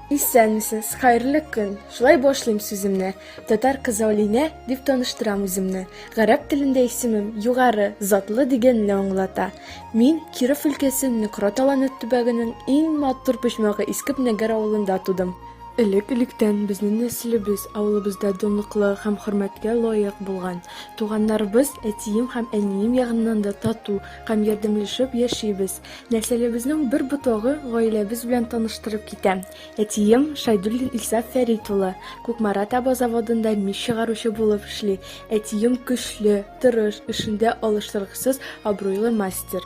Исәнмесез, хәерле көн! Шулай башлыйм сүземне. Татар кызы Алинә дип таныштырам үземне. Гарәп телендә исемем югары, затлы дигәнне аңлата. Мин Киров өлкәсе Нократ Аланы төбәгенең иң матур почмагы Иске Пнәгәр авылында тудым. Элек-электән безнең нәселебез авылыбызда данлыклы һәм хөрмәткә лаек булган. Туганнарыбыз әтием һәм әнием ягыннан да тату һәм ярдәмләшеп яшибез. Нәселебезнең бер ботагы гаиләбез белән таныштырып китәм. Әтием, Шәйдуллин Илсаф Фәрит улы, Кукмара таба заводында мич чыгаручы булып эшли. Әтием көчле, тырыш, эшендә алыштыргысыз абруйлы мастер.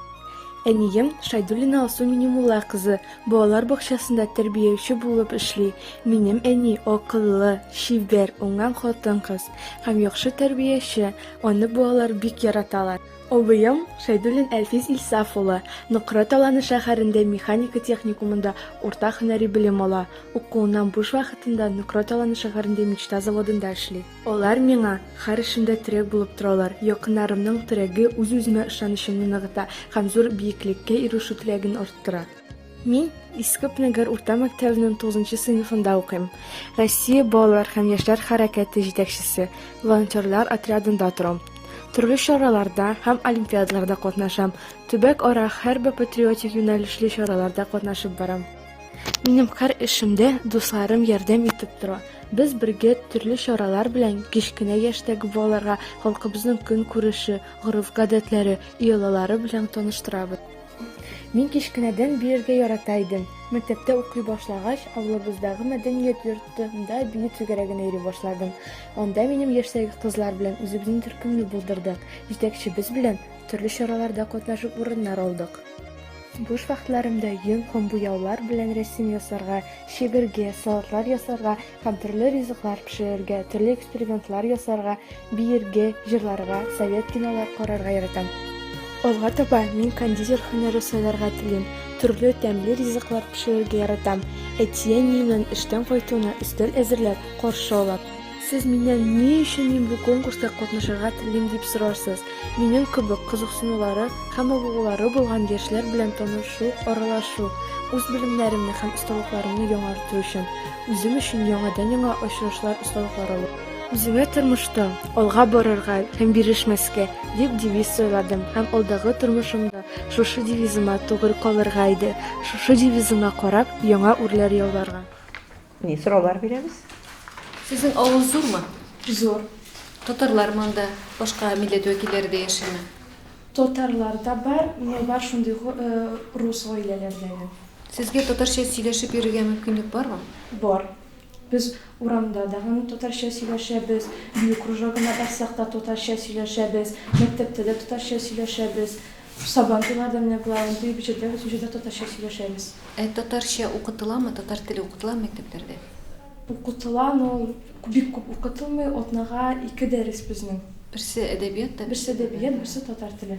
Әнием, Шәйдуллина Алсу Минимулла кызы, балалар бакчасында тәрбияче булып эшли. Минем әни акыллы, чибәр, уңган хатын-кыз һәм яхшы тәрбияче, аны балалар бик яраталар. Абыем, Шәйдуллин Әлфиз Илсаф улы, Нократ Аланы шәһәрендә механика техникумында урта һөнәри белем ала, укуыннан буш вакытында Нократ Аланы шәһәрендә Мечта заводында эшли. Алар миңа һәр эшемдә терәк булып торалар, якыннарымның терәге үз-үземә ышанычымны ныгыта һәм зур биеклеккә ирешү теләген арттыра. Мин Иске Пнәгәр урта мәктәбенең тугызынчы сыйныфында укыйм. Россия балалар һәм яшьләр хәрәкәте җитәкчесе, волонтерлар отрядында торам. Төрле чараларда һәм олимпиадаларда катнашам, төбәк-ара хәрби-патриотик юнәлешле чараларда катнашып барам. Минем һәр эшемдә дусларым ярдәм итеп тора. Без бергә төрле чаралар белән кечкенә яшьтәге балаларга халкыбызның көнкүреше, гореф-гадәтләре, йолалары белән таныштырабыз. Мин кечкенәдән биергә ярата идем. Мәктәптә укый башлагач, авылыбыздагы мәдәният йортында бию түгәрәгенә йөри башладым. Анда минем яшьтәге кызлар белән үзебезнең төркемне булдырдык. Җитәкчебез белән төрле чараларда катнашып урыннар алдык. Буш вакытларымда йон һәм буяулар белән рәсем ясарга, чигергә, салатлар ясарга һәм төрле ризыклар пешерергә, төрле экспериментлар ясарга, биергә, җырларга, совет кинолар карарга яратам. Алга таба мин кондитер һөнәре сайларга телим. Төрле тәмле ризыклар пешерергә яратам. Әти-әниемнән эштән кайтуына өстәл әзерләп, каршы алам. Сез миннән ни өчен мин бу конкурста катнашырга телим дип сорарсыз. Минем кебек кызыксынулары һәм мавыгулары булган яшьләр белән танышу, аралашу, үз белемнәремне һәм осталыкларымны яңарту өчен, үзем өчен яңадан-яңа очрашулар, осталыклар алу. Үземә тормышта алга барырга һәм бирешмәскә дип девиз сайладым һәм алдагы тормышымда шушы девизыма тугры калырга иде, шушы девизыма карап, яңа үрләр яуларга. Ни, сораулар бирәбез. Сезнең авыл зурмы? Зур. Татарлармы анда, башка милләт вәкилләре дә яшиме? Татарлар да бар, но бар шундый рус гаиләләрдә дә. Сезгә татарча сөйләшеп йөрергә мөмкинлек бармы? Бар. Без урамда да гына татарча сөйләшәбез, бию кружогына барсак та татарча сөйләшәбез, мәктәптә дә татарча сөйләшәбез. Сабантуйларда менә болай андый җирдә бөтен җирдә татарча сөйләшәбез. Ә татарча укытыламы, татар теле укытыламы мәктәпләрдә? Укытыла, но бик күп укытылмый, атнага ике дәрес безнең. Берсе әдәбият та, берсе әдәбият, берсе татар теле.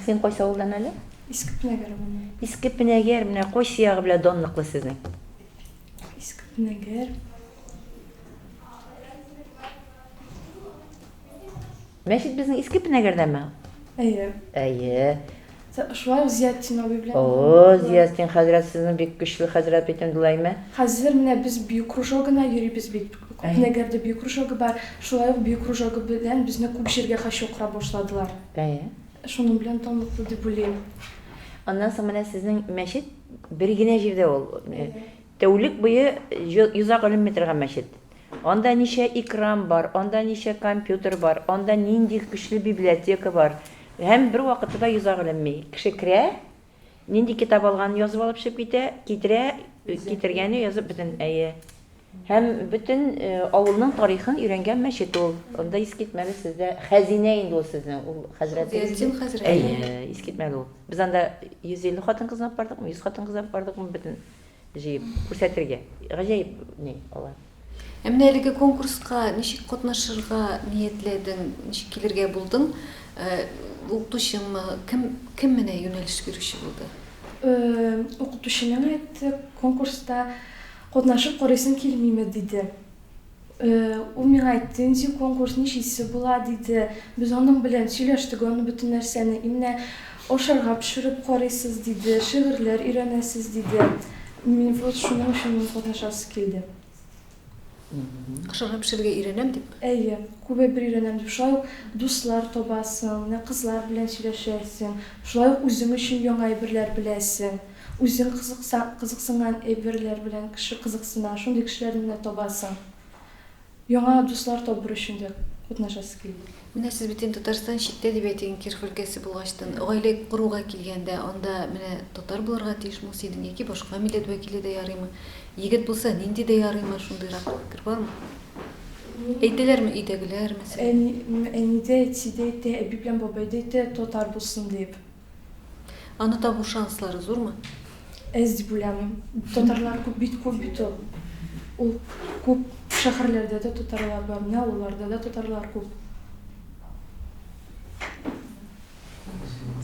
Син кайсы авылдан әле? Иске Пенәгәр авылыннан. Иске Пенәгәр, менә кайсы ягы белән данлыклы сезнең? Иске Пенәгәр. Мәчет безнең Иске Пенәгәрдәме? Әйе. Әйе. Шулай ук Зиятдин абый белән. О, Зиятдин хәзрәт сезнең бик көчле хәзрәт бит инде, шулаймы? Хәзер менә без бию кружогына йөрибез бит. Пенәгәрдә бию кружогы бар. Шулай ук бию кружогы белән безне күп җиргә чакыра башладылар. Әйе. Шуның белән данлыклы дип уйлыйм. Аннан соң менә сезнең мәчет бер генә җирдә ул. Тәүлек буе йозак эленми торган мәчет. Анда ничә экран бар, анда ничә компьютер бар, анда нинди көчле библиотека бар. Һәм бер вакытта да йозак эленми. Кеше керә, нинди китап алганын язып алып чыгып китә, китерә, китергәне язып бөтен, әйе. Һәм бөтен авылның тарихын өйрәнгән мәчет ул. Анда искитмәле сездә хәзинә инде ул сезнең, ул хәзрәтегез. Зиятдин хәзрәт. Әйе, искитмәле ул. Без анда 150 хатын-кызны алып бардыкмы, 100 хатын-кыз алып бардыкмы, бөтен җыеп күрсәтергә. Гаҗәеп ни алар. Ә менә әлеге конкурска ничек катнашырга ниятләдең, ничек килергә булдың? Укытучыңмы, кем, кем менә юнәлеш бирүче булды? Укытучы миңа әйтте, конкурста катнашып карыйсың килмиме, диде. Ул миңа әйтте, нинди конкурс, ничәсе була, диде. Без аның белән сөйләштек аны бөтен нәрсәне. И менә ашарга пешереп карыйсыз, диде, шигырьләр өйрәнәсез, диде. Мин вот шуның өчен мин катнашасы килде. Ашарга пешерергә өйрәнәм дип? Әйе, күп әйбер өйрәнәм дип. Шулай ук дуслар табасың, менә кызлар белән сөйләшәсең. Шулай ук үзең өчен яңа әйберләр беләсең. Үзең кызыкса, кызыксынган әйберләр белән кеше кызыксына, шундый кешеләрне менә табасың. Яңа дуслар табыр өчен дә катнашасы килде. Менә сез бит инде Татарстан читтә дип әйтик, Киров өлкәсе булгачтын, гаилә коруга килгәндә, анда менә татар булырга тиешме ул синең яки башка милләт вәкиле дә ярыймы? Егет булса, нинди дә ярыймы? Шундыйрак фикер бармы? Әйтәләрме өйдәгеләр, мәсәлән? Әни, әни дә, әти дә әйтә, әби белән бабай да әйтә, татар булсын дип. Аны табу шанслары зурмы? Әз дип уйламыйм. Татарлар күп бит, күп бит ул. Ул күп шәһәрләрдә дә татарлар бар, менә авылларда да татарлар күп.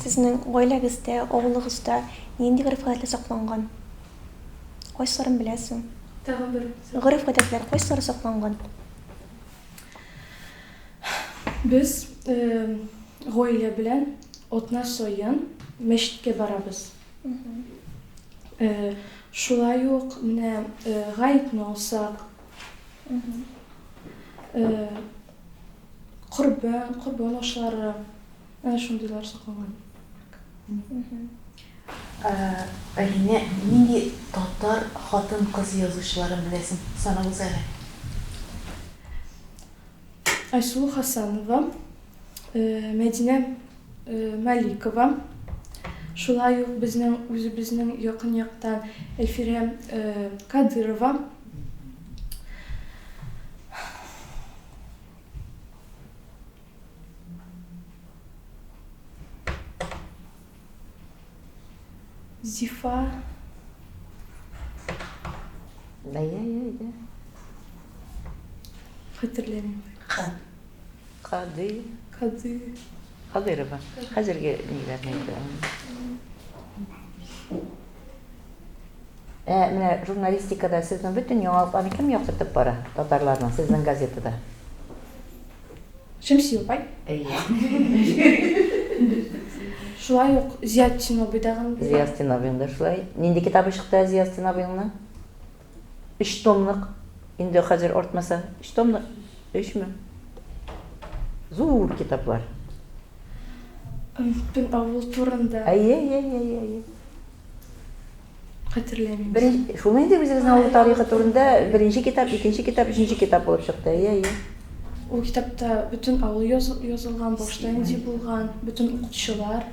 Сезнең гаиләгездә, авылыгызда нинди гореф-гадәтләр сакланган? Кайсыларын беләсең? Тагын бер. Гореф-гадәтләр кайсылары сакланган? Без гаилә белән атна саен мәчеткә барабыз. Шулай ук менә гаетне алсак, корбан, корбан ашлары, әнә шундыйлар сакланган. Алинә, нинди татар хатын-кыз язучыларын беләсең? Санап уз әле. Айсылу Хасанова, Мәдинә Маликова, шулай ук безнең үзебезнең якын яктан Әлфирә Кадырова. Зифа. Әйе, әйе, әйе. Хәтерләмим. Кады. Кады. Кадырова. Хәзерге ниләрне әйтә. Ә менә журналистикада сезнең бөтен яңалыкларны кем яктыртып бара татарларның сезнең газетада? Шәмсия апай. Әйе. Шулай ук Зиятдин абый дагын. Зиятдин абыең да шулай. Нинди китабы чыкты Зиятдин абыеңның? Өч томлык. Инде хәзер артмаса, өч томлык. Өчме? Зур китаплар. Бөтен авыл турында. Әйе, әйе, әйе, әйе. Хәтерләмим. Беренче, шул инде үзегезнең авыл тарихы турында беренче китап, икенче китап, өченче китап булып чыкты. Әйе, әйе. Ул китапта бөтен авыл язылган, башта нинди булган, бөтен укытучылар.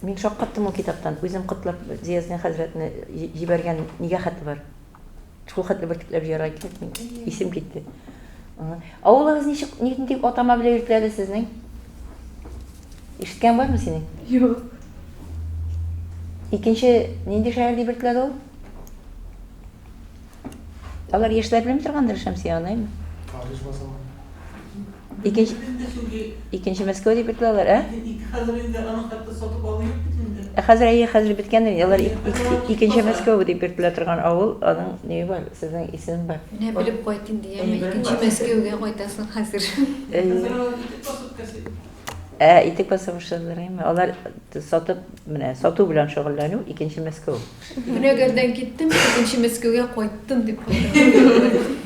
Мин шаккаттым ул китаптан. Үзем котлап Зиязның хәзрәтне җибәргән нигә хаты бар. Шул хәтле бөртекләп җыярга кирәкми. Исем китте. Авылыгыз ничек, нинди атама белән йөртелә әле сезнең? Ишеткән бармы синең? Юк. Икенче нинди шәһәр дип йөртелә ул? Алар яшьләр белми торгандыр, Шәмсия аныймы? Париж базары. Икенче Икенче Мәскәү дип йөртеләләр, ә? Хәзер инде аның хәтта сатып алу юк бит инде. Ә хәзер әйе, хәзер беткән инде. Алар икенче Мәскәү дип йөртелә торган авыл, аның ние бар, сезнең исем бар. Менә белеп кайт инде, яме икенче Мәскәүгә кайтасың хәзер. Хәзер алар итек басып кәси. Ә, итек баса башладылар, әйме? Алар сатып, менә сату белән шөгыльләнү икенче Мәскәү. Пенәгәрдән киттем, икенче Мәскәүгә кайттым дип кайтам.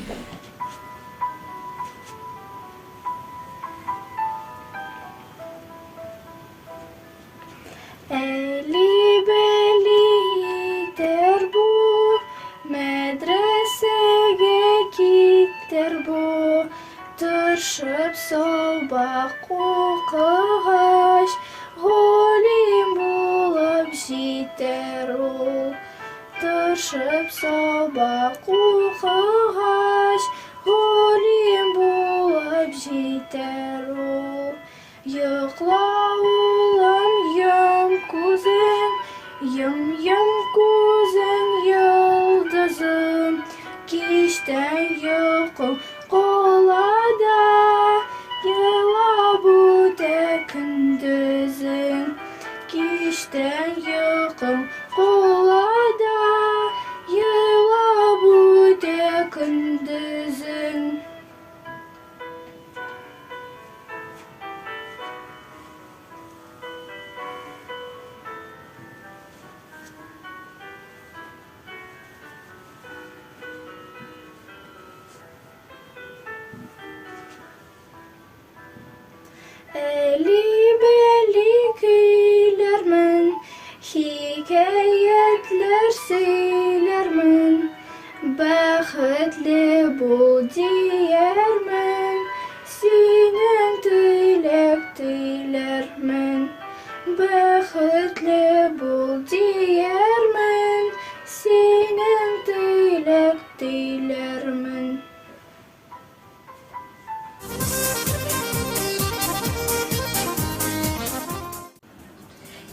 Әли-бәли итәр бу, мәдрәсәгә китәр бу. Тырышып сабак укыгач, галим булып җитәр ул. Тырышып сабак укыгач, галим булып җитәр ул. Йокла, улым, йом күзең, йом-йом күзең, йолдызым. Кичтән йокың кала да, елап үтә көндезең. Кичтән йокың кала да, елап үтә көндезең. Әкиятләр сөйләрмен, Бәхетле бул диярмен, Синең теләк теләрмен. Бәхетле бул диярмен, Синең теләк теләрмен.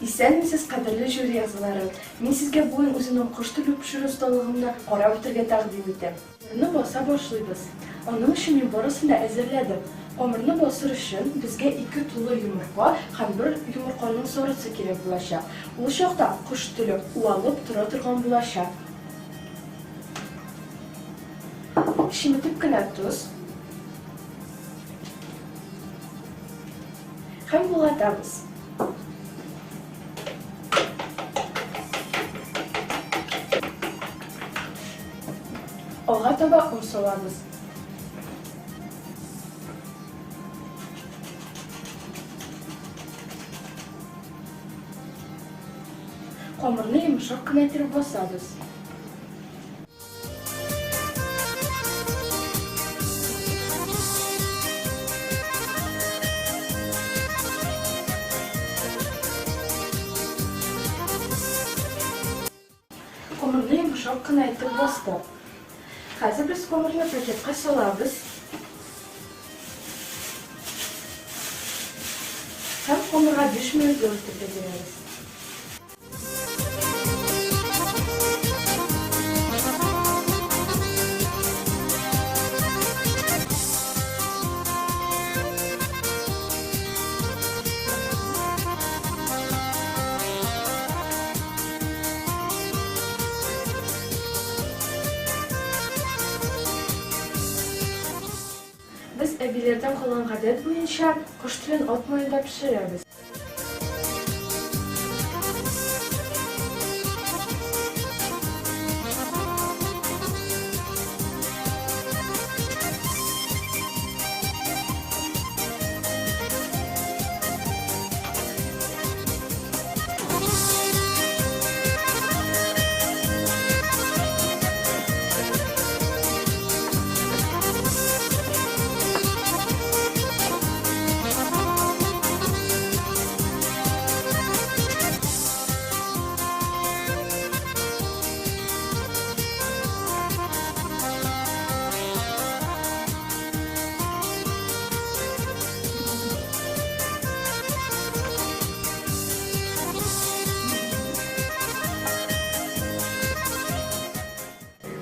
Исәнмесез, кадерле жюри әгъзалары! Мин сезгә бүген үземнең кош теле пешерү осталыгымны карап үтәргә тәкъдим итәм. Камырны баса башлыйбыз. Аның өчен мин барысын да әзерләдем. Камырны басыр өчен безгә ике тулы йомырка һәм бер йомырканың сарысы кирәк булачак. Ул чакта кош теле уалып тора торган булачак. Чеметеп кенә тоз. Һәм болгатабыз. Алга таба он салабыз. Камырны йомшак кына итеп басабыз. Камырны йомшак кына итеп бастык. Хәзер без камырны пакетка салабыз. Һәм камырга 5 минут өлгертергә бирәбез. Без әбиләрдән калган гадәт буенча кош телен ат маенда пешерәбез.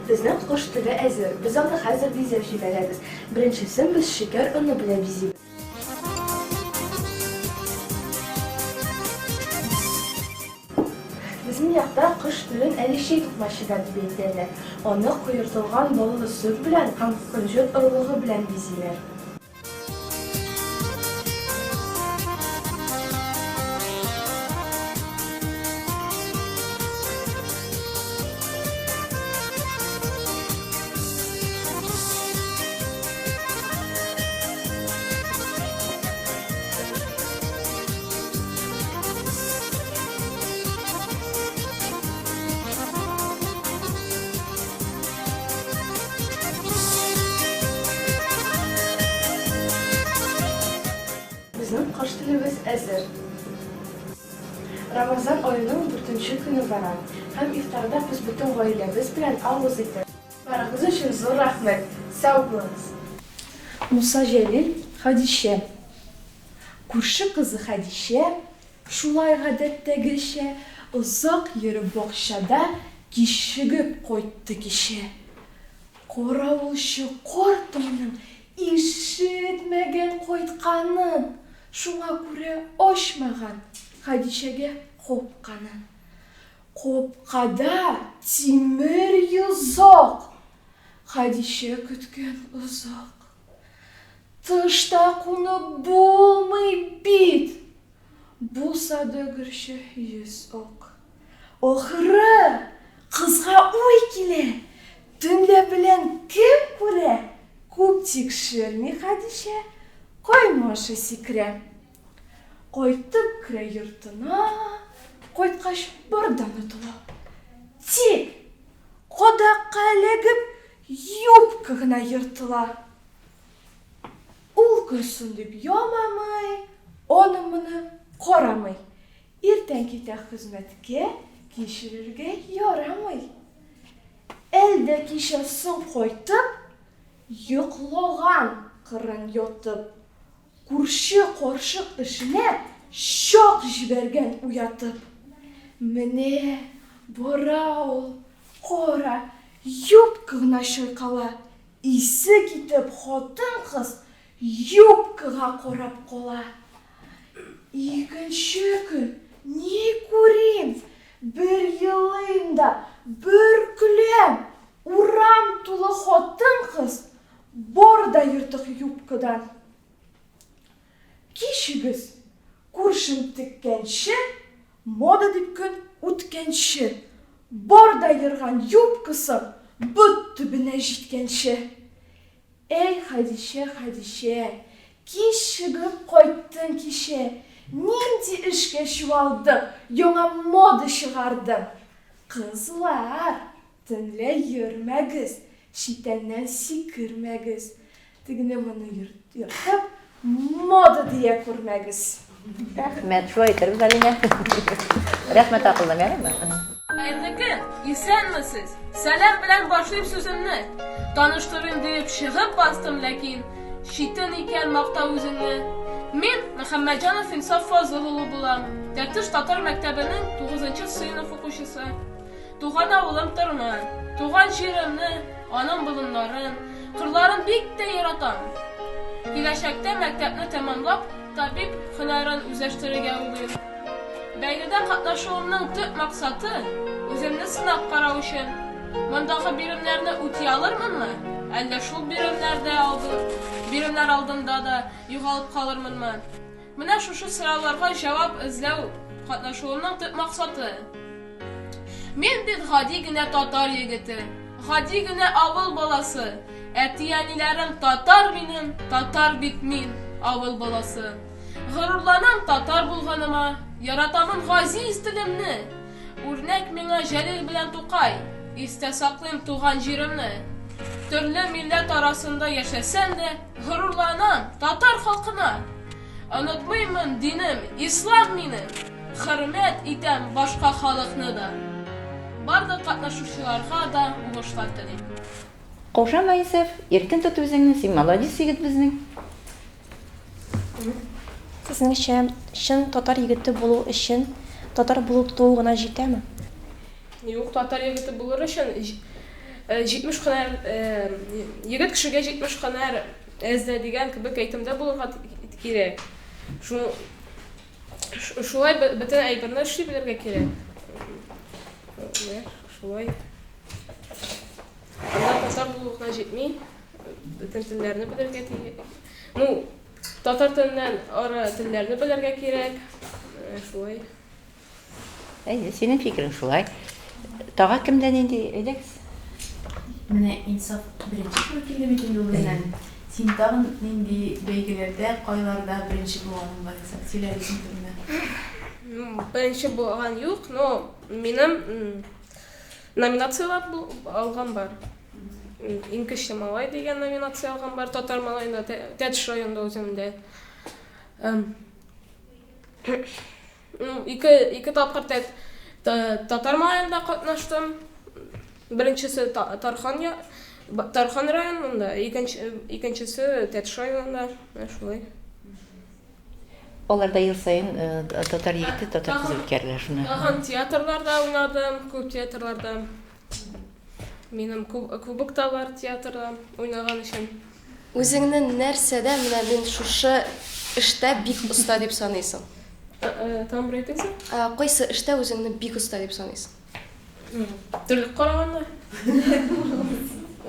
Безнең кош теле әзер. Без аны хәзер бизәп җибәрәбез. Беренчесен без шикәр оны белән бизибез. Безнең якта кош телен әле чәй токмачы да дип әйтәләр. Аны куертылган баллы сөт белән һәм көнҗет орлыгы белән бизиләр. Безнең кош телебез әзер. Рамазан аеның дүртенче көне бара һәм ифтарда без бөтен гаиләбез белән авыз итәбез. Барыгыз өчен зур рәхмәт! Сау булыгыз! Муса Җәлил, Хәдичә. Күрше кызы Хәдичә, шулай гадәттәгечә, озак йөреп бакчада кичегеп кайтты кичә. Каравылчы карт аның ишетмәгән кайтканын, шуңа күрә ачмаган Хәдичәгә капканы. Капкада тимер йозак! Хәдичә көткән озак. Тышта кунып булмый бит! Булса да гөрчә йөз ак. Ахыры, кызга уй килә, Төнлә белән кем күрә? Күп тикшерми Хәдичә, Койма аша сикерә. Кайтып керә йортына, Кайткач бар да онытыла. Юбка гына ертыла. Ул көлсен дип ямамый, аны-моны карамый. Иртән китә хезмәткә, кичерергә ярамый. Әлдә кичә соң кайтып, йоклаган кырын ятып, күрше карчык эшенә чак җибәргән уятып. Менә бара ул, кара, юбка гына чайкала, Исе китеп хатын-кыз юбкага карап кала. Икенче көн ни күрим, бер елыйм да, бер көләм, урам тулы хатын-кыз, бар да ертык юбкадан. Кичегез, күршем теккәнче, Мода дип көн үткәнче, бар да ерган юбкасы бот төбенә җиткәнче. Әй, Хәдичә, Хәдичә, кич чыгып кайттың кичә, нинди эшкә чуалдың, яңа мода чыгардың? Кызлар, төнлә йөрмәгез, читәннән сикермәгез, Тегене-моны ертып, мода дия күрмәгез. Рәхмәт, шулай итәрбез, Алинә. Рәхмәт акыллым, ярыймы? Хәерле көн! Исәнмесез! Сәлам белән башлыйм сүземне. Таныштырыйм диеп чыгып бастым, ләкин читен икән мактау үзеңне. Мин Мөхәммәтҗанов Инсаф Фазыл улы булам. Тәтеш татар мәктәбенең тугызынчы сыйныф укучысы. Туган авылым Тырма. Туган җиремне, аның болыннарын, кырларын бик тә яратам. Киләчәктә мәктәпне тәмамлап, табиб һөнәрен үзләштерергә уйлыйм. Бәйгедә катнашуымның төп максаты, үземне сынап карау өчен. Мондагы биремнәрне үти алырмынмы, әллә шул биремнәрдә алды, биремнәр алдында да югалып калырмынмы? Менә шушы сорауларга җавап эзләү катнашуымның төп максаты. Мин бит гади генә татар егете, гади генә авыл баласы. Әти-әниләрем татар минем, татар бит мин, авыл баласы. Горурланам татар булганыма, яратамын газиз телемне. Үрнәк миңа Җәлил белән Тукай, истә саклыйм туган җиремне. Төрле милләт арасында яшәсәм дә, горурланам татар халкына. Онытмыймын динем, ислам минем, Хөрмәт итәм башка халыкны да. Барлык катнашучыларга да уңышлар телим. Каушама, Инсаф, иркен тот үзеңне, син молодец егет безнең. Сезнеңчә, чын татар егете булу өчен татар булып туу гына җитәме? Юк, татар егете булыр өчен 70 һөнәр, егет кешегә 70 һөнәр әзлә дигән кебек әйтемдә булырга кирәк. Шулай бөтен әйберне эшли белергә кирәк. Менә шулай. Анда татар булу гына җитми, бөтен телләрне белергә тиеш. Ну, татар теленнән ары телләрне белергә кирәк. Шулай. Әйе, синең фикерең шулай. Тагы кемдә нинди? Әйдәгез. Менә Инсаф беренче туры килде бит инде ул безнең. Син тагын нинди бәйгеләрдә, кайларда беренче булганың бар, Инсаф? Сөйлә әле син турында. Беренче булган юк, но минем номинацияләр алган бар. Иң көчле малай дигән номинация алган бар, татар малаенда, Тәтеш районында үземдә. Ну, ике, ике тапкыр тәт, татар малаенда катнаштым. Беренчесе Тархан, Тархан районында, икенче, икенчесе Тәтеш районында. Менә шулай. Аларда ел саен татар егете, татар кызы үткәрелә шуны. Тагын театрларда уйнадым, күп театрларда. Минем кубок та бар театрда уйнаган өчен. Үзеңне нәрсәдә менә мин шушы эштә бик оста дип саныйсың? Тагын бер әйтегез. Кайсы эштә үзеңне бик оста дип саныйсың? Терлек караганда.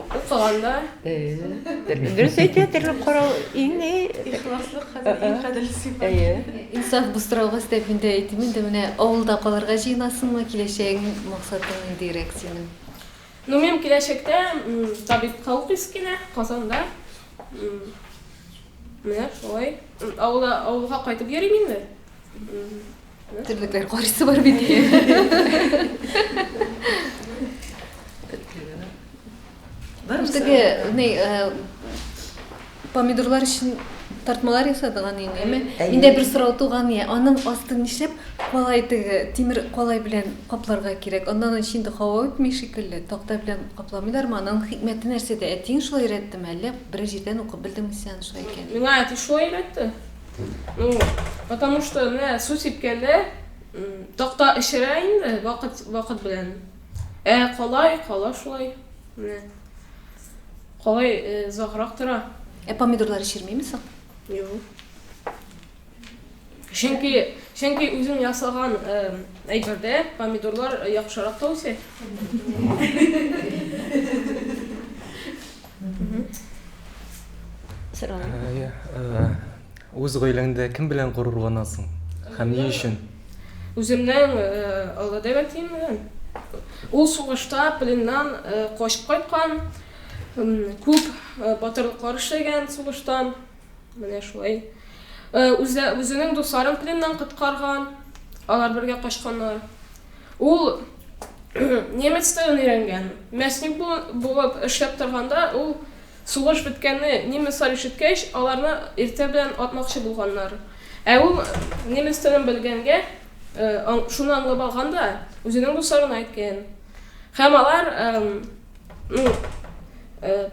Укыганда. Дөрес әйтә, терлек карау иң ни. Ихласлык хәзер иң кадерле сыйфат. Әйе. Инсаф, бу сорауга өстәп мин дә әйтим инде, менә авылда калырга җыенасыңмы, киләчәгең максатың ниндирәк синең? Ну, минем киләчәктә табибка укыйсы килә, Казанда. Менә шулай. Авылда, авылга кайтып йөрим инде. Терлекләр карыйсы бар бит. Бармы? Теге ни помидорлар өчен тартмалар ясадык аны инде, әйме? Миндә бер сорау туган я, аның астын нишләп калай теге тимер калай белән капларга кирәк? Аннан ич инде һава үтми шикелле, такта белән капламыйлармы? Аның хикмәте нәрсәдә? Әтиең шулай өйрәттеме, әллә берәр җирдән укып белдеңме син аны шулай икәнен? Миңа әти шулай өйрәтте. Ну, потому что менә су сипкәндә такта эшерә инде вакыт вакыт белән. Ә калай, кала шулай. Менә. Калай озаграк тора. Ә помидорлар эчермиме соң? Юк. Чөнки, чөнки үзең ясаган әйбердә помидорлар яхшырак та үсә. Үз гаиләңдә кем белән горурланасың һәм ни өчен? Үземнең олы дәү әтием белән. Ул сугышта пленнан качып кайткан, күп батырлыклар эшләгән сугыштан. Менә шулай. Үзе, үзенең дусларын пленнан коткарган. Алар бергә качканнар. Ул немец телен өйрәнгән. Мясник булып эшләп торганда, ул сугыш беткәнне немецлар ишеткәч, аларны иртә белән атмакчы булганнар. Ә ул немец телен белгәнгә, шуны аңлап алган да, үзенең дусларына әйткән. Һәм алар, ну,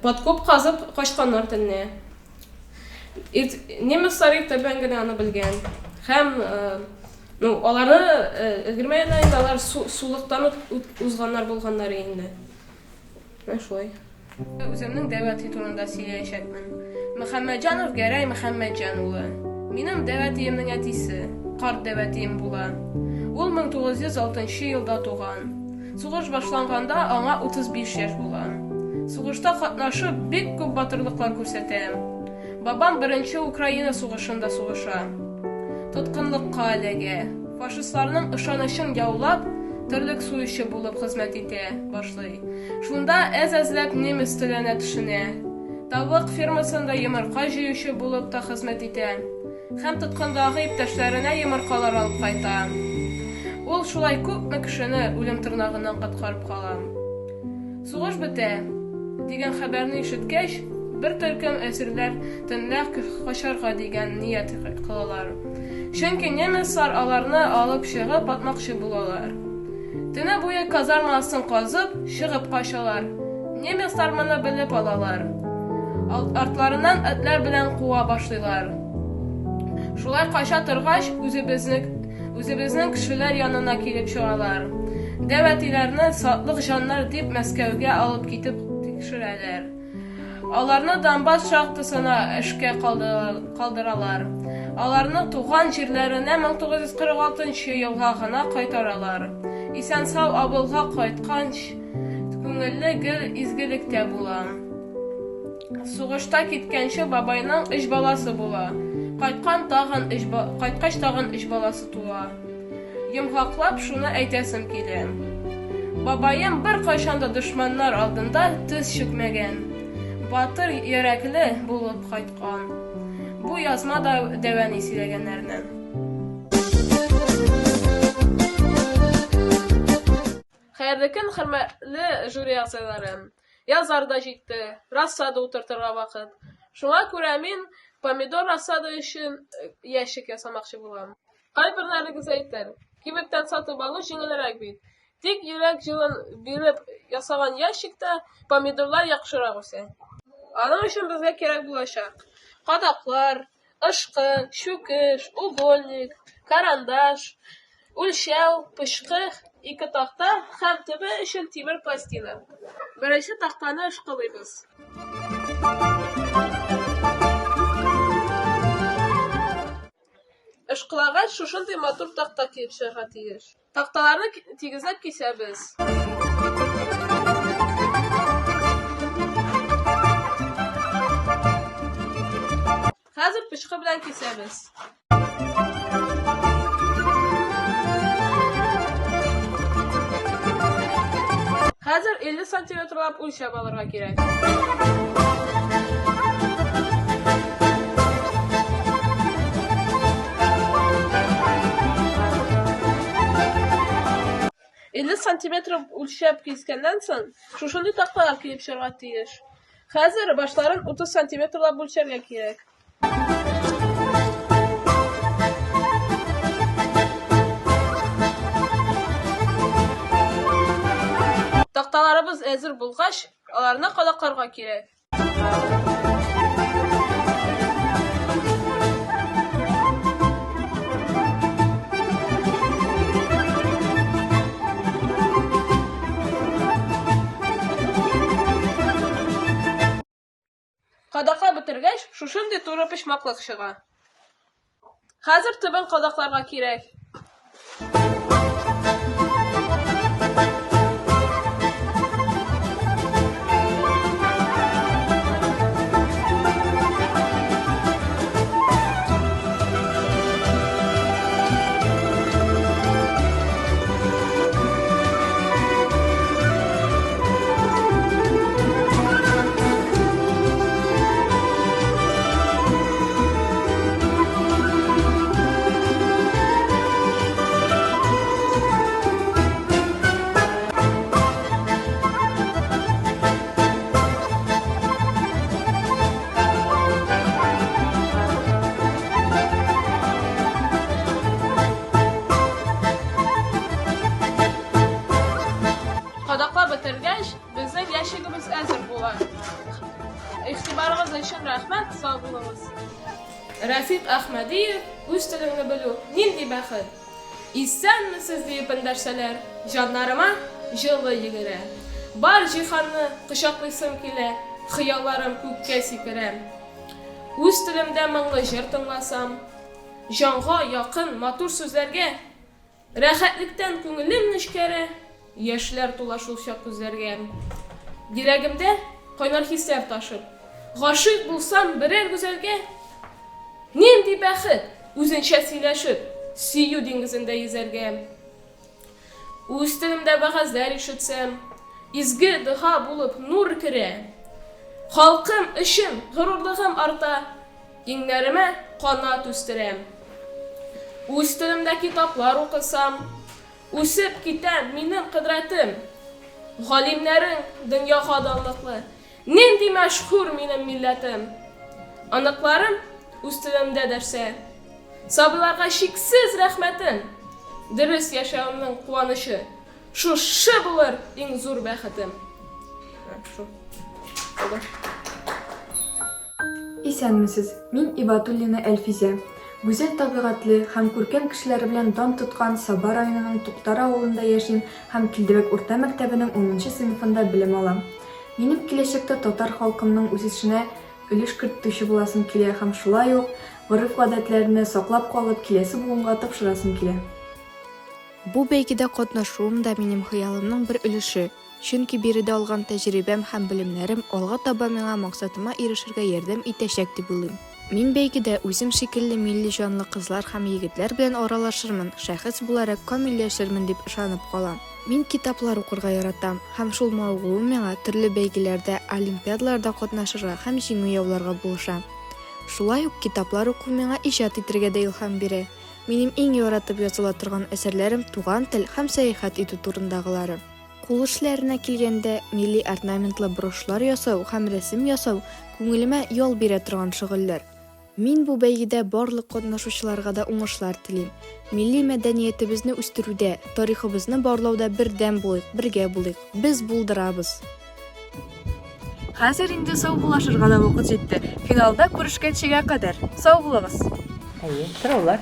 подкоп казып качканнар төнлә. Немецлар иртә белән генә аны белгән. Һәм ну, аларны өлгермәгәннәр инде, алар сулыктан узганнар булганнар инде. Менә шулай. Үземнең дәү әти турында сөйләячәкмен. Мөхәммәтҗанов Гәрәй Мөхәммәтҗан улы. Минем дәү әтиемнең әтисе, карт дәү әтием була. Ул 1906 елда туган. Сугыш башланганда аңа 35 яшь була. Сугышта катнашып, бик күп батырлыклар күрсәтә. Бабам беренче Украина сугышында сугыша. Тоткынлыкка эләгә. Фашистларның ышанычын яулап, терлек суючы булып хезмәт итә башлый. Шунда әз-әзләп немец теленә төшенә. Тавык фермасында йомырка җыючы булып та хезмәт итә. Һәм тоткындагы иптәшләренә йомыркалар алып кайта. Ул шулай күпме кешене үлем тырнагыннан коткарып кала. Сугыш бетә, дигән хәбәрне ишеткәч, бер төркем әсирләр төнлә качарга дигән ният кылалар. Чөнки немецлар аларны алып чыгып атмакчы булалар. Төне буе казарма астын казып, чыгып качалар. Немецлар моны белеп алалар. Артларыннан этләр белән куа башлыйлар. Шулай кача торгач, үзебезнең үзебезнең кешеләр янына килеп чыгалар. Дәү әтиләрне сатлык җаннар дип Мәскәүгә алып китеп тикшерәләр. Аларны Донбасс шахтасына эшкә калдыралар. Аларны туган җирләренә 1946 елга гына кайтаралар. Исән-сау авылга кайтканч, күңелле гел изгелектә була. Сугышта киткәнче бабайның өч баласы була. Кайткан тагын өч кайткач тагын өч баласы туа. Йомгаклап шуны әйтәсем килә. Бабаем беркайчан да дошманнар алдында тез чүкмәгән. Батыр йөрәкле булып кайткан. Бу язма да дәвәни сөйләгәннәрне. Хәерле көн, хөрмәтле жюри әгъзалары. Язлар да җитте, рассада утыртырга вакыт. Шуңа күрә мин помидор рассада өчен э, ящик ясамакчы булам. Кайберләрегез әйтер, кибеттән сатып алу җиңелрәк бит. Тик йөрәк җылын биреп ясаган ящикта помидорлар яхшырак үсә. Аның өчен безгә кирәк булачак кадаклар, ышкы, чүкеч, угольник, карандаш, үлчәү, пычкы, ике такта һәм төбе өчен тимер пластина. Беренче тактаны ышкылыйбыз. Ышкылагач, шушындый матур такта килеп чыгарга тиеш. Такталарны тигезләп кисәбез. Хәзер пычкы белән кисәбез. Хәзер 50 сантиметрлап үлчәп алырга кирәк. 50 сантиметр үлчәп кискәннән соң, шушындый такталар килеп чыгарга тиеш. Хәзер башларын 30 сантиметрлап бүлчәргә кирәк. Такталарыбыз әзер булгач, аларны кадакларга кирәк. Кадаклап бетергәч, шушындый туры почмаклык чыга. Хәзер төбен кадакларга кирәк. Кадаклап бетергәч, безнең ящигыбыз әзер була. Игътибарыгыз өчен рәхмәт, сау булыгыз. Рәфикъ Әхмәдиев, Үз телеңне белү нинди бәхет! Исәнмесез диеп эндәшсәләр, җаннарыма җылы йөгерә. Бар җиһанны кочаклыйсым килә, хыялларым күккә сикерә. Үз телемдә моңлы җыр тыңласам, җанга якын матур сүзләргә Рәхәтлектән күңелем нечкәрә, Яшьләр тула шулчак күзләргә. Йөрәгемдә кайнар хисләр ташып, Гашыйк булсам берәр гүзәлгә. Нинди бәхет, үзенчә сөйләшеп, Сөю диңгезендә йөзәргә. Үз телемдә вәгазьләр ишетсәм, Изге дога булып нур керә. Халкым өчен горурлыгым арта, Иңнәремә канат үстерәм. Үз телемдә китаплар укысам, Үсеп китә минем кодрәтем. Галимнәрең дөньяга данлыклы, Нинди мәшһүр минем милләтем! Оныкларым үз телемдә дәшсә, Сабыйларга чиксез рәхмәтем. Дөрес яшәвемнең куанычы, Шушы булыр иң зур бәхетем. Шул. Булды. Исәнмесез, мин Ибатуллина Әлфизә. Гүзәл табигатьле һәм күркәм кешеләре белән дан тоткан Саба районының Туктар авылында яшим һәм Килдебәк урта мәктәбенең унынчы сыйныфында белем алам. Минем киләчәктә татар халкымның үсешенә өлеш кертүче буласым килә һәм шулай ук гореф-гадәтләрне саклап калып, киләсе буынга тапшырасым килә. Бу бәйгедә катнашуым да минем хыялымның бер өлеше, чөнки биредә алган тәҗрибәм һәм белемнәрем алга таба миңа максатыма ирешергә ярдәм итәчәк дип уйлыйм. Мин бәйгедә үзем шикелле милли җанлы кызлар һәм егетләр белән аралашырмын, шәхес буларак камилләшермен дип ышанып калам. Мин китаплар укырга яратам һәм шул мавыгуым миңа төрле бәйгеләрдә, олимпиадаларда катнашырга һәм җиңү яуларга булыша. Шулай ук китаплар уку миңа иҗат итергә дә илһам бирә. Минем иң яратып языла торган әсәрләрем туган тел һәм сәяхәт итү турындагылары. Кул эшләренә килгәндә, милли орнаментлы брошьлар ясау һәм рәсем ясау күңелемә ял бирә торган шөгыльләр. Мин бу бәйгедә барлык катнашучыларга да уңышлар телим. Милли мәдәниятебезне үстерүдә, тарихыбызны барлауда бердәм булыйк, бергә булыйк. Без булдырабыз! Хәзер инде саубуллашырга да вакыт җитте. Финалда күрешкәнчегә кадәр, сау булыгыз! Әйе, сораулар.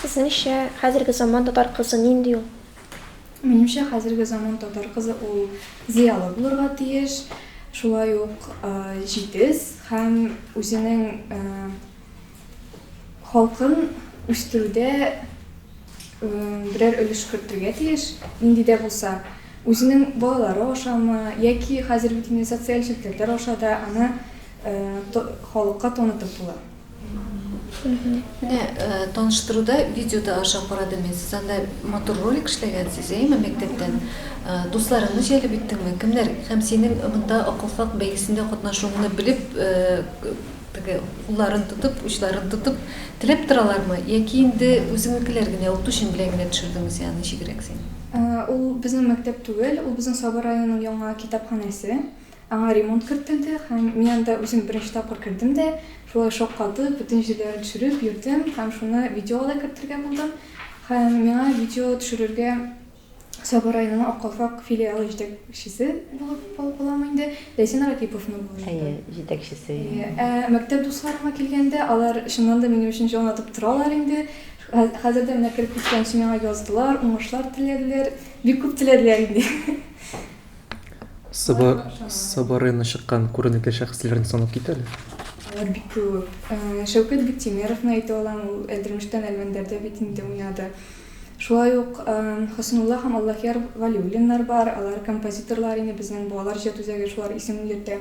Сезнеңчә, хәзерге заман татар кызы нинди ул? Минемчә, хәзерге заман татар кызы ул зыялы булырга тиеш, шулай ук җитез һәм үзенең Халкын үстерүдә берәр өлеш кертергә тиеш, нинди дә булса. Үзенең балалары ашамы, яки хәзер бит инде социаль челтәрләр аша да аны халыкка танытып була. Менә таныштыруда видеода аша карадым мин, сез анда матур ролик эшләгәнсез, әйеме, мәктәптән? Дусларыңны җәлеп иттеңме? Кемнәр? Һәм синең монда Акылфак бәйгесендә катнашуыңны белеп, Теге кулларын тотып, учларын тотып теләп торалармы, яки инде үзеңнекеләр генә, укытучың белән генә төшердеңме син аны, ничегрәк син? Ул безнең мәктәп түгел, ул безнең Саба районының яңа китапханәсе. Аңа ремонт кертелде һәм мин анда үзем беренче тапкыр кердем дә, шулай шаккатып, бөтен җирләрен төшереп йөрдем һәм шуны видеога да кертергә булдым. Һәм миңа видео төшерергә Саба районының Ак калфак филиалы җитәкчесе булып буламы инде, Ләйсән Ракиповна булышты. Әйе, җитәкчесе. Әйе. Ә мәктәп дусларыма килгәндә, алар чыннан да минем өчен җан атып торалар инде. Хәзер дә менә кереп киткәнче миңа яздылар, уңышлар теләделәр. Бик күп теләделәр инде. Саба, Саба районыннан чыккан күренекле шәхесләрне санап кит әле. Алар бик күп. Шәүкәт Биктимеровны әйтә алам, ул Әлдермештән Әлмәндәрдә бит инде уйнады. Шулай ук Хөснулла һәм Аллаһияр Вәлиуллиннар бар, алар композиторлар инде, безнең балалар иҗат үзәге шулар исемен йөртә.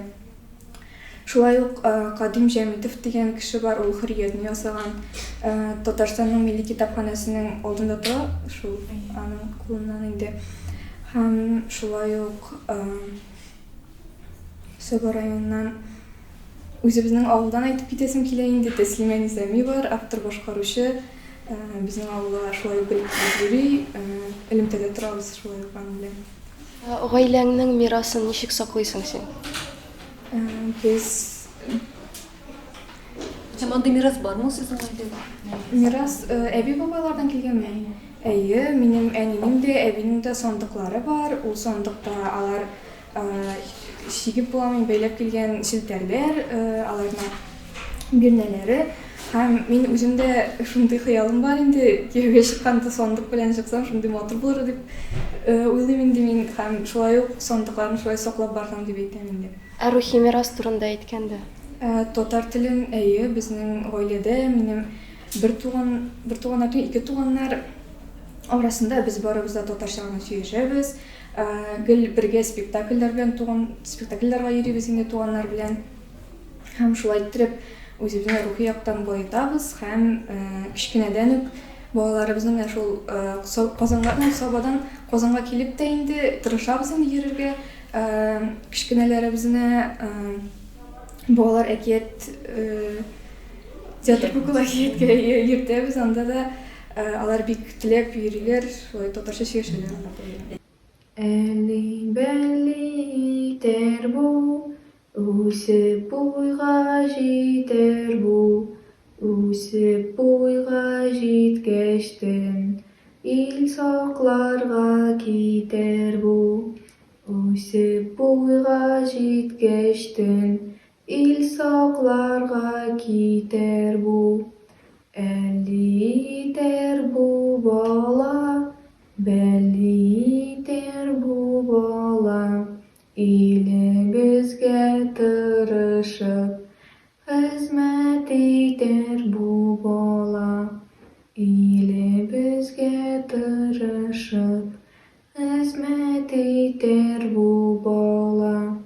Шулай ук Кадим Җәмитов дигән кеше бар, ул Хөрриятне ясаган. Татарстанның милли китапханәсенең алдында тора, шул аның кулыннан инде. Һәм шулай ук Саба районыннан үзебезнең авылдан әйтеп китәсем килә инде, Тәслимә Низами бар, автор-башкаручы. Безнең авылга шулай ук гел килеп йөри, элемтәдә торабыз шулай ук аның белән. Гаиләңнең мирасын ничек саклыйсың син? Без Һәм андый мирас бармы ул сезнең гаиләдә? Мирас әби-бабайлардан килгәнме? Әйе, минем әнинең дә, әбинең дә сандыклары бар. Ул сандыкта алар Чигеп буламый, бәйләп килгән челтәрләр, аларның бирнәләре. Һәм мин үзем дә шундый хыялым бар инде, кияүгә чыкканда сандык белән чыксам, шундый матур булыр дип уйлыйм инде мин. Һәм шулай ук сандыкларны шулай саклап барсам дип әйтәм инде. Ә рухи мирас турында әйткәндә? Татар телен, әйе, безнең гаиләдә минем бер туган, бер туганнар түгел, ике туганнар арасында без барыбыз да татарча гына сөйләшәбез. Гел бергә спектакльләр белән туган, спектакльләргә йөрибез инде туганнар белән. Һәм шулай иттереп үзебезне рухи яктан баетабыз һәм кечкенәдән үк балаларыбызны менә шул Казанга, ну, Сабадан Казанга килеп тә инде тырышабыз инде йөрергә. Кечкенәләребезне балалар әкият театр кукла әкияткә йөртәбез, анда да Алар бик теләп йөриләр, шулай татарча сөйләшәләр алар. Әлли-бәлли итәр бу, Үсеп буйга җитәр бу, Үсеп буйга җиткәчтен, Ил сакларга китәр бу. Үсеп буйга җиткәчтен, Ил сакларга китәр бу. Әлли итәр бу бала, Бәлли итәр бу бала, Илебезгә тырышып, Хезмәт итәр бу бала. Илебезгә тырышып, Хезмәт итәр бу бала.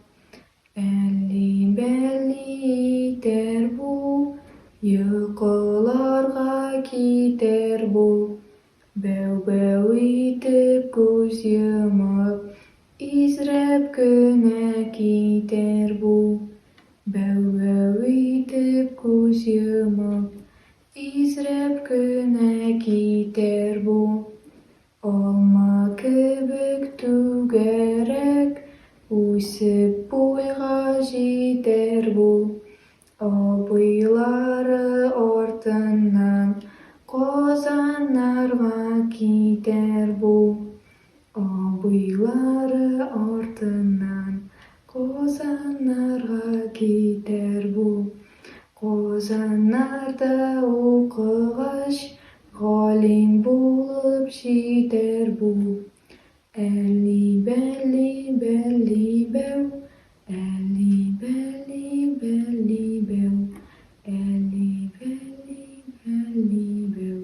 Әлли-бәлли итәр бу, Йокыларга китәр бу. Бәү-бәү итеп күз йомып, Изрәп кенә китәр бу. Бәү-бәү итеп күз йомып, Изрәп кенә китәр бу. Алма кебек түгәрәк, Үсеп буйга җитәр бу. Абыйлары артыннан Казаннарга китәр бу. Абыйлары артыннан Казаннарга китәр бу. Казаннарда укыгач, Галим булып җитәр бу. Әлли-бәлли, бәлли-бәү, Әлли-бәлли, бәлли-бәү, Әлли-бәлли, бәлли-бәү, Әлли-бәлли, бәлли-бәү.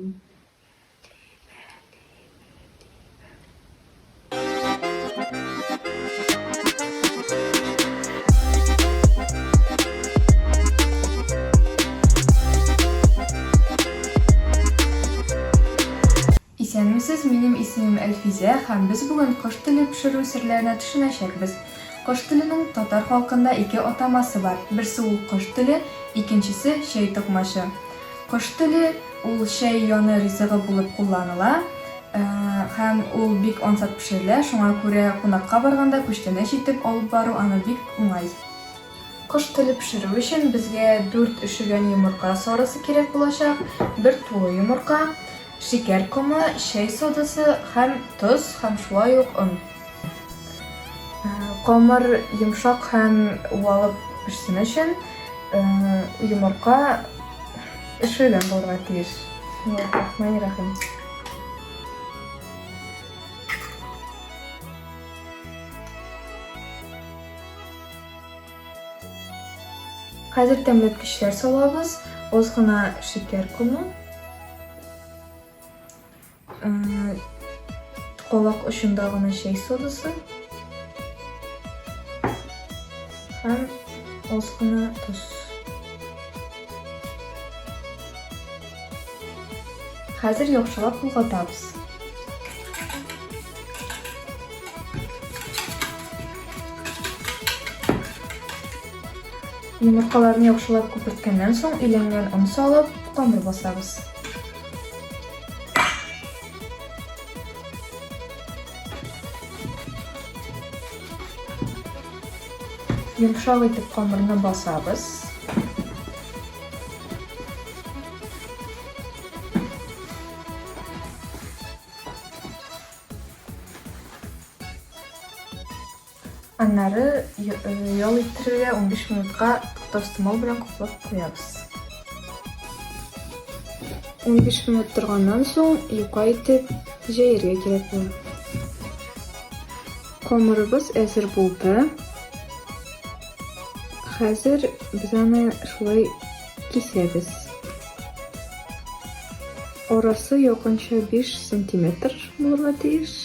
Исәнмесез, минем исемем Әлфизә һәм без бүген кош теле пешерү серләренә төшенәчәкбез. Кош теленең татар халкында ике атамасы бар, берсе ул кош теле, икенчесе чәй токмачы. Кош теле ул чәй яны ризыгы булып кулланыла. Һәм ул бик ансат пешерелә, шуңа күрә кунакка барганда күчтәнәч итеп алып бару аны бик уңай. Кош теле пешерү өчен безгә дүрт өшегән йомырка сарысы кирәк булачак, бер тулы йомырка, шикәр комы, чәй содасы һәм тоз һәм шулай ук он. Камыр йомшак һәм уалып пешсен өчен йомырка өшегән булырга тиеш. Бисмиллаһир-рахманир-рахим. Хәзер тәмләткечләр салабыз. Аз гына шикәр комы. Колак очында гына чәй содасы. Һәм аз гына тоз. Хәзер яхшылап болгатабыз. Йомыркаларны яхшылап күперткәннән соң, иләнгән он салып, камыр басабыз. Йомшак итеп камырны басабыз. Аннары ял иттерергә 15 минутка тастымал белән каплап куябыз. 15 минут торганнан соң юка итеп җәергә кирәк була. Камырыбыз әзер булды. Хәзер без аны шулай кисәбез. Арасы якынча 5 сантиметр булырга тиеш.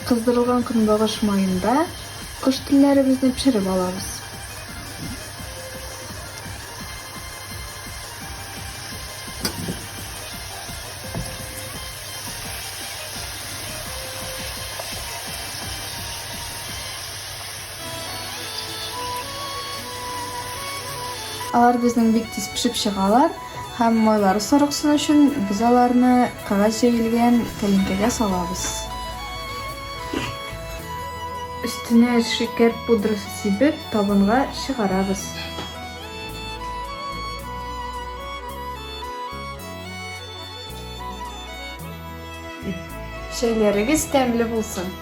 Кыздырылган көнбагыш маенда кош телләребезне пешереп алабыз. Алар безнең бик тиз пешеп чыгалар һәм майлары сарыксын өчен без аларны кәгазь җәелгән тәлинкәгә салабыз. Өстенә шикәр пудрасы сибеп, табынга чыгарабыз. Чәйләрегез тәмле булсын!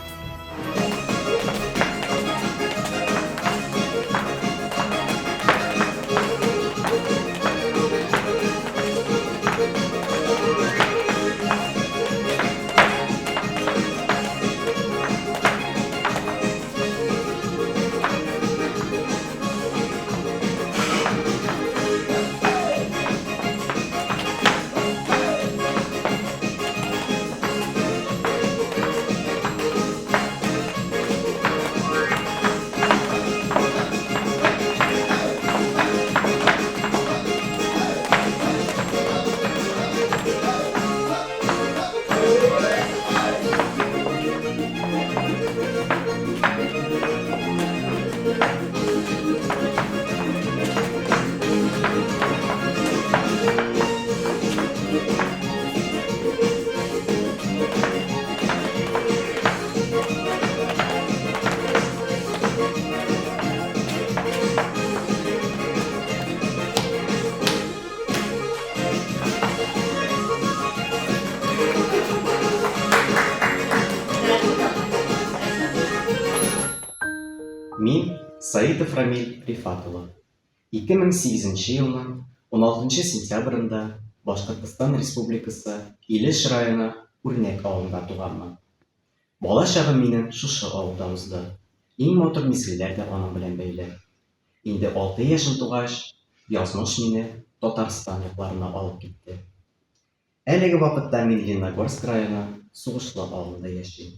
Мин Саитов Рамиль Рифат улы. 2008 нче елның уналтынчы сентябрендә Башкортстан Республикасы Илеш районы Үрнәк авылында туганмын. Бала чагым минем шушы авылда узды. Иң матур мизгелләр дә аның белән бәйле. Инде алты яшем тугач, язмыш мине Татарстан якларына алып китте. Әлеге вакытта мин Лениногорск районы Сугышлы авылында яшим.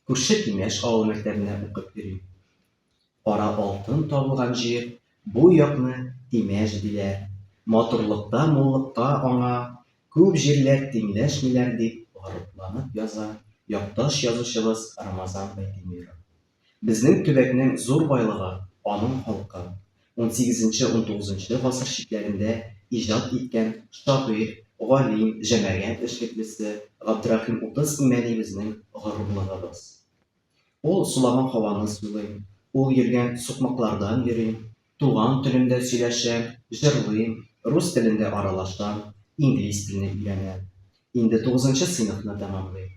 Күрше Тимәш авылы мәктәбенә укып йөрим. Кара алтын табылган җир, бу якны Тимәш диләр. Матурлыкта, муллыкта аңа күп җирләр тиңләшмиләр, дип горурланып яза якташ язучыбыз Рамазан Байтимиров. Безнең төбәкнең зур байлыгы, аның халкы. Унсигезенче-унтугызынчы гасыр чикләрендә иҗат иткән шагыйрь, галим, җәмәгать эшлеклесе Габдрәхим 30 Имәни безнең горурлыгыбыз. Ул сулаган һаваны сулыйм, ул йөргән сукмаклардан йөрим, туган телемдә сөйләшәм, җырлыйм, рус телендә аралашам, инглиз телене өйрәнәм. Инде тугызынчы сыйныфны тәмамлыйм.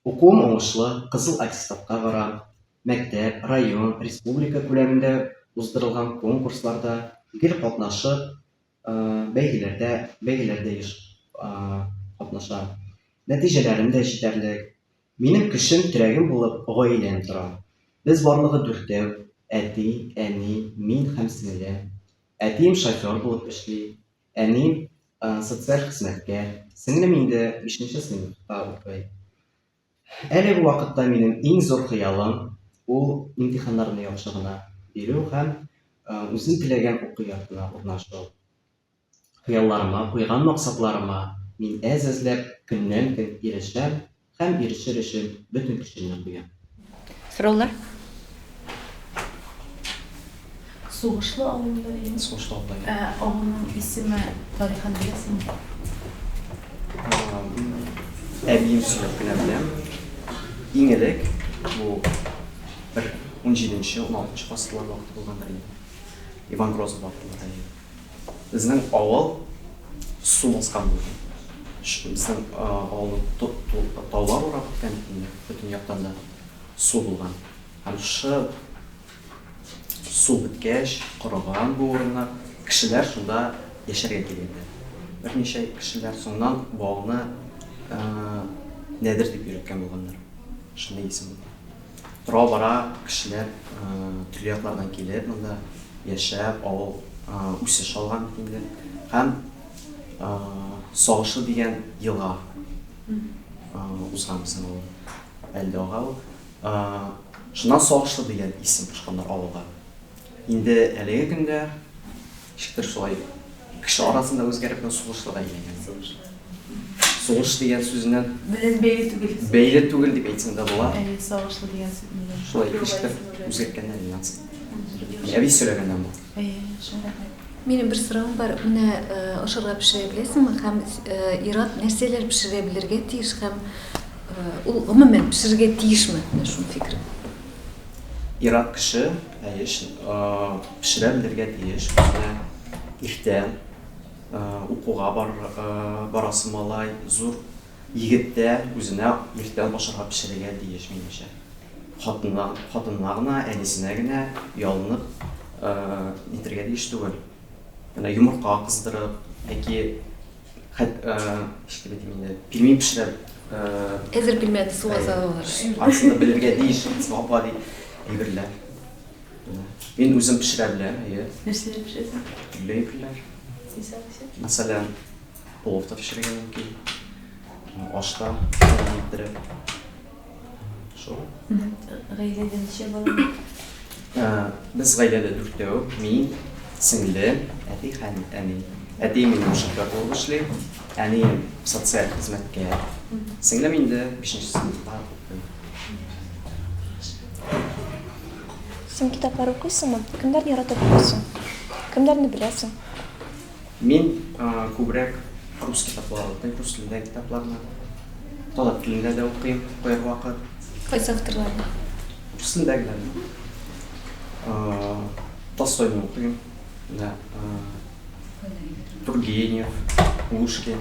Укуым уңышлы, кызыл аттестатка барам. Мәктәп, район, республика күләмендә уздырылган конкурсларда гел катнашып, бәйгеләрдә бәйгеләрдә еш катнашам. Нәтиҗәләрем дә җитәрлек. Минем көчем, терәгем булып гаиләм тора. Без барлыгы дүртәү, әти, әни, мин һәм сеңлем. Әтием шофер булып эшли, Әнием, социаль хезмәткәр, сеңлем инде бишенче сыйныфта укый. Әлеге вакытта минем иң зур хыялым, ул имтиханнарны яхшы гына бирү һәм үзем теләгән уку йортына урнашу. Хыялларыма, куйган максатларыма мин әз-әзләп көннән-көн ирешәм Һәм ирешер өчен бөтен көчемне куям. Сораулар? Сугышлы авылында әйеме? Сугышлы авылда, әйе. Ә авылның исеме тарихын беләсеңме? Әбием сөйләп кенә беләм. Иң элек бу бер унҗиденче, уналтынчы гасырлар вакыты булгандыр инде. Иван Грозный вакытында, әйе. Безнең авыл су баскан булган. Безнең авылны таулар урап үткән бит инде, бөтен яктан да су булган. Һәм шушы су беткәч, корыган бу урыннар, кешеләр шунда яшәргә килгәннәр. Берничә кешеләр соңыннан бу авылны Нәдер дип йөрткән булганнар. Шундый исем булган. Тора-бара кешеләр төрле яклардан килеп монда яшәп, авыл үсеш алган бит инде. Һәм Сагышлы дигән елга узган безнең авылда. Әле дә ага ул. Шуннан Сагышлы дигән исем кушканнар авылга. Инде әлеге көндә ничектер шулай кеше арасында үзгәреп, менә сугышлыга әйләнгән. Сугышлы. Сугыш дигән сүзеннән белән бәйле түгел. Бәйле түгел дип әйтсәң дә була. Әйе, сагышлы дигән сүз белән. Шулай ничектер үзгәрткәннәр инде анысын. Әби сөйләгәннән бу. Әйе, яхшы, рәхмәт. Минем бер соравым бар. Менә ашарга пешерә беләсеңме һәм ир-ат нәрсәләр пешерә белергә тиеш һәм ул гомумән пешерергә тиешме? Менә шуны фикерем. Ир-ат кеше, әйе, пешерә белергә тиеш. Үзенә иртән укуга барасы малай, зур егет тә үзенә иртән ашарга пешерергә тиеш, минемчә. Хатынына, хатынына гына, әнисенә генә ялынып нитергә тиеш түгел. Менә йомырка кыздырып, яки Хәт, ничек дип әйтим инде, пельмень пешерә. Әзер пельмени суга салалар. Анысын да белергә тиеш, гап-гади әйберләр. Мин үзем пешерә беләм, әйе. Нәрсәләр пешерәсең? Төрле әйберләр. Мисал өчен? Мәсәлән, плов та пешерергә мөмкин. Аш та иттереп. Шул. Гаиләдә ничә бала? Без гаиләдә дүртәү. Мин, сеңлем, әти һәм әни. Әтием минем шофер булып эшли, әнием социаль хезмәткәр. Сеңлем инде бишенче сыйныфта укый. Син китаплар укыйсыңмы? Кемнәрне яратып укыйсың? Кемнәрне беләсең? Мин күбрәк рус китаплары укыйм, рус телендәге китапларны. Татар телендә дә укыйм кайвакыт. Кайсы авторларны? Рус телендәгеләрне. Толстойны укыйм. Менә Тургенев, Пушкин,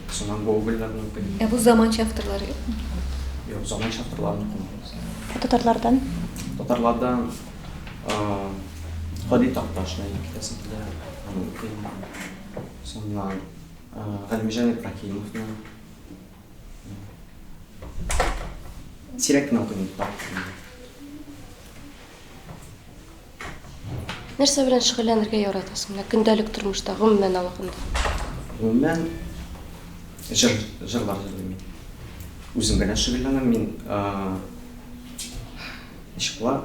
соңыннан Гогольләрне укыйм. Ә бу заманча авторлар юкмы? Юк, заманча авторларны укымыйм. Ә татарлардан? Татарлардан Һади Такташны әйтеп китәсем килә, аны укыйм. Соңыннан Галимҗан Ибраһимовны. Сирәк кенә укыйм татар телендә. Нәрсә белән шөгыльләнергә яратасың? Менә көндәлек тормышта, гомумән алганда. Гомумән, җыр, җырлар җырлыйм мин. Үзем генә шөгыльләнәм мин. Ничек була?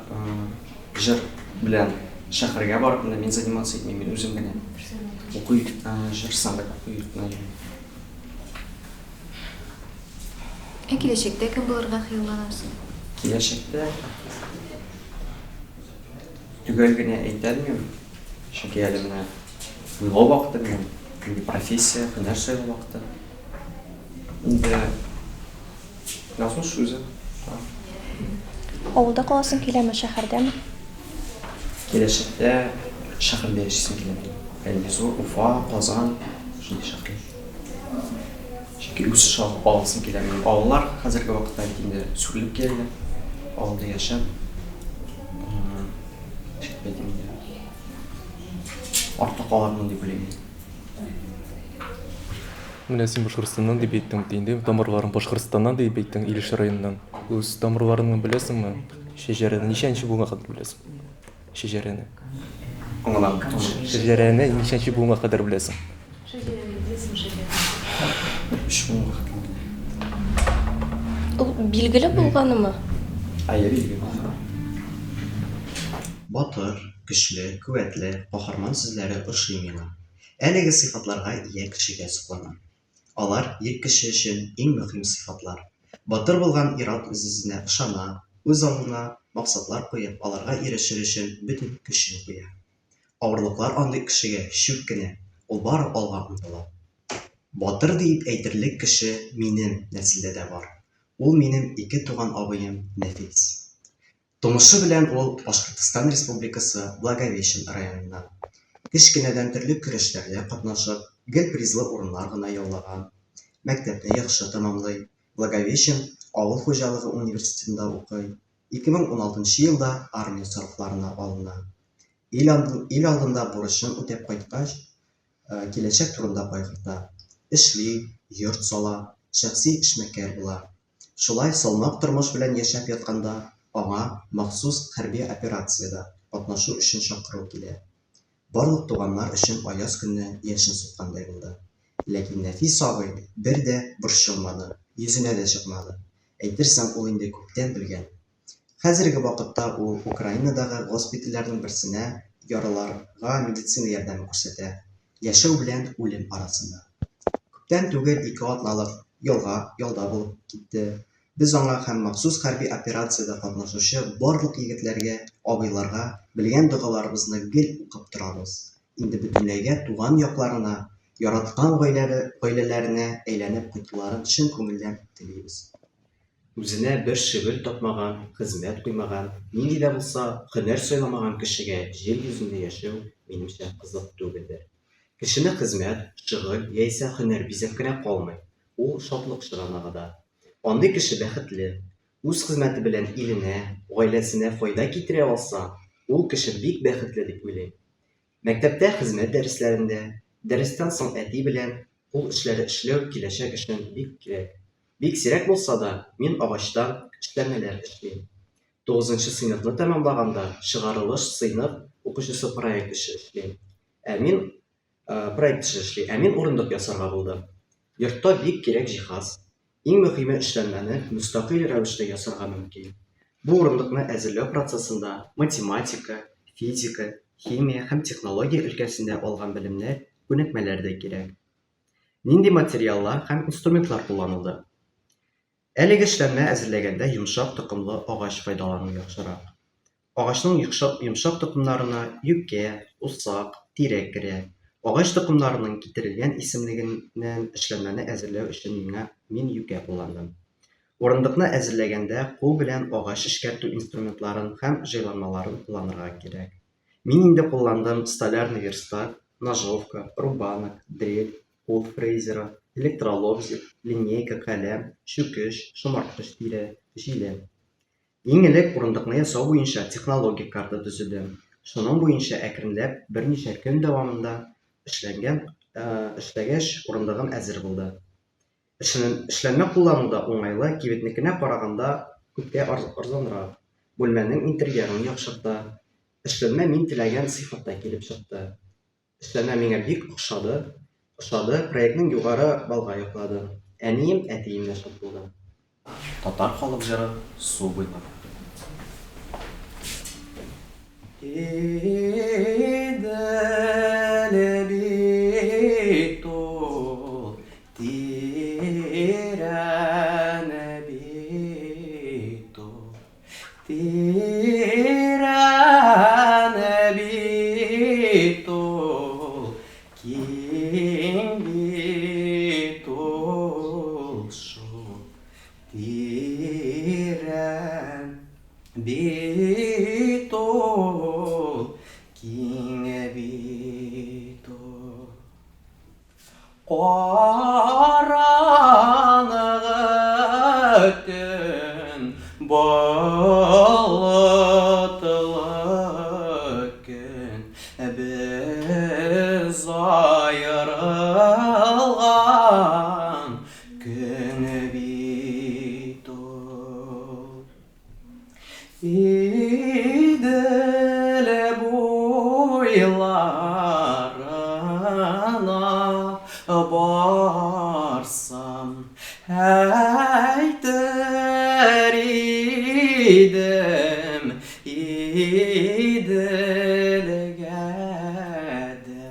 Җыр белән шәһәргә барып менә мин заниматься итмим, мин үзем генә уку җыр сәнгать уку йортына йөрим. Ә киләчәктә кем булырга хыялланасың? Киләчәктә төгәл генә әйтә алмыйм, чөнки әле менә уйлау вакыты минем, нинди профессия, һөнәр сайлау вакыты. Инде Язмыш үзе. Авылда каласың киләме, шәһәрдәме? Киләчәктә шәһәрдә яшисем килә минем. Әллә зур Уфа, Казан, шундый шәһәрләр. Чөнки үсеш аласым килә минем. Авыллар хәзерге вакытта бит инде сүрелеп киләләр. Авылда яшәп, ничек дип әйтим инде, артта калырмын дип уйлыйм мин. Менә син Башкортстаннан дип әйттең бит инде, тамырларың Башкортстаннан дип әйттең, Илеш районыннан. Үз тамырларыңны беләсеңме? Шәҗәрәне ничәнче буынга кадәр беләсең? Шәҗәрәне. Аңламадым. Шәҗәрәне ничәнче буынга кадәр беләсең? Шәҗәрәне беләсеңме, шәҗәрәне? Өч буынга кадәр беләм. Ул билгеле булганымы? Әйе, билгеле булган. Батыр, көчле, куәтле, каһарман сүзләре ошый миңа. Әлеге сыйфатларга ия кешегә сокланам. Алар, ир кеше өчен иң мөһим сыйфатлар. Батыр булган ир-ат үз-үзенә ышана, үз алдына максатлар куеп, аларга ирешер өчен бөтен көчен куя. Авырлыклар андый кешегә чүп кенә, ул бары алга омтыла. Батыр диеп әйтерлек кеше минем нәселдә дә бар. Ул минем икетуган абыем Нәфис. Тумышы белән ул Башкортстан Республикасы Благовещен районыннан. Кечкенәдән төрле көрәшләрдә катнашып, гел призлы урыннар гына яулаган. Мәктәпне яхшы тәмамлый, Благовещен авыл хуҗалыгы университетында укый, 2016 нчы елда армия сафларына алына. Ил ил алдында бурычын үтәп кайткач, киләчәк турында кайгырта. Эшли, йорт сала, шәхси эшмәкәр була. Шулай салмак тормыш белән яшәп ятканда, аңа махсус хәрби операциядә катнашу өчен чакыру килә. Барлык туганнар өчен аяз көнне яшен суккандай булды. Ләкин Нәфис абый бер дә борчылмады, йөзенә дә чыкмады. Әйтерсең, ул инде күптән белгән. Хәзерге вакытта ул Украинадагы госпитальләрнең берсенә яраларга медицина ярдәме күрсәтә, яшәү белән үлем арасында. Күптән түгел ике атналык ялга ялда булып китте. Без аңа һәм махсус хәрби операциядә катнашучы барлык егетләргә, абыйларга белгән догаларыбызны гел укып торабыз. Инде бөтенләйгә туган якларына, яраткан гаиләләренә әйләнеп кайтуларын чын күңелдән телибез. Үзенә бер шөгыль тапмаган, хезмәт куймаган, нинди дә булса һөнәр сайламаган кешегә җир йөзендә яшәү, минемчә, кызык түгелдер. Кешене хезмәт, шөгыль яисә һөнәр бизәп кенә калмый, ул шатлык чыганагы да. Андый кеше бәхетле. Үз хезмәте белән иленә, гаиләсенә файда китерә алса, ул кеше бик бәхетле дип уйлыйм. Мәктәптә хезмәт дәресләрендә, дәрестән соң әти белән кул эшләре эшләү киләчәк өчен бик кирәк. Бик сирәк булса да, мин агачтан эшләнмәләр эшлим. Тугызынчы сыйныфны тәмамлаганда чыгарылыш сыйныф укучысы проект эше эшли. Ә мин проект эше эшли. Ә мин урындык ясарга булдым. Йортта бик кирәк җиһаз. Иң мөһиме эшләнмәне мөстәкыйль рәвештә ясарга мөмкин. Бу урындыкны әзерләү процессында математика, физика, химия һәм технология өлкәсендә алган белемнәр, күнекмәләр дә кирәк. Нинди материаллар һәм инструментлар кулланылды? Әлеге эшләнмә әзерләгәндә йомшак токымлы агач файдалану яхшырак. Агачның йомшак токымнарына юкә, усак, тирәк керә. Агач токымнарының китерелгән исемлегеннән эшләнмәне әзерләү өчен миңа мин юкә кулландым. Урындыкны әзерләгәндә кул белән агач эшкәртү инструментларын һәм җайланмаларын кулланырга кирәк. Мин инде кулландым столярный верстак, ножовка, рубанок, дрель, кул фрезеры, электролобзик, линейка, каләм, чүкеч, шомарткыч тире, җилем. Иң элек урындыкны ясау буенча технологик карта төзедем. Шуның буенча әкренләп берничә көн дәвамында эшләнгән эшләгәч, урындыгым әзер булды. Эшләнмә куллану да уңайлы, кибетнекенә караганда күпкә арзанрак. Бүлмәнең интерьерын яхшырта. Эшләнмә мин теләгән сыйфатта килеп чыкты. Эшләнмә миңа бик охшады, ошады, проектның югары баллга яклады. Әнием, әтием дә шат булды. Татар халык җыры Су буйлап. Идел бит ул, тирән бит ул, тирән бит ул, киң бит ул шул, тирән Бит ул, киң бит ул. Караңгы төн, болытлы көн, без аерылган көн бит ул. Идел буйларына барсам, әйтер идем Иделгә дә,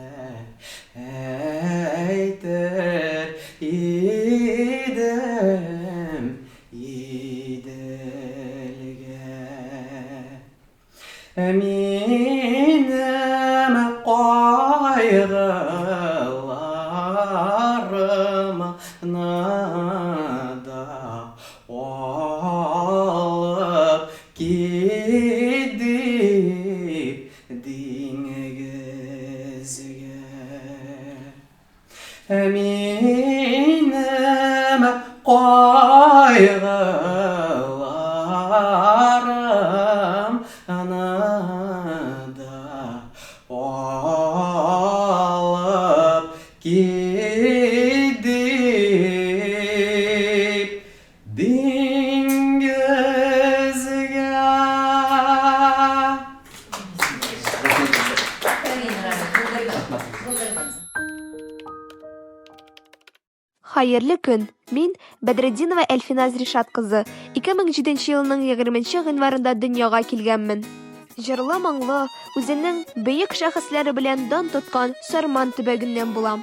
әйтер идем Иделгә. Минем кайгыларымны да алып кит дип диңгезгә. Минем кайгыларымны да алып кит дип диңгезгә. Хәерле көн! Мин, Бәдретдинова Әлфиназ Ришат кызы, 2007 елның 20 гыйнварында дөньяга килгәнмен. Җырлы-моңлы, үзенең бөек шәхесләре белән дан тоткан Сарман төбәгеннән булам.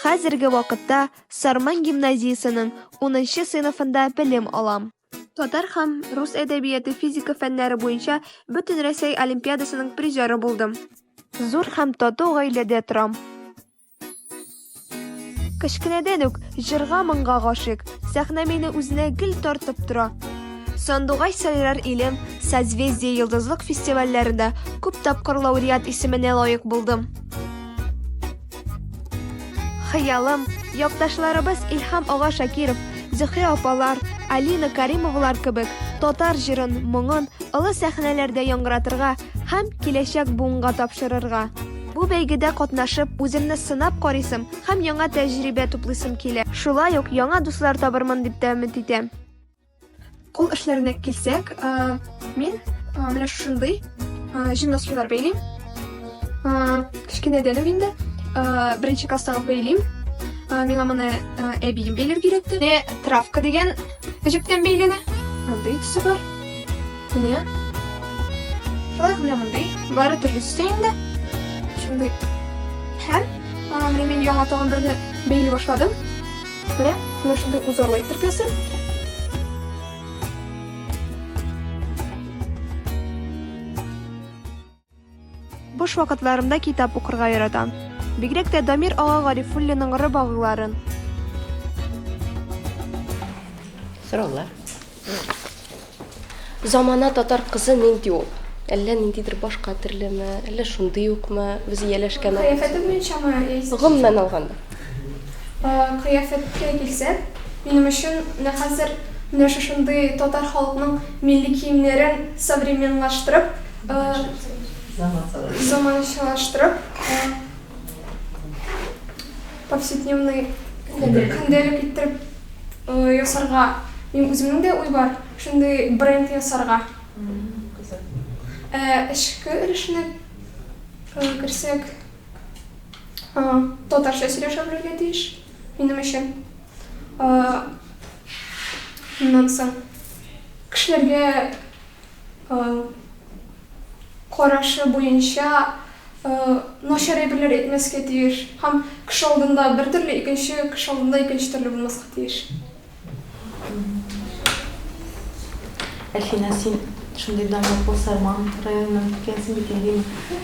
Хәзерге вакытта Сарман гимназиясенең унынчы сыйныфында белем алам. Татар һәм рус әдәбияты, физика фәннәре буенча Бөтенрәсәй олимпиадасының призеры булдым. Зур һәм тату гаиләдә торам. Кечкенәдән үк җырга-моңга гашыйк, сәхнә мине үзенә гел тартып тора. Сандугач сайрар илем, Созвездие йолдызлык фестивальләрендә күп тапкыр лауреат исеменә лаек булдым. Хыялым, якташларыбыз Илһам ага Шакиров, Зөһрә апалар, Алина Каримовалар кебек татар җырын, моңын олы сәхнәләрдә яңгыратырга һәм киләчәк буынга тапшырырга. Бу бәйгедә катнашып, үземне сынап карыйсым һәм яңа тәҗрибә туплыйсым килә. Шулай ук яңа дуслар табырмын дип тә өмет итәм. Кул эшләренә килсәк, мин менә шушындый җимнастикалар бәйлим. Кечкенәдән үк инде беренче класстан ук бәйлим. Миңа моны әбием бәйләргә өйрәтте. Менә травка дигән җептән бәйләнә. Мондый төсе бар. Менә. Шулай ук менә мондый. Бары төрле төстә инде. Шундый. Һәм менә мин яңа тагын берне бәйли башладым. Менә, менә шундый узорлы иттереп ясыйм. Буш вакытларымда китап укырга яратам. Бигрәк тә Дамир ага Гарифуллинның Рыбагыларын. Сораулар. Замана татар кызы нинди ул? Әллә ниндидер башка төрлеме, әллә шундый укмы, без ияләшкән Кыяфәте буенчамы яисә? Гомумән алганда. Кыяфәткә килсәк, минем өчен менә хәзер менә шушындый татар халыкның милли киемнәрен современлаштырып, заманчалаштырып, повседневный көндәлек иттереп ясарга минем үземнең дә уй бар, шундый бренд ясарга. Ә эчке өлешенә керсәк, татарча сөйләшә белергә тиеш, минем өчен. Аннан соң кешеләргә. карашы буенча начар әйберләр әйтмәскә тиеш һәм кеше алдында бер төрле, икенче кеше алдында икенче төрле булмаска тиеш. Әлфинә, син шундый данлыклы Сарман районыннан киткәнсең бит инде,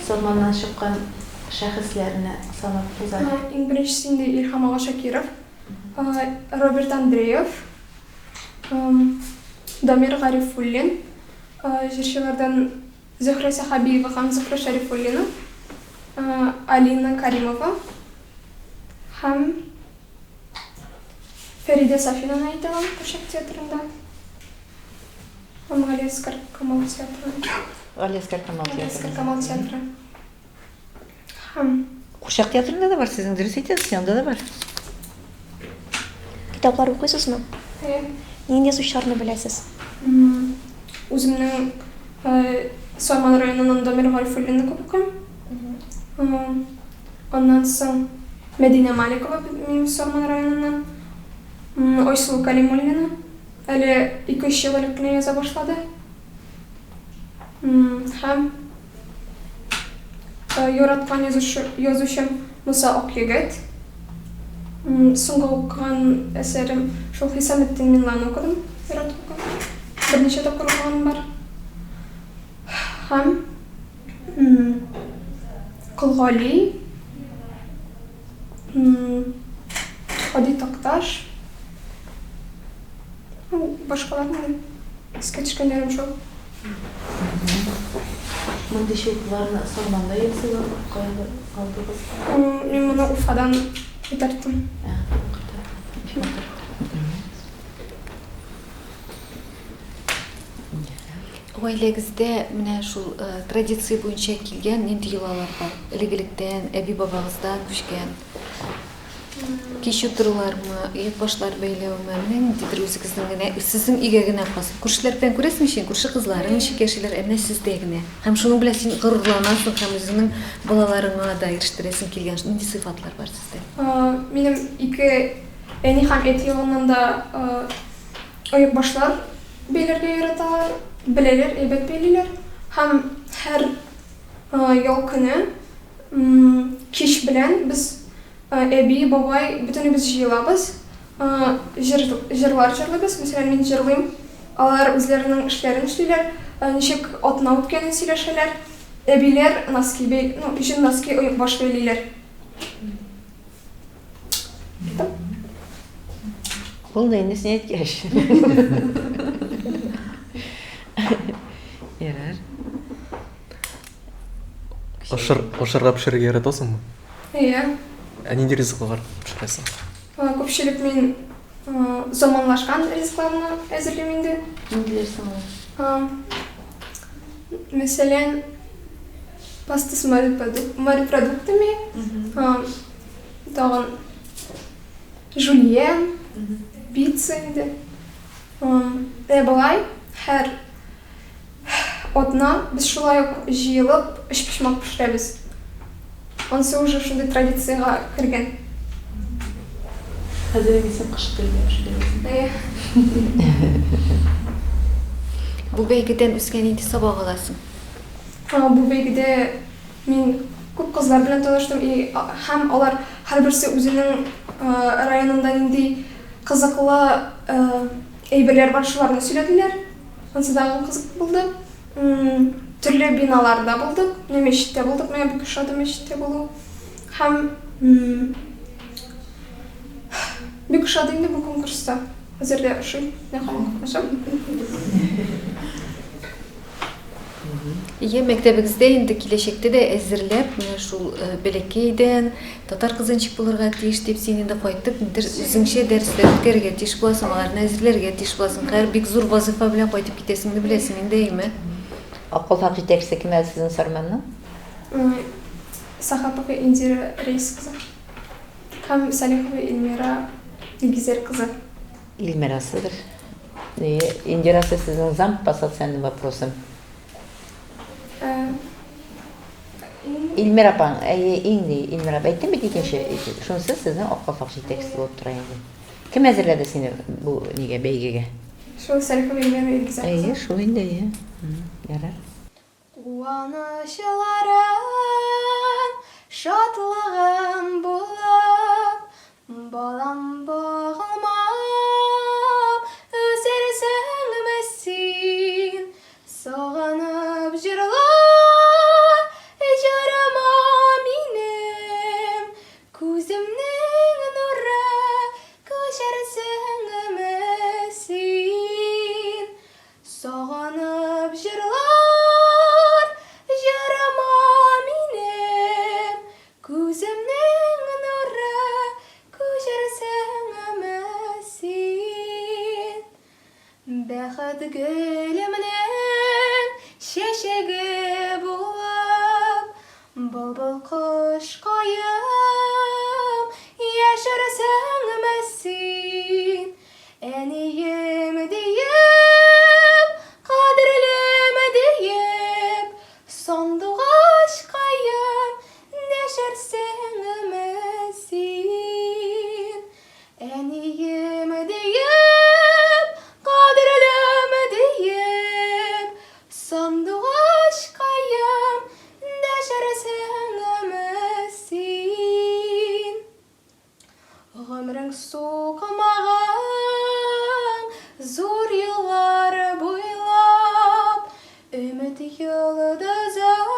Сарманнан чыккан шәхесләрне санап уз әле. Иң беренчесе инде Илһам ага Шакиров, Роберт Андреев, Дамир Гарифуллин, җырчылардан Зөһрә Сәхәбиева һәм Зөһрә Шәрифуллина, Алина Каримова һәм Фәридә Сафинаны әйтә алам, Курчак театрында. Һәм Галиәсгар Камал театры. Галиәсгар Камал театры. Галиәсгар Камал театры. Һәм Курчак театрында да бар, сезнең дөрес әйтәсез, анда да бар. Китаплар укыйсызмы? Әйе. Нинди язучыларны беләсез? Үземнең Сарман районыннан Дамир Гарифуллинны күп укыйм. Аннан соң Мәдинә Маликова минем Сарман районыннан. Айсылу Кәлимуллина әле ике-өч ел элек кенә яза башлады. Һәм яраткан язучым Муса Акъегет. Соңгы укыган әсәрем шул Хисаметдин Миңланы укыдым, яратып укыдым. Берничә тапкыр укыганым бар. Һәм Кол Гали, Һади Такташ, ну, башкаларны да искә төшкәннәрем шул. Мондый чулпыларны Сарманда ясыйлармы? Каян алдыгыз? Мин моны Уфадан кайтарттым. Ә, кайтарттым. Бик матур. Гаиләгездә менә шул традиция буенча килгән нинди йолалар бар? Элек-электән, әби-бабагыздан күчкән. Кич утырулармы, оекбашлар бәйләүме, менә ниндидер үзегезнең генә, сезнең өйгә генә хас. Күршеләр белән күрәсең ич, күрше кызларың ничек яшиләр, ә менә сездә генә. Һәм шуның белән син горурланасың һәм үзеңнең балаларыңа да ирештерәсең килгән нинди сыйфатлар бар сездә? Минем ике әни һәм әти ягыннан да оекбашлар бәйләргә яраталар, беләләр, әйбәт бәйлиләр. Һәм һәр ял көне кич белән без әби, бабай, бөтенебез җыелабыз, җыр, җырлар җырлыйбыз. Мәсәлән, мин җырлыйм, алар үзләренең эшләрен эшлиләр, ничек атна үткәнен сөйләшәләр. Әбиләр носки бәй, ну, җен носки, оекбаш бәйлиләр. Булды инде син әйткәч. Ярар. Ашар, ашарга пешерергә яратасыңмы? Әйе. Ә нинди ризыклар пешерәсең? Күпчелек мин заманлашкан ризыкларны әзерлим инде. Ниндиләр соң алар? Мәсәлән, паста с морепродуктами, тагын жульен, пицца инде. Ә болай һәр Атна без шулай ук җыелып өчпочмак пешерәбез. Ансы уже шундый традициягә кергән. Хәзер инде син кыш телгә пешерәсең. Әйе. Бу бәйгедән үзгә нинди сабак аласың? Бу бәйгедә мин күп кызлар белән таныштым и һәм алар һәрберсе үзенең районында нинди кызыклы әйберләр бар, шуларны сөйләделәр. Ансы тагын кызык булды. Төрле биналарда булдык. Менә мәчеттә булдык. Менә бик ошады мәчеттә булу. Һәм бик ошады инде бу конкурста. Хәзер дә ошый. Менә һаман катнашам. Ие, мәктәбегездә инде киләчәктә дә әзерләп, менә шул бәләкәйдән татар кызы ничек булырга тиеш дип, син инде кайтып, нидер үзеңчә дәресләр үткәрергә тиеш буласың, аларны әзерләргә тиеш буласың. Хәер, бик зур вазыйфа белән кайтып китәсеңне беләсең инде, әйеме? Ак калфак җитәкчесе кем әле сезнең Сарманның? Сахапова Индира Рәис кызы һәм Салихова Эльмира Илгизәр кызы. Ильмирасыдыр. Индирасы сезнең зам по социальным вопросам. Ильмира апаң, әйе, иң ди, Ильмира апа. Әйттем бит икенче, шунысы сезнең Ак калфак җитәкчесе булып тора инде. Кем әзерләде сине бу нигә, бәйгегә? Шул Сәлихова Ильмира Илгизәр кызы. Әйе, шул инде, әйе. Ярар. Куанычларым, шатлыгым булып, Балам багылмам, үсәрсеңме син? Сагынып җырла, җырыма минем, Күземнең нуры, күчәрсеңме син? Сагынып җырлар җырыма минем, Күземнең нуры, күчәрсеңме син? Бәхет гөлемнең чәчәге булып, Былбыл кошкаем, яшәрсеңме син? Әнием диеп, кадерлем диеп, Сандугачкаем, дәшәрсеңме син? Әнием диеп, кадерлем диеп, Сандугачкаем, дәшәрсеңме син? Гомерең сукмагың зур юллар буйлап, Өмет йолдызым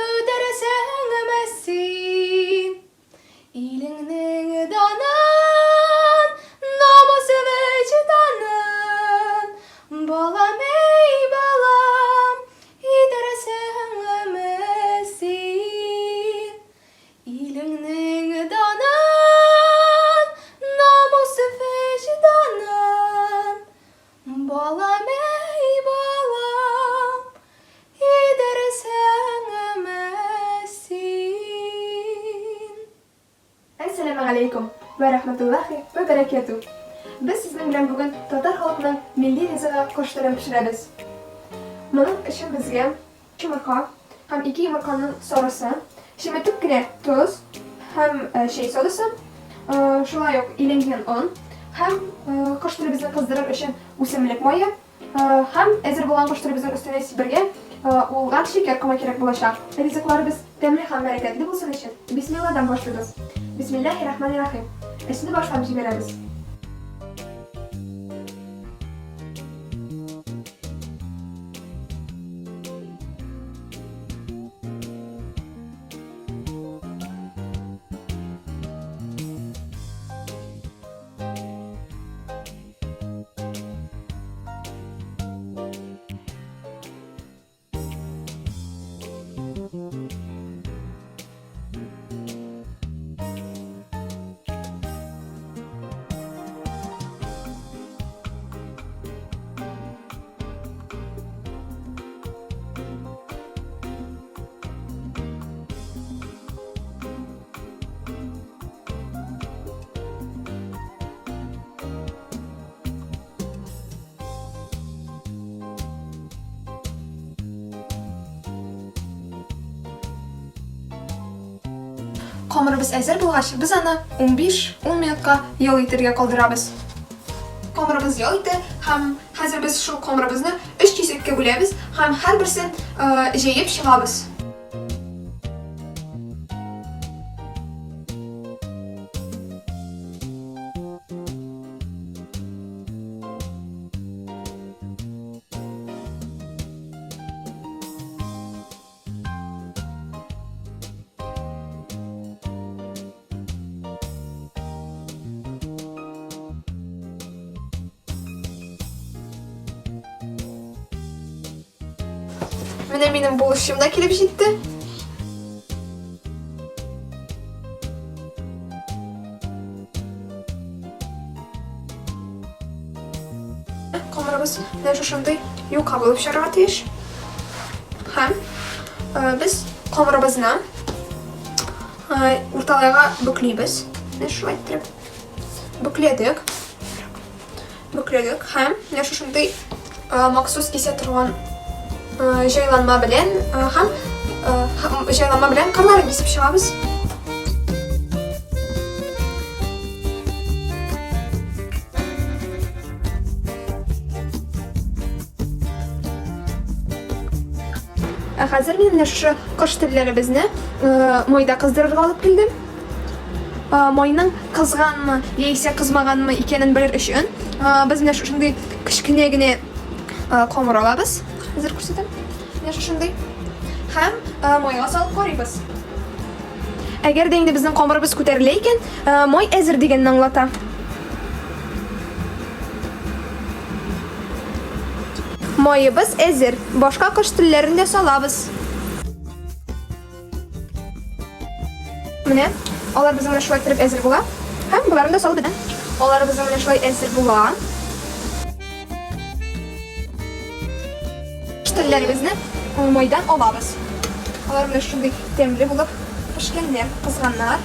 үтерсеңме син? Илеңнең данын, намус вөҗданын, Балам, әй, балам, итәрсеңме син? Илеңнең данын, намус вөҗданын, Балам, әй, балам, идәрсеңме син? Әссәламегаләйкүм вә рәхмәтуллаһи вә бәрәкәтү! Без сезнең белән бүген татар халкының милли ризыгы кош телен пешерәбез. Моның өчен безгә йомырка һәм ике йомырканың сарысы, чеметеп кенә тоз һәм чәй содасы, шулай ук иләнгән он һәм кош телебезне кыздырыр өчен үсемлек мае, Һәм әзер булган кош телебезнең өстенә сибәргә уылган шикәр комы кирәк булачак. Ризыкларыбыз тәмле һәм бәрәкәтле булсын өчен, бисмилладан башлыйбыз. Бисмиллаһи рахмани рахим. Эшне башлап җибәрәбез. Камырыбыз әзер булгач, без аны 15-10 минутка ял итәргә калдырабыз. Камырыбыз ял итә һәм хәзер без шул камырыбызны өч кисәккә бүләбез һәм һәрберсен җәеп чыгабыз. Менә минем булышчым да килеп җитте. Камырыбыз менә шушындый юка булып чыгарга тиеш. Һәм э, без камырыбызны э, урталайга бөклибез. Менә шулай иттереп бөкләдек. Бөкләдек һәм менә шушындый э, махсус кисә торган э, җайланма белән э, һәм җайланма белән кырларын кисеп чыгабыз. Ә хәзер мин менә шушы кош телләребезне майда кыздырырга алып килдем. Майның кызганмы яисә кызмаганмы икәнен белер өчен без менә шушындый кечкенә генә камыр алабыз. Хәзер күрсәтәм. Менә шушындый. Һәм майга салып карыйбыз. Әгәр дә инде безнең камырыбыз күтәрелә икән, май әзер дигәнне аңлата. Маебыз әзер. Башка кош телләрен дә салабыз. Менә алар безнең менә шулай иттереп әзер була. Һәм боларын да салып бетәм. Алар безнең менә шулай әзер була. Телләребезне майдан алабыз. Алар менә шундый тәмле булып пешкәннәр, кызганнар.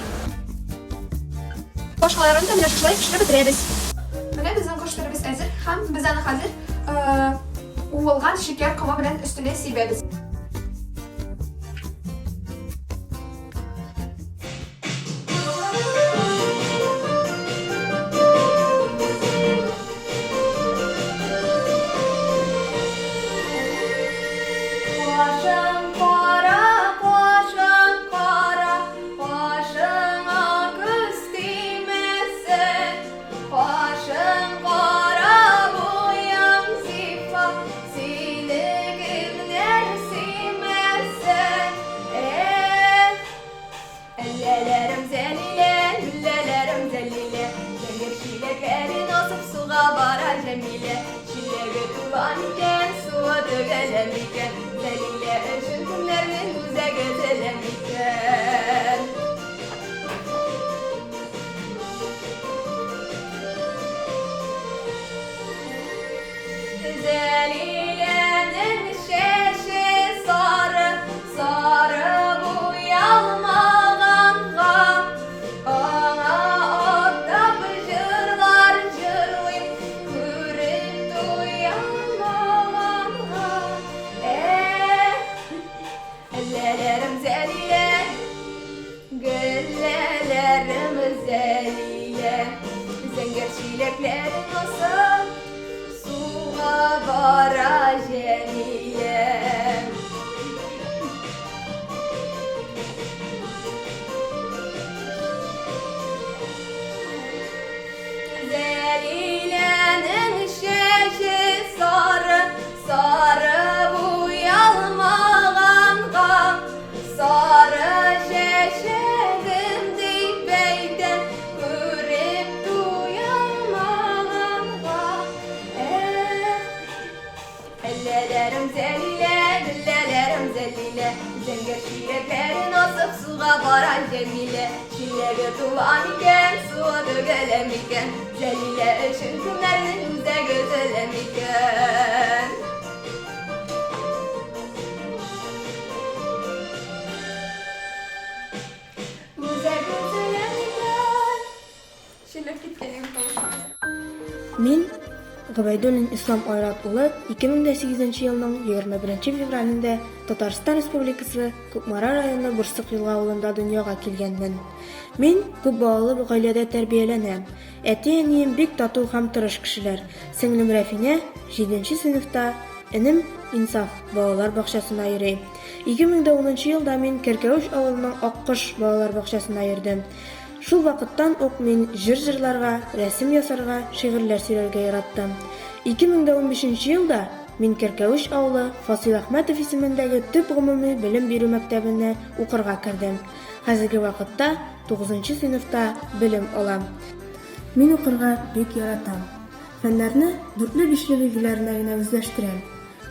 Башкаларын да менә шулай пешереп бетерәбез. Менә безнең кош телебез әзер һәм без аны хәзер уылган шикәр комы белән өстенә сибәбез. Кашың кара, кашың кара, кашыңа күз тимәсен. Кашың кара, буең зифа, сине кемнәр сөймәсен. Эх, Әлләләрем Зәлилә, гөлләләрем Зәлилә, Зәңгәр чиләкләрен асып суга бара Җәмилә. Чиләге тула микән, суы түгелә микән? Зәлилә өчен кемнәрнең үзәге өзелә микән? Зәлиләнең чәче сары, сары буялмаганга, аңа атап җырлар җырлыйм, күреп туялмаганга. Эх, Әлләләрем Зәлилә, гөлләләрем Зәлилә, зәңгәр чиләкләрен асып, суга бара Җәмилә. Зәлиләнең чәче сары, Сары буялмаганга, сары чәчәгем дип әйтәм, күреп туялмаганга. Эх, әлләләрем Зәлилә, гөлләләрем Зәлилә, зәңгәр чиләкләрен асып суга бара Җәмилә. Чиләге тула микән, суы түгелә микән? Зәлилә өчен кемнәрнең үзәге өзелә микән? Үзәге өзелә микән? Чиләк киткән инде тавышы. Мин, Гобәйдуллин Ислам Айрат улы, 2008 елның 21 февралендә Татарстан Республикасы Кукмара районы Бурсык Елга авылында дөньяга килгәнмен. Мин күп балалы гаиләдә тәрбияләнәм. Әти-әнием бик тату һәм тырыш кешеләр. Сеңлем Рәфинә, җиденче сыйныфта, энем Инсаф балалар бакчасына йөри. 2010 елда мин Кәркәвеч авылының Аккош балалар бакчасына йөрдем. Шул вакыттан ук мин җыр җырларга, рәсем ясарга, шигырьләр сөйләргә яраттым. 2015 елда мин Кәркәвеч авылы Фасил Әхмәтов исемендәге төп гомуми белем бирү мәктәбенә укырга кердем. Хәзерге вакытта тугызынчы сыйныфта белем алам. Мин укырга бик яратам. Фәннәрне дүртле-бишле билгеләренә генә үзләштерәм.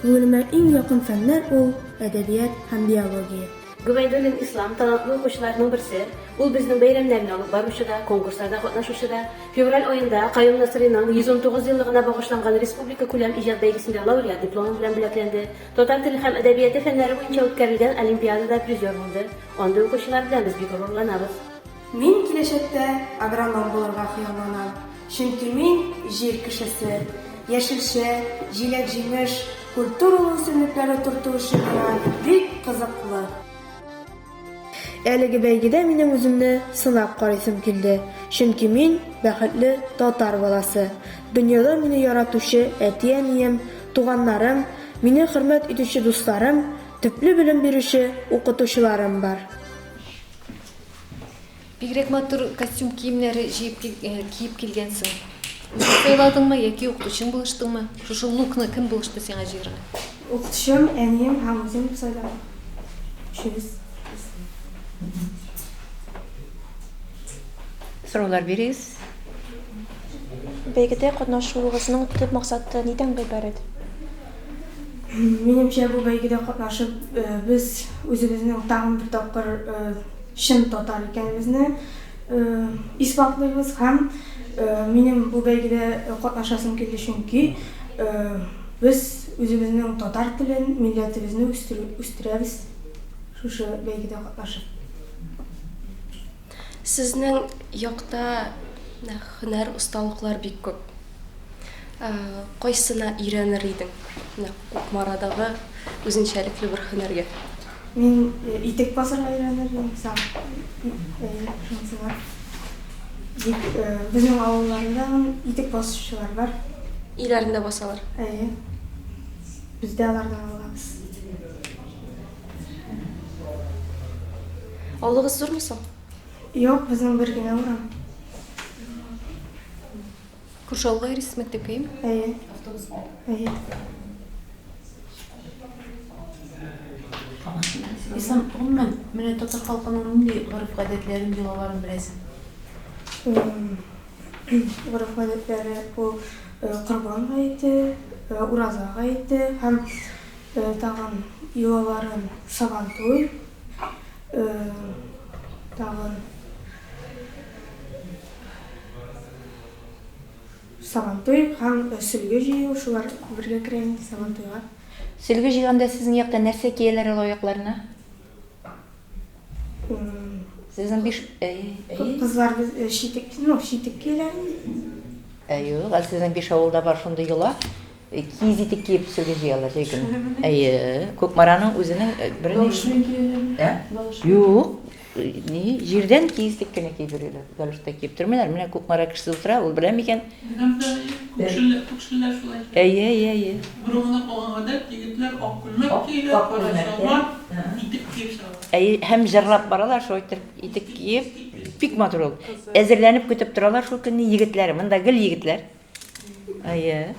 Күңелемә иң якын фәннәр ул, әдәбият һәм биология. Гобәйдуллин Ислам, талантлы укучыларның берсе. Ул безнең бәйрәмнәрне алып баручы да, конкурсларда катнашучы да. Февраль аенда Каюм Насыйриның 119 еллыгына багышланган республика күләм иҗат бәйгесендә лауреат дипломы белән бүләкләнде. Татар теле һәм әдәбияты фәннәре буенча үткәрелгән олимпиадада призер булды. Андый укучылар белән без бик горурланабыз. Мин киләчәктә агроном булырга хыялланам, чөнки мин, җир кешесе. Яшелчә, җиләк-җимеш, культуралы үсемлекләр утырту эше миңа бик кызыклы. Әлеге бәйгедә минем үземне сынап карыйсым килде, чөнки мин, бәхетле татар баласы. Дөньяда мине яратучы әти-әнием, туганнарым, мине хөрмәт итүче дусларым, Төпле белем бирүче укытучыларым бар. Бигрәк матур костюм киемнәре җыеп киеп килгәнсең. Үзең сайладыңмы яки укытучың булыштыңмы? Шушы лукны кем булышты сиңа җыярга? Укытучым, әнием һәм үзем сайладык. Өчебез. Сораулар бирегез. Бәйгедә катнашуыгызның төп максаты нидән гыйбарәт? Минемчә, бу бәйгедә катнашып, без үзебезнең тагын бер тапкыр чын татар икәнебезне исбатлыйбыз һәм минем бу бәйгедә катнашасым килде, чөнки без үзебезнең татар телен, милләтебезне үстерәбез шушы бәйгедә катнашып. Сезнең якта һөнәр осталыклар бик күп. Кайсына өйрәнер идең? Менә Кукмарадагы үзенчәлекле бер һөнәргә. Мин итек басарга өйрәнер идем, әйе, шунысына. Бик безнең авылларда итек басучылар бар. Өйләрендә басалар. Әйе. Без дә алардан алабыз. Авылыгыз зурмы соң? Юк, безнең бер генә урам. Күрше авылга йөрисез мәктәпкә, әйеме? Әйе. Автобус белән. Әйе. Ислам, гомумән, менә татар халкының нинди гореф-гадәтләрен, йолаларын беләсең? Гореф-гадәтләре ул Корбан гаете, Ураза гаете һәм Тагын йолаларын Сабантуй, тагын Сабантуй һәм сөлге җыю, шулар бергә керә инде Сабантуйга. Сөлге җыйганда сезнең якта нәрсә кияләр ул аякларына? Сезнең биш, әйе, әйе. Кызлар без читек, ну, читек кияләр инде. Ә юк, әле сезнең Бишавылда бар шундый йола. Киез итек киеп сөлге җыялар җәй көне. Әйе, Кукмараның үзенең бер Галош белән кияләрме? Ә? Юк. Ни, җирдән киез итек кенә киеп йөриләр. Галош та киеп тормыйлар. Менә Кукмара кешесе утыра, ул белә микән? Беләм дә, әйе. Күкшелләр шулай. Әйе, әйе, әйе. Борынгыдан калган гадәт, егетләр ак күлмәк кияләр, кара чалбар, итек киеп чыгалар. Әйе, һәм җырлап баралар шулай итеп, итек киеп. Бик матур ул. Әзерләнеп көтеп торалар шул көнне егетләр. Монда гел егетләр. Әйе.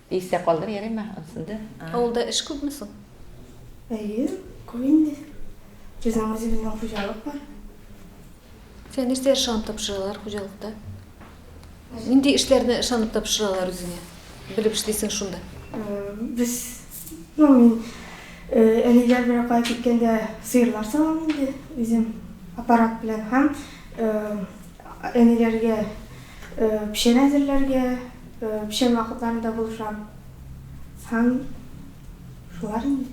Истә калдыр, ярыймы, ансын да. Авылда эш күпме соң? Әйе, күп инде. Безнең үзебезнең хуҗалык бар. Сиңа нәрсә ышанып тапшыралар хуҗалыкта? Нинди эшләрне ышанып тапшыралар үзеңә? Белеп эшлисең шунда. Без, ну, мин әниләр белән кая киткәндә сыерлар савам инде үзем аппарат белән һәм әниләргә Печән әзерләргә, печән вакытларында булышам. Һәм шулар инде.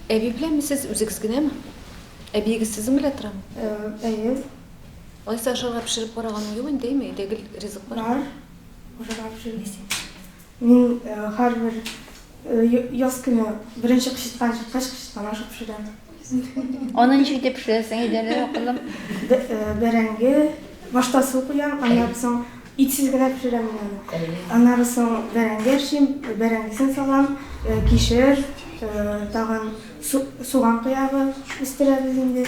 Әби беләнме сез, үзегез генәме? Әбиегез сезнең белән торамы? Әйе. Алайса ашарга пешереп караганың юк инде, әйме? Өйдә гел ризык бар. Бар. Ашарга пешереп. Мин һәрбер яз көне беренче кычыткан чыккач, кычыткан ашы пешерәм. Аны ничек итеп пешерәсең, әйдә әле, акыллым? Бәрәңге, башта су куям, аннары соң итсез генә пешерәм мин аны. Аннары соң бәрәңге әрчим, бәрәңгесен салам, кишер, тагын суган кыягы үстерәбез инде.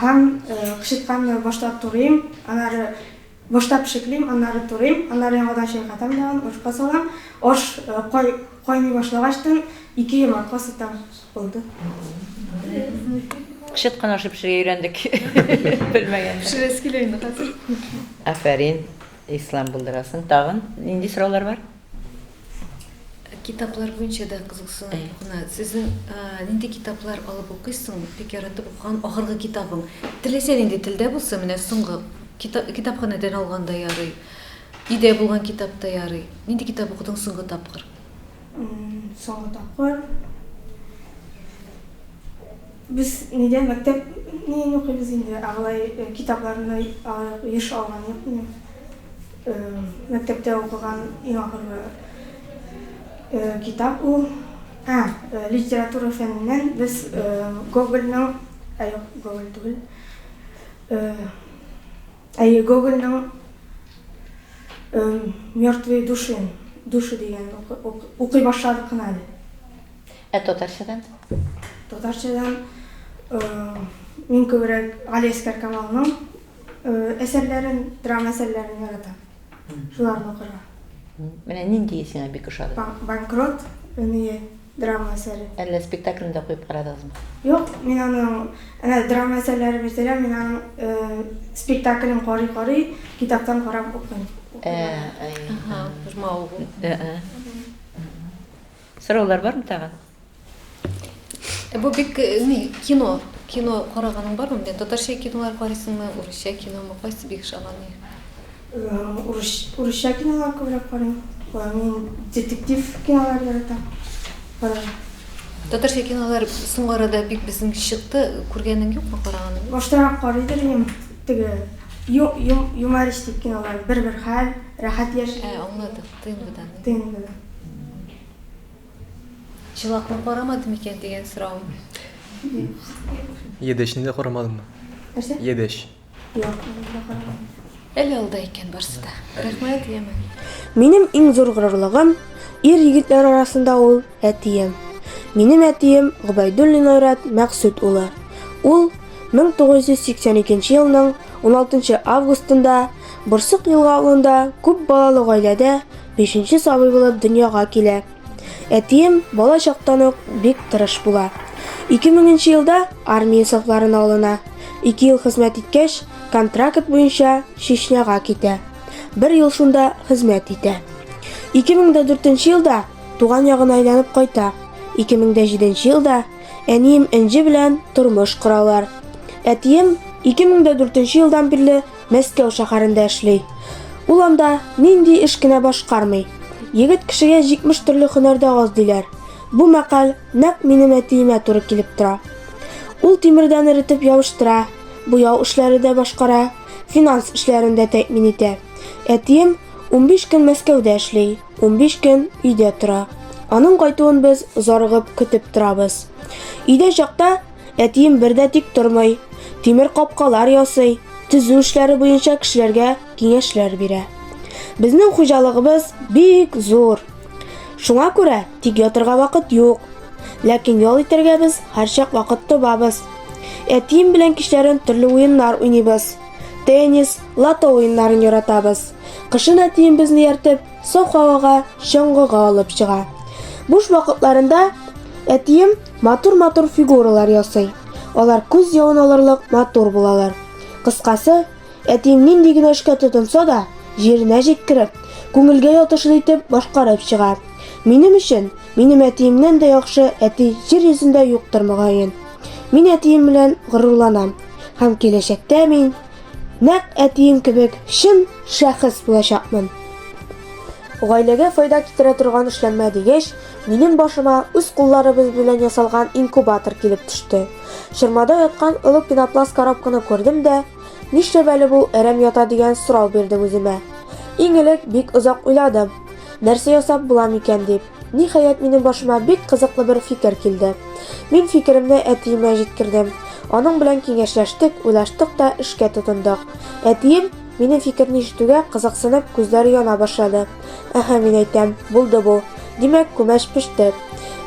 Һәм кычытканны башта турыйм, аннары Башта пешеклим, аннары турыйм, аннары яңадан чайкатам тагын, ашка салам. Аш кайный башлагачтын, ике йомырка сытам. Булды. Кычыткан ашы пешерергә өйрәндек. Белмәгәндә. Пешерәсе килә инде хәзер. Афәрин, Ислам, булдырасың. Тагын нинди сораулар бар? Китаплар буенча да кызыксынып гына. Сезнең нинди китаплар алып укыйсың, бик яратып укыган ахыргы китабың? Теләсә нинди телдә булсын, менә соңгы китапханәдән алган да ярый, өйдә булган китап та ярый. Нинди китап укыдың соңгы тапкыр? Соңгы тапкыр без нидә мәктәп неен укыйбыз инде, ә алай китапларны алай еш алган юк минем. Мәктәптә укыган иң ахыргы китап ул. Ә, литература фәненнән без Гогольның, ә юк, Гоголь түгел. Әйе, Гогольның Мертвые души, души дигән укый башладык кына әле. Ә татарчадан? Татарчадан мин күбрәк Галиәсгар Камалның әсәрләрен, драма әсәрләрен яратам. Шуларны укырга. Менә нинди сиңа бик ошады? Банкрот, Өния драма әсәре. Әллә спектаклен дә куеп карадыгызмы? Юк, мин аның әнә драма әсәрләре бирсәләр, мин аның спектаклен карый-карый, китаптан карап укыйм. Ә, әйе. Ага, бер мавыгу. Ә-ә. Сораулар бармы тагын? Ә бу бик э, ни, кино, кино караганың бармы? Менә татарча кинолар карыйсыңмы, урысча киномы, кайсы бик ошаган? Урыс, урысча кинолар күбрәк карыйм. Мин детектив кинолар яратам. Карарга. Татарча кинолар соңгы арада бик безнең чыкты, күргәнең юкмы, караганың юкмы? Баштарак карыйдыр идем, теге ю, ю, юмористик кинолар, бер-бер хәл, рәхәт яши. Ә, аңладык, ТНВдан. ТНВдан. Җылакны карамады микән дигән соравым. Едәчне дә карамадыңмы? Нәрсә? Едәч. Юк, аны да карамадым. Әле алда икән барсы да. Рәхмәт, яме. Минем иң зур горурлыгым, ир-егетләр арасында ул, әтием. Минем әтием Гобәйдуллин Айрат Мәкъсүт улы. Ул 1982 елның 16 августында Борсык Елга авылында күп балалы гаиләдә бишенче сабый булып дөньяга килә. Әтием бала чактан ук бик тырыш була. 2000 нче елда армия сафларына алына. Ике ел хезмәт иткәч, контракт буенча Чечняга китә. Бер ел шунда хезмәт итә. 2004 елда туган ягына әйләнеп кайта. 2007 елда әнием Энҗе белән тормыш коралар. Әтием 2004 елдан бирле Мәскәү шәһәрендә эшли. Ул анда нинди эш кенә башкармый. Егет кешегә 70 төрле һөнәр дә аз диләр. Бу мәкаль нәкъ минем әтиемә туры килеп тора. Ул тимердән эретеп ябыштыра, буяу эшләре дә башкара, финанс эшләрен дә тәэмин итә. Әтием 15 көн Мәскәүдә эшли, 15 көн өйдә тора. Аның кайтуын без зарыгып көтеп торабыз. Өйдә чакта Әтием бер дә тик тормый, тимер капкалар ясый, төзү эшләре буенча кешеләргә киңәшләр бирә. Безнең хуҗалыгыбыз бик зур. Шуңа күрә тик ятырга вакыт юк. Ләкин ял итәргә без һәрчак вакыт табабыз. Әтием белән кичләрен төрле уеннар уйныйбыз. Теннис, лото уеннарын яратабыз. Кышын әтием безне ияртеп, саф һавага чаңгыга алып чыга. Буш вакытларында әтием матур-матур фигуралар ясый. Алар күз явын алырлык матур булалар. Кыскасы, әтием нинди генә эшкә тотынса да, җиренә җиткереп, күңелгә ятышлы итеп башкарып чыга. Минем өчен, минем әтиемнән дә яхшы әти җир йөзендә юктыр мөгаен. Мин әтием белән горурланам һәм киләчәктә мин нәкъ әтием кебек чын шәхес булачакмын. Гаиләгә файда китерә торган эшләнмә дигәч, минем башыма үз кулларыбыз белән ясалган инкубатор килеп төште. Чормада яткан олы пенопласт коробканы күрдем дә, нишләп әле бу әрәм ята дигән сорау бирдем үземә. Иң элек бик озак уйладым, нәрсә ясап була микән дип. Ниһаять, минем башыма бик кызыклы бер фикер килде. Мин фикеремне әтиемә җиткердем. Аның белән киңәшләштек, уйлаштык та эшкә тотындык. Әтием, минем фикерне ишетүгә, кызыксынып, күзләре яна башлады. Әһә, мин әйтәм, булды бу. Димәк, күмәч пеште.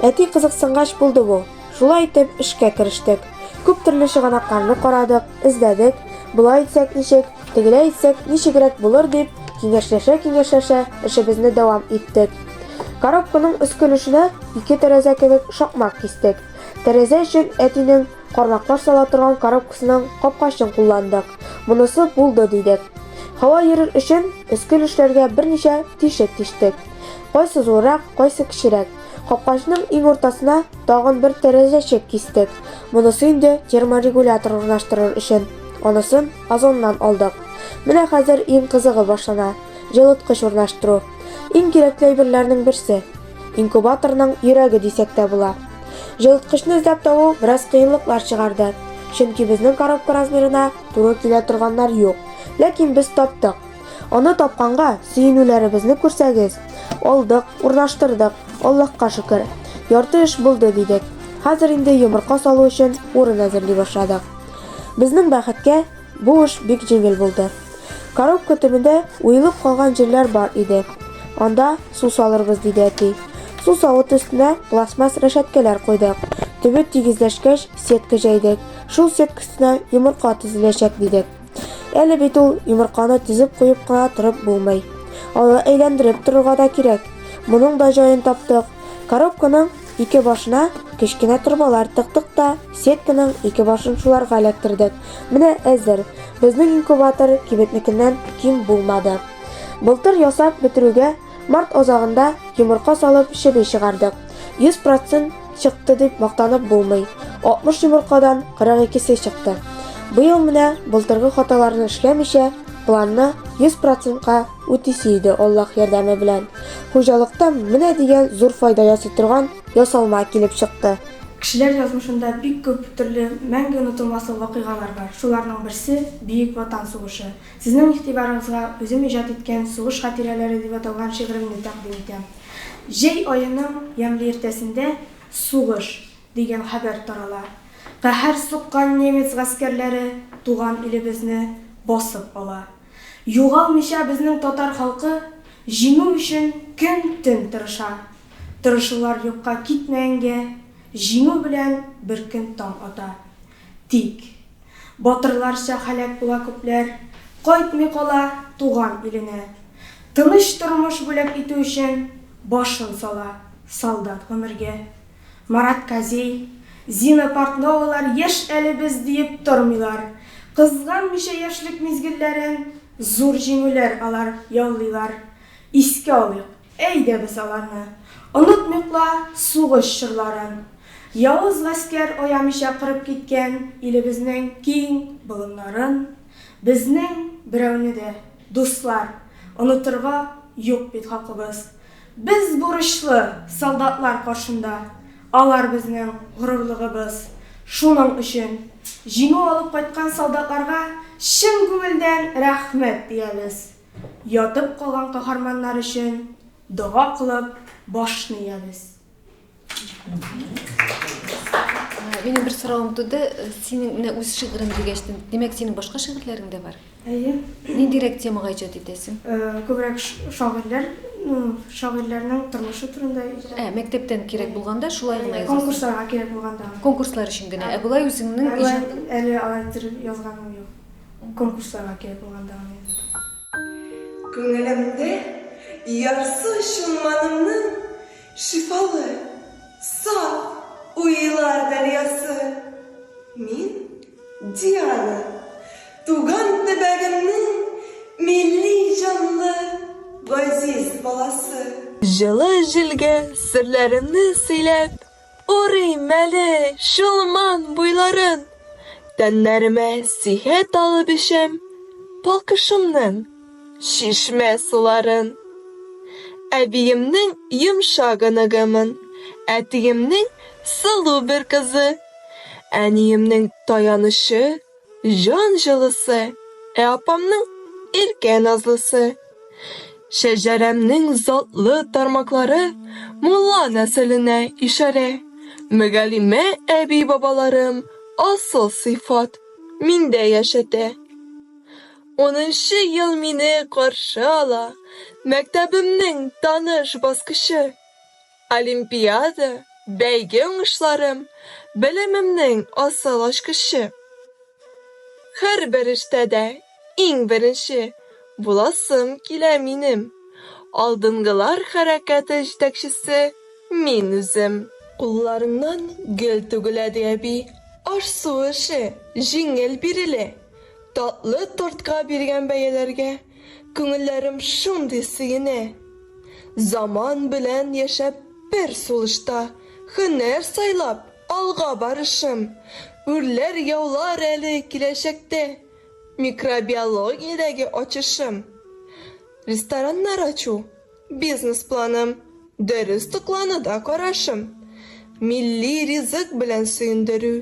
Әти кызыксынгач, булды бу. Шулай итеп, эшкә керештек. Күп төрле чыганакларны карадык, эзләдек, болай итсәк ничек, тегеләй итсәк ничегрәк булыр дип, киңәшләшә-киңәшләшә эшебезне дәвам иттек. Коробканың өске өлешенә ике тәрәзә кебек шакмак кистек. Тәрәзә өчен әтинең кармаклар сала торган коробкасының капкачын кулландык. Монысы булды, дидек. Һава йөрер өчен өске өлешләргә берничә тишек тиштек. Кайсы зуррак, кайсы кечерәк. Капкачның иң уртасына тагын бер тәрәзәчек кистек. Монысы инде терморегулятор урнаштырыр өчен. Анысын Озоннан алдык. Менә хәзер иң кызыгы башлана, җылыткыч урнаштыру. Иң кирәкле әйберләрнең берсе. Инкубаторның йөрәге дисәк тә була. Җылыткычны эзләп табу бераз кыенлыклар чыгарды. Чөнки безнең коробка размерына туры килә торганнар юк. Ләкин без таптык. Аны тапканга сөенүләребезне күрсәгез. Алдык, урнаштырдык, Аллаһка шөкер. Ярты эш булды, дидек. Хәзер инде йомырка салу өчен урын әзерли башладык. Безнең бәхеткә, бу эш бик җиңел булды. Коробка төбендә уелып калган җирләр бар иде. Анда су салырбыз, диде әти. Су савыты өстенә пластмасс рәшәткәләр куйдык. Төбе тигезләшкәч, сетка җәйдек. Шул сетка өстенә йомырка тезеләчәк, дидек. Әле бит ул йомырканы тезеп куеп кына торып булмый. Аны әйләндереп торырга да кирәк. Моның да җаен таптык. Коробканың ике башына кечкенә торбалар тыктык та, сетканың ике башын шуларга эләктердек. Менә әзер. Безнең инкубатор кибетнекеннән ким булмады. Былтыр ясап бетерүгә, март азагында йомырка салып чеби чыгардык. 100 процент чыкты дип мактанып булмый. 60 йомыркадан 42-се чыкты. Быел менә былтыргы хаталарны эшләмичә, планны 100 процентка үтисе иде Аллаһ ярдәме белән. Хуҗалыкта менә дигән зур файда ясый торган ясалма килеп чыкты. Кешеләр язмышында бик күп төрле мәңге онытылмаслык вакыйгалар бар. Шуларның берсе, Бөек Ватан сугышы. Сезнең игътибарыгызга үзем иҗат иткән Сугыш хатирәләре дип аталган шигыремне тәкъдим итәм. Җәй аеның ямьле иртәсендә Сугыш! дигән хәбәр тарала. Каһәр суккан немец гаскәрләре туган илебезне басып ала. Югалмыйча безнең татар халкы җиңү өчен көн-төн тырыша. Тырышулар юкка китмәгәнгә, җиңү белән бер көн таң ата. Тик. Батырларча һәлак була күпләр, кайтмый кала туган иленә. Тыныч тормыш бүләк итү өчен башын сала солдат гомергә. Марат Казей, Зина Портновалар яшь әле без диеп тормыйлар. Кызганмыйча яшьлек мизгелләрен, зур җиңүләр алар яулыйлар. Искә алыйк, әйдә без аларны. Онытмыйк ла сугыш чорларын. Явыз гаскәр аямыйча кырып киткән илебезнең киң болыннарын. Безнең берәүне дә, дуслар, онытырга юк бит хакыбыз. Без бурычлы солдатлар каршында, алар безнең горурлыгыбыз. Шуның өчен Җиңү алып кайткан солдатларга чын күңелдән рәхмәт диябез. Ятып калган каһарманнар өчен дога кылып башны иябез. Минем бер соравым туды. Синең менә үз шигырең дигәч, димәк, синең башка шигырьләрең дә бар? Әйе. Ниндирәк темага иҗат итәсең? Күбрәк шагыйрьләр, ну, шагыйрьләрнең тормышы турында иҗат. Ә, мәктәптән кирәк булганда шулай гына язасың? Конкурсларга кирәк булганда. Конкурслар өчен генә. Ә болай үзеңнең иҗатың? Әле алай иттереп язганым юк. Конкурсларга кирәк булганда гына язам. Күңелемдә ярсу чулманымның Шифалы, саф уйлар дәрьясы. Мин, Диана, туган төбәгемнең милли җанлы газиз баласы. Җылы җилгә серләремне сөйләп, Урыйм әле Чулман буйларын. Тәннәремә сихәт алып эчәм Балкышымның чишмә суларын. Әбиемнең йомшак оныгымын, Әтиемнең сылу бер кызы. Әниемнең таянычы, Җан җылысы, ә апамның иркә назлысы. Шәҗәрәмнең затлы тармаклары мулла нәселенә ишарә. Мөгаллимә әби-бабаларым асыл сыйфат миндә яшәтә. Унынчы ел мине каршы ала мәктәбемнең таныш баскычы. Олимпиада, бәйге уңышларым, белемемнең асыл ачкычы. Һәрбер эштә дә иң беренче буласым килә минем. Алдынгылар хәрәкәте җитәкчесе мин үзем. Кулларыңнан гөл түгелә, ди әби. Аш-су эше җиңел бирелә. Татлы тортка биргән бәяләргә күңелләрем шундый сөенә. Заман белән яшәп бер сулышта, һөнәр сайлап, алга барышым, үрләр яулар әле киләчәктә микробиологиядәге ачышым. Рестораннар ачу, бизнес-планым, дөрес туклануда карашым, милли ризык белән сөендерү,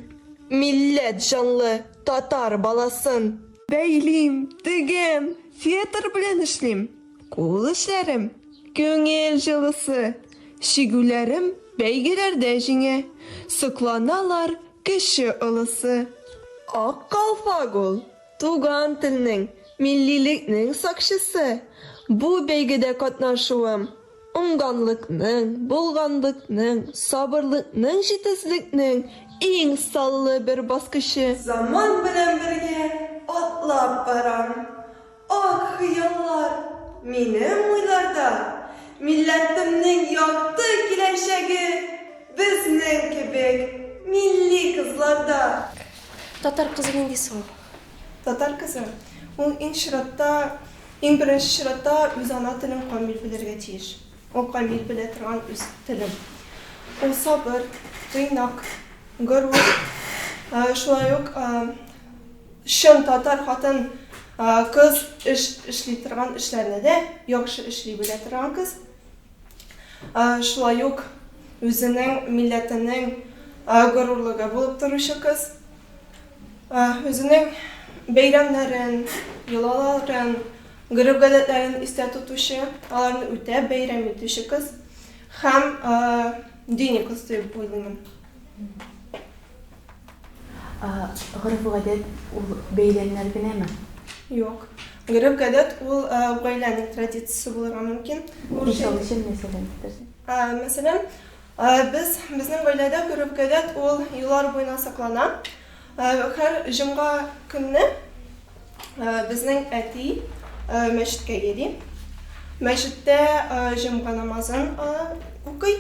милләт җанлы татар баласын. Бәйлим, тегәм, фетр белән эшлим. Кул эшләрем, күңел җылысы, Чигүләрем бәйгеләрдә җиңә, Сокланалар кече-олысы. Ак калфак ул, туган телнең, миллилекнең сакчысы. Бу бәйгедә катнашуым. Уңганлыкның, булганлыкның, сабырлыкның, җитезлекнең иң саллы бер баскычы. Заман белән бергә атлап барам. Ак хыяллар минем уйларда, Милләтемнең якты киләчәге Безнең кебек милли кызларда. Татар кызы нинди соң ул? Татар кызы, ул иң чиратта, иң беренче чиратта үз ана телен камил белергә тиеш. Ул камил белә торган үз телен. Ул сабыр, тыйнак, горур, шулай ук Чын татар хатын кыз эш эшли торган эшләрне дә яхшы эшли белә торган кыз. Шулай ук үзенең милләтенең горурлыгы булып торучы кыз. Үзенең бәйрәмнәрен, йолаларын, гореф-гадәтләрен истә тотучы, аларны үтәп бәйрәм итүче кыз һәм дини кыз дип уйлыймын. Гореф-гадәт ул бәйрәмнәр генәме? Юк. Гореф-гадәт ул гаиләнең традициясе булырга мөмкин. Мисал өчен, мәсәлән, китерсәң. Мәсәлән, без, безнең гаиләдә гореф-гадәт ул еллар буена саклана. Һәр җомга көнне безнең әти мәчеткә йөри. Мәчеттә җомга намазын укый.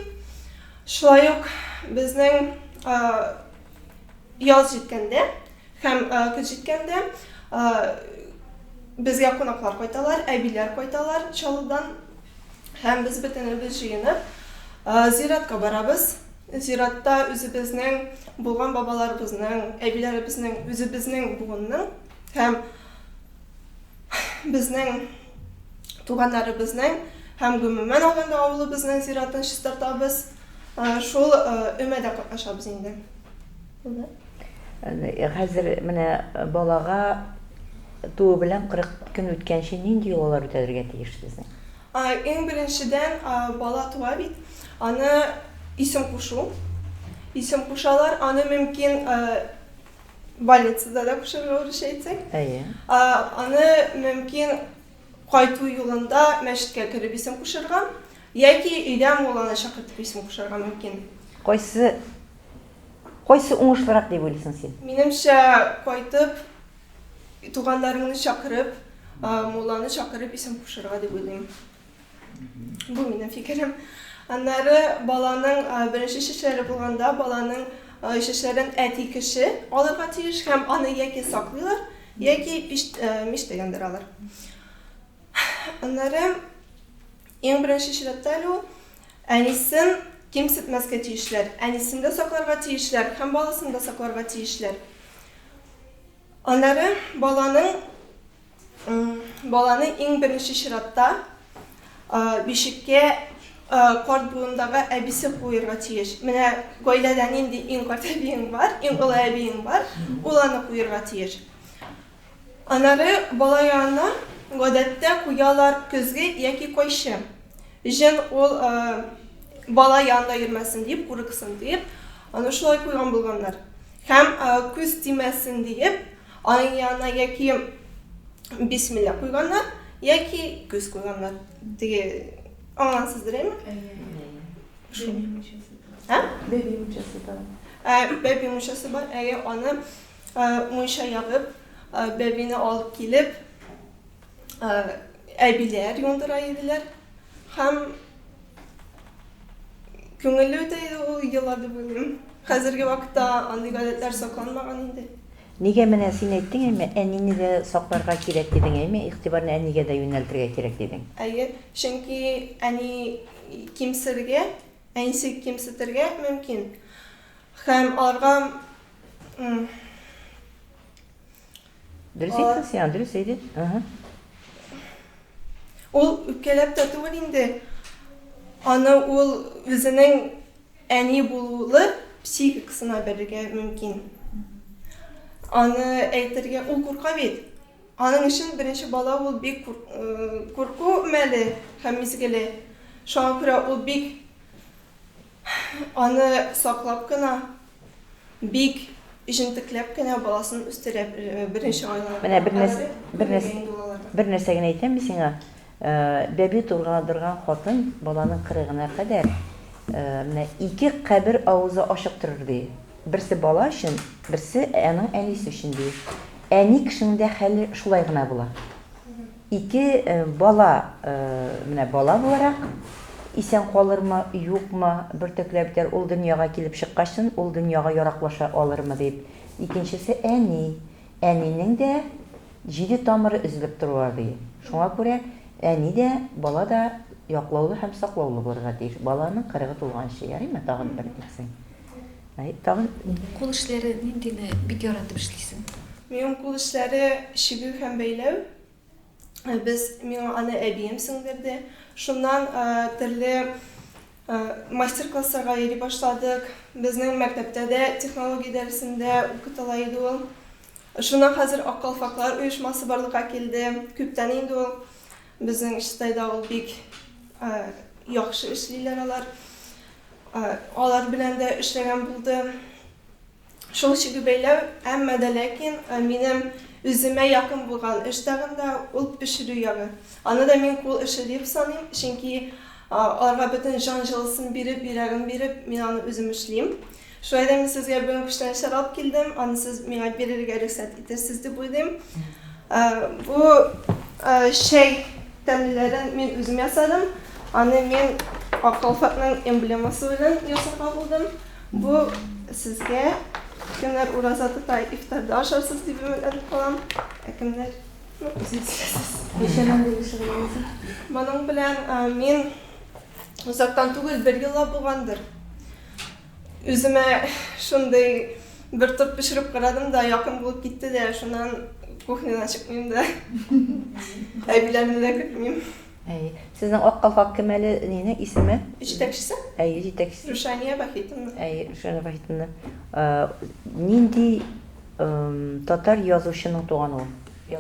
Шулай ук безнең яз җиткәндә һәм көз җиткәндә безгә кунаклар кайталар, әбиләр кайталар Чаллыдан. Һәм без бөтенебез җыенып зиратка барабыз. Зиратта үзебезнең булган бабаларыбызның, әбиләребезнең, үзебезнең буынның һәм безнең туганнарыбызның һәм гомумән алганда авылыбызның зиратын чистартабыз. Шул өмәдә катнашабыз инде. Булды. Хәзер менә балага туу белән 40 көн үткәнче нинди йолалар үтәлергә тиеш сезнең? Иң беренчедән, бала туа бит, аны исем кушу. Исем кушалар, аны мөмкин больницада да кушарга урысча әйтсәк. Әйе. Аны мөмкин кайту юлында мәчеткә кереп исем кушырга, яки өйдә мулланы чакыртып исем кушарга мөмкин. Кайсы кайсы уңышлырак дип уйлыйсың син? Минемчә, кайтып, туганнарыңны чакырып, мулланы чакырып исем кушырга дип уйлыйм. Бу минем фикерем. Аннары баланың беренче чәчләре булганда, баланың чәчләрен әти кеше алырга тиеш һәм аны яки саклыйлар, яки мичтә яндыралар. Аннары иң беренче чиратта әле ул әнисен кимсетмәскә тиешләр. Әнисен дә сакларга тиешләр һәм баласын да сакларга тиешләр. Аннары баланың Баланы иң беренче чиратта бишеккә карт буындагы әбисе куерга тиеш. Менә гаиләдә нинди иң карт әбиең бар, иң олы әбиең бар, ул аны куерга тиеш. Аннары бала янына гадәттә куялар көзге яки кайчы. Җен ул бала янында йөрмәсен дип, курыксын диеп, аны шулай куйган булганнар. Һәм күз тимәсен диеп, Аның янына яки бисмилла куйганнар, яки күз куйганнар. Теге аңлансыздыр, әйме? Бәби мунчасы. Ә? Бәби мунчасы да. Ә, бәби мунчасы бар. Әйе, аны мунча ягып, бәбине алып килеп, әбиләр юындыра иделәр. Һәм күңелле үтә иде ул еллар дип уйлыйм. Хәзерге вакытта андый гадәтләр сакланмаган инде. Нигә менә син әйттең әйме, әнине дә сакларга кирәк дидең әйме, игътибарны әнигә дә юнәлтергә кирәк дидең. Әйе, чөнки әни кимсергә, әнисе кимсетергә мөмкин. Һәм аларга Дөрес әйттең син, дөрес әйдең. Ага. Ул үпкәләп тә түгел инде. Аны ул үзенең әни булулы психикасына бәрергә мөмкин. Аны әйтергә, ул курка бит. Аның өчен беренче бала ул бик курку мәле һәм мизгеле. Шуңа күрә ул бик Аны саклап кына, бик җентекләп кенә баласын үстерә беренче айларында. Менә бер нәрсә, бер нәрсә, бер нәрсә генә әйтәм мин сиңа. Бәби тугандырган хатын баланың кырыгына кадәр менә ике кабер авызы ачык торыр, ди. Берсе бала өчен, берсе аның әнисе өчен, ди. Әни кешенең дә хәле шулай гына була. Ике бала, менә бала буларак исән калырмы, юкмы, бөртекләп бетәр, ул дөньяга килеп чыккачтын, ул дөньяга яраклаша алырмы дип. Икенчесе әни. Әнинең дә Җиде тамыры өзелеп торуа, ди. Шуңа күрә әни дә, бала да яклаулы һәм саклаулы булырга тиеш. Баланың кырыгы тулганчы, ярыймы, тагын бер әйтсәң. Әй, тагын. Кул эшләре ниндине бик яратып эшлисең? Минем кул эшләре чигү һәм бәйләү. Без, миңа аны әбием сеңдерде. Шуннан төрле мастер-классларга йөри башладык. Безнең мәктәптә дә технология дәресендә укытыла иде ул. Шуннан хәзер Ак калфаклар оешмасы барлыкка килде. Күптән инде ул. Безнең Чистайда ул бик яхшы эшлиләр алар. Алар белән дә эшләгән булды. Шул чигү бәйләү, әмма дә ләкин минем үземә якын булган эш тагын да ул пешерү ягы. Аны да мин кул эше дип саныйм, чөнки аларга бөтен җан җылысын биреп, йөрәген биреп, мин аны үзем эшлим. Шулай да мин сезгә бүген күчтәнәчләр алып килдем, аны сез миңа бирергә рөхсәт итерсез дип уйлыйм. Бу чәй тәмлеләрен мин үзем ясадым. Аны мин Ак калфакның эмблемасы белән ясарга булдым. Бу сезгә, кемнәр ураза тота, ифтарда ашарсыз дип өметләнеп калам. Ә кемнәр, ну, үзегез беләсез. Ничәдән бирле шөгыльләнәсең? Моның белән мин озактан түгел, бер еллап булгандыр. Үземә шундый бер торт пешереп карадым да, якын булып китте дә, шуннан кухнядан чыкмыйм да. Әбиләрне дә көтмим. Әйе. Сезнең Ак калфак кем әле, нинең исеме? Җитәкчесе? Әйе, җитәкчесе. Рушания Вахитовна. Әйе, Рушания Вахитовна. Нинди татар язучының туганы ул?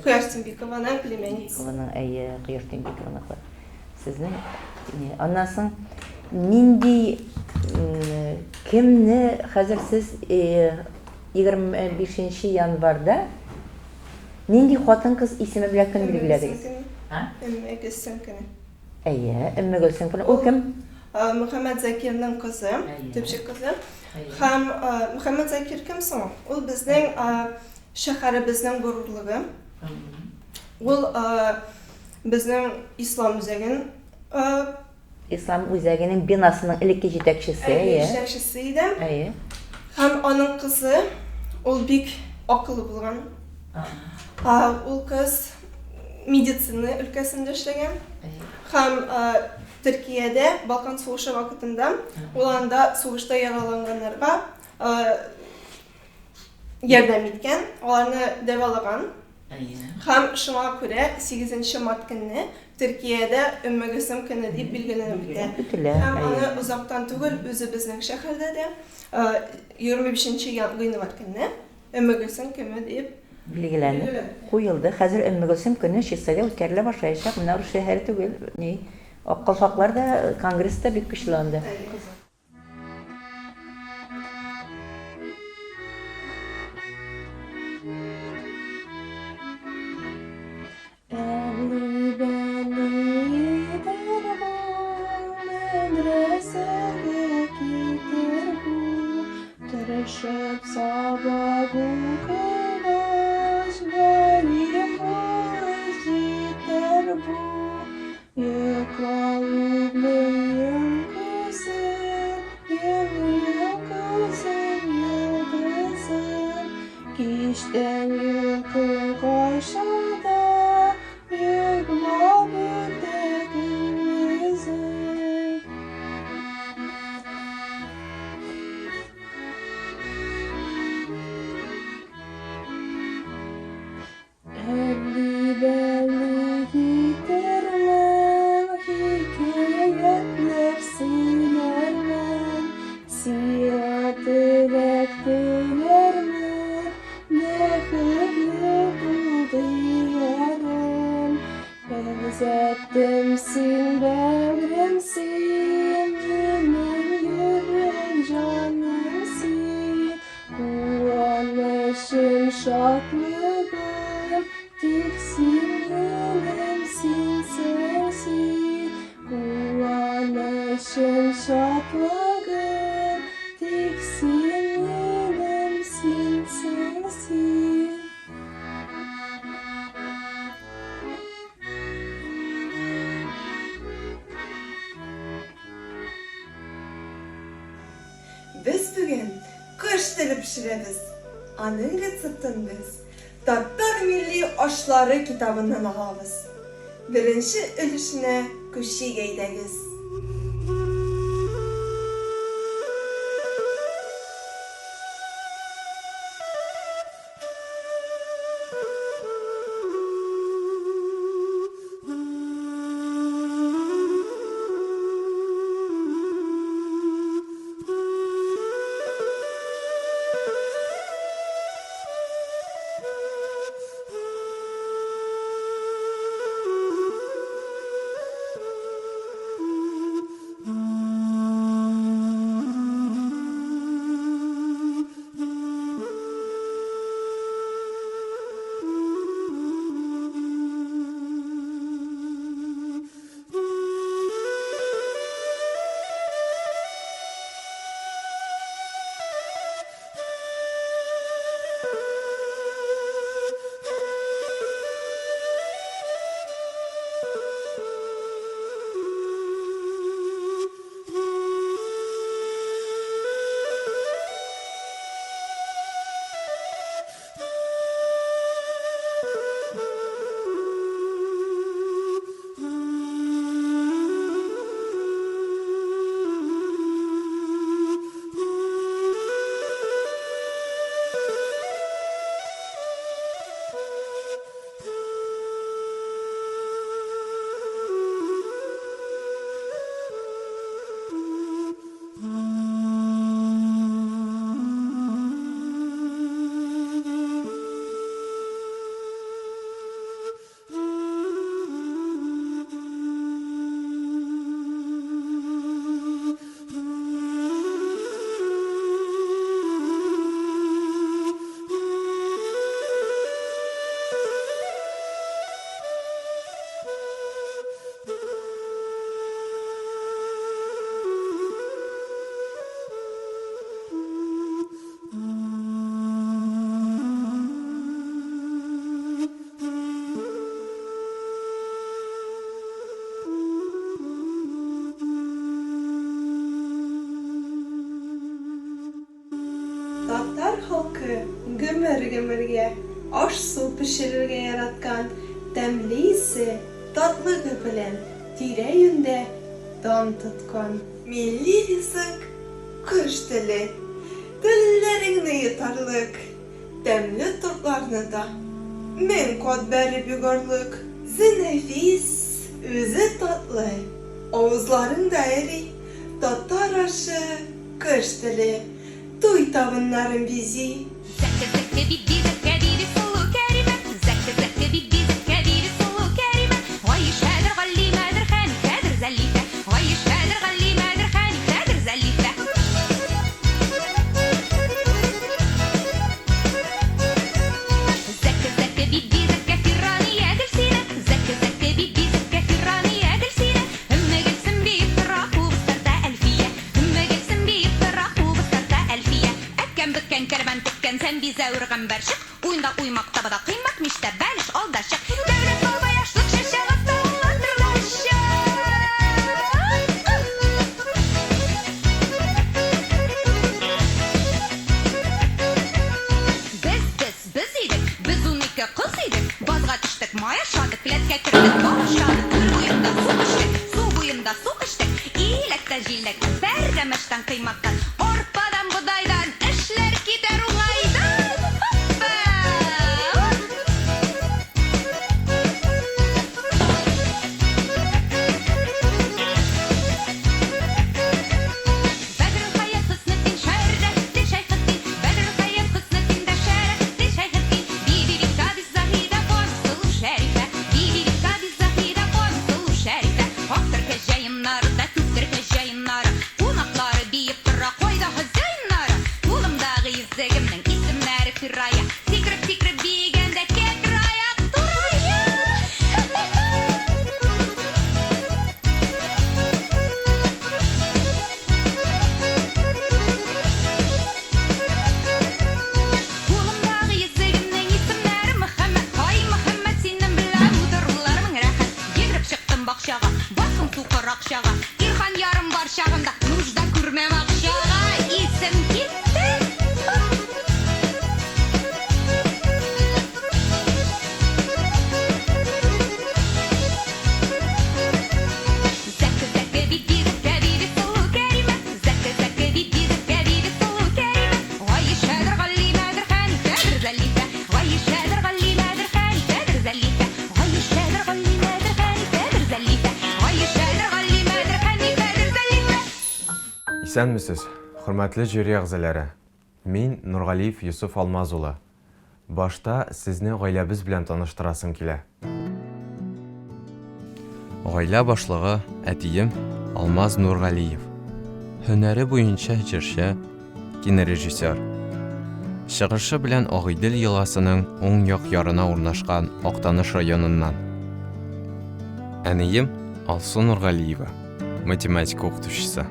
Кояш Тимбикованың племянница. Тимбикованың, әйе, Кояш Тимбикованыкы. Сезнең ни? Аннан соң нинди кемне хәзер сез 25 нче январьда нинди хатын-кыз исеме белән көн билгеләдегез? Өмме Гөлсем көне. Әйе, Өмме Гөлсем көне. Ул кем? Мөхәммәд Закирның кызы, төпчек кызы. Һәм Мөхәммәд Закир кем соң ул? Ул безнең шәһәребезнең горурлыгы. Ул Безнең Ислам үзәген. Ислам үзәгенең бинасының элекке җитәкчесе, әйе. Җитәкчесе иде. Әйе. Һәм аның кызы, ул бик акыллы булган. Ул кыз медицина өлкәсендә эшләгән. Һәм Төркиядә Балкан сугышы вакытында ул анда сугышта яраланганнарга ярдәм иткән, аларны дәвалаган. Һәм шуңа күрә сигезенче март көнне Төркиядә Өмме Гөлсем көне дип билгеләнеп үтә. Үтелә, Һәм аны озактан түгел үзебезнең шәһәрдә дә 25 нче гыйнвар көнне Өмме Гөлсем көне дип билгеләнеп куелды. Хәзер Өмме Гөлсем көне Чистайда үткәрелә башлаячак. Менә рус шәһәре түгел, ни. Ак калфаклар да, конгресс та бик көчле анда. Тырышып сабак укыгач, галим булып җитәр бу. Йокла, углым, күзем, йомыйм күзем, йолдызым. Кичтән йокы кайча да, йоклап үтә көндезем. Әлли-бәлли китермен, хикәятләр сөйләрмен, Сиңа теләк теләрмен, бәхетле бул диярем. Ләззәтем син, бәгърем син, минем йөрәк җаным син. Куанычым, шатлыгым, тик син минем, синсең. шатлыгым, тик син минем, синсең син. Без бүген кош теле пешерәбез. Аның рецептын без Татар милли ашлары китабыннан алабыз. Беренче өлешенә күчик әйдәгез. Татар халкы гомер-гомергә аш-су пешерергә яраткан, тәмле исе, татлыгы белән тирә-юньдә дан тоткан. Милли ризык, кош теле, телләреңне йотарлык, тәмле тортларны да 1000 кат бәреп егарлык. Үзе нәфис, үзе татлы, авызларыңда эри, татар ашы, кош теле, туй табыннарын бизи. Кунаклары биеп тора, кайда Исәнмесез, хөрмәтле жюри әгъзалары. Мин Нургалиев Йосыф Алмаз улы. Башта сезне гаиләбез белән таныштырасым килә. Гаилә башлыгы, әтием Алмаз Нургалиев. Һөнәре буенча җырчы, кинорежиссер. Чыгышы белән Агыйдел елгасының уң як ярына урнашкан Актаныш районыннан. Әнием Алсу Нургалиева, математика укытучысы.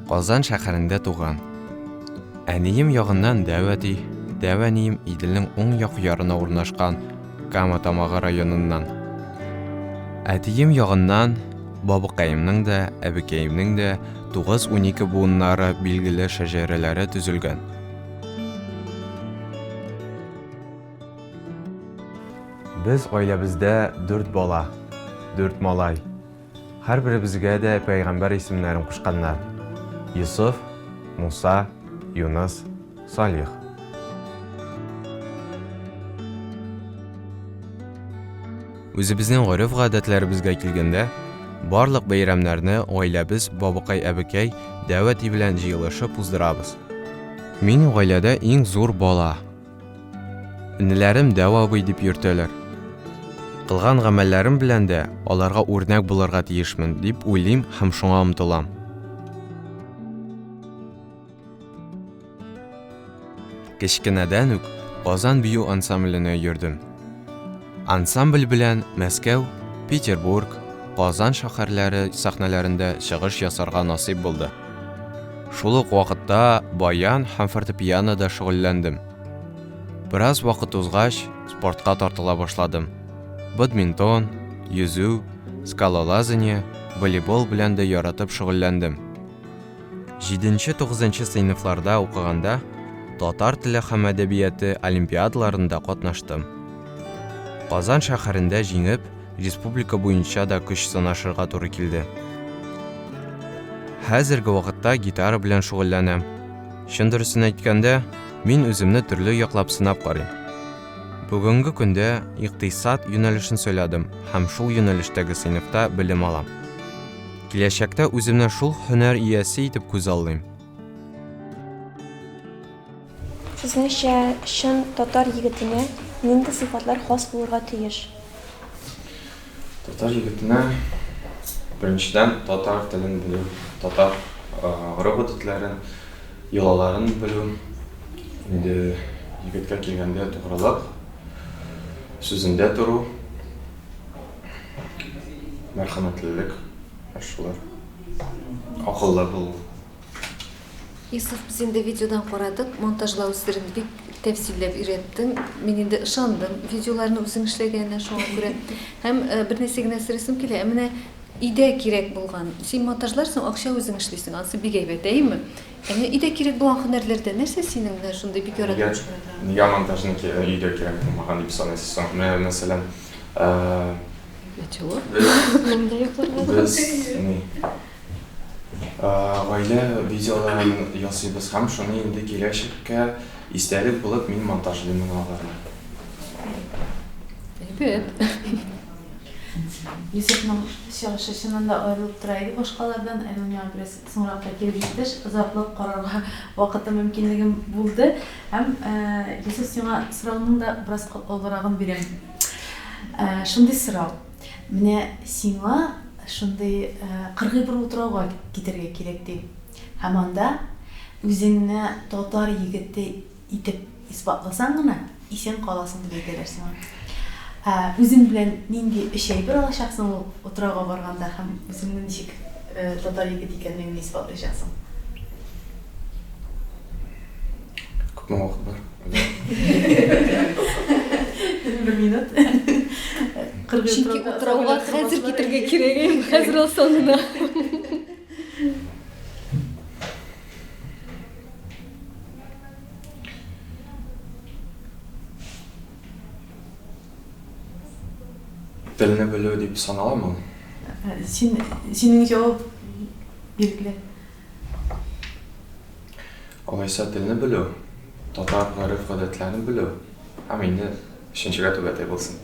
Казан шәһәрендә туган. Әнием ягыннан дәү әти, дәү әнием Иделнең уң як ярына урнашкан Кама Тамагы районыннан. Әтием ягыннан бабыкаемның да, әбекәемнең дә 9-12 буыннары билгеле шәҗәрәләре төзелгән. Без гаиләбездә дүрт бала, дүрт малай. Һәрберебезгә дә пәйгамбәр исемнәрен кушканнар, Йосыф, Муса, Юныс, Салих. Үзебезнең гореф-гадәтләребезгә килгәндә, барлык бәйрәмнәрне гаиләбез бабыкай-әбекәй, дәү әти белән җыелышып уздырабыз. Мин гаиләдә иң зур бала. Энеләрем дәү абый дип йөртәләр. Кылган гамәлләрем белән дә аларга үрнәк булырга тиешмен, дип уйлыйм һәм шуңа омтылам. Кечкенәдән үк Казан бию ансамбленә йөрдем. Ансамбль белән Мәскәү, Петербург, Казан шәһәрләре сәхнәләрендә чыгыш ясарга насыйп булды. Шул ук вакытта баян һәм фортепианода шөгыльләндем. Бераз вакыт узгач, спортка тартыла башладым. Бадминтон, йөзү, скалолазание, волейбол белән дә яратып шөгыльләндем. Җиденче-тугызынчы сыйныфларда укыганда татар теле һәм әдәбияты олимпиадаларында катнаштым. Казан шәһәрендә җиңеп, республика буенча да көч сынашырга туры килде. Хәзерге вакытта гитара белән шөгыльләнәм. Чын дөресен әйткәндә, мин үземне төрле яклап сынап карыйм. Бүгенге көндә икътисад юнәлешен сайладым һәм шул юнәлештәге сыйныфта белем алам. Киләчәктә үземне шул һөнәр иясе итеп күзаллыйм. Сезнеңчә, чын татар егетенә нинди сыйфатлар хас булырга тиеш? Татар егетенә, беренчедән, татар телен белү, татар гореф-гадәтләрен, йолаларын белү. Инде егеткә килгәндә, тугрылык, сүзендә тору. Мәрхәмәтлелек, шулар. Акыллы булу. Йосыф, без инде видеодан карадык, монтажлау серен бик тәфсилләп өйрәттең. Мин инде ышандым видеоларны үзең эшләгәненә, шуңа күрә. Һәм бер нәрсә генә сорыйсым килә, ә менә өйдә кирәк булган, син монтажларсың, акча үзең эшлисең, анысы бик әйбәт, әйеме? Ә менә өйдә кирәк булган һөнәрләрдә нәрсә синең менә шундый бик яратып эшләгән? Нигә монтажны өйдә кирәк булмаган дип саныйсыз соң? Менә, мәсәлән, Без ни гаилә видеоларын ясыйбыз һәм шуны инде киләчәккә истәлек булып мин монтажлыймын аларны. Әйбәт. Йосыфның чыгышы чыннан да аерылып тора иде башкалардан. Әле ул миңа бераз соңрак та килеп җитте. Озаклап карарга вакытым, мөмкинлегем булды. Һәм, Йосыф, сиңа сорауның да бераз катлаулырагын бирәм. Шундый сорау. Менә сиңа шундый кыргый бер утрауга китәргә кирәк, ди. Һәм анда үзеңне татар егете итеп исбатласаң гына, исән каласың, дип әйтәләр сиңа. Үзең белән нинди өч әйбер алачаксың ул утрауга барганда һәм үзеңне ничек татар егете икәнлегеңне исбатлыячаксың? Күпме вакыт бар? Бер минут. Чөнки утрауга хәзер китергә кирәк инде, хәзер алсаң гына. Телне белү дип саналамы ул? Син, синең җавап билгеле. Алайса телне белү, татар гореф-гадәтләрен белү һәм инде өченчегә түбәтәй булсын.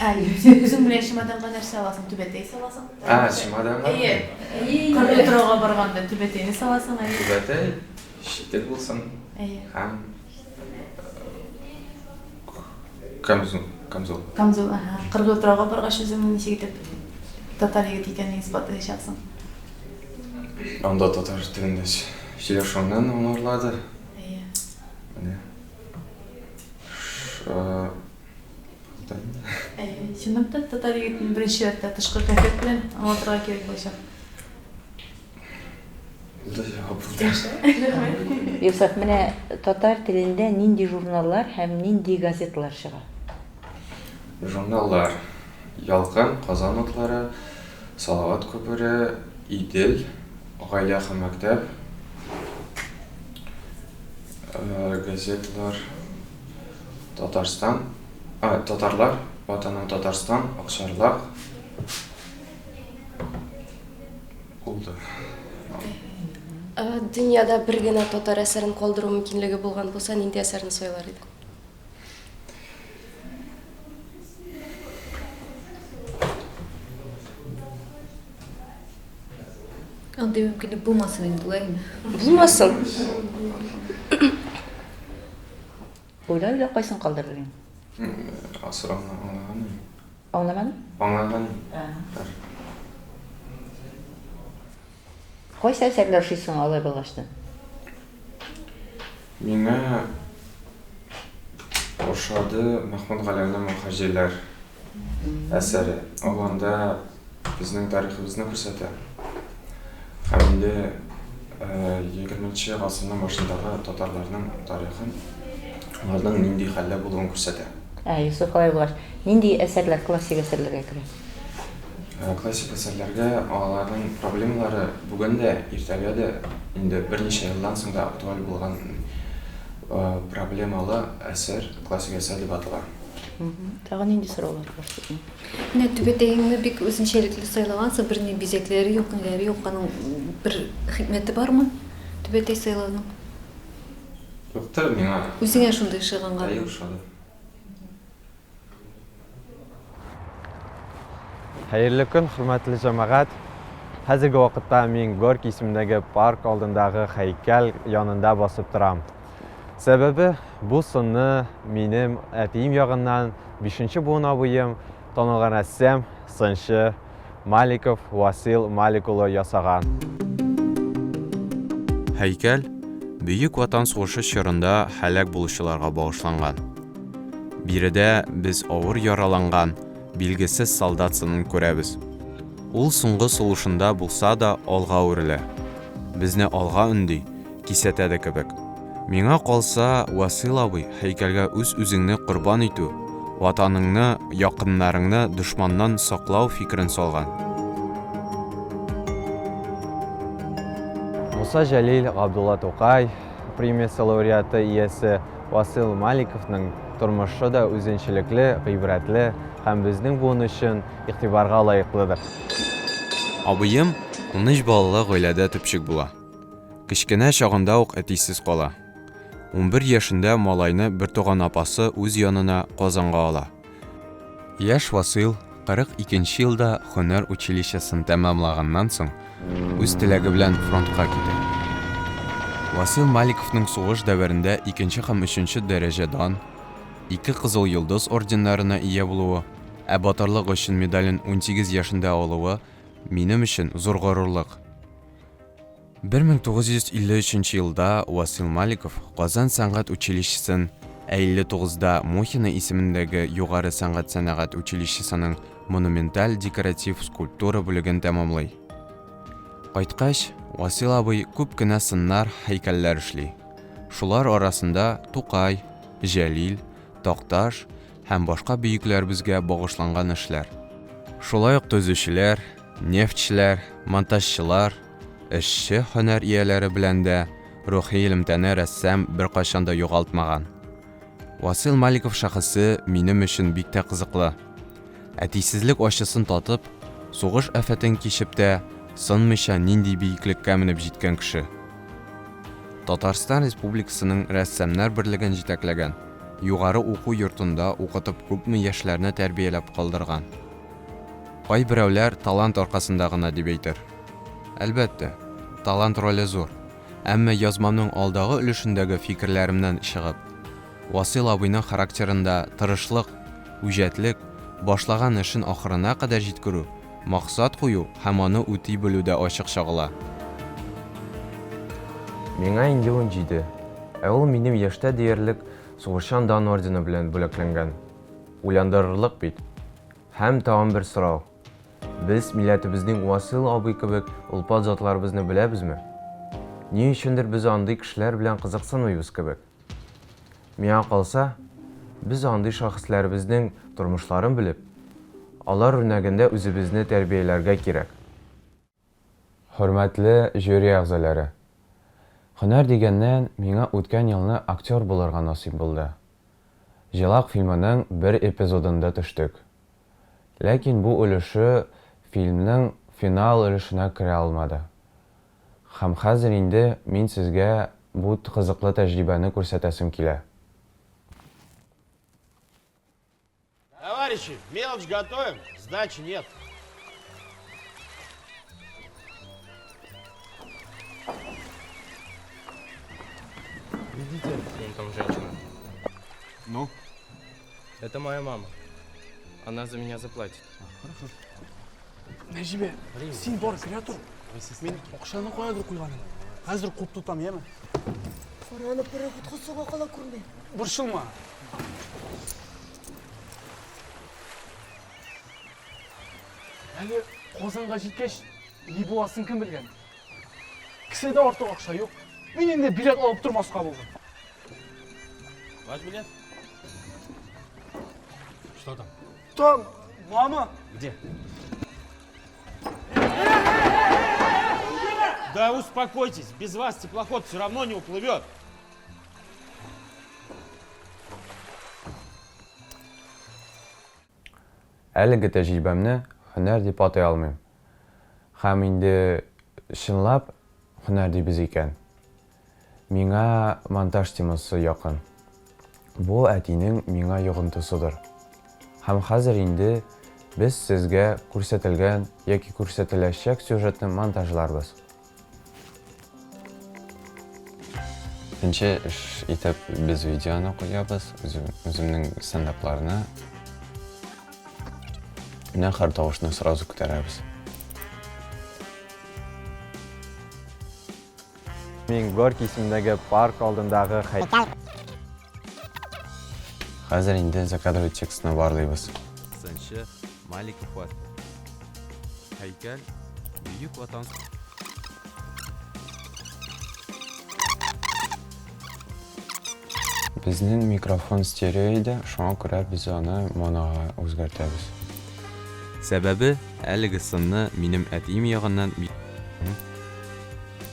Ә, син үзең белән чемоданга нәрсә аласың? Түбәтәй саласың? А, чемоданга? Әйе. Кыргый торауга барганда түбәтәйне саласың, әйе. Түбәтәй, читек булсын. Әйе. Һәм камзул, камзул. Камзул, аһа. Кыргый утрауга баргач үзеңне ничек итеп татар егете икәнлеген исбатлаячаксың? Анда татар телендә сөйләшүемнән аңларладыр. Әйе. Менә. Әйе, чынлап та татар егетен беренче чиратта тышкы кыяфәт белән аңлатырга кирәк булачак. Булды, җавап булды. Рәхмәт. Йосыф, менә татар телендә нинди журналлар һәм нинди газеталар чыга? Журналлар. Ялкын, Казан утлары, Салават күпере, Идел, Гаилә һәм мәктәп, газеталар. Татарстан, а, Татарлар, Ватаным Татарстан, Акчарлак булды. Дөньяда бер генә татар әсәрен калдыру мөмкинлеге булган булса, нинди әсәрне сайлар идең? Андый мөмкинлек булмасын инде, улаймы? Булмасын. Уйла, уйла, кайсын калдырыр идең? Сорауны аңлаган идем. Аңламадым? Аңлаган. Кайсы әсәрләр ошый соң алай булгачтын? Миңа ошады Мәхмүт Галәүнең Мөхаҗирләр әсәре. Ул анда безнең тарихыбызны күрсәтә. Һәм инде егерменче гасырның башындагы татарларның тарихын, аларның нинди хәлдә булуын күрсәтә. Ә, Йосыф, алай булгач, нинди әсәрләр классик әсәрләргә керә? Классик әсәрләргә аларның проблемалары бүген дә, иртәгә дә, инде берничә елдан соң да актуаль булган проблемалы әсәр классик әсәр дип атала. Тагын нинди сораулар бар сезнең? Менә түбәтәеңне бик үзенчәлекле сайлагансың, берни бизәкләре юк, ниләре юк, аның бер хикмәте бармы түбәтәй сайлауның? Юктыр, миңа. Үзеңә шундый ошаганга. Әйе, ошады. Хәерле көн, хөрмәтле җәмәгать! Хәзерге вакытта мин Горький исемендәге парк алдындагы һәйкәл янында басып торам. Сәбәбе, бу сынны минем әтием ягыннан бишенче буын абыем, танылган рәссам, сынчы Маликов Васил Малик улы ясаган. Һәйкәл Бөек Ватан сугышы чорында һәлак булучыларга багышланган. Биредә без авыр яраланган, билгесез солдат сынын күрәбез. Ул соңгы сулышында булса да алга үрелә. Безне алга өнди, кисәтә дә кебек. Миңа калса, Васыйл абый, һәйкәлгә үз-үзеңне корбан итү, Ватаныңны, якыннарыңны дошманнан саклау фикерен салган. Муса Җәлил, Габдулла Тукай премиясе лауреаты иясе Васыйл Маликовның тормышы да үзенчәлекле, гыйбрәтле һәм безнең буын өчен игътибарга лаеклыдыр. Абыем 13 балалы гаиләдә төпчек була. Кечкенә чагында ук әтисез кала. 11 яшендә малайны бертуган апасы үз янына Казанга ала. Яшь Васыйл 42 нче елда һөнәр училищесын тәмамлаганнан соң, үз теләге белән фронтка китә. Васыйл Маликовның сугыш дәверендә икенче һәм өченче дәрәҗә дан, ике Кызыл Йолдыз орденнарына ия булуы, ә Батырлык өчен медален 18 яшендә алуы минем өчен зур горурлык. 1953 елда Васил Маликов Казан сәнгать училищесын, ә 59-да Мухина исемендәге Югары сәнгать-сәнәгать училищесының монументаль-декоратив скульптура бүлеген тәмамлый. Кайткач, Васил абый күп кенә сыннар, һәйкәлләр эшли. Шулар арасында Тукай, Җәлил, Такташ һәм башка бөекләребезгә багышланган эшләр. Шулай ук төзүчеләр, нефтьчеләр, монтажчылар, эшче һөнәр ияләре белән дә рухи элемтәне рәссам беркайчан да югалтмаган. Васил Маликов шәхесе минем өчен бик тә кызыклы. Әтисезлек ачысын татып, сугыш афәтен кичеп тә, сынмыйча нинди биеклеккә менеп җиткән кеше. Татарстан Республикасының Рәссамнар берлеген җитәкләгән. Югары уку йортында укытып күпме яшьләрне тәрбияләп калдырган. Кайберәүләр талант аркасында гына дип әйтер. Әлбәттә, талант роле зур. Әмма язмамның алдагы өлешендәге фикерләремнән чыгып, Васыйл абыйның характерында тырышлык, үҗәтлек, башлаган эшен ахырына кадәр җиткерү, максат кую һәм аны үти белү дә ачык чагыла. Миңа инде 17, ә ул минем яшьтә диярлек Сугышчан дан ордены белән бүләкләнгән. Уйландырырлык бит. Һәм тагын бер сорау. Без милләтебезнең Васыйл абый кебек олпат затларыбызны беләбезме? Ни өчендер без андый кешеләр белән кызыксынмыйбыз кебек. Миңа калса, без андый шәхесләребезнең тормышларын белеп, алар үрнәгендә үзебезне тәрбияләргә кирәк. Хөрмәтле жюри әгъзалары! Һөнәр дигәннән, миңа үткән елны актер булырга насыйп булды. Җылак фильмының бер эпизодында төштек. Ләкин бу өлеше фильмның финал өлешенә керә алмады. Һәм хәзер инде мин сезгә бу кызыклы тәҗрибәне күрсәтәсем килә. Товарищи, мелочь готовим, сдачи нет. Видите, вон там женщина. Ну? Это моя мама. Она за меня заплатит. Хорошо. Нәҗибә, син бар, керә тор. Мин акчаны каядыр куйган идем. Хәзер куып тотам, яме? Кара аны пароходка соңга кала күрмә. Борчылма. Әле Казанга җиткәч, ни буласын кем белгән? Кесәдә артык акча юк. Мин инде билет алып тормаска булдым. Ваш билет? Что там? Там мама. Где? Да успокойтесь, без вас теплоход все равно не уплывет. Әлеге тәҗрибәмне һөнәр дип атый алмыйм. Һәм инде чынлап һөнәр дибез икән, миңа монтаж темасы якын. Бу әтинең миңа йогынтысыдыр. Һәм хәзер инде без сезгә күрсәтелгән яки күрсәтеләчәк сюжетны монтажларбыз. Беренче эш итеп без видеоны куябыз, үземнең стендапларны. Менә һәр тавышны сразу күтәрәбез. Мин Горький исемендәге парк алдындагы һәйкәл. Хәзер инде закадровый текстны барлыйбыз. Сынчы Маликов Һәйкәл Бөек Ватан Безнең микрофон стерео иде, шуңа күрә без аны монога үзгәртәбез. Сәбәбе, әлеге сынны минем әтием ягыннан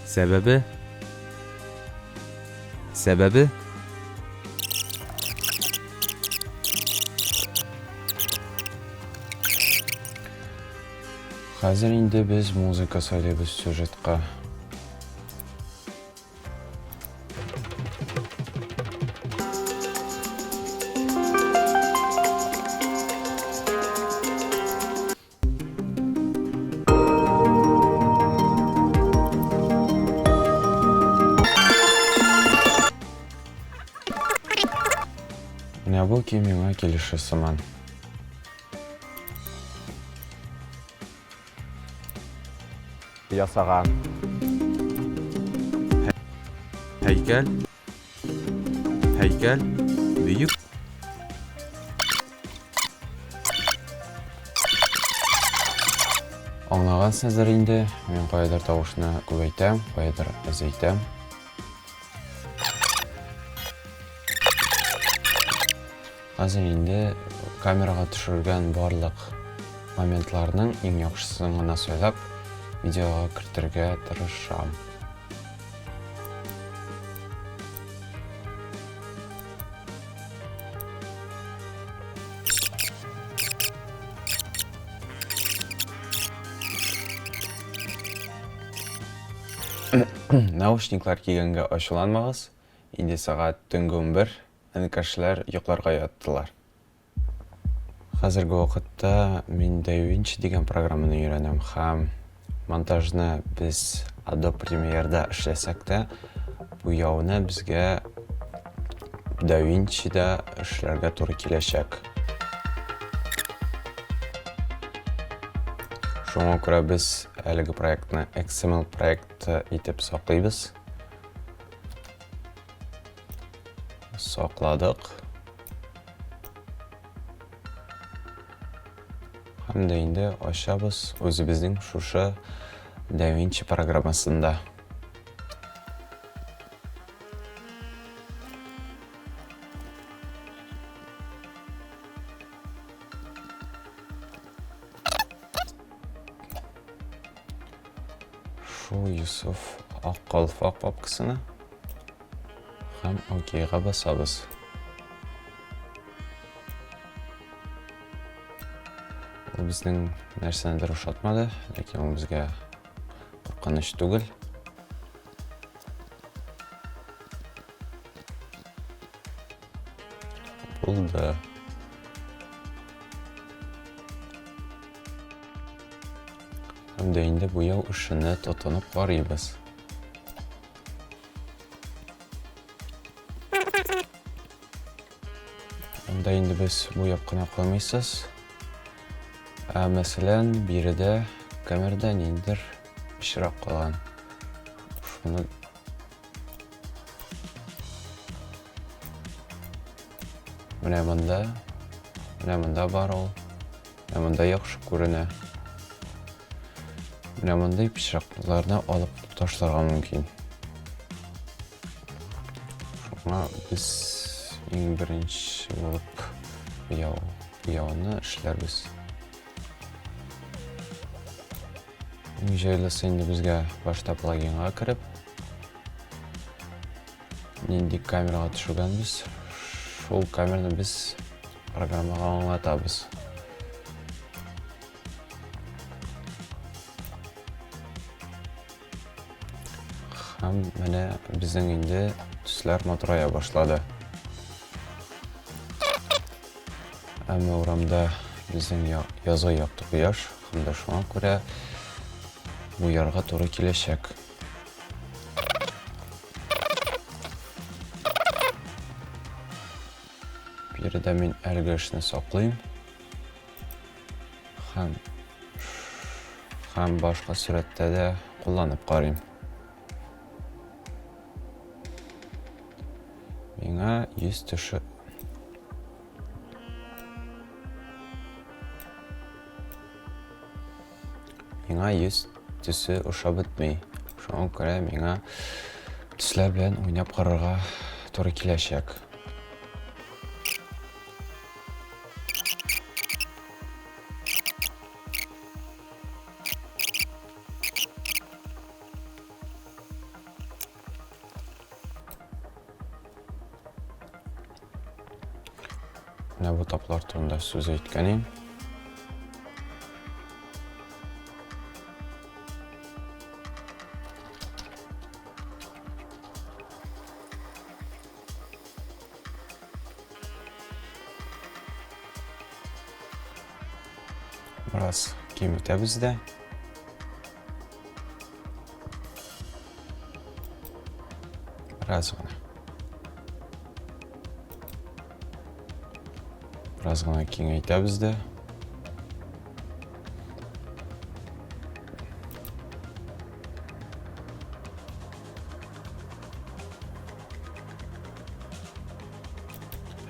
Сәбәбе, Сәбәбе, Хәзер инде без музыка сайлыйбыз сюжетка. Менә бу көй миңа килешә сыман. Ясаган. Һәйкәл. Һәйкәл. Бөек. Аңлагансыздыр инде, мин каядыр тавышны күбәйтәм, каядыр әзәйтәм. Хәзер инде камерага төшерелгән барлык моментларның иң яхшысын гына сайлап, видеога кертергә тырышам. Наушниклар кигәнгә ачуланмагыз, инде сәгать төнге 11. Энекәшләр йокларга яттылар. Хәзерге вакытта мин DaVinci дигән программаны өйрәнәм һәм монтажны без Adobe Premiere-да эшләсәк тә, буяуны безгә DaVinci-да эшләргә туры киләчәк. Шуңа күрә без әлеге проектны XML проекты итеп саклыйбыз. Сакладык. Һәм дә инде ачабыз үзебезнең шушы DaVinci программасында. Шул Йосыф Ак калфак папкасына һәм ОК-га басабыз. Ул безнең нәрсәнедер ошатмады, ләкин ул безгә куркыныч түгел. Булды. Һәм дә инде буяу эшенә тотынып карыйбыз. Анда инде без буяп кына калмыйсыз. Ә, мәсәлән, биредә камерада ниндидер пычрак калган. Шуны Менә монда, менә монда бар ул. Менә монда яхшы күренә. Менә мондый пычракларны алып ташларга мөмкин. Шуңа без иң беренче булып буяу, буяуны эшләрбез. Иң җайлысы инде безгә башта плагинга кереп, нинди камерага төшергәнбез, шул камераны без программага аңлатабыз. Һәм менә безнең инде төсләр матурая башлады. Әмма урамда безнең язгы якты кояш, һәм дә шуңа күрә буярга туры киләчәк. Биредә мин әлеге эшне саклыйм. Һәм һәм башка сурәттә дә кулланып карыйм. Миңа йөз төше Миңа йөз төсе ошап бетми. Шуңа күрә миңа төсләр белән уйнап карарга туры киләчәк. Менә бу таплар турында сүз әйткән идем. Бераз киметәбез дә. Бераз гына. Бераз гына киңәйтәбез дә.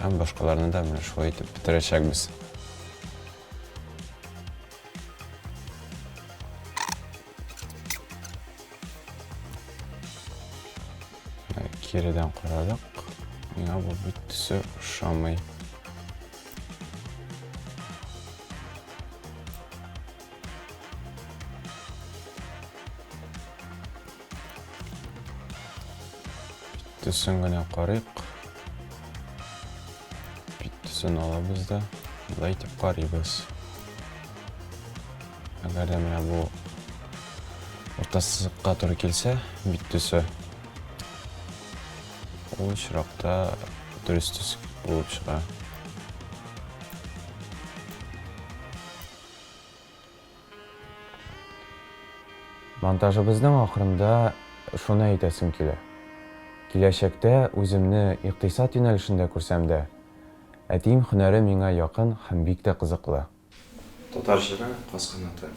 Һәм башкаларны да менә шулай итеп бетерәчәкбез. Киредән карадык. Миңа бу бит төсе ошамый. Төсен генә карыйк. Бит төсен алабыз да, болай итеп карыйбыз. Әгәр дә менә бу урта сызыкка туры килсә, бит төсе, ул очракта Дөрес төс булып чыга. Монтажыбызның ахырында шуны әйтәсем килә. Киләчәктә үземне икътисад юнәлешендә күрсәм дә, әтием һөнәре миңа якын һәм бик тә кызыклы. Татар җыры Каз канаты.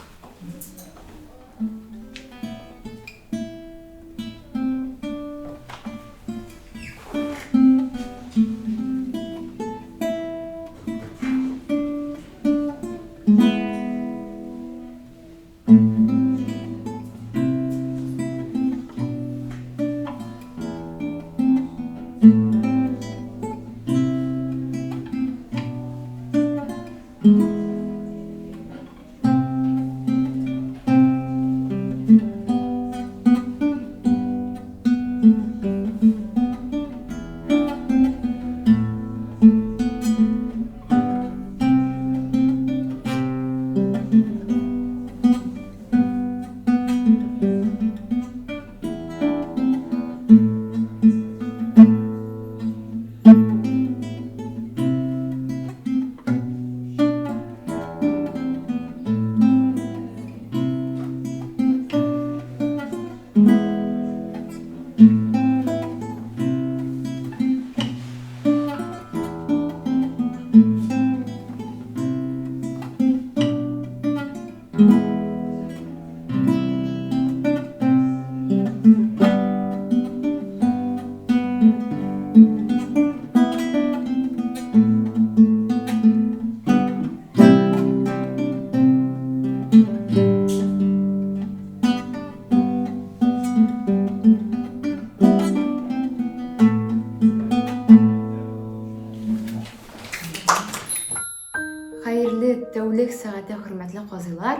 Хәерле тәүлек сәгате, хөрмәтле казыйлар!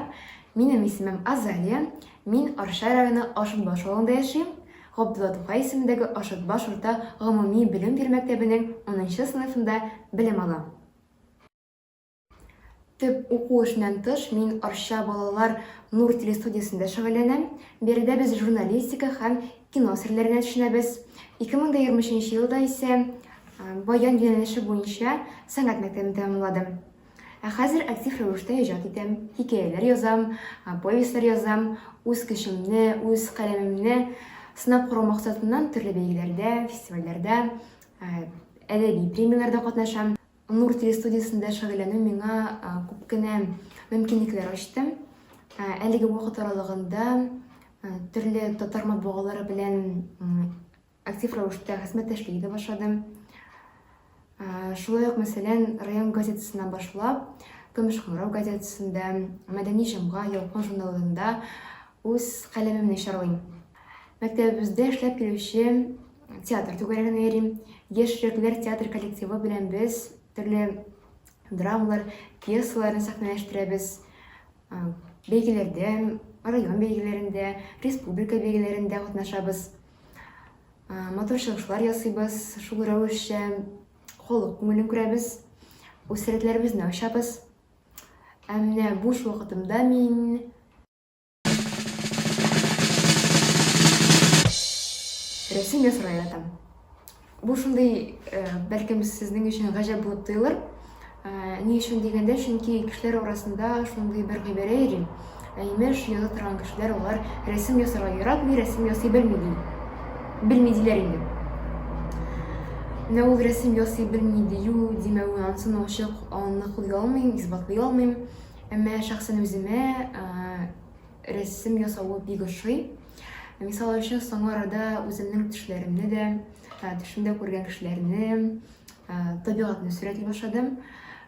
Минем исемем Азалия. Мин Арча районы Ашытбаш авылында яшим. Габдулла Тукай исемендәге Ашытбаш урта гомуми белем бирү мәктәбенең унынчы сыйныфында белем алам. Төп уку эшеннән тыш, мин Арча балалар Нур телестудиясендә шөгыльләнәм. Биредә без журналистика һәм кино серләренә төшенәбез. 2023 елда исә баян юнәлеше буенча сәнгать мәктәбен тәмамладым. Ә хәзер актив рәвештә иҗат итәм, хикәяләр язам, повестьлар язам, үз көчемне, үз каләмемне сынап карау максатыннан төрле бәйгеләрдә, фестивальләрдә, әдәби премияләрдә катнашам. Нур телестудиясендә шөгыльләнү миңа күп кенә мөмкинлекләр ачты. Әлеге вакыт аралыгында төрле татар матбугалары белән актив рәвештә хезмәттәшлек итә башладым. Шулай ук, мәсәлән, район газетасыннан башлап, Көмеш кыңгырау газетасында, Мәдәни җомга, Ялкын журналында үз каләмемне чарлыйм. Мәктәбебездә эшләп килүче театр түгәрәгенә йөрим. Яшь йөрәкләр театр коллективы белән без төрле драмалар, пьесаларны сәхнәләштерәбез. Бәйгеләрдә, район бәйгеләрендә, республика бәйгеләрендә катнашабыз. Матур чыгышлар ясыйбыз, шул рәвешчә халык күңелен күрәбез, үз сәләтләребезне ачабыз. Ә менә буш вакытымда мин Рәсем ясарга яратам. Бу шундый, э, бәлкем сезнең өчен гаҗәп булып тоелыр. Э, ни өчен дигәндә, чөнки кешеләр арасында шундый бер гыйбарә йөри. Ә имеш, яза торган кешеләр алар рәсем ясарга яратмый, рәсем ясый белми ди. Белми диләр инде. Менә ул рәсем ясый белми дию, димәвен ансын ачык аныклый алмыйм, исбатлый алмыйм. Әмма шәхсән үземә рәсем ясавы бик ошый. Мисал өчен, соңгы арада үземнең төшләремне дә, төшемдә күргән кешеләрне, табигатьне сурәтли башладым.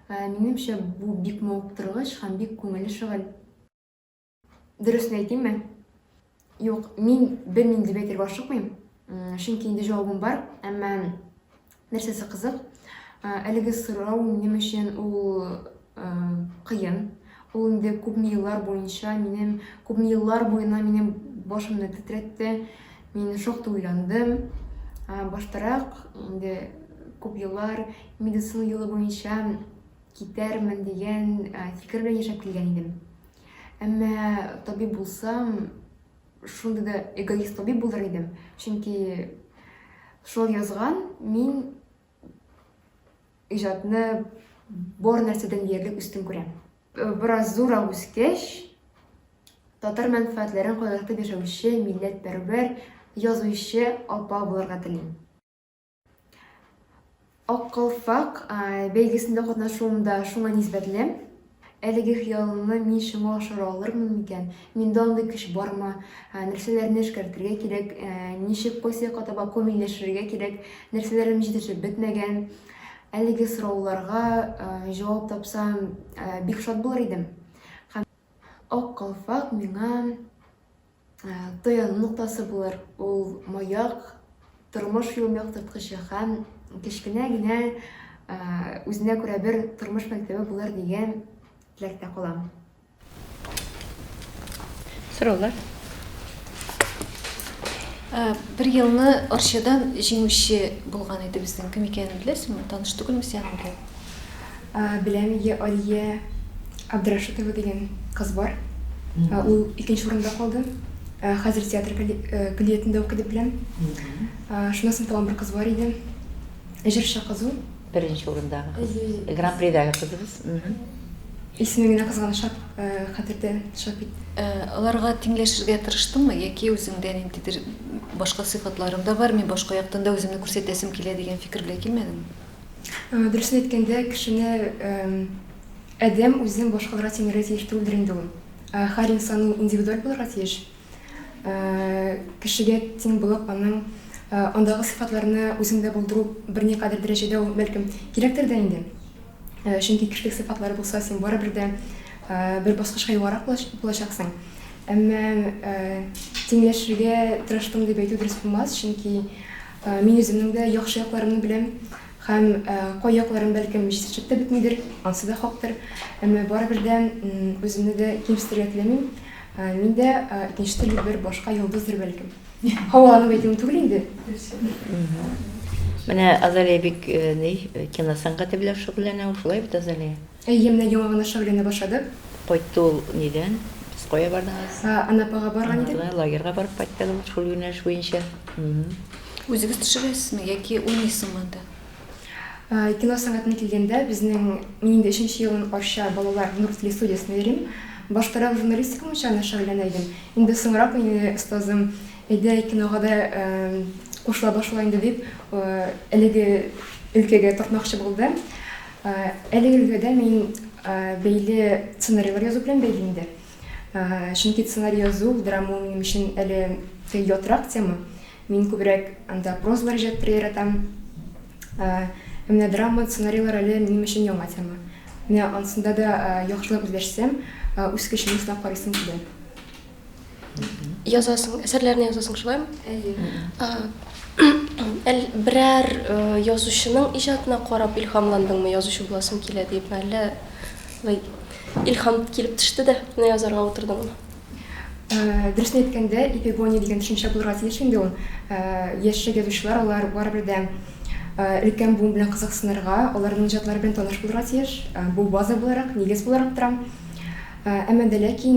Минемчә, бу бик мавыктыргыч һәм бик күңелле шөгыль. Дөресен әйтимме? Юк, мин белмим дип әйтергә ашыкмыйм. Чөнки инде җавабым бар, әмма нәрсәсе кызык, әлеге сорау минем өчен ул кыен. Ул инде күпме еллар буенча минем, күпме еллар буена минем башымны тетрәтте. Мин шактый уйландым. Баштарак инде күп еллар медицина юлы буенча китәрмен дигән фикер белән яшәп килгән идем. Әмма табиб булсам, шундый да эгоист табиб булыр идем. Чөнки шул язган, мин иҗатны бар нәрсәдән диярлек өстен күрәм. Бераз зуррак үскәч, татар мәнфәгатьләрен кайгыртып яшәүче милләтпәрвәр язучы апа булырга телим. Ак калфак бәйгесендә катнашуым да шуңа нисбәтле. Әлеге хыялымны мин чынга ашыра алырмын микән? Миндә андый көч бармы? Нәрсәләрне эшкәртергә кирәк? Ничек кайсы якка таба камилләшергә кирәк? Нәрсәләрем җитешеп бетмәгән? Әлеге сорауларга җавап тапсам, бик шат булыр идем. Һәм Ак калфак миңа таяну ноктасы булыр. Ул маяк, тормыш юлын яктырткычы һәм кечкенә генә үзенә күрә бер тормыш мәктәбе булыр дигән теләктә калам. Сораулар? Бер елны Арчадан җиңүче булган иде безнең. Кем икәнен беләсеңме? Таныш түгелме син аның белән? Беләм, ие, Алия Абдрашитова дигән кыз бар. Ул икенче урында калды. Хәзер театр көллиятендә укый дип беләм. Шуннан соң тагын бер кыз бар иде. Җырчы кыз ул. Беренче урындагы кыз. Гран-придагы кызыбыз. Исеме генә кызганычка хәтердә чыгып китте. Аларга тиңләшергә тырыштыңмы яки үзеңдә ниндидер башка сыйфатларым да бар, мин башка яктан да үземне күрсәтәсем килә дигән фикер белән килмәдеңме? Дөресен әйткәндә, кешене адәм үзен башкаларга тиңләргә тиеш түгелдер инде ул. Һәр инсан ул индивидуаль булырга тиеш. Кешегә тиң булып, аның андагы сыйфатларны үзеңдә булдыру берникадәр дәрәҗәдә ул, бәлкем, кирәктер дә инде. Чөнки кешелек сыйфатлары булса, син барыбер дә бер баскычка югарырак булачаксың. Әмма тиңләшергә тырыштым дип әйтү дөрес булмас, чөнки Мин үземнең дә яхшы якларымны беләм һәм кай якларым, бәлкем, җитешеп тә бетмидер, ансы да хактыр. Әмма барыбер дә үземне дә кимсетергә теләмим. Мин дә икенче төрле бер башка йолдыздыр, бәлкем. Һаваланып әйтүем түгел инде. Менә Азалия бик ни, кино сәнгате белән шөгыльләнә ул, шулай бит, Азалия? Әйе, менә яңа гына шөгыльләнә башладык. Кайтты ул нидән? Сез кая бардыгыз? Анапага барган идек. Анапага, лагерьга барып кайттыгыз, шул юнәлеш буенча. Үзегез төшерәсезме яки уйныйсыңмы анда? Кино сәнгатенә килгәндә, безнең, мин инде өченче елын Арча балалар Нур телестудиясендә йөрим. Баштарак журналистика буенча гына шөгыльләнә идем. Инде соңрак мине остазым, әйдә, кинога да кушыла башла инде дип, әлеге өлкәгә тартмакчы булды. Әлеге өлкәдә мин бәйле сценарийлар язу белән бәйле инде. Чөнки сценарий язу, драма ул минем өчен әле ятрак тема. Мин күбрәк анда прозалар иҗат итәргә яратам. Ә менә драма, сценарийлар әле минем өчен яңа тема. Менә ансында да яхшылап үзләшсәм, үз көчемне сынап карыйсым килә. Язасың, әсәрләрне язасың, шулаймы? Әйе. Әл берәр язучының иҗатына карап илһамландыңмы, язучы буласым килә дип, әллә болай илһам килеп төште дә, менә язарга утырдыңмы? Дөресен әйткәндә, эпигония дигән төшенчә булырга тиеш инде ул. Яшьрәк язучылар алар барыбер дә өлкән буын белән кызыксынырга, аларның иҗатлары белән таныш булырга тиеш. Бу база буларак, нигез буларак тора. Әмма дә ләкин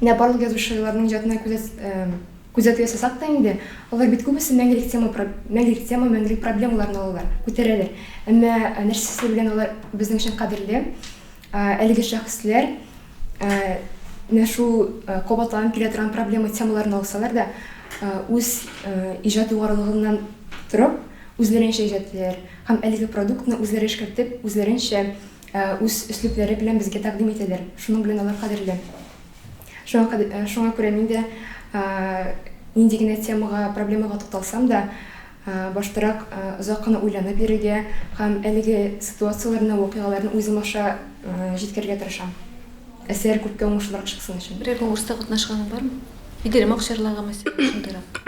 менә барлык язучыларның иҗатына күзәтү ясасак та инде, алар бит күбесе мәңгелек тема, мәңгелек тема, мәңгелек проблемаларны алалар, күтәрәләр. Әмма нәрсәсе белән алар безнең өчен кадерле? Әлеге шәхесләр менә шул кабатланып килә торган проблема темаларны алсалар да, үз иҗат югарылыгыннан торып, үзләренчә иҗат итәләр һәм әлеге продуктны үзләре эшкәртеп, үзләренчә үз өслүбләре белән безгә тәкъдим итәләр. Шуның белән алар кадерле. Шуңа, шуңа күрә мин дә нинди генә темага, проблемага тукталсам да, баштарак озак кына уйланып йөрергә һәм әлеге ситуацияләрне, вакыйгаларны үзем аша җиткерергә тырышам. Әсәр күпкә уңышлырак чыксын өчен. Берәр конкурста катнашканың бармы? Иделем акчарлагы, мәсәлән, шундыйрак.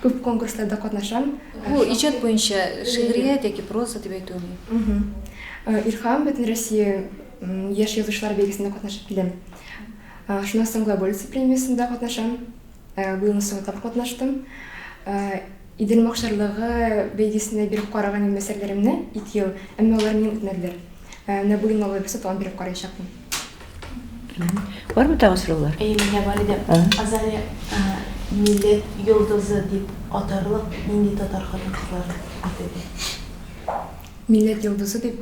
Күп конкурсларда катнашам. Бу иҗат буенча шигърият яки проза дип әйтүем. Илһам Бөтенроссия яшь язучылар бәйгесендә катнашып киләм. Шуннан соң Глаголица премиясендә катнашам. Быелны соңгы тапкыр катнаштым. Идел махшарлыгы бәйгесенә биреп караган идем әсәрләремне ике ел, әмма алар минем үтмәделәр. Менә бу елны алай булса тагын биреп караячакмын. Бармы тагын сораулар? Әйе, миндә бар иде. Азалия, милләт йолдызы дип атарлык нинди татар хатын-кызлары әйтә? Милләт йолдызы дип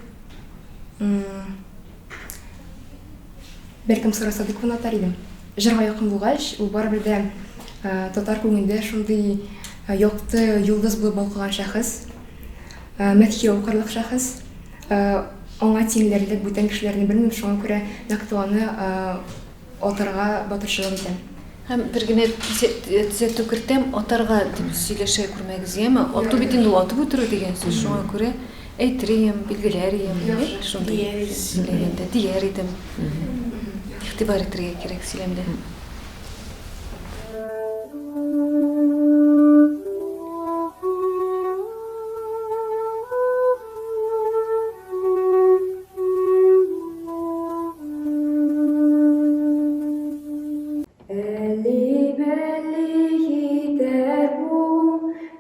бәлкем Сара Садыйкованы атар идем. Җырга якын булгач, ул барыбер дә татар күңелендә шундый якты йолдыз булып балкыган шәхес, мәдхия укырлык шәхес. Аңа тиңләрлек бүтән кешеләрне белмим, шуңа күрә нәкъ аны Атарга батырчылык итәм. Һәм бер генә төзәтү кертәм, атарга дип сөйләшә күрмәгез, яме? Ату бит инде ул атып үтерү дигән сүз, шуңа күрә әйтер ием, билгеләр ием, шундый сөйләгәндә дияр идем. Игътибар итәргә кирәк сөйләмдә. Әлли-бәлли китәр бу,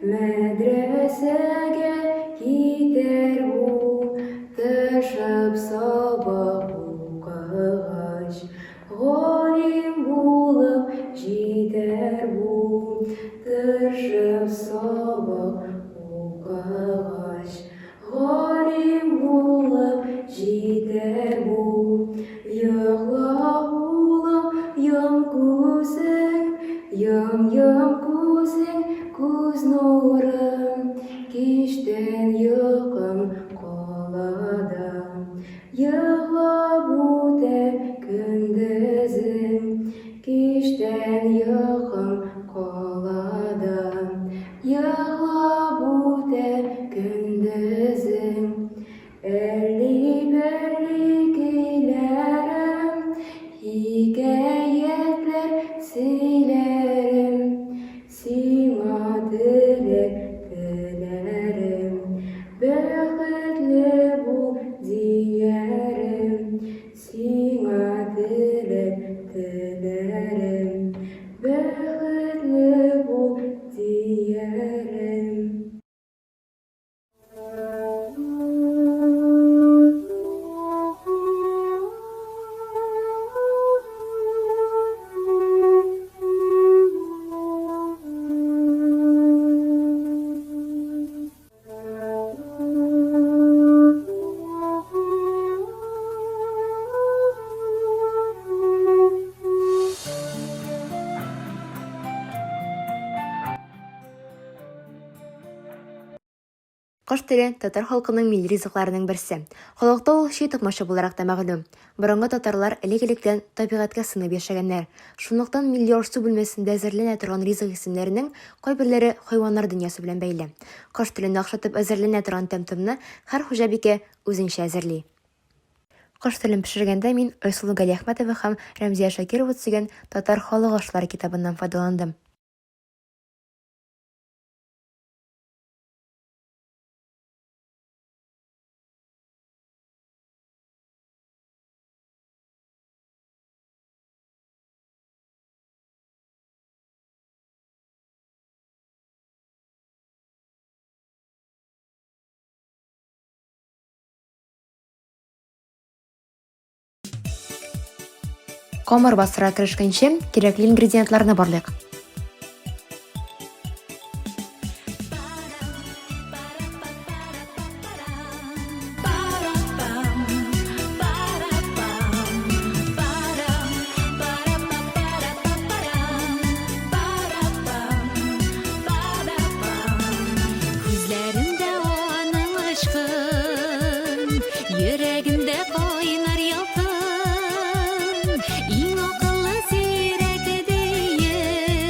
мәдрәсәгә китәр бу, тырышып сабак укыгач, галим булып җитәр бу, тырышып сабак укыгач, Галим булып җитәр бу. Йокла, улым, йом күзең, Йом-йом күзең, күз нурым. Кичтән йокым кала да, Елап үтә көндезем. Кичтән йокым кала да, Егълап үтә көндезем. Әлли-бәлли көйләрем, Хикәятләр сөйләрем. Сиңа теләк теләрем, Бәхетле бул диярем. Сиңа теләк теләрем, Бәхетле бул диярем. Кош теле, татар халкының милли ризыкларының берсе. Халыкта ул чөй токмачы буларак та мәгълүм. Борынгы татарлар элек-электән табигатькә сыенып яшәгәннәр. Шунлыктан милли аш-су бүлмәсендә әзерләнә торган ризык исемнәренең кайберләре хайваннар дөньясы белән бәйле. Кош теленә охшатып әзерләнә торган тәм-томны һәр хуҗабикә үзенчә әзерли. Кош телен пешергәндә мин Айсылу Галиәхмәтова һәм Рәмзия Шакирова төзегән Татар халык ашлары китабыннан файдаландым. Камыр бастырырга керешкәнче, кирәкле ингредиентларны барлыйк. Күзләрендә аның очкын, йөрәгендә кайнар ялкын. Иң акыллы зирәк диеп,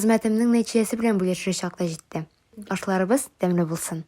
Хезмәтемнең нәтиҗәсе белән бүлешер чак та җитте. Ашларыбыз тәмле булсын!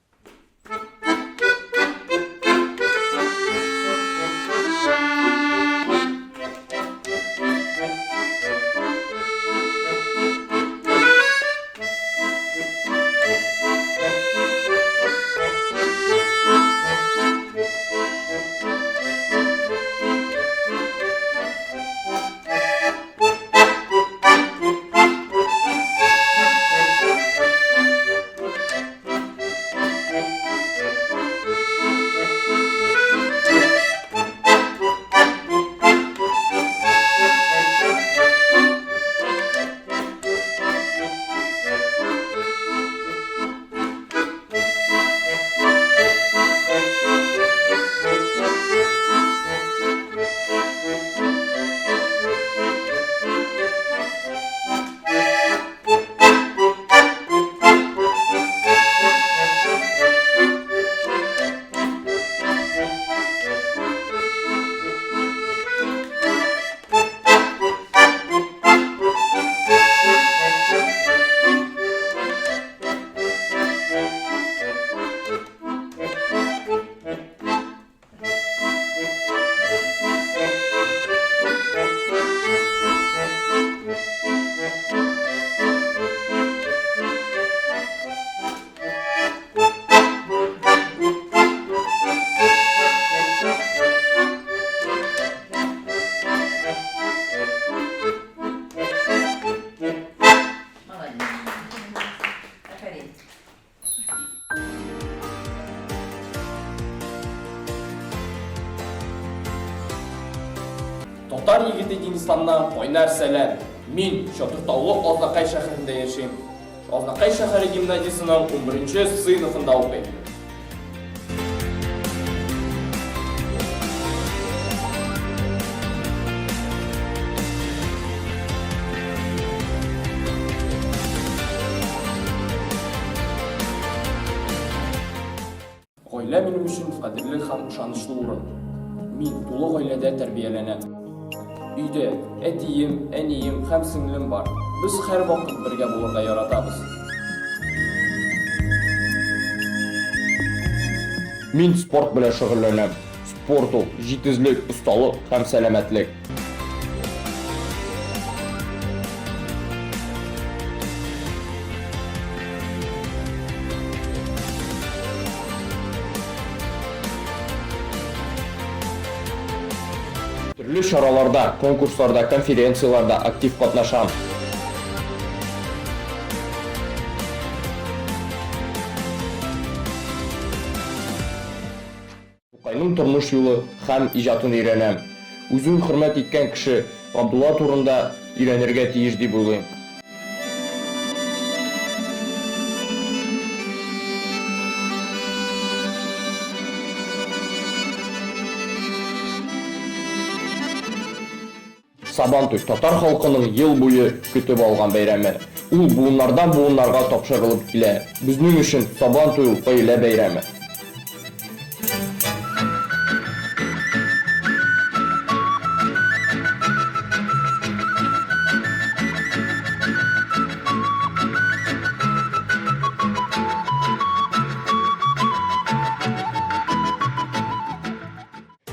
Татар егете Динисламнан кайнар сәлам! Мин Чатыртаулы Азнакай шәһәрендә яшим. Азнакай шәһәре гимназиясенең унберенче сыйныфында укыйм. Гаилә минем өчен кадерле һәм ышанычлы урын. Мин тулы гаиләдә тәрбияләнәм. Өйдә әтием, әнием һәм сеңлем бар. Без һәрвакыт бергә булырга яратабыз. Мин спорт белән шөгыльләнәм. Спорт ул, җитезлек, осталык һәм сәламәтлек. Төрле чараларда, конкурсларда, конференцияләрдә актив катнашам. Тукайның тормыш юлы һәм иҗатын өйрәнәм. Үзен хөрмәт иткән кеше Габдулла турында өйрәнергә тиеш дип уйлыйм. Сабантуй, татар халкының ел буе көтеп алган бәйрәме. Ул буыннардан буыннарга тапшырылып килә. Безнең өчен Сабантуй ул гаилә бәйрәме.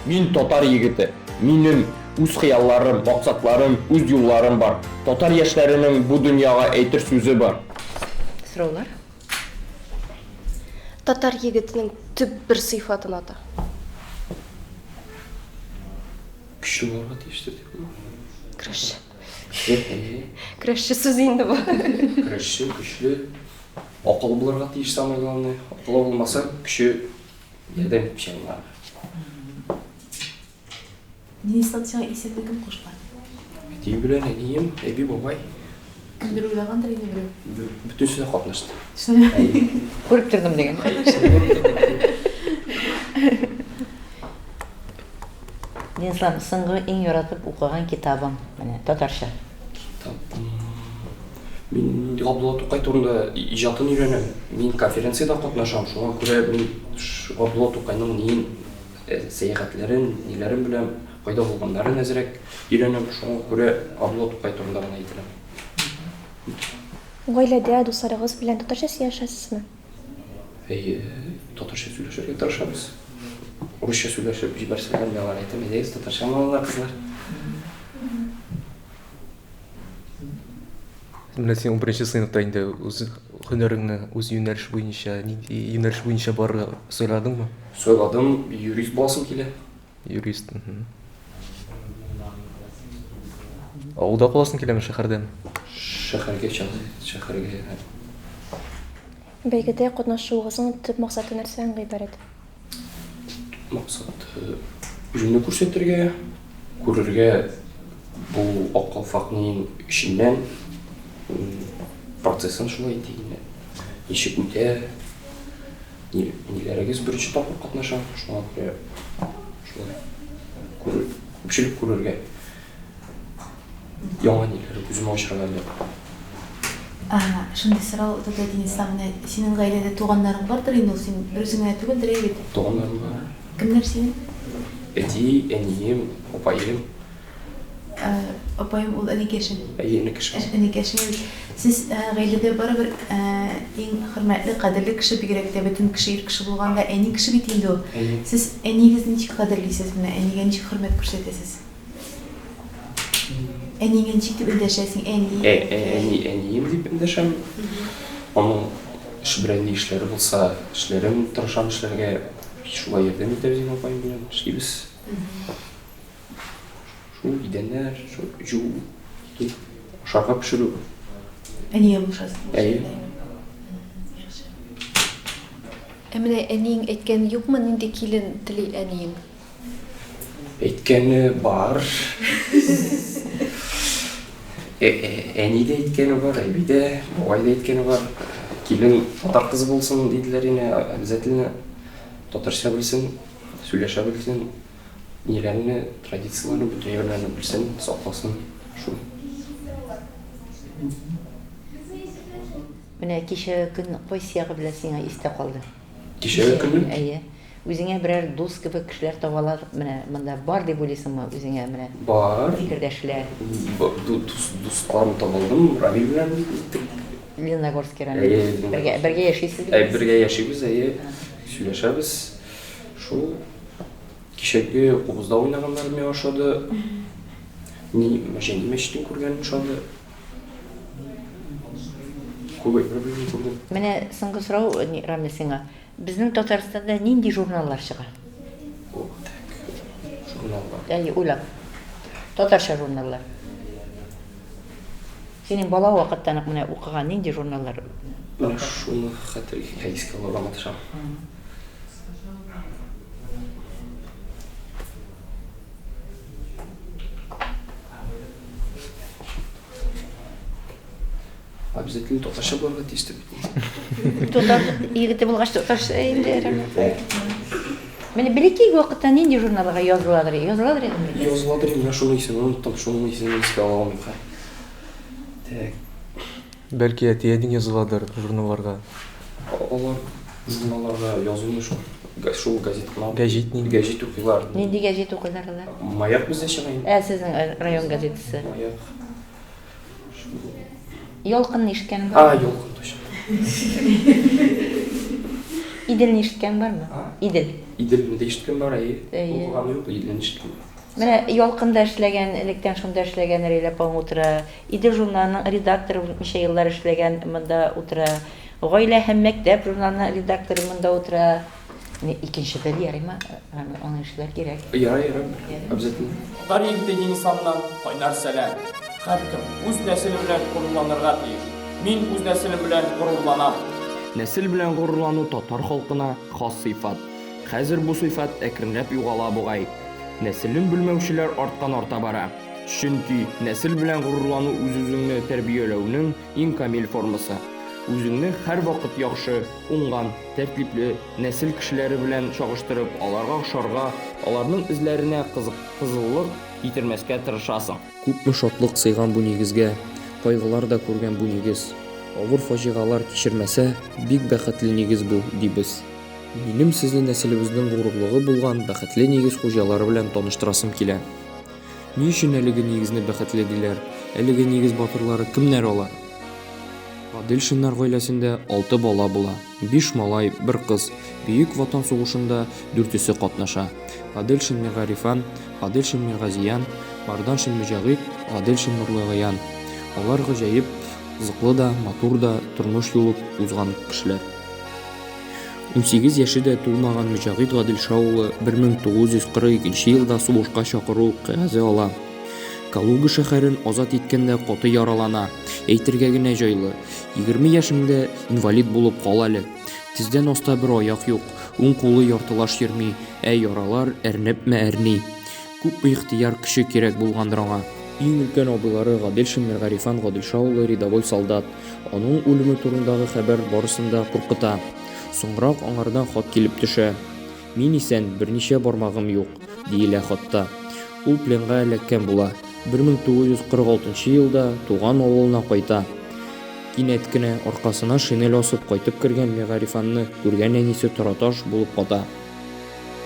Мин татар егете. Минем үз хыялларым, максатларым, үз юлларым бар. Татар яшьләренең бу дөньяга әйтер сүзе бар. Сораулар? Татар егетенең төп бер сыйфатын ата. Көчле булырга тиештер дип уйлыйм. Көрәшче. Көрәшче сүзе инде бу. Көрәшче, көчле, акыллы булырга тиеш самое главное. Акылы булмаса, көче Ярдәм итмичә булмады. Денислам, сиңа исемне кем кушкан? Әтием белән әнием, әби, бабай. Кемдер уйлагандыр инде берәү. Бөтенесе дә катнашты. Күреп тордым диген. Денислам, соңгы иң яратып укыган китабың, менә татарча. Китап. Мин Габдулла Тукай турында иҗатын өйрәнәм. Мин конференциядә катнашам, шуңа күрә мин Габдулла Тукайның ниен, сәяхәтләрен, ниләрен беләм, кайда булганнарын әзрәк өйрәнәм. Шуңа күрә Габдулла Тукай турында гына әйтеләм. Гаиләдә дусларыгыз белән татарча сөйләшәсезме? Әйе, татарча сөйләшергә тырышабыз. Урысча сөйләшеп җибәрсәләр, мин аларга әйтәм, әйдәгез татарча балалар, кызлар. Менә син унберенче сыйныфта инде үз һөнәреңне, үз юнәлеш буенча, нинди юнәлеш буенча барырга сайладыңмы? Сайладым, юрист буласым килә. Юрист. Авылда каласың киләме, шәһәрдәме? Шәһәргә чагы, шәһәргә. Бәйгедә катнашуыгызның төп максаты нәрсәдән гыйбарәт? Максат үземне күрсәтергә, күрергә бу Ак калфакның эченнән процессын шулай әйтик инде. Ничек үтә, ниләрегез беренче тапкыр катнашам, шуңа күрә шулай күрер, күпчелек күрергә. Яңа ниләр күземә ачырга әле. Шундый сорау туды, Динислам, менә синең гаиләдә туганнарың бардыр инде ул, син берүзең генә түгелдер, әйе бит? Туганнарым бар. Кемнәр синең? Әти, әнием, апаем. Апаем ул энекәшең? Әйе, энекәшем. Энекәшең бит. Сез гаиләдә барыбер иң хөрмәтле, кадерле кеше, бигрәк тә бөтен кеше ир кеше булганда, әни кеше бит инде ул. Әйе. Сез әниегезне ничек кадерлисез менә, әнигә ничек хөрмәт күрсәтәсез? Әниеңә ничек дип эндәшәсең? Әни. Ә, ә, әни, әнием дип эндәшәм. Аның эш белән ни эшләре булса, эшләрен тырышам эшләргә. Шулай ярдәм итәбез инде апаем белән, эшлибез. Шул идәннәр, шул җуу, ашарга пешерү. Әнигә булышасың. Әйе. Яхшы. Ә менә әниең әйткәне юкмы, нинди килен тели әниең? Әйткәне бар. Әни дә әйткәне бар, әби дә, бабай да әйткәне бар. Килен татар кызы булсын диделәр инде, обязательно татарча белсен, сөйләшә белсен, ниләрне, традицияләрне, бөтен әйберләрне белсен, сакласын. Шул. Менә кичәге көн кайсы ягы белән сиңа истә калды? Кичәге көнне? Әйе. Үзеңә берәр дус кебек кешеләр таба алар, менә монда бар дип уйлыйсыңмы үзеңә менә? Бар. Фикердәшләр. Дус, дусларым таба алдым, Рамил белән иттек. Лениногорский Рамил. Әйе. Бергә, бергә яшисез бит? Әй, бергә яшибез, әйе. Сөйләшәбез. Шул кичәге кубызда уйнаганнар миңа ошады. Ни, Мәрҗани мәчетен күргән ошады. Күп әйбер белмим күрдем. Менә соңгы сорау, Рамил, сиңа. Безнең Татарстанда нинди журналлар чыга? О, так. Журналлар. Әйе, уйлап. Татарча журналлар. Синең бала вакыттан ук менә укыган нинди журналлар? Менә шуны хәтергә искә алырга маташам. Обязательно татарча булырга тиеш дип. Татар егете булгач татарча инде. Менә бәләкәй вакытта нинди журналга языладыр? Языладыр идеме? Языладыр, менә шуның исемен оныттым, шуның исемен искә ала алмыйм хәзер. Так. Бәлки әти-әниң языладыр журналларга. Алар журналларга язылмый шул. Шул газет кына. Гәҗит нинди? Гәҗит укыйлар. Нинди гәҗит укыйлар алар? Маяк бездә чыга инде. Ә сезнең район газетасы? Маяк. Ялкынны ишеткәнең бармы? А, Ялкын точно. Иделне ишеткән бармы? Идел. Иделне дә ишеткән бар, әйе. Укыганы юк, Иделне ишеткән бар. Менә Ялкында эшләгән, электән шунда эшләгән Рәйлә апаң утыра. Идел журналының редакторы булып ничә еллар эшләгән, монда утыра. Гаилә һәм мәктәп журналының редакторы монда утыра. Менә икенче бер ярыймы? Аңа эшләр кирәк. Ярый, ярый, обязательно. Татар егете Денисламнан кайнар сәлам! Һәркем үз нәселе белән горурланырга тиеш. Мин үз нәселем белән горурланам. Нәсел белән горурлану татар халкына хас сыйфат. Хәзер бу сыйфат әкренләп югала бугай. Нәселен белмәүчеләр арткан арта бара. Чөнки нәсел белән горурлану үз-үзеңне тәрбияләүнең иң камил формасы. Үзеңне һәрвакыт яхшы, уңган, тәртипле нәсел кешеләре белән чагыштырып, аларга охшарга, аларның эзләренә кызыллык китермәскә тырышасың. Күпме шатлык сыйган бу нигезгә, кайгылар да күргән бу нигез. Авыр фаҗигалар кичермәсә, бик бәхетле нигез бу, дибез. Минем сезне нәселебезнең горурлыгы булган бәхетле нигез хуҗалары белән таныштырасым килә. Ни өчен әлеге нигезне бәхетле диләр? Әлеге нигез батырлары кемнәр алар? Гаделшиннар гаиләсендә алты бала була, биш малай, бер кыз. Бөек Ватан сугышында дүртесе катнаша, Гаделшин Миргарифан, Гаделшин Миргазиян, Марданшин Мөҗәгыйт, Гаделшин Нурлыгаян. Алар гаҗәеп кызыклы да, матур да тормыш юлы узган кешеләр. 18 яше дә тулмаган Мөҗәгыйт Гаделша улы 1942 елда сугышка чакыру кәгазе ала. Калуга шәһәрен азат иткәндә каты яралана. Әйтергә генә җайлы. 20 яшеңдә инвалид булып кал әле. Тездән аста бер аяк юк, уң кулы яртылаш йөрми, ә яралар әрнепме әрни. Күпме ихтыяр көче кирәк булгандыр аңа. Иң өлкән абыйлары Гаделшин Миргарифан Гаделша улы рядовой солдат. Аның үлеме турындагы хәбәр барысын да куркыта. Соңрак аңардан хат килеп төшә. Мин исән, берничә бармагым юк, диелә хатта. Ул пленга эләккән була. 1946 елда туган авылына кайта. Кинәт кенә аркасына шинель асып кайтып кергән Миргарифанны күргән әнисе тораташ булып ката.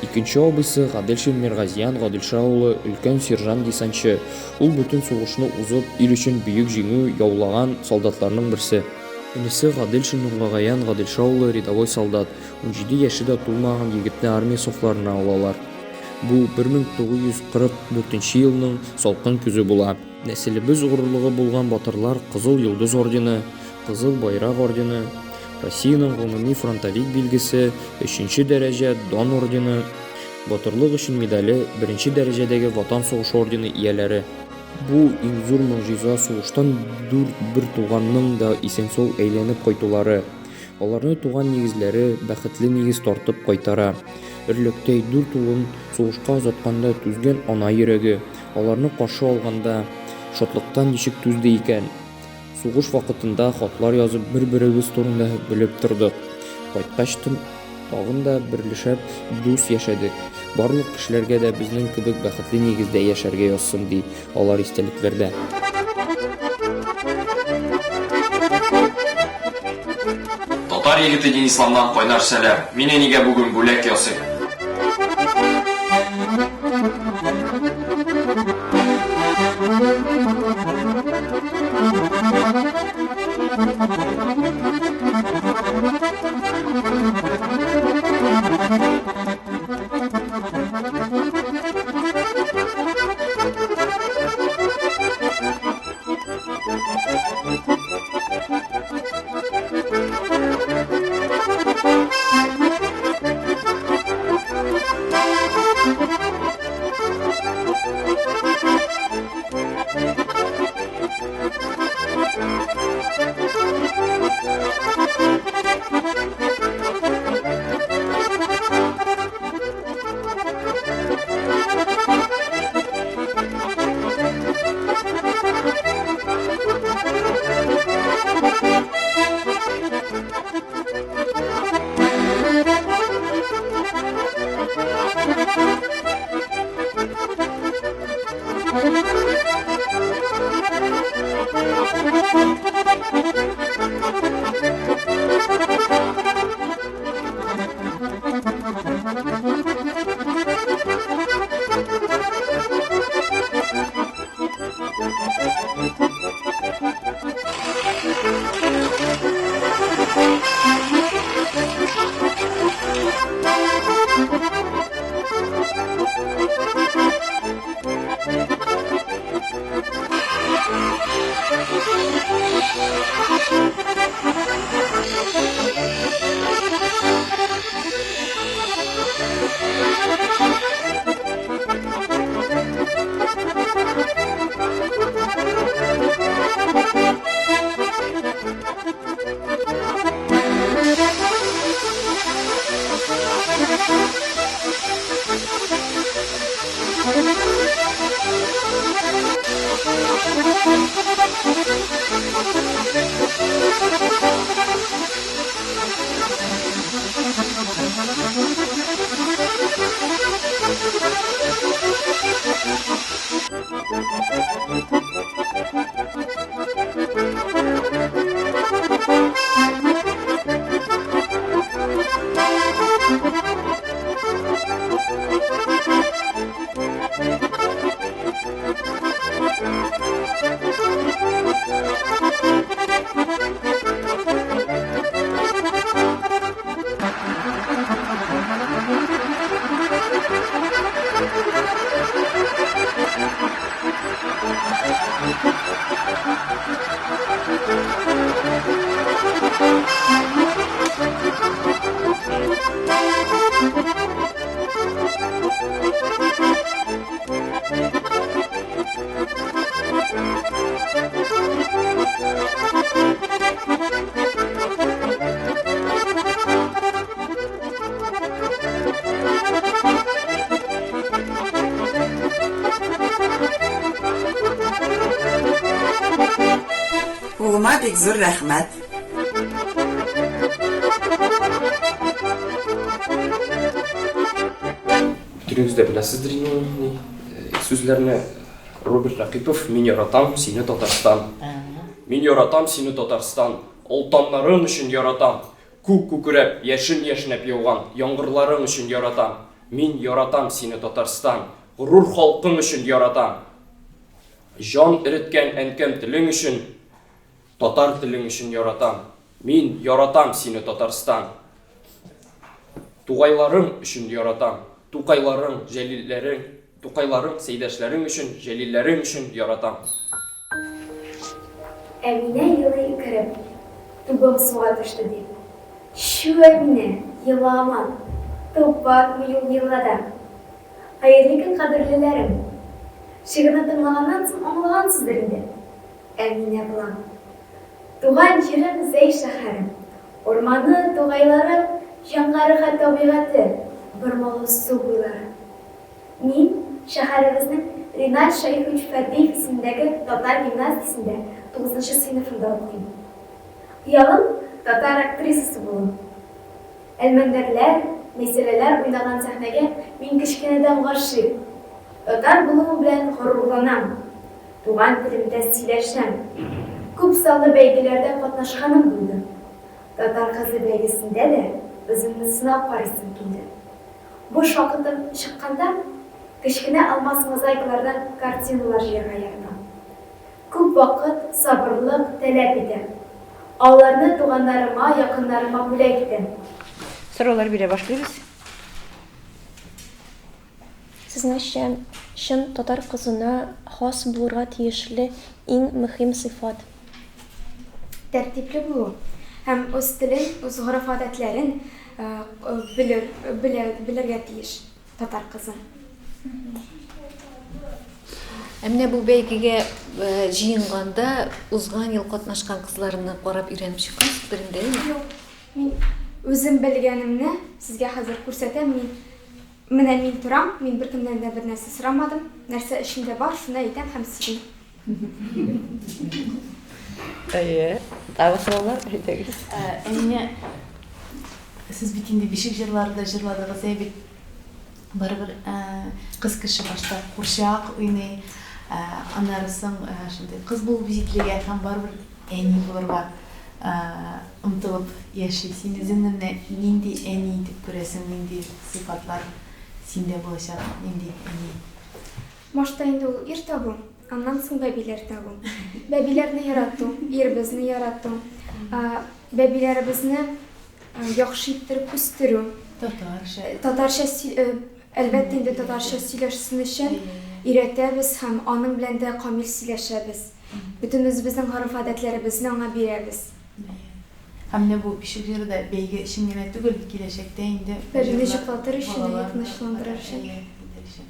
Икенче абыйсы Гаделшин Миргазиян Гаделша улы өлкән сержант-десантчы. Ул бөтен сугышны узып, ил өчен бөек җиңү яулаган солдатларның берсе. Энесе Гаделшин Нурлыгаян Гаделша улы рядовой солдат, 17 яше дә тулмаган егетне армия сафларына алалар. Бу 1944 елның салкын көзе була. Нәселебез горурлыгы булган батырлар Кызыл Йолдыз ордены, Кызыл Байрак ордены, Россиянең гомуми фронтовик билгесе, өченче дәрәҗә Дан ордены, Батырлык өчен медале, беренче дәрәҗәдәге Ватан сугышы ордены ияләре. Бу, иң зур могҗиза, сугыштан дүрт бертуганның да исән-сау әйләнеп кайтулары. Аларны туган нигезләре, бәхетле нигез тартып кайтара. Өрлектәй дүрт улын сугышка озатканда түзгән ана йөрәге, аларны каршы алганда, шатлыктан ничек түзде икән? Сугыш вакытында хатлар язып бер-беребез турында белеп тордык. Кайткачтын тагын да берлешәп дус яшәдек. Барлык кешеләргә дә безнең кебек бәхетле нигездә яшәргә язсын, ди алар истәлекләрдә. Татар егете Динисламнан кайнар сәлам! Мин әнигә бүген бүләк ясыйм. бик зур рәхмәт. Бөтенегез дә беләсездер инде ул ни сүзләрне. Роберт Рәкыйпов, Мин яратам сине, Татарстан. Мин яратам сине, Татарстан, Олтаннарың өчен яратам. Күк күкрәп, яшен яшьнәп яуган Яңгырларың өчен яратам. Мин яратам сине, Татарстан, Горур халкың өчен яратам. Җан эреткән әнкәм телең өчен, Татар телең өчен яратам. Мин яратам сине, Татарстан. Тугайларың өчен яратам. Тукайларың, Җәлилләрең, Тукайларың, Сәйдәшләрең өчен, Җәлилләрең өчен яратам. Әминә елый үкереп, Тубым суга төште дип. Чү, Әминә, елама, Туп батмый ул елгада. Хәерле көн, кадерлеләрем! Шигырьне тыңлаганнан соң аңлагансыздыр инде. Әминә булам. Туган җирем Зәй шәһәре. Урманы, тугайлары, җанга рәхәт табигате, бормалы су буйлары. Мин шәһәребезнең Ринат Шәехович Фәрдиев исемендәге татар гимназиясендә тугызынчы сыйныфында укыйм. Хыялым, татар актрисасы булу. Әлмәндәрләр, Мәйсәрәләр уйнаган сәхнәгә мин кечкенәдән гашыйк. Татар булуым белән горурланам. Туган телемдә сөйләшәм. Күп санлы бәйгеләрдә катнашканым булды. Татар кызы бәйгесендә дә үземне сынап карыйсым килде. Буш вакытым чыкканда, кечкенә алмаз мозаикалардан картиналар җыярга яратам. Күп вакыт, сабырлык таләп итә. Аларны туганнарыма, якыннарыма бүләк итәм. Сораулар бирә башлыйбыз. Сезнеңчә, чын татар кызына хас булырга тиешле иң мөһим сыйфат? Тәртипле булу һәм үз телен, үз гореф-гадәтләрен белер, белә, белергә тиеш. Татар кызы. Ә менә бу бәйгегә җыенганда узган ел катнашкан кызларны карап өйрәнеп чыккансыздыр инде, әйеме? Юк. Мин үзем белгәнемне сезгә хәзер күрсәтәм. Мин менә мин торам, мин беркемнән дә бернәрсә сорамадым. Нәрсә эчемдә бар, шуны әйтәм һәм сөйлим. Әйе, тагы сораулар, әйдәгез. Әминә, сез бит инде бишек җырлары да җырладыгыз, әй бит. Барыбер кыз кеше башта курчак уйный, аннары соң шундый кыз булып җитлегә һәм барыбер әни булырга омтылып яши. Син үзеңне менә нинди әни итеп күрәсең, нинди сыйфатлар синдә булачак, нинди әни? Башта инде ул ир табу, аннан соң бәбиләр табу. Бәбиләрне ярату, иребезне ярату, бәбиләребезне яхшы иттереп үстерү. Татарча. Татарча, әлбәттә инде татарча сөйләшсен өчен өйрәтәбез һәм аның белән дә камил сөйләшәбез. Бөтен үзебезнең гореф-гадәтләребезне аңа бирәбез. Һәм менә бу бишек җыры да бәйге өчен генә түгел, киләчәктә инде бу Бәбине җырлар йоклатыр өчен, балалар тынычландырыр өчен. Әйе, итәр өчен.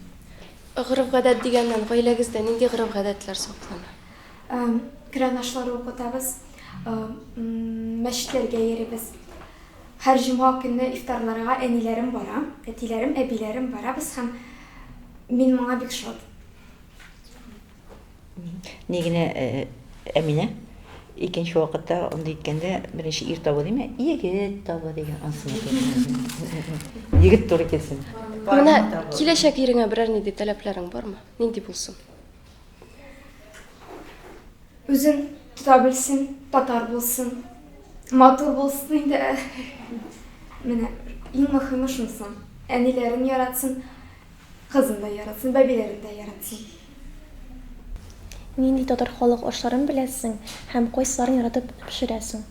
Гореф-гадәт дигәннән, гаиләгездә нинди гореф-гадәтләр саклана? Коръән ашлары укытабыз, мәчетләргә йөрибез. Һәр җомга көнне ифтарларга әниләрем бара, әтиләрем, әбиләрем барабыз һәм мин моңа бик шат. Ни генә Әминә, икенче вакытта андый иткәндә беренче ир табу димә, егет табу дигән ансын. Егет туры килсен. Менә киләчәк иреңә берәр нинди таләпләрең бармы? Нинди булсын? Үзен тота белсен, татар булсын, матур булсын инде. Менә иң мөхиме шунысы. Әниләрен яратсын, кызын да яратсын, бәбиләрен дә яратсын. Нинди татар халык ашларын беләсең һәм кайсыларын яратып пешерәсең?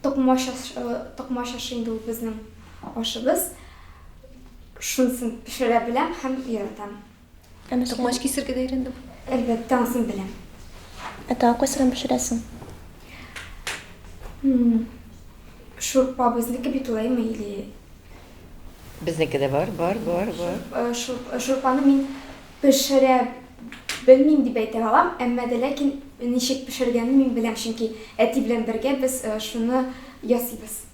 Токмач ашы, токмач ашы инде ул безнең ашыбыз. Шунысын пешерә беләм һәм яратам. Ә мәсәлән. Токмач кисергә дә өйрәндем. Әлбәттә, анысын беләм. Ә тагын кайсысын пешерәсең? Шурпа безнеке бит ул, әйме, или. Безнеке дә бар, бар, бар, бар. Шурпаны мин пешерә белмим дип әйтә алам, әмма дә ләкин ничек пешергәнен мин беләм, чөнки әти белән бергә без шуны ясыйбыз.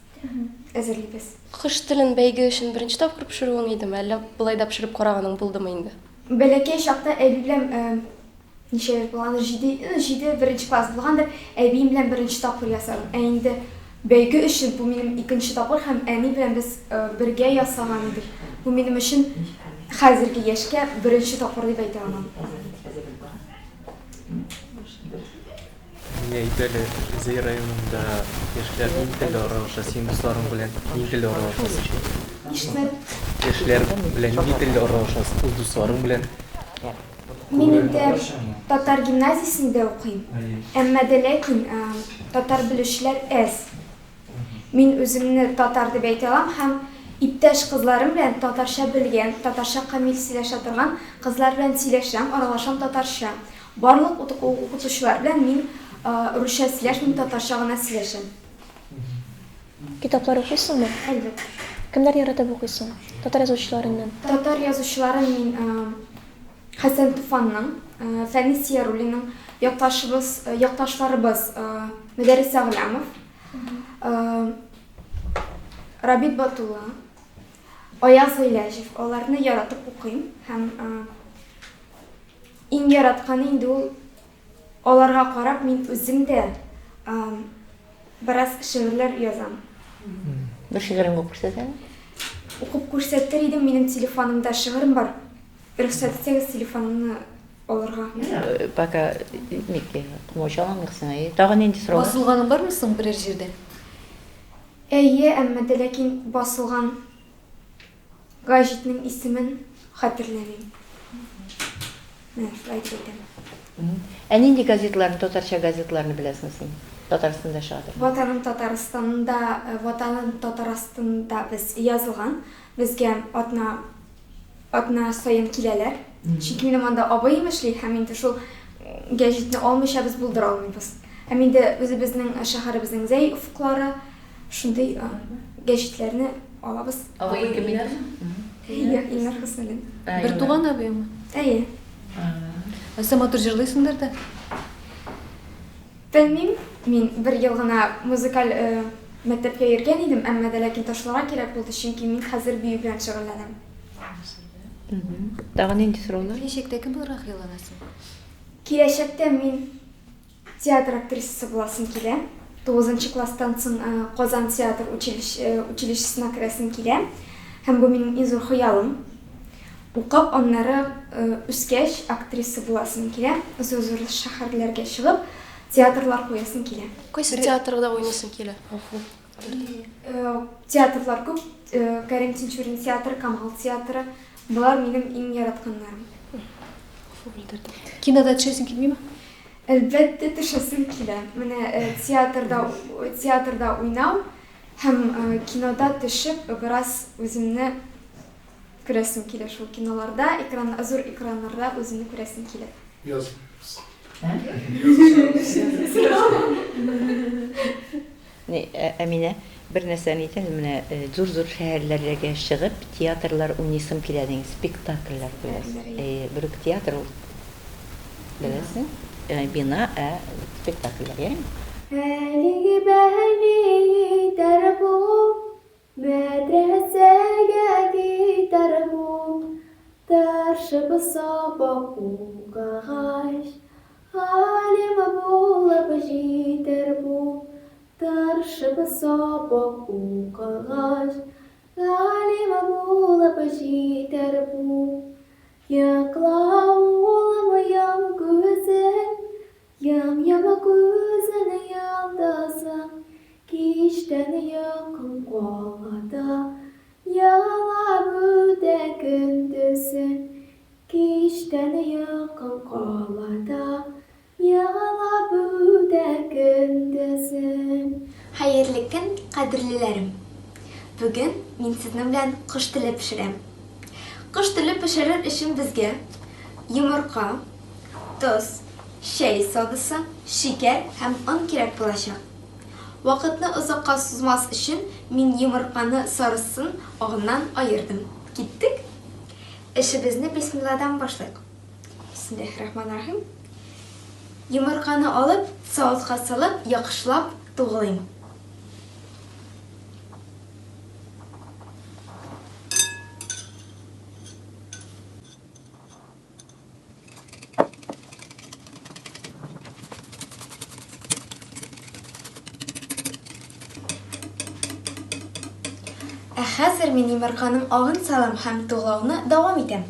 Әзерлибез. Кош телен бәйге өчен беренче тапкыр пешерүең идеме, әллә болай да пешереп караганың булдымы инде? Бәләкәй чакта әби белән Ничә яшь булгандыр, җиде, ну, җиде, беренче класс булгандыр, әбием белән беренче тапкыр ясадым. Ә инде бәйге өчен бу минем икенче тапкыр һәм әни белән без бергә ясаган идек. Бу минем өчен хәзерге яшькә беренче тапкыр дип әйтә алам. Миңа әйт әле, Зәй районында яшьләр нинди телдә аралаша? Син дусларың белән нинди телдә аралашасың? Ишетмәдем. Яшьләр белән нинди телдә аралашасың? Үз дусларың белән? Мин инде татар гимназиясендә укыйм. Әмма дә ләкин татар белүчеләр әз. Мин үземне татар дип әйтә алам һәм иптәш кызларым белән татарча белгән, татарча камил сөйләшә торган кызлар белән сөйләшәм, аралашам татарча. Барлык укытучылар белән мин русча сөйләшмим, татарча гына сөйләшәм. Китаплар укыйсыңмы? Әлбәттә. Кемнәрне яратып укыйсың? Татар язучыларыннан. Татар язучыларын мин Хәсән Туфанның, Фәнис Яруллинның, якташыбыз, якташларыбыз Мөдәррис Әгъләмов, Рабит Батулла, Аяз Гыйләҗев, аларны яратып укыйм һәм иң яратканы инде ул аларга карап мин үзем дә бераз шигырьләр язам. Бер шигыреңне укып күрсәт әле. Укып күрсәтер идем, минем телефонымда шигырем бар. Рөхсәт итсәгез, телефонымны алырга. Пока ник комачауламыйк сиңа. Тагын нинди сораулар? Басылганың бармы соң берәр җирдә? Әйе, әмма дә ләкин басылган гәҗитнең исемен хәтерләмим. Менә шулай итеп әйтәм. Ә нинди газетларны, татарча газетларны беләсең син? Татарстанда чыга торган. Ватаным Татарстанда, Ватаным Татарастанда без язылган. Безгә атна Атна саен киләләр. Чөнки минем анда абыем эшли һәм инде шул гәҗитне алмыйча без булдыра алмыйбыз. Һәм инде үзебезнең шәһәребезнең Зәй офыклары шундый гәҗитләрне алабыз. Абыең кем инде? Әйе, Илнар Хөснуллин. Бертуган абыеңмы? Әйе. Ә син матур җырлыйсыңдыр да? Белмим, мин бер ел гына музыкаль мәктәпкә йөргән идем, әмма дә ләкин ташларга кирәк булды, чөнки мин хәзер бию белән шөгыльләнәм. Тагын нинди сораулар? Киләчәктә кем булырга хыялланасың? Киләчәктә мин театр актрисасы буласым килә. Тугызынчы класстан соң Казан театр училищесына керәсем килә. Һәм бу минем иң зур хыялым. Укып, аннары үскәч, актриса буласым килә. Зур-зур шәһәрләргә чыгып, театрлар куясым килә. Кайсы театрда уйныйсың килә? Гафу. Театрлар күп. Кәрим Тинчурин театры, Камал театры. Болар минем иң яратканнарым. Гафу белдердем. Кинода төшәсең килмиме? Әлбәттә, төшәсем килә. Менә театрда, театрда уйнау һәм кинода төшеп, бераз үземне Күрәсем килә шул киноларда, экран, зур экраннарда үземне күрәсем килә. Яз. Ни, Әминә, бер нәрсәне әйт әле, менә зур-зур шәһәрләргә чыгып, театрлар уйныйсым килә дигән, спектакльләр куясың. Әйе, бер үк театр ул, беләсең, бина, ә спектакльләр, яме? Әлеге бәһали итәр бу Мәдрәсәгә китәр бу, Тырышып сабак укыгач, Галим булып җитәр бу, Тырышып сабак укыгач, Галим булып җитәр бу. Йокла, улым, йом күзең, Ям-яма күзен йолдызың, Кичтән йокым кала да, Елап үтә көндезең. Кичтән йокым кала да, Елап үтә көндезең. Хәерле көн, кадерлеләрем! Бүген мин сезнең белән кош теле пешерәм. Кош теле пешерер өчен безгә йомырка, тоз, чәй содасы, шикәр һәм он кирәк булачак. Вакытны озакка сузмас өчен мин йомырканы сарысын агыннан аердым. Киттек! Эшебезне бисмилладан башлыйк. Бисмиллаһир-рахманир-рахим. Йомырканы алып, савытка салып, яхшылап туглыйм. Ә хәзер мин йомырканың агын салам һәм туглауны дәвам итәм.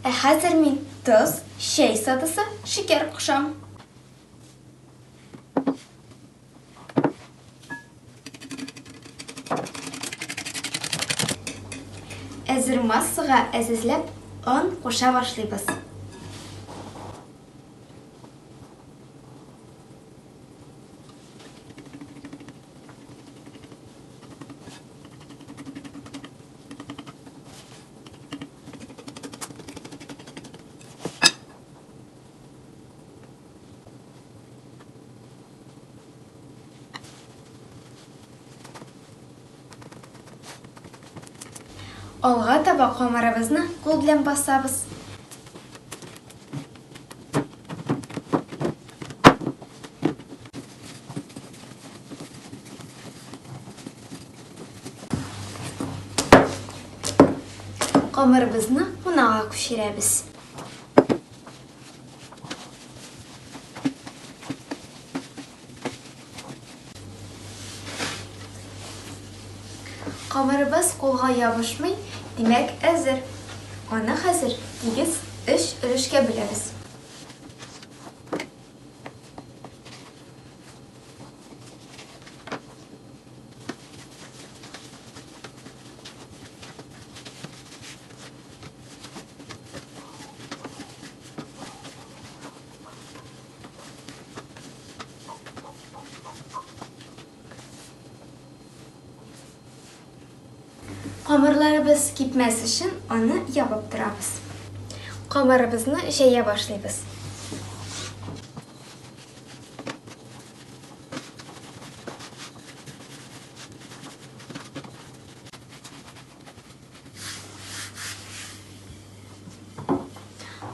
Ә хәзер мин тоз, чәй содасы, шикәр кушам. Әзер массага әзәзләп он куша башлыйбыз. Алга таба камырыбызны кул белән басабыз. Камырыбызны кунага күчерәбез. Камырыбыз кулга ябышмый, димәк, әзер. Аны хәзер тигез өч өлешкә бүләбез. Камырларыбыз кипмәс өчен аны ябып торабыз. Камырыбызны җәя башлыйбыз.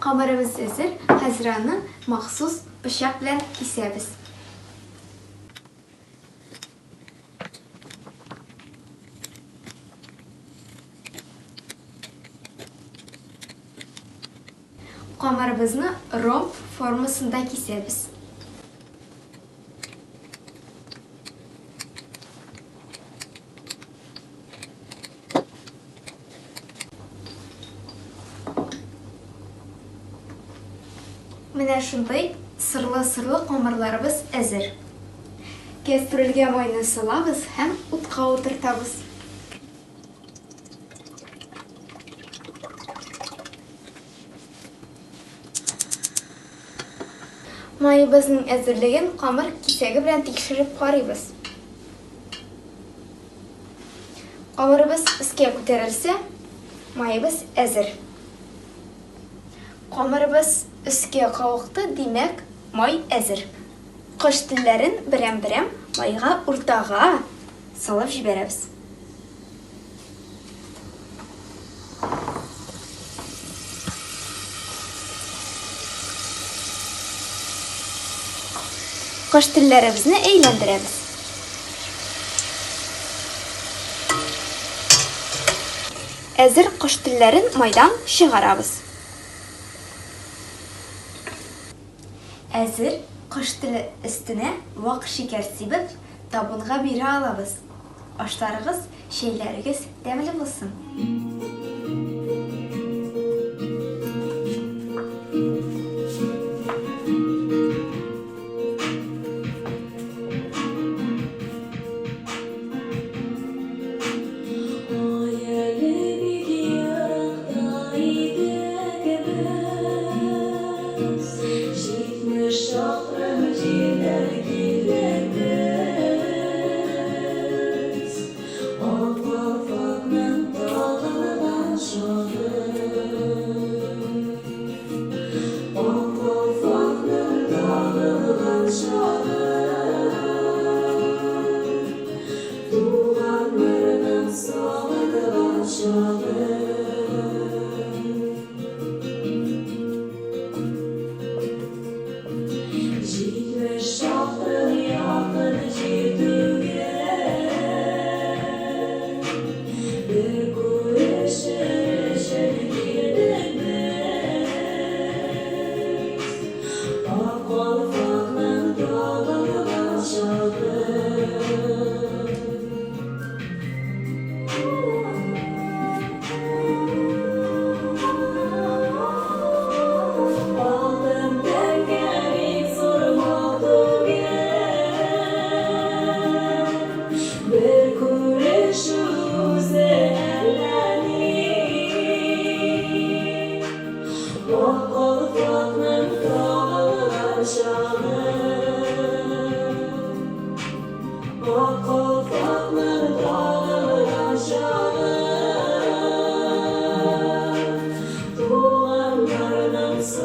Камырыбыз әзер, хәзер аны махсус пычак белән кисәбез. Камырыбызны ромб формасында кисәбез. Менә шундый сырлы-сырлы камырларыбыз әзер. Кәстрүлгә майны салабыз һәм утка утыртабыз. Маебызның әзерлеген камыр кисәге белән тикшереп карыйбыз. Камырыбыз өскә күтәрелсә, маебыз әзер. Камырыбыз өскә кавыкты, димәк, май әзер. Кош телләрен берәм-берәм майга уртага салып җибәрәбез. Кош телләребезне әйләндерәбез. Әзер кош телләрен майдан чыгарабыз. Әзер кош теле өстенә вак шикәр сибеп, табынга бирә алабыз. Ашларыгыз, чәйләрегез тәмле булсын!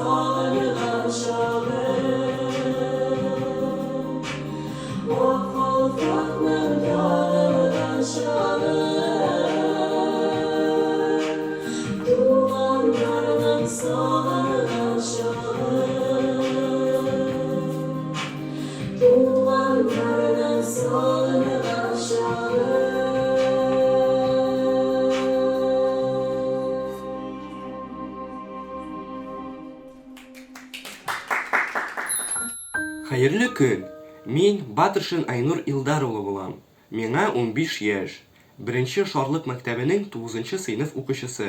сагынган чагым. Ак калфакның ягылган чагы. Туганнарның сагынган чагы. Туганнарның сагынган чагы. Хәерле көн! Мин Батыршин Айнур Илдар улы булам. Миңа 15 яшь. Беренче Шарлык мәктәбенең тугызынчы сыйныф укучысы.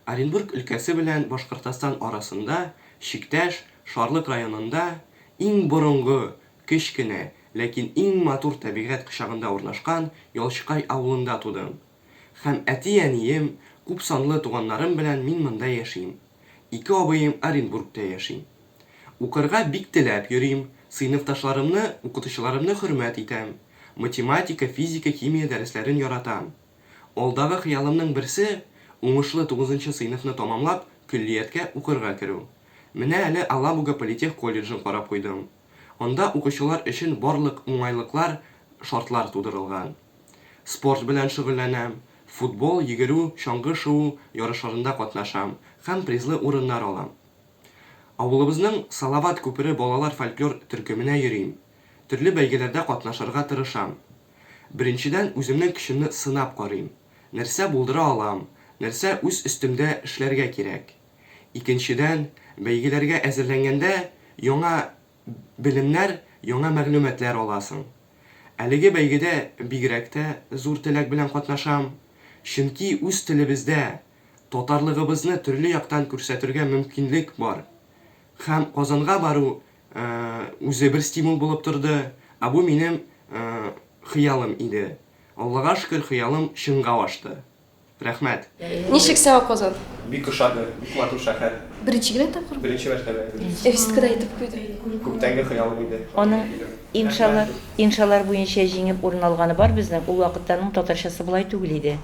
Оренбург өлкәсе белән Башкортостан арасында чиктәш Шарлык районында иң борынгы, кечкенә, ләкин иң матур табигать кочагында урнашкан Ялчыкай авылында тудым. Һәм әти-әнием, күпсанлы туганнарым белән мин монда яшим. Ике абыем Оренбургта яши. Укырга бик теләп йөрим, сыйныфташларымны, укытучыларымны хөрмәт итәм. Математика, физика, химия дәресләрен яратам. Алдагы хыялымның берсе, уңышлы тугызынчы сыйныфны тамамлап, көллияткә укырга керү. Менә әле Алабуга политех колледжын карап куйдым. Анда укучылар өчен барлык уңайлыклар, шартлар тудырылган. Спорт белән шөгыльләнәм, футбол, йөгерү, чаңгы шуу ярышларында катнашам һәм призлы урыннар алам. Авылыбызның Салават күпере балалар фольклор төркеменә йөрим. Төрле бәйгеләрдә катнашырга тырышам. Беренчедән, үземнең көчемне сынап карыйм. Нәрсә булдыра алам, нәрсә үз өстемдә эшләргә кирәк. Икенчедән, бәйгеләргә әзерләнгәндә яңа белемнәр, яңа мәгълүматлар аласың. Әлеге бәйгедә бигрәк тә зур теләк белән катнашам, чөнки үз телебездә татарлыгыбызны төрле яктан күрсәтергә мөмкинлек бар. Һәм Казанга бару үзе бер стимул булып торды, ә бу минем хыялым иде. Аллага шөкер, хыялым чынга ашты. Рәхмәт. Ничек сиңа Казан? Бик ошады, бик матур шәһәр. Беренче генә тапкыр? Беренче мәртәбә. Визитка да әйтеп куйды. Күптәнге хыялым иде. Аның иншалар, иншалар буенча җиңеп урын алганы бар безнең. Ул вакытта аның татарчасы болай түгел иде.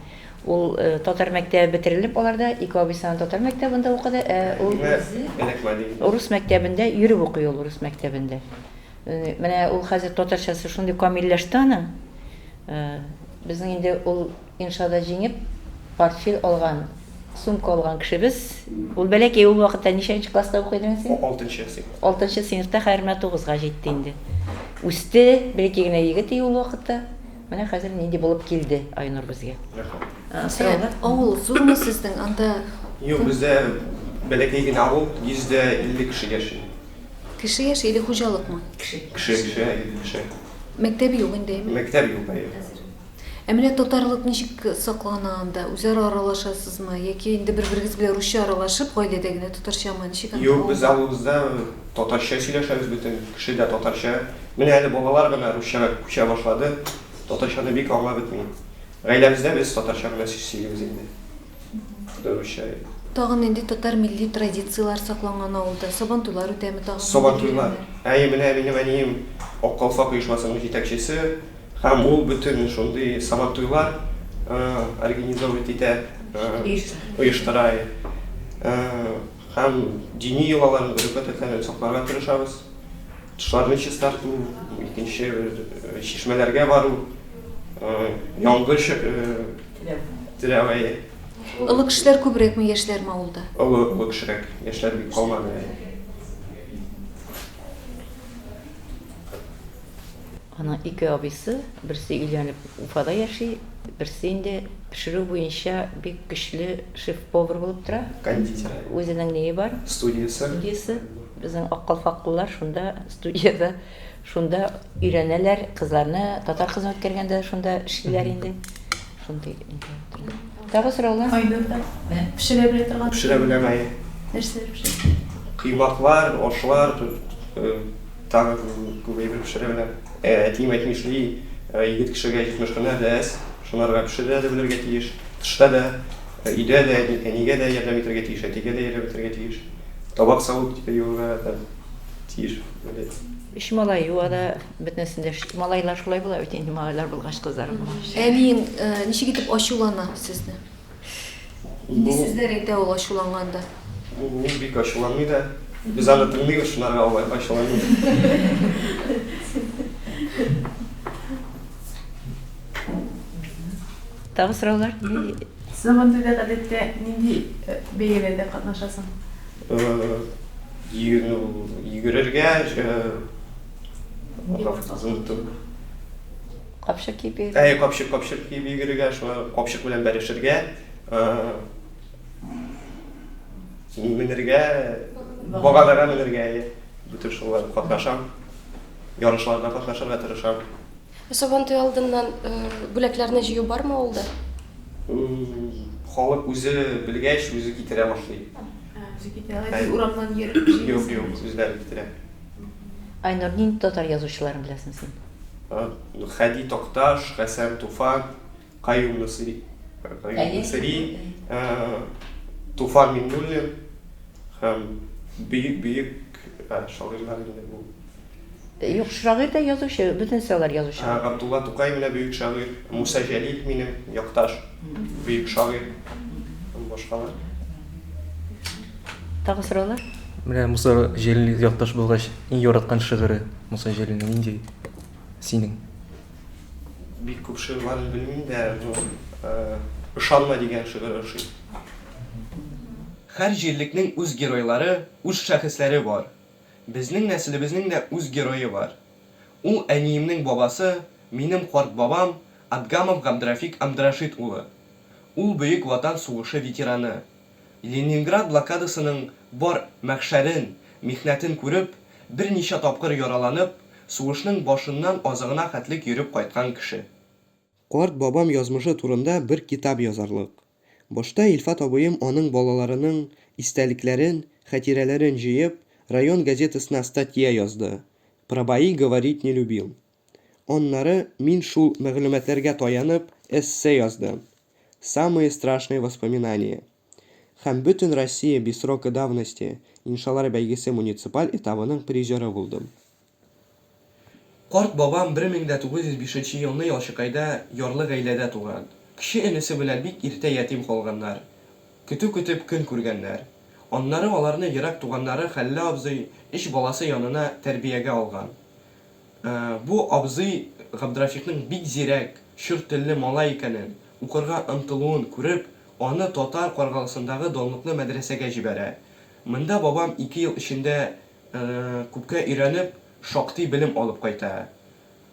Ул татар мәктәбе бетерелеп аларда, ике абыйсы аның татар мәктәбендә укыды, ә ул үзе рус мәктәбендә йөреп укый ул рус мәктәбендә. Менә ул хәзер татарчасы шундый камилләште аның. Безнең инде ул иншада җиңеп, портфель алган, сумка алган кешебез. Ул бәләкәй ул вакытта ничәнче класста укый идең син? Алтынчы сыйныф. Алтынчы сыйныфта, хәзер менә тугызга җитте инде. Үсте, бәләкәй генә егет иде ул вакытта. Менә хәзер нинди булып килде Айнур безгә. Рәхмәт. Сораулар? Авыл зурмы сезнең анда? Юк, бездә бәләкәй генә авыл, 150 кеше яши. Кеше яши или хуҗалыкмы? Кеше. Кеше, кеше, кеше. Мәктәп юк инде, әйме? Мәктәп юк, әйе. Хәзер. Ә менә татарлык ничек саклана анда? Үзара аралашасызмы? Яки инде бер-берегез белән русча аралашып, гаиләдә генә татарчамы? Ничек анда? Юк, без авылыбызда татарча сөйләшәбез бөтен кеше дә татарча. Менә әле балалар гына русчага күчә башлады. Татарчаны бик аңлап бетми. Гаиләбездә без татарча гына сүз сөйлибез инде. Русча. Тагын нинди татар милли традицияләр сакланган авылда? Сабантуйлар үтәме тагын? Сабантуйлар. Әйе, менә минем әнием Ак калфак оешмасының җитәкчесе һәм ул бөтен шундый сабантуйлар организовывать итә, оештыра. Һәм дини йолаларын, гореф-гадәтләрен сакларга тырышабыз. Тышларны чистарту, икенче бер чишмәләргә бару, яңгыр теләү, әйе. Олы кешеләр күбрәкме, яшьләрме авылда? Олы, олы кешерәк. Яшьләр бик калмады, әйе. Аның ике абыйсы, берсе өйләнеп Уфада яши, берсе инде пешерү буенча бик көчле шеф-повар булып тора. Кондитер. Үзенең ние бар. Студиясе. Студиясе. Безнең аккалфаклылар шунда студиядә шунда өйрәнәләр, кызларны татар кызын үткәргәндә шунда эшлиләр инде. Шундый инде. Тагы сораулар? Айнур да пешерә белә торган. Пешерә беләм, әйе. Нәрсәләр пешерә? Коймаклар, ашлар, Тагы күп әйбер пешерә беләм. Әтием әйтмешли, егет кешегә 70 һөнәр дә әз, шунарга пешерә дә белергә тиеш, тышта да, өйдә дә әнигә дә ярдәм итәргә тиеш, әтигә дә ярдәм итәргә тиеш, табак-савыт юырга да тиеш. Өч малай юа да, бөтенесен дә малайлар шулай була бит инде, малайлар булгач, кызлар булгач. Әниең ничек итеп ачулана сезне? Нинди сүзләр әйтә ул ачуланганда? Ул бик ачуланмый да. Без аны тыңлыйбыз, шунарга алай ачуланмыйбыз. Тагы сораулар? Сабантуйда гадәттә нинди бәйгеләрдә катнашасың? Йөгерергә, оныттым. Капчык киеп йөгерергә. Әйе, капчык, капчык киеп йөгерергә, шуңа капчык белән бәрешергә, менергә, баганага менергә, әйе. Бөтен шулар катнашам. Ярышларда катнашырга тырышам. Ә Сабантуй алдыннан бүләкләрне җыю бармы авылда? Халык үзе белгәч, үзе китерә башлый. Үзе китерә. Алай сез урамнан йөреп җыймыйсыз? Юк, юк, үзләре китерә. Айнур, нинди татар язучыларын беләсең син? Хәди Такташ, Хәсән Туфан, Каюм Насыйри, Каюм Насыйри, Туфан Миңнуллин һәм бөек-бөек шагыйрьләр инде бу. Юк, шагыйрь дә язучы, бөтенесе алар язучы. Габдулла Тукай менә бөек шагыйрь, Муса Җәлил минем якташ, бөек шагыйрь һәм башкалар. Тагы сораулар? Менә Муса Җәлил якташ булгач, иң яраткан шигыре Муса Җәлилнең нинди синең? Бик күп шигырьләрен белмим дә, но Ышанма дигән шигыре ошый. Һәр җирлекнең үз геройлары, үз шәхесләре бар. Безнең нәселебезнең дә үз герое бар. Ул әниемнең бабасы, минем карт бабам Адгамов Габдрафик Амдрашит улы. Ул Бөек Ватан сугышы ветераны. Ленинград блокадасының бар мәхшәрен, михнәтен күреп, берничә тапкыр яраланып, сугышның башыннан азагына хәтлек йөреп кайткан кеше. Карт бабам язмышы турында бер китап язарлык. Башта Илфат абыем аның балаларының истәлекләрен, хатирәләрен җыеп, район газетасына статья язды, Про бои говорить не любил. Аннары мин шул мәгълүматларга таянып, эссе яздым, Самые страшные воспоминания. Һәм Бөтенроссия без срока давности иншалар бәйгесе муниципаль этабының призеры булдым. Карт бабам 1905 нче елны Ялчыкайда ярлы гаиләдә туган. Кече энесе белән бик иртә ятим калганнар. Көтү көтеп көн күргәннәр. Аннары аларны ерак туганнары Хәллә абзый өч баласы янына тәрбиягә алган. Бу абзый Габдрафикның бик зирәк, чор телле малай икәнен, укырга омтылуын күреп, аны Татар Каргалысындагы данлыклы мәдрәсәгә җибәрә. Монда бабам ике ел эчендә Күпкә өйрәнеп, шактый белем алып кайта.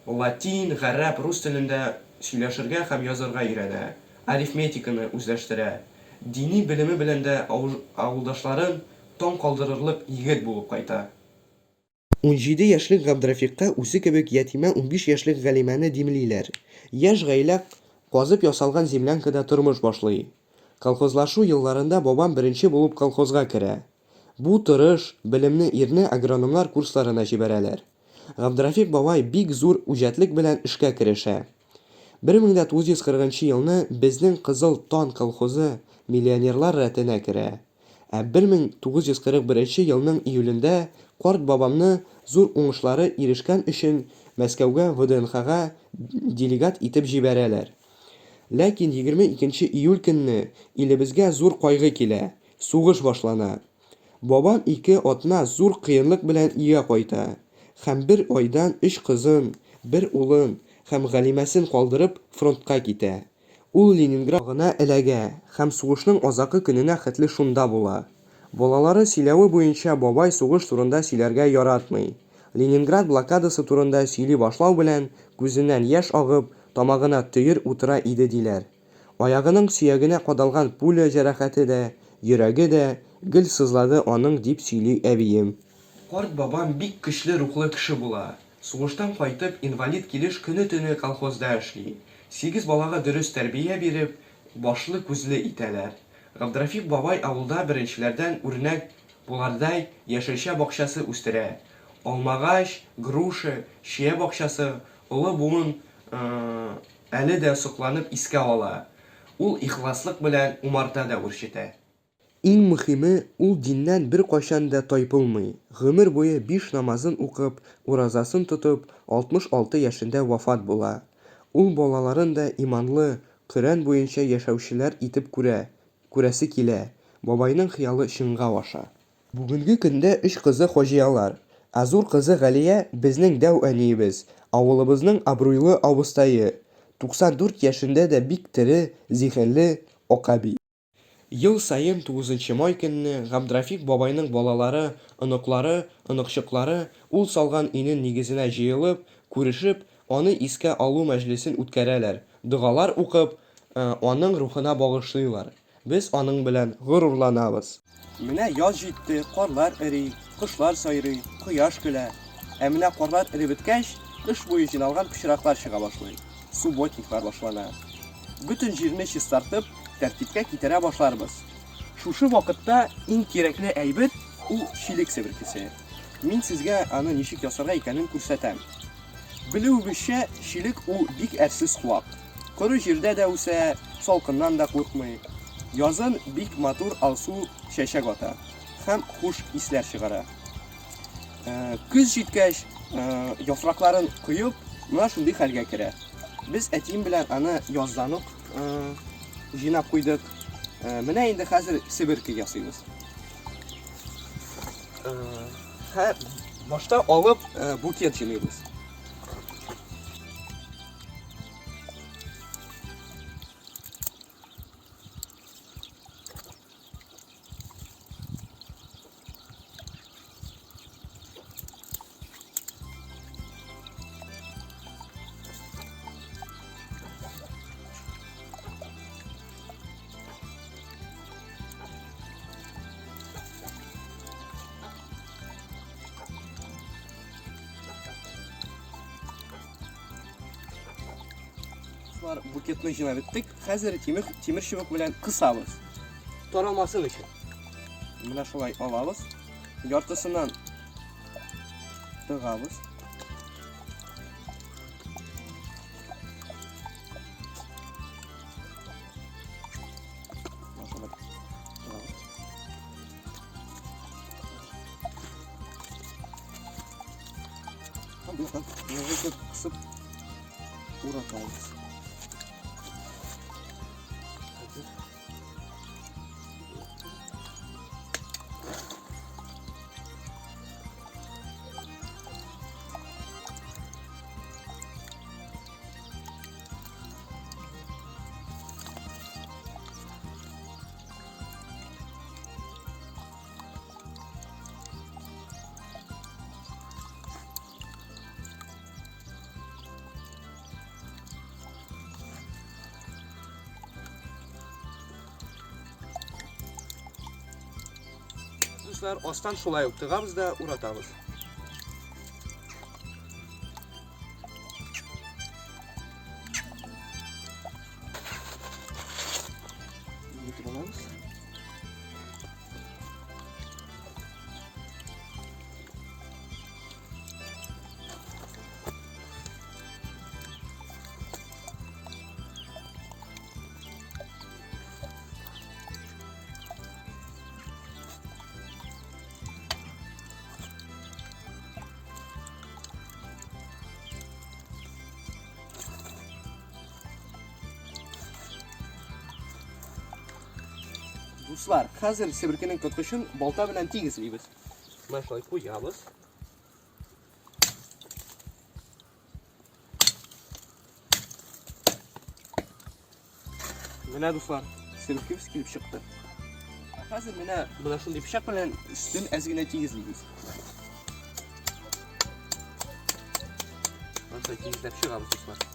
Латин, гарәп, рус телендә сөйләшергә һәм язарга өйрәнә, арифметиканы үзләштерә. Дини белеме белән дә авылдашларын таң калдырырлык егет булып кайта. 17 яшьлек Габдрафикка үзе кебек ятимә 15 яшьлек Галимәне димлиләр. Яшь гаилә казып ясалган землянкада тормыш башлый. Колхозлашу елларында бабам беренче булып колхозга керә. Бу тырыш, белемне ирне агрономнар курсларына җибәрәләр. Габдрафик бабай бик зур үҗәтлек белән эшкә керешә. 1940 нчы елны безнең Кызыл тан колхозы миллионерлар рәтенә керә. Ә 1941 елның июлендә карт бабамны зур уңышлары ирешкән өчен Мәскәүгә ВДНХга делегат итеп җибәрәләр. Ләкин 22 нче июль көнне илебезгә зур кайгы килә, Сугыш башлана. Бабам ике атна зур кыенлык белән өйгә кайта һәм бер айдан өч кызын, бер улын һәм Галимәсен калдырып фронтка китә. Ул Ленинград ягына эләгә һәм сугышның азакы көненә хәтле шунда була. Балалары сөйләве буенча бабай сугыш турында сөйләргә яратмый. Ленинград блокадасы турында сөйли башлау белән күзеннән яшь агып, тамагына төер утыра иде диләр. Аягының сөягенә кадалган пуля җәрәхәте дә, йөрәге дә гел сызлады аның, дип сөйли әбием. Карт бабам бик көчле рухлы кеше була. Сугыштан кайтып, инвалид килеш көне-төне колхозда эшли. Сигез балага дөрес тәрбия биреп, башлы-күзле итәләр. Габдрафик бабай авылда беренчеләрдән үрнәк булардай яшелчә бакчасы үстерә. Алмагач, груша, чия бакчасы олы буын әле дә сокланып искә ала. Ул ихласлык белән умарта да үрчетә. Иң мөхиме, ул диннән беркайчан да тайпылмый, гомер буе биш намазын укып, уразасын тотып, 66 яшендә вафат була. Ул балаларын да иманлы, Коръән буенча яшәүчеләр итеп күрә, күрәсе килә. Бабайның хыялы чынга аша. Бүгенге көндә өч кызы хаҗиялар. Ә зур кызы Галия, безнең дәү әниебез, авылыбызның абруйлы абыстае. 94 яшендә дә бик тере, зиһенле акъәби. Ел саен тугызынчы май көнне Габдрафик бабайның балалары, оныклары, оныкчыклары ул салган өйнең нигезенә җыелып, күрешеп, аны искә алу мәҗлесен үткәрәләр, догалар укып, аның рухына багышлыйлар. Без аның белән горурланабыз. Менә яз җитте, карлар эри, кошлар сайрый, кояш көлә. Ә менә карлар эреп беткәч, кыш буе җыйналган пычраклар чыга башлый, субботниклар башлана. Бөтен җирне чистартып, тәртипкә китерә башларбыз. Шушы вакытта иң кирәкле әйбер, ул чилек себеркесе. Мин сезгә аны ничек ясарга икәнен күрсәтәм. Белүегезчә, чилек ул бик әрсез куак. Коры җирдә дә үсә, салкыннан да куркмый. Язын бик матур алсу чәчәк ата һәм хуш исләр чыгара. Көз җиткәч, яфракларын коеп, менә шундый хәлгә керә. Без әтием белән аны яздан ук җыйнап куйдык. Менә инде хәзер себерке ясыйбыз. Башта алып букет җыйныйбыз. Дуслар, букетны җыйнап беттек. Хәзер тимер, тимер чыбык белән кысабыз. Таралмасын өчен. Менә шулай алабыз. Яртысыннан тыгабыз. Кысып уратабыз. Дуслар, астан шулай ук тыгабыз да уратабыз. Итеп алабыз. Дуслар, хәзер себеркенең тоткычын балта белән тигезлибез. Менә шулай куябыз. Менә дуслар, себеркебез килеп чыкты. Ә хәзер менә менә шундый пычак белән өстен әз генә тигезлибез. Менә шулай тигезләп чыгабыз, дуслар.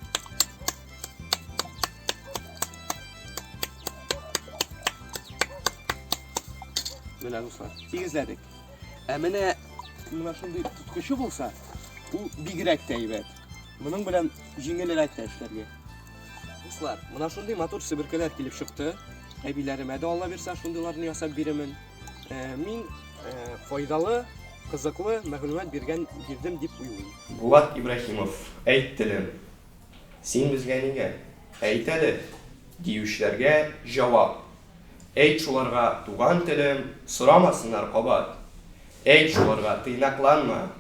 Менә дуслар, тигезләдек. Ә менә менә шундый тоткычы булса, ул бигрәк тә әйбәт. Моның белән җиңелрәк тә эшләргә. Дуслар, менә шундый матур себеркеләр килеп чыкты. Әбиләремә дә Алла бирсә шундыйларны ясап бирермен. Э, мин э, файдалы, кызыклы мәгълүмат биргән бирдем дип уйлыйм. Булат Ибраһимов, әйт телем, син безгә нигә? Әйт әле, диючеләргә җавап. Әйт шуларга, туган телем, сорамасыннар кабат. Әйт шуларга, тыйнакланма,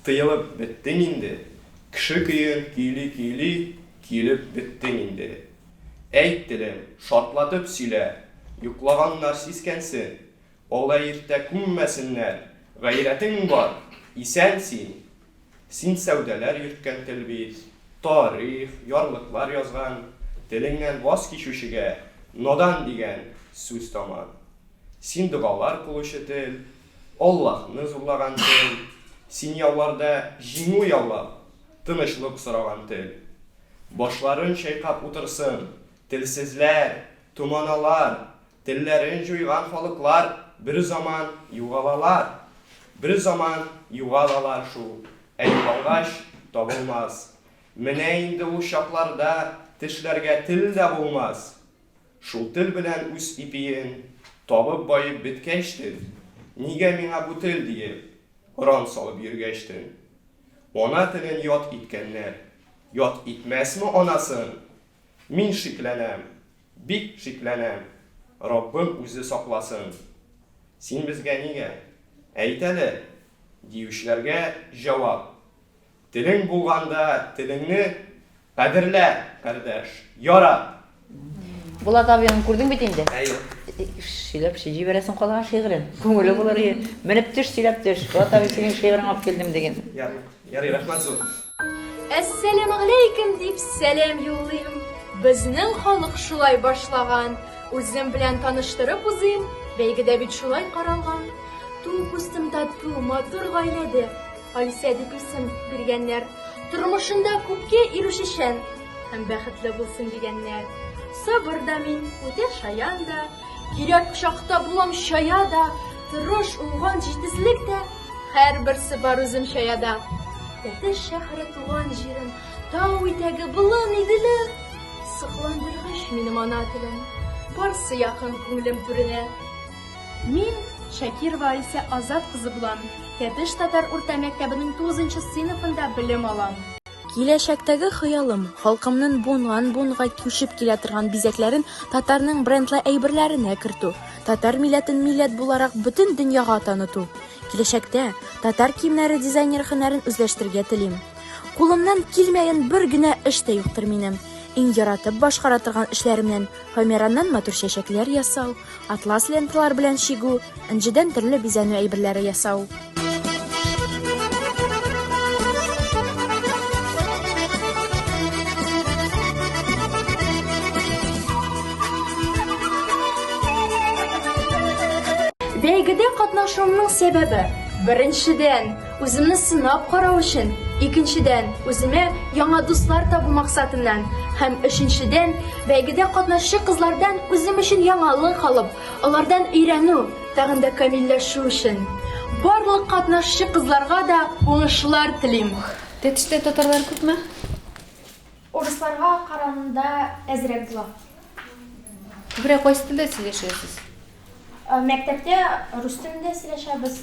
тыелып беттең инде, кеше көен көйли-көйли көелеп беттең инде. Әйт, телем, шартлатып сөйлә, йоклаганнар сискәнсен. Алай иртә күммәсеннәр, Гайрәтең бар, исән син! Син сәүдәләр йөрткән тел бит, Тарих, ярлыклар язган, Телеңнән ваз кичүчегә Надан дигән сүз таман. Син догалар кылучы тел, Аллаһны зурлаган тел, Син яуларда җиңү яулап, Тынычлык сораган тел. Башларын чайкап утырсын, Телсезләр, томаналар, Телләрен җуйган халыклар Берзаман югалалар. Берзаман югалалар шул, Ә югалгач, табылмас. Менә инде ул чакларда Тешләргә тел дә булмас. Шул тел белән үз ипиен Табып баеп беткәчтен, Нигә миңа бу тел диеп, Оран салып йөргәчтен. Ана телен ят иткәннәр, Ят итмәсме анасын? Мин шикләнәм, бик шикләнәм, Раббым үзе сакласын. Син безгә нигә? Әйт әле? Диючеләргә җавап, Телең булганда телеңне кадерлә, кардәш, ярат! Булат абыйны күрдең бит инде. Әйе. Сөйләп җибәрәсең калган шигырен. Күңеле булыр ие. Менеп төш, сөйләп төш. Булат абый, синең шигыреңне алып килдем диген. Ярый, ярый, рәхмәт зур. Әссәламегаләйкем дип сәлам юллыйм. Безнең халык шулай башлаган. Үзем белән таныштырып узыйм, бәйгедә бит шулай каралган. Туып үстем тату, матур гаиләдә. Алисә дип исем биргәннәр. Тормышында күпкә ирешүчән һәм бәхетле булсын дигәннәр. Сабыр да мин, үтә шаян да, кирәк чакта булам чая да, тырыш, уңган, җитезлек тә, һәрберсе бар үзем чаяда. Тәтеш шәһәре туган җирем, тау итәге, болын, иделе. Сокландыргыч минем ана телем, барсы якын күңелем түренә. Мин Шакирова Алисә Азат кызы булам. Тәтеш татар урта мәктәбенең 9 нчы сыйныфында белем алам. Киләчәктәге хыялым, халкымның буыннан-буынга күчеп килә торган бизәкләрен татарның брендлы әйберләренә кертү, татар милләтен милләт буларак бөтен дөньяга таныту. Киләчәктә татар киемнәре дизайнеры һөнәрен үзләштерергә телим. Кулымнан килмәгән бер генә эш тә юктыр минем. Иң яратып башкара торган эшләремнән фоамираннан матур чәчәкләр ясау, Атлас ленталар белән чигү, энҗедән төрле бизәнү әйберләре ясау. Бәйгедә катнашуымның сәбәбе, беренчедән, үземне сынап карау өчен, икенчедән, үземә яңа дуслар табу максатыннан һәм өченчедән, бәйгедә катнашучы кызлардан үзем өчен яңалык алып, алардан өйрәнү, тагын да камилләшү өчен. Барлык катнашучы кызларга да уңышлар телим. Тәтештә татарлар күпме? Урысларга караганда әзрәк була. Күбрәк кайсы телдә сөйләшәсез? Мәктәптә рус телендә сөйләшәбез,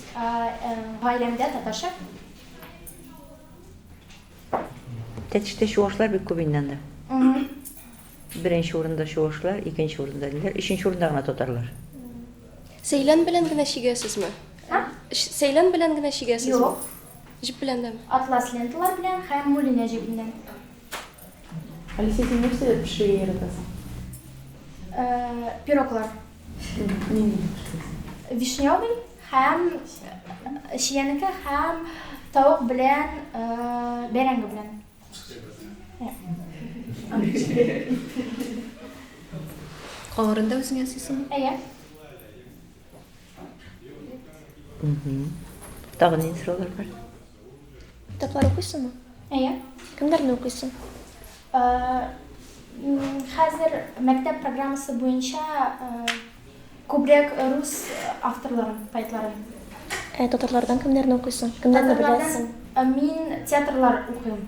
гаиләмдә татарча. Тәтештә чуашлар бик күп инде анда. Беренче урында чуашлар, икенче урында ниләр, өченче урында гына татарлар. Сәйлән белән генә чигәсезме? Сәйлән белән генә чигәсезме? Юк. Җеп белән дәме? Атлас ленталар белән һәм мулине җебеннән. Алисә, син нәрсәләр пешерергә яратасың? Пироглар. Нинди пешерәсең? Вишневый һәм чиянеке һәм тавык белән бәрәңге белән. Камырын да үзең ясыйсыңмы? Әйе. Тагын нинди сораулар бар? Китаплар укыйсыңмы? Әйе. Кемнәрне укыйсың? Хәзер мәктәп программасы буенча күбрәк рус авторларын, поэтларын. Ә татарлардан кемнәрне укыйсың? Кемнәрне беләсең? Мин театрлар укыйм.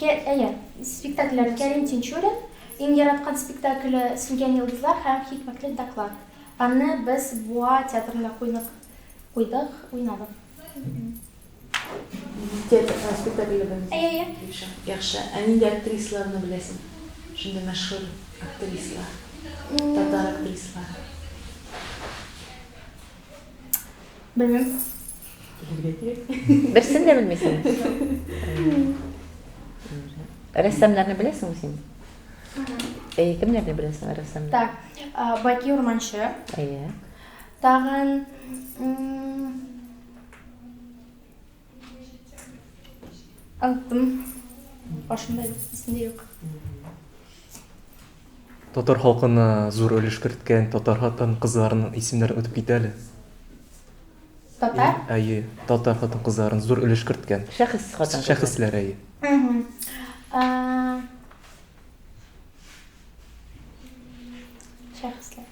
Әйе, спектакльләр Кәрим Тинчурин, иң яраткан спектакле Сүнгән йолдызлар һәм Хикмәтле доклад. Аны без Буа театрында куйдык, куйдык, уйнадык. Театр спектакльләр белән. Әйе, әйе. Яхшы. Ә нинди актрисаларны беләсең? Шундый мәшһүр актрисалар. Татар актрисалары. Белмим. Белергә кирәк. Берсен дә белмисең. Рәссамнарны беләсеңме син? Әйе, кемнәрне беләсең рәссамнар? Так, Баки Урманчы. Әйе. Тагын оныттым. Башымда юк, исемдә юк. Татар халкына зур өлеш керткән татар хатын-кызларының исемнәрен үтеп кит әле. Татар? Әйе, татар хатын-кызларын зур өлеш керткән. Шәхес хатын-кызлар. Шәхесләр, әйе. Шәхесләр.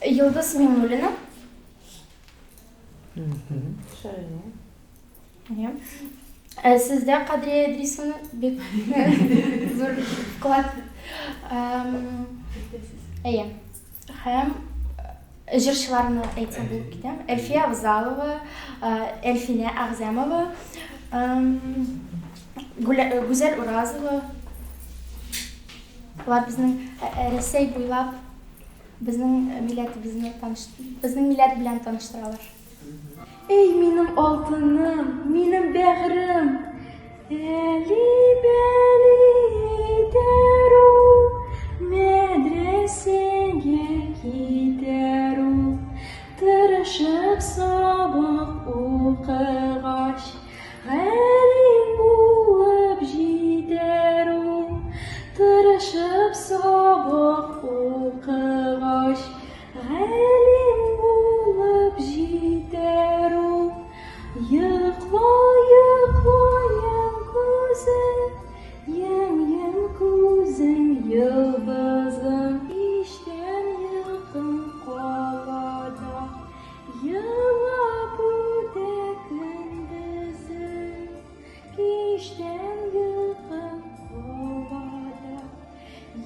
Йолдыз Миңнуллина. Әйе. Ә сездә Кадрия Идрисовна бик зур вклад. Әйе. Һәм җырчыларны әйтсәм булып китә. Әлфия Авзалова, Әлфинә Әгъзәмова, Гүзәл Уразова. Алар безнең Рәсәй буйлап безнең милләтебезне таныш, безнең милләт белән таныштыралар. Эй, минем алтыным, минем бәгърем, Әли-бәли итәр ул, Мәдрәсәгә китәр ул. Тырышып сабак укыгач, Галим булып җитәр ул. Тырышып сабак укыгач, Галим булып җитәр ул. Йокла, йокла, ем күзем, Ем, ем күзең, йолдызым. Кичтән йокым калада, Елап үтә көндезем. Кичтән йокым калада,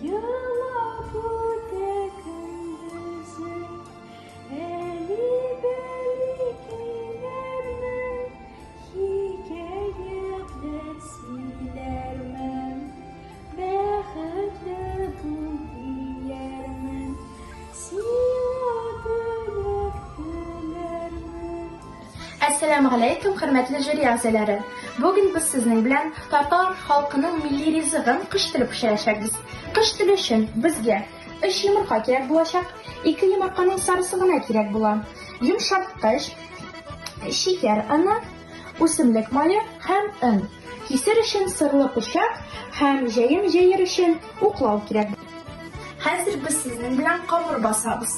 Елап үтә көндезем. Әли-бәли көйләрмен, Хикәятләр сөйләрмен. Бәхетле бул диярмен, Сиңа теләк теләрмен. Әссәламегаләйкүм, хөрмәтле жюри әгъзалары! Бүген без сезнең белән татар халкының милли ризыгын кош теле пешерәчәкбез. Кош теле өчен безгә өч йомырка кирәк булачак. Ике йомырканың сарысы гына кирәк була. Йомшарткыч, шикәр оны, үсемлек мае һәм он. Кисер өчен сырлы пычак һәм җәем җәер өчен уклау кирәк. Хәзер без сезнең белән камыр басабыз.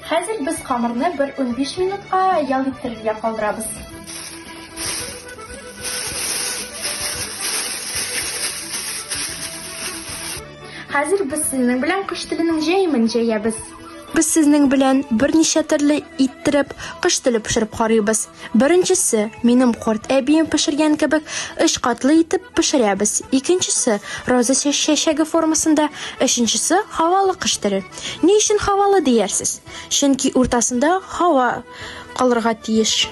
Хәзер без камырны бер 15 минутка ял иттерергә калдырабыз. Хәзер без сезнең белән кош теленең җәемен җәябез. Без сезнең белән берничә төрле иттереп кош теле пешереп карыйбыз. Беренчесе, минем карт әбием пешергән кебек, өч катлы итеп пешерәбез. Икенчесе, роза чәчәге формасында, өченчесе, һавалы кош теле. Ни өчен һавалы диярсез? Чөнки уртасында һава калырга тиеш.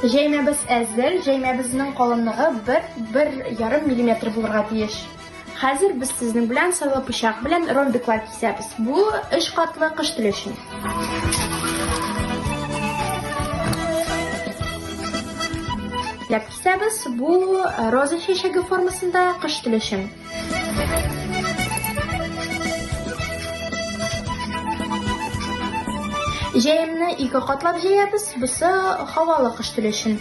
Җәймәбез әзер, җәймәбезнең калынлыгы 1-1,5 миллиметр булырга тиеш. Хәзер без сезнең белән сырлы пычак белән ромбиклар кисәбез. Бу өч катлы кош теле өчен. Ләп кисәбез. Бу роза чәчәге формасында кош теле өчен. Җәемне ике катлап җәябез, бусы һавалы кош теле өчен.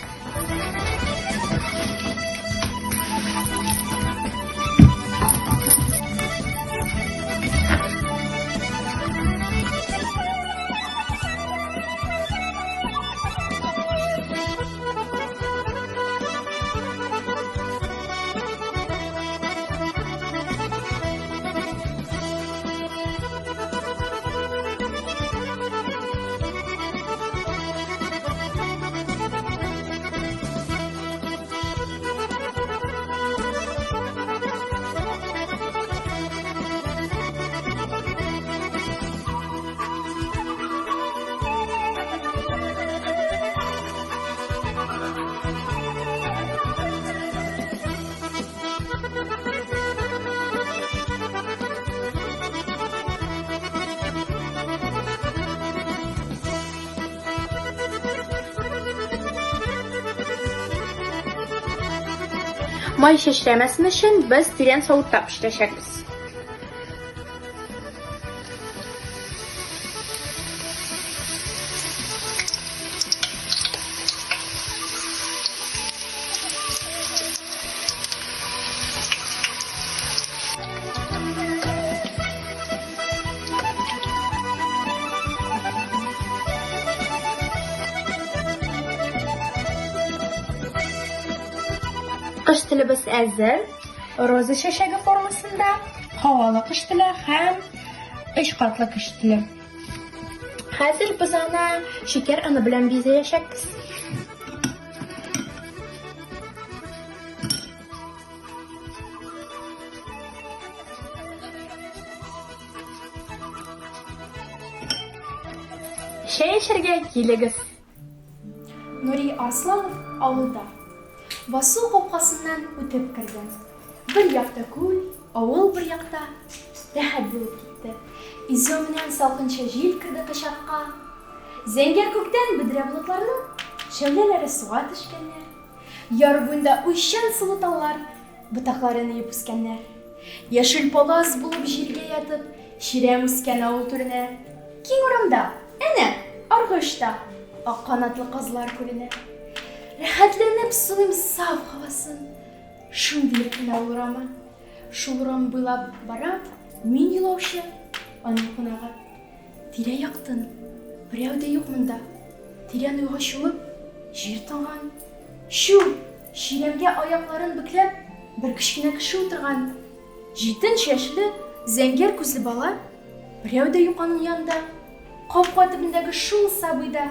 Май чәчрәмәсен өчен без тирән савытта пешерәчәкбез. Кош телебез әзер. Роза чәчәге формасында, һавалы кош теле һәм өч катлы кош теле. Хәзер без аны шикәр оны белән бизәячәкбез. Чәй эчәргә килегез. Нури Арсланов авылда. Басу капкасыннан үтеп кердем. Бер якта күл, авыл бер якта. Рәхәт булып китте. Изүемнән салкынча җил керде кочакка. Зәңгәр күктән бөдрә болытларның шәүләләре суга төшкәннәр. Яр буенда уйчан сылу таллар ботакларын иеп үскәннәр. Яшел палас булып җиргә ятып, чирәм үскән авыл түренә. Киң урамда, әнә, аргы очта, ак канатлы казлар күренә. Рәхәтләнеп сулыйм саф һавасын. Шундый иркен авыл урамы. Шул урам буйлап барам, мин юлаучы, аның кунагы. Тирә-як тын, берәү дә юк монда. Тирән уйга чумып, җир тынган. Чү! Чирәмгә аякларын бөкләп, бер кечкенә кеше утырган. Җитен чәчле, зәңгәр күзле бала. Берәү дә юк аның янында. Капка төбендәге шул сабый да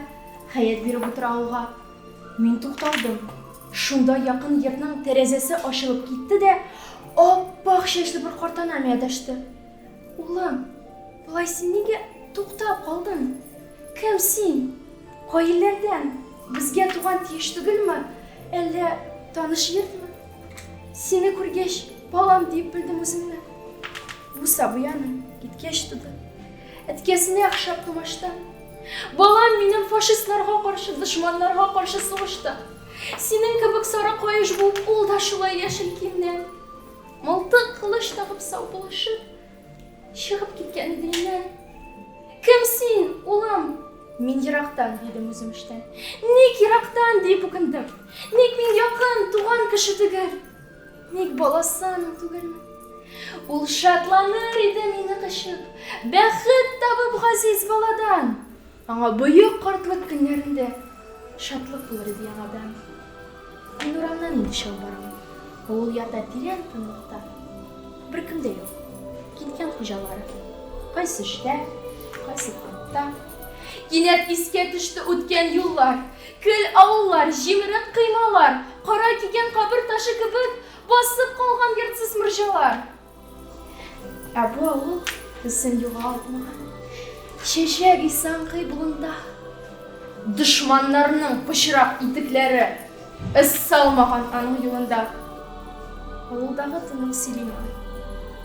хәят биреп утыра авылга. Мин тукталдым. Шунда якын йортның тәрәзәсе ачылып китте дә, ап-ак чәчле бер картана миңа дәште. Улым, болай син нигә туктап калдың? Кем син? Кай илләрдән? Безгә туган тиеш түгелме? Әллә таныш йортмы? Сине күргәч, балам диеп белдем үзеңне. Бу сабый аны киткәч туды. Әткәсенә охшап тумаштан. Балам минем фашистларга каршы, дошманнарга каршы сугышта. Синең кебек сары каеш булып, ул да шулай яшел киемнән. Мылтык, кылыч тагып саубуллашып, чыгып киткән иде өеннән. Кем син, улым? Мин ерактан, дидем үзем эчтән. Ник ерактан, диеп үкендем. Ник мин якын, туган кеше түгел? Ник баласы аның түгелмен? Ул шатланыр иде мине кочып, бәхет табып газиз баладан. Аңа бөек картлык көннәрендә шатлык булыр иде яңадан. Мин урамнан инде чыгып барам. Авыл ята тирән тынлыкта. Беркем дә юк. Киткән хуҗалары. Кайсы эштә, кайсы фронтта. Кинәт искә төште үткән юллар. Көл авыллар, җимерек коймалар, кара кигән кабер ташы кебек басып калган йортсыз морҗалар. Ә бу авыл төсен югалтмаган. Чәчәк исәнкый болында. Дошманнарның пычрак итекләре эз салмаган аның юлында. Авылдагы тынлык сөйли миңа.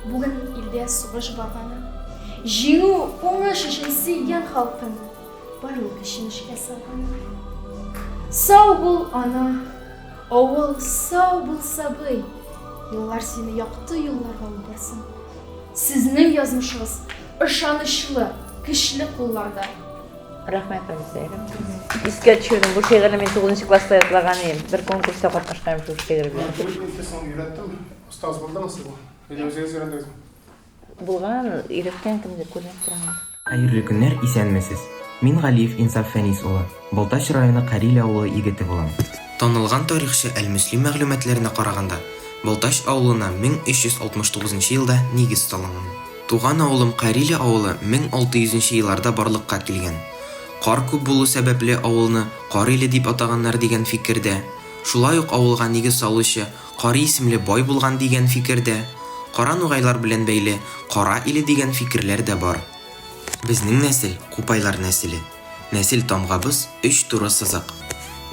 Бүген илдә сугыш барганын. Җиңү, уңыш өчен сөйгән халкым барлык көчен эшкә салганын. Сау бул, ана! Авыл, сау бул, сабый! Юллар сине якты юлларга алып барсын. Сезнең язмышыгыз ышанычлы, көчле кулларда. Рәхмәт, Алисә. Искә төшердем, бу шигырьне мин тугызынчы класста ятлаган идем. Бер конкурста катнашкан идем шул шигырь белән. Мин өйрәттем. Остаз булдымы сезнең? Или үзегез өйрәндегезме? Булган, өйрәткән кемдер күренеп тора. Хәерле көннәр, исәнмесез! Мин Галиев Инсаф Фәнис улы, Балтач районы Кариле авылы егете булам. Танылган тарихчы Әл-Мөслим мәгълүматларына караганда, Балтач авылына 1369 нчы елда нигез салынган. Туган авылым Кариле авылы 1600 нче елларда барлыкка килгән. Кар күп булу сәбәпле авылны Кар иле дип атаганнар дигән фикер дә, шулай ук авылга нигез салучы Кари исемле бай булган дигән фикер дә, кара нугайлар белән бәйле Кара иле дигән фикерләр дә бар. Безнең нәсел, Купайлар нәселе. Нәсел тамгабыз, өч туры сызык.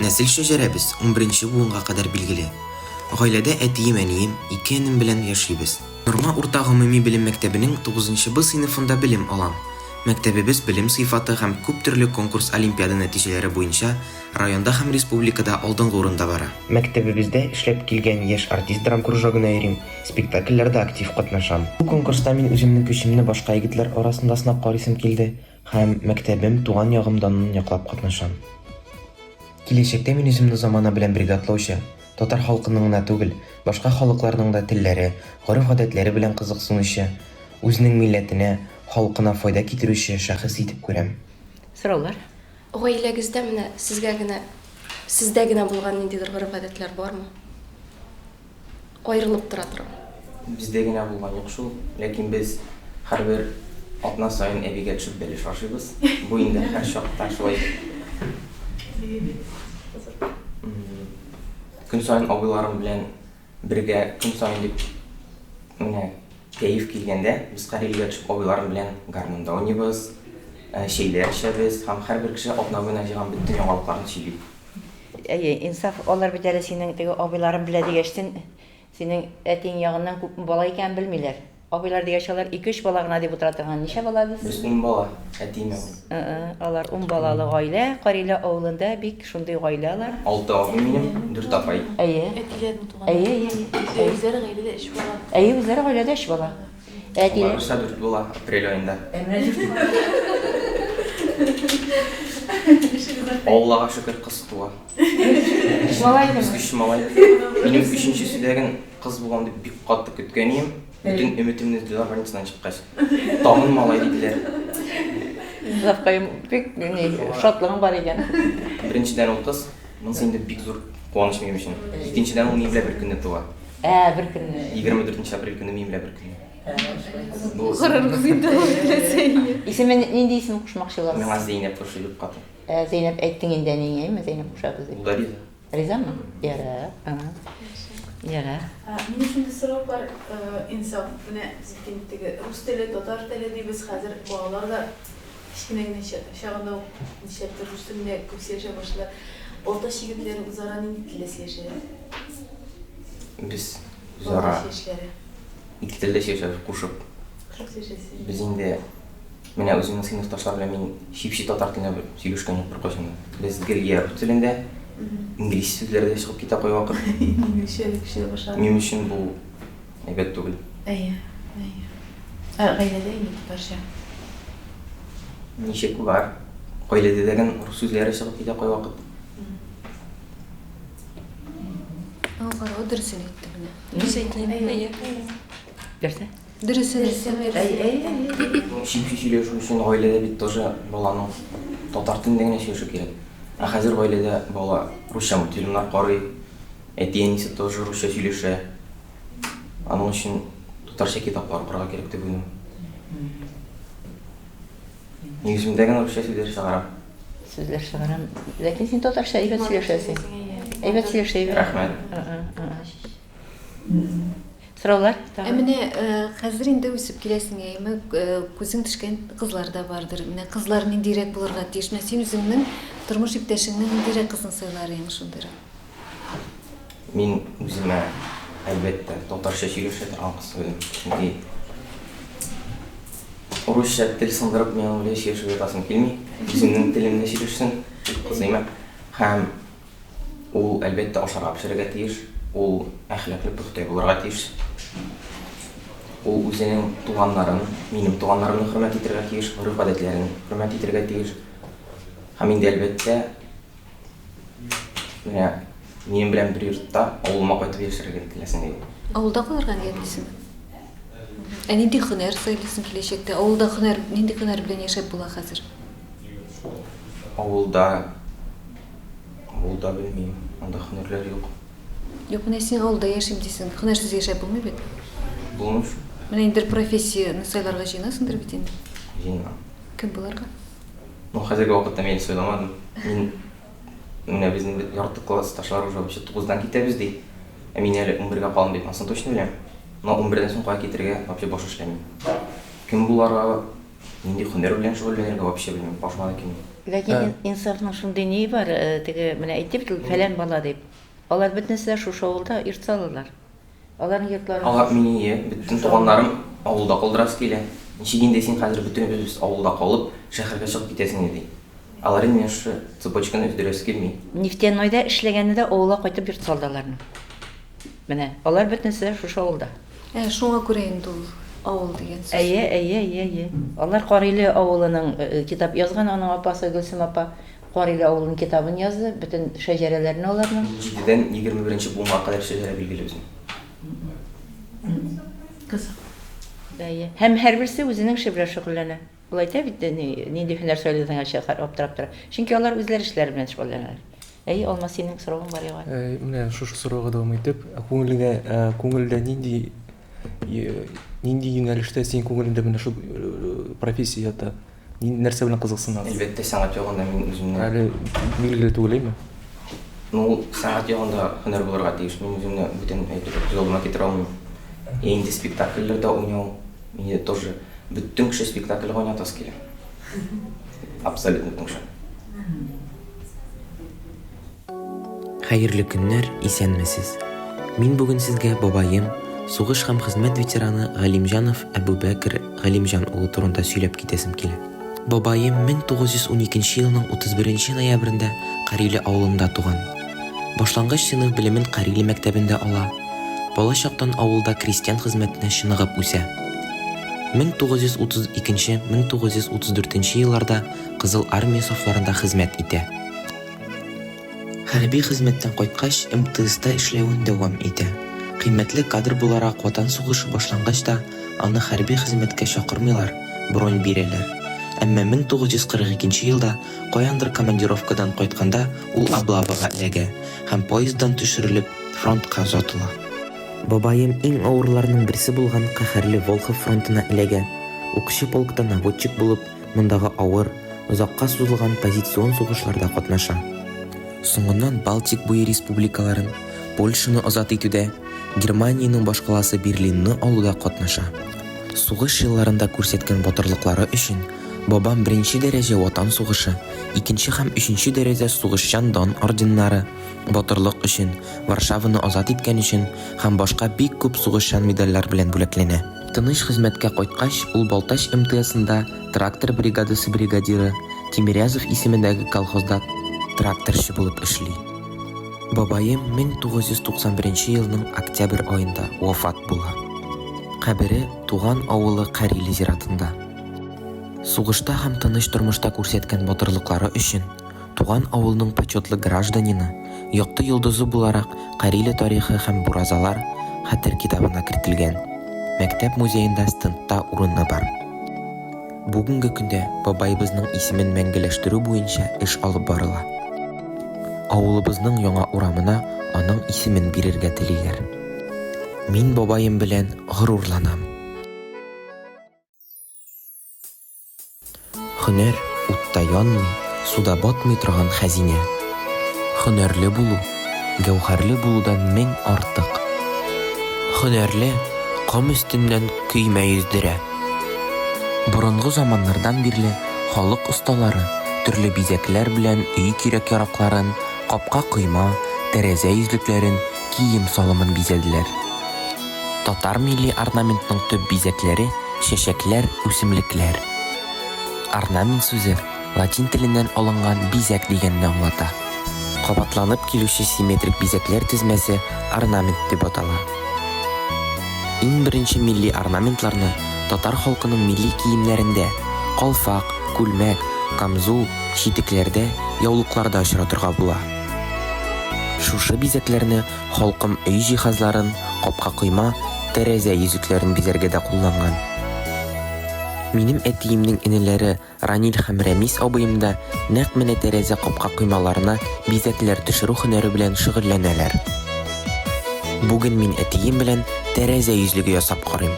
Нәсел шәҗәрәбез унберенче буынга кадәр билгеле. Гаиләдә әтием-әнием, ике энем белән яшибез. Норма урта гомуми белем мәктәбенең тугызынчы Б сыйныфында белем алам. Мәктәбебез белем сыйфаты һәм күп төрле конкурс-олимпиада нәтиҗәләре буенча районда һәм республикада алдынгы урында бара. Мәктәбебездә эшләп килгән Яшь артист драмкружогына йөрим, спектакльләрдә актив катнашам. Бу конкурста мин үземнең көчемне башка егетләр арасында сынап карыйсым килде һәм мәктәбем, туган ягым данын яклап катнашам. Киләчәктә мин үземне замана белән бергә атлаучы, татар халкының гына түгел, башка халыкларның да телләре, гореф-гадәтләре белән кызыксынучы, үзенең милләтенә, халкына файда китерүче шәхес итеп күрәм. Сораулар? Гаиләгездә менә сезгә генә, сездә генә булган ниндидер гореф-гадәтләр бармы? Аерылып тора торган. Бездә генә булган юк шул. Ләкин без һәрбер атна саен әбигә төшеп бәлеш ашыйбыз. Бу инде һәр чакта шулай. Көн саен абыйларым белән бергә, көн саен дип, менә кәеф килгәндә, без Карелиягә төшеп абыйларым белән гармунда уйныйбыз, чәйләр эчәбез һәм һәрбер кеше атна буена җыйган бөтен яңалыкларын сөйли. Әйе, Инсаф, алар бит әле синең теге абыйларың белә дигәчтен, синең әтиең ягыннан күпме бала икәнен белмиләр. Абыйлар дигәч, алар ике-өч бала гына дип утыра торган. Ничә бала без? Без ун бала, әтием ягыннан. Ы-ы, алар ун балалы гаилә. Кариле авылында бик шундый гаилә алар. Алты абый минем, дүрт апай. Әйе. Әтиләренең туганы. Әйе, әйе, әйе. Үзләре гаиләдә өч бала. Әйе, үзләре гаиләдә өч бала. Әтиләр. Алла дүрт була, апрель аенда. Ә менә дүрт. Аллага шөкер, кыз туа. Өч малай идеме? Без өч малай. Минем өченчесе дә кыз булам дип бик каты көткән идем. Бөтен өметемне өзделәр больницадан чыккач. Тагын малай диделәр. Завкаем, бик ни, шатлыгың бар икән. Беренчедән ул кыз, монысы инде бик зур куаныч минем өчен. Икенчедән ул минем белән бер көнне туа. Ә, бер көнне. 24 апрель көнне минем белән бер көнне. Бу Карарбыз инде ул теләсә. Исеме нинди исем кушмакчы буласыз? Миңа Зәйнәп ошый дип каты. Ә, Зәйнәп әйттең инде әниеңә, әйме, Зәйнәп кушабыз дип. Ул да риза. Ризамы? Ярар. Ага. Ярар. Минем шундый сорау бар, Инсаф, менә без бит инде теге рус теле, татар теле дибез, хәзер балалар да кечкенә генә чагында ук нишләптер рус телендә күп сөйләшә башлыйлар. Балтач егетләре үзара нинди телдә сөйләшәләр? Без үзара Балтач яшьләре. Ике телдә сөйләшәбез, кушып. Кушып сөйләшәсез. Без инде менә үземнең сыйныфташлар белән мин чип-чи татар телендә сөйләшкән юк беркайчан да. Без гел я рус телендә, инглиз сүзләре дә чыгып китә кайвакыт. Инглизчә дә көчәя башлады. Минем өчен бу әйбәт түгел. Әйе, әйе. Ә гаиләдә инде татарча. Ничек бар? Гаиләдә дә рус сүзләре чыгып китә кайвакыт. Аңгара, дөресен әйтте менә. Дөрес әйтте. Әйе. Нәрсә? Дөресен әйтте. Әй, әй, әй. Чип-чи сөйләшү өчен гаиләдә бит тоже баланың татар телендә генә сөйләшү кирәк. Ә хәзер гаиләдә бала русча мультфильмнар карый, әти-әнисе тоже русча сөйләшә. Аның өчен татарча китаплар укырга кирәк дип уйлыйм. Мин үземдә генә русча сүзләр чыгарам. Сүзләр чыгарам. Ләкин син татарча әйбәт сөйләшәсең. Әйбәт сөйләшә әйбәт. Рәхмәт. Сораулар? Ә менә хәзер инде үсеп киләсең, әйеме, күзең төшкән кызлар да бардыр. Менә кызлар ниндирәк булырга тиеш? Менә син үзеңнең тормыш иптәшеңнең ниндирәк кызын сайлар идең шундыйрак? Мин үземә, әлбәттә, татарча сөйләшә торган кыз сайлыйм. Чөнки русча тел сындырып мин аның белән сөйләшеп ятасым килми. Үземнең телемдә сөйләшсен, кызыймы. Һәм ул, әлбәттә, ашарга пешерергә тиеш, ул әхлаклы, пөхтә булырга тиеш. Ул үзенең туганнарын, минем туганнарымны хөрмәт итәргә тиеш, гореф-гадәтләрен хөрмәт итәргә тиеш. Һәм инде, әлбәттә, Менә минем белән бер йортта авылыма кайтып яшәргә теләсең диде. Авылда калырга ниятлисеңме? Ә нинди һөнәр сайлыйсың киләчәктә? Авылда һөнәр, нинди һөнәр белән яшәп була хәзер? Авылда, авылда белмим, анда һөнәрләр юк. Юк, менә син авылда яшим дисең, һөнәрсез яшәп булмый бит. Булмый шул. Менә инде бер профессияне сайларга җыенасыңдыр бит инде. Җыенам. Кем булырга? Ну, хәзерге вакытта мин сайламадым. Мин менә безнең ярты классташлар уже вообще тугыздан китәбез ди. Ә мин әле унбергә калам дип, анысын точно беләм. Но унбердән соң кая китергә вообще баш эшләми. Кем буларга, нинди һөнәр белән шөгыльләнергә вообще белмим, башыма да килми. Ләкин Инсафның шундый ние бар, теге менә әйтте бит ул фәлән бала дип. Алар бөтенесе дә шушы авылда йорт салалар. Аларның йортлары. Алар мине бөтен туганнарым авылда калдырасы килә. Ничек инде син хәзер бөтенебез авылда калып, шәһәргә чыгып китәсең инде, ди. Алар инде менә шушы цепочканы өздерәсе килми. Нефтянойда эшләгәне дә авылга кайтып йорт салды аларның. Менә, алар бөтенесе дә шушы авылда. Ә, шуңа күрә инде ул авыл дигән сүз. Әйе, әйе, әйе, әйе. Алар Кариле авылының китап язган, аның апасы Гөлсем апа Кариле авылының китабын язды, бөтен шәҗәрәләрне аларның. Җидедән 21 нче буынга кадәр шәҗәрә билгеле безнең. Кызык. Әйе. Һәм һәрберсе үзенең эше белән шөгыльләнә. Ул әйтә бит, ни, нинди һөнәр сайладың, һәр аптырап тора. Чөнки алар үзләре эшләре белән шөгыльләнәләр. Әйе, Алмаз, синең соравың бар яңа. Менә шушы сорауга дәвам итеп, күңелеңә, күңелдә нинди нинди юнәлештә синең күңелеңдә менә шул профессия ята? Нинди нәрсә белән кызыксынасың? Әлбәттә, сәнгать ягында мин үземне Әле билгеле түгел, әйме? Ну, сәнгать ягында һөнәр булырга тиеш. Мин үземне бүтән әйбер күз алдыма китерә алмыйм. Ә инде спектакльләрдә уйнау, мине тоже бөтен кеше спектакльгә уйнатасы килә. Абсолютно бөтен кеше. Хәерле көннәр, исәнмесез! Мин бүген сезгә бабаем, сугыш һәм хезмәт ветераны Галимҗанов Әбүбәкер Галимҗан улы турында сөйләп китәсем килә. Бабаем 1912 елның 31 ноябрендә Кариле авылында туган. Башлангыч сыйныф белемен Кариле мәктәбендә ала. Бала чактан авылда крестьян хезмәтенә чыныгып үсә. 1932-1934 елларда Кызыл Армия сафларында хезмәт итә. Хәрби хезмәттән кайткач, МТСта эшләвен дәвам итә. Кыйммәтле кадр буларак Ватан сугышы башлангач та, аны хәрби хезмәткә чакырмыйлар, бронь бирәләр. Әмма 1942 елда каяндыр командировкадан кайтканда ул облавага эләгә һәм поезддан төшерелеп, фронтка озатыла. Бабаем иң авырларның берсе булган каһәрле Волхов фронтына эләгә, укчы полкта наводчик булып, мондагы авыр, озакка сузылган позицион сугышларда катнаша. Соңыннан Балтик буе республикаларын, Польшаны азат итүдә, Германиянең башкаласы Берлинны алуда катнаша. Сугыш елларында күрсәткән батырлыклары өчен бабам беренче дәрәҗә Ватан сугышы, икенче һәм өченче дәрәҗә Сугышчан дан орденнары, Батырлык өчен, Варшаваны азат иткән өчен һәм башка бик күп сугышчан медальләр белән бүләкләнә. Тыныч хезмәткә кайткач, ул Балтач МТСында трактор бригадасы бригадиры, Тимирязев исемендәге колхозда тракторчы булып эшли. Бабаем 1991 елның октябрь аенда вафат була. Кабере туган авылы Кариле зиратында. Сугышта һәм тыныч тормышта күрсәткән батырлыклары өчен Туган авылның почетлы гражданины, якты йолдызы буларак Кариле тарихы һәм буразалар Хәтер китабына кертелгән. Мәктәп музеенда стендта урыны бар. Бүгенге көндә бабаебызның исемен мәңгеләштерү буенча эш алып барыла. Авылыбызның яңа урамына аның исемен бирергә телиләр. Мин бабаем белән горурланам. Һөнәр, утта янмый, суда батмый торган хәзинә. Һөнәрле булу, гәүһәрле булудан мең артык. Һөнәрле ком өстеннән көймә йөздерә. Борынгы заманнардан бирле халык осталары төрле бизәкләр белән өй кирәк-яракларын, капка-койма, тәрәзә йөзлекләрен, кием-салымын бизәделәр. Татар милли орнаментның төп бизәкләре, чәчәкләр, үсемлекләр. Орнамент сүзе латин теленнән алынган бизәк дигәнне аңлата. Кабатланып килүче симметрик бизәкләр тезмәсе орнамент дип атала. Иң беренче милли орнаментларны татар халкының милли киемнәрендә, калфак, күлмәк, камзул, читекләрдә, яулыкларда очратырга була. Шушы бизәкләрне Халкым өй җиһазларын, капка-койма, тәрәзә йөзекләрен бизәргә дә кулланган. Минем әтиемнең энеләре Ранил һәм Рәмис абыем да нәкъ менә тәрәзә капка-коймаларына бизәкләр төшерү һөнәре белән шөгыльләнәләр. Бүген мин әтием белән тәрәзә йөзлеге ясап карыйм.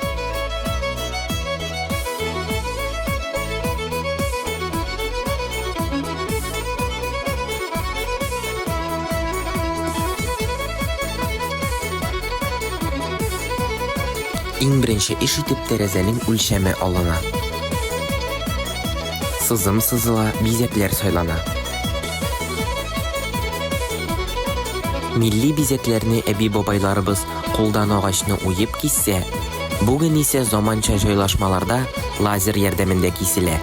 Иң беренче эш итеп тәрәзәнең үлчәме алына. Сызым сызыла, бизәкләр сайлана. Милли бизәкләрне әби-бабайларыбыз кулдан агачны уеп киссә, Бүген исә заманча җайлашмаларда лазер ярдәмендә киселә.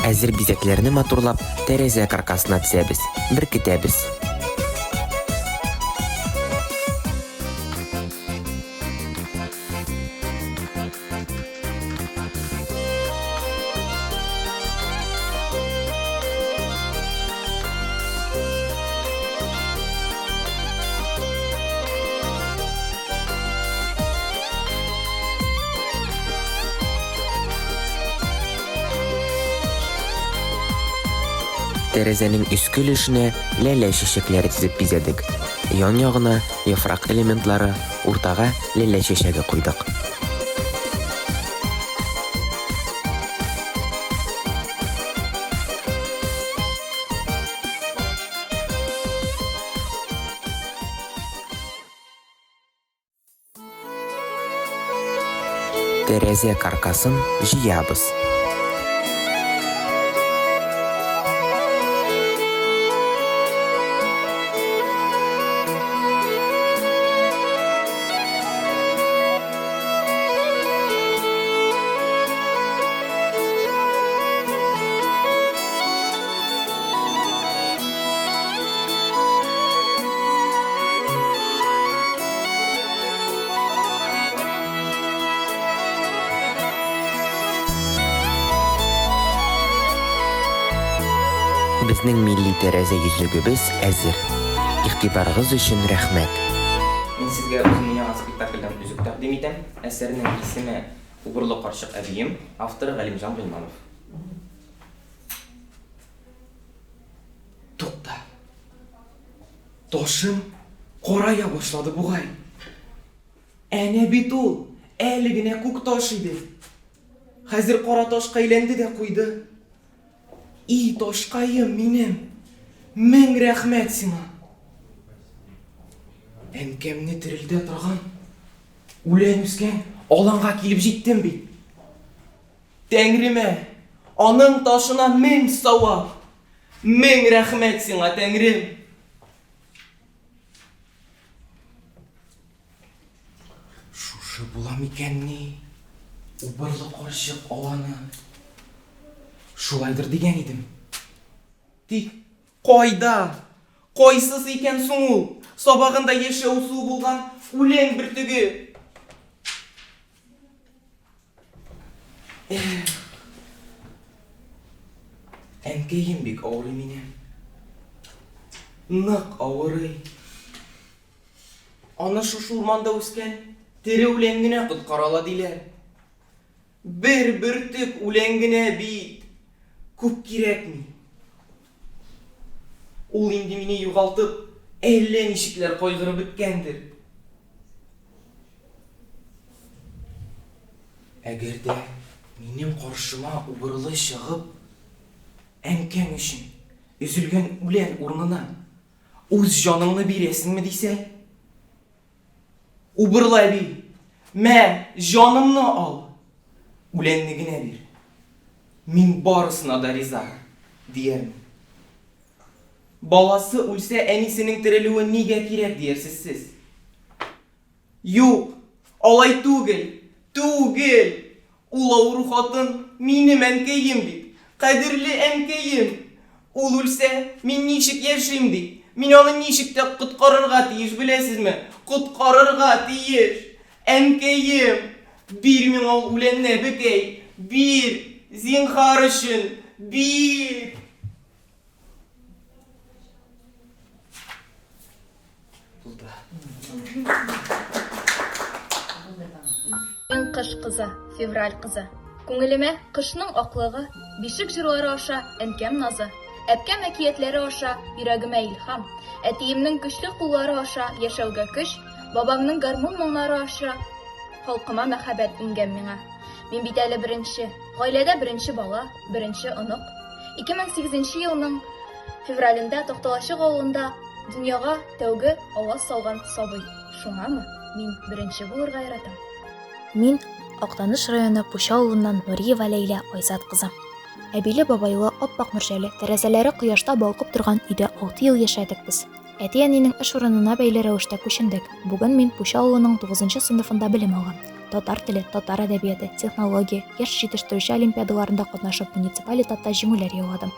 Әзер бизәкләрне матурлап, тәрәзә каркасына тезәбез, беркетәбез. Тәрәзәнең өске өлешенә ләлә чәчәкләре тезеп бизәдек. Ян-ягына яфрак элементлары, уртага ләлә чәчәге куйдык. Тәрәзә каркасын җыябыз. Безнең милли тәрәзә йөзлегебез әзер. Игътибарыгыз өчен рәхмәт. Мин сезгә үземнең яңа спектакльдән өзек тәкъдим итәм. Әсәрнең исеме Убырлы карчык әбием, авторы Галимҗан Гыйльманов. Тукта. Ташым карая башлады бугай. Әнә бит ул, әле генә күк таш иде. Хәзер кара ташка әйләнде дә куйды. И, ташкаем минем, мең рәхмәт сиңа. Әнкәмне терелтә торган үлән үскән аланга килеп җиттем бит. Тәңремә, аның ташына мең савап! Мең рәхмәт сиңа, Тәңрем! Шушы була микәнни? Убырлы карчык аланы. Шулайдыр дигән идем. Тик кайда? Кайсысы икән соң ул? Сабагында яшәү суы булган үлән бөртеге. Эх. Әнкәем бик авырый минем. Нык авырый. Аны шушы урманда үскән тере үлән генә коткара ала диләр. Бер бөртек үлән генә бит. Күп кирәкми. Ул инде мине югалтып, әллә ничекләр кайгырып беткәндер. Әгәр дә минем каршыма убырлы чыгып, әнкәң өчен өзелгән үлән урынына үз җаныңны бирәсеңме дисә, Убырлы әби, мә, җанымны ал, үләнне генә бир. Мин барысына да риза, диярмен. Баласы үлсә, әнисенең терелүе нигә кирәк диярсез сез. Юк, алай түгел, түгел! Ул авыру хатын минем әнкәем бит, кадерле әнкәем! Ул үлсә, мин ничек яшим ди? Мин аны ничек тә коткарырга тиеш, беләсезме? Коткарырга тиеш! Әнкәем! Бир миңа ул үләнне, әбекәй! Бир! Зинһар өчен, бир! Булды. Мин кыш кызы, февраль кызы. Күңелемә кышның аклыгы, бишек җырлары аша әнкәм назы, әбкәм әкиятләре аша йөрәгемә илһам, әтиемнең көчле куллары аша яшәүгә көч, бабамның гармун моңнары аша халкыма мәхәббәт иңгән миңа. Мин бит әле беренче, гаиләдә беренче бала, беренче онык. 2008 елның. Февралендә Такталачык авылында дөньяга тәүге аваз салган сабый. Шуңамы, мин беренче булырга яратам. Мин, Актаныш районы Пучы авылыннан Нуриева Ләйлә Айзат кызы. Әбиле-бабайлы, ап-ак мөрҗәле, тәрәзәләре кояшта балкып торган өйдә алты ел яшәдек без. Әти-әнинең эш урынына бәйле рәвештә күчендек. Бүген мин Пучы авылының тугызынчы сыйныфында белем алам. Татар теле, татар әдәбияты, технология, яшь җитештерүче олимпиадаларында катнашып муниципаль этапта җиңүләр яуладым.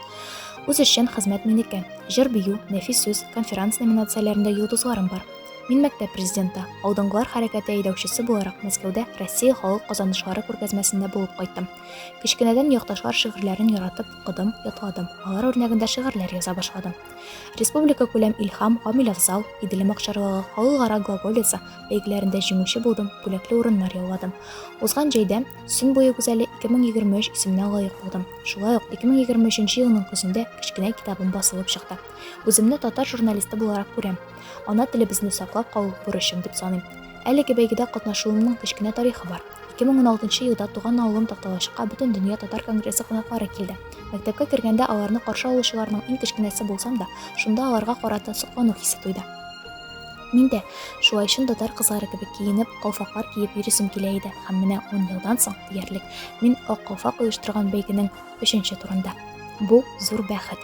Үзешчән хезмәт минеке. Җыр-бию, нәфис сүз, конферанс номинацияләрендә йолдызларым бар. Мин мәктәп президенты, Алдынгылар хәрәкәте әйдәүчесе буларак Мәскәүдә Россия халык казанышлары күргәзмәсендә булып кайттым. Кечкенәдән якташлар шигырьләрен яратып укыдым, ятладым, алар үрнәгендә шигырьләр яза башладым. Республикакүләм Илһам, Гамил Афзал, Иделем акчарлагы, Халыкара глаголица бәйгеләрендә җиңүче булдым, бүләкле урыннар яуладым. Узган җәйдә Сөн буе гүзәле 2023 исеменә лаек булдым. Шулай ук 2023 елның көзендә кечкенә китабым басылып чыкты. Үземне татар журналисты буларак күрәм. Ана телебезне саклап калу бурычым дип саныйм. Әлеге бәйгедә катнашуымның кечкенә тарихы бар. 2016 елда туган авылым Такталачыкка Бөтендөнья татар конгрессы кунаклары килде. Мәктәпкә кергәндә аларны каршы алучыларның иң кечкенәсе булсам да, шунда аларга карата соклану хисе туйды. Мин дә, шулай чын татар кызлары кебек киенеп, калфаклар киеп йөрисем килә иде һәм менә ун елдан соң диярлек мин Ак калфак оештырган бәйгенең өченче турында. Бу, зур бәхет.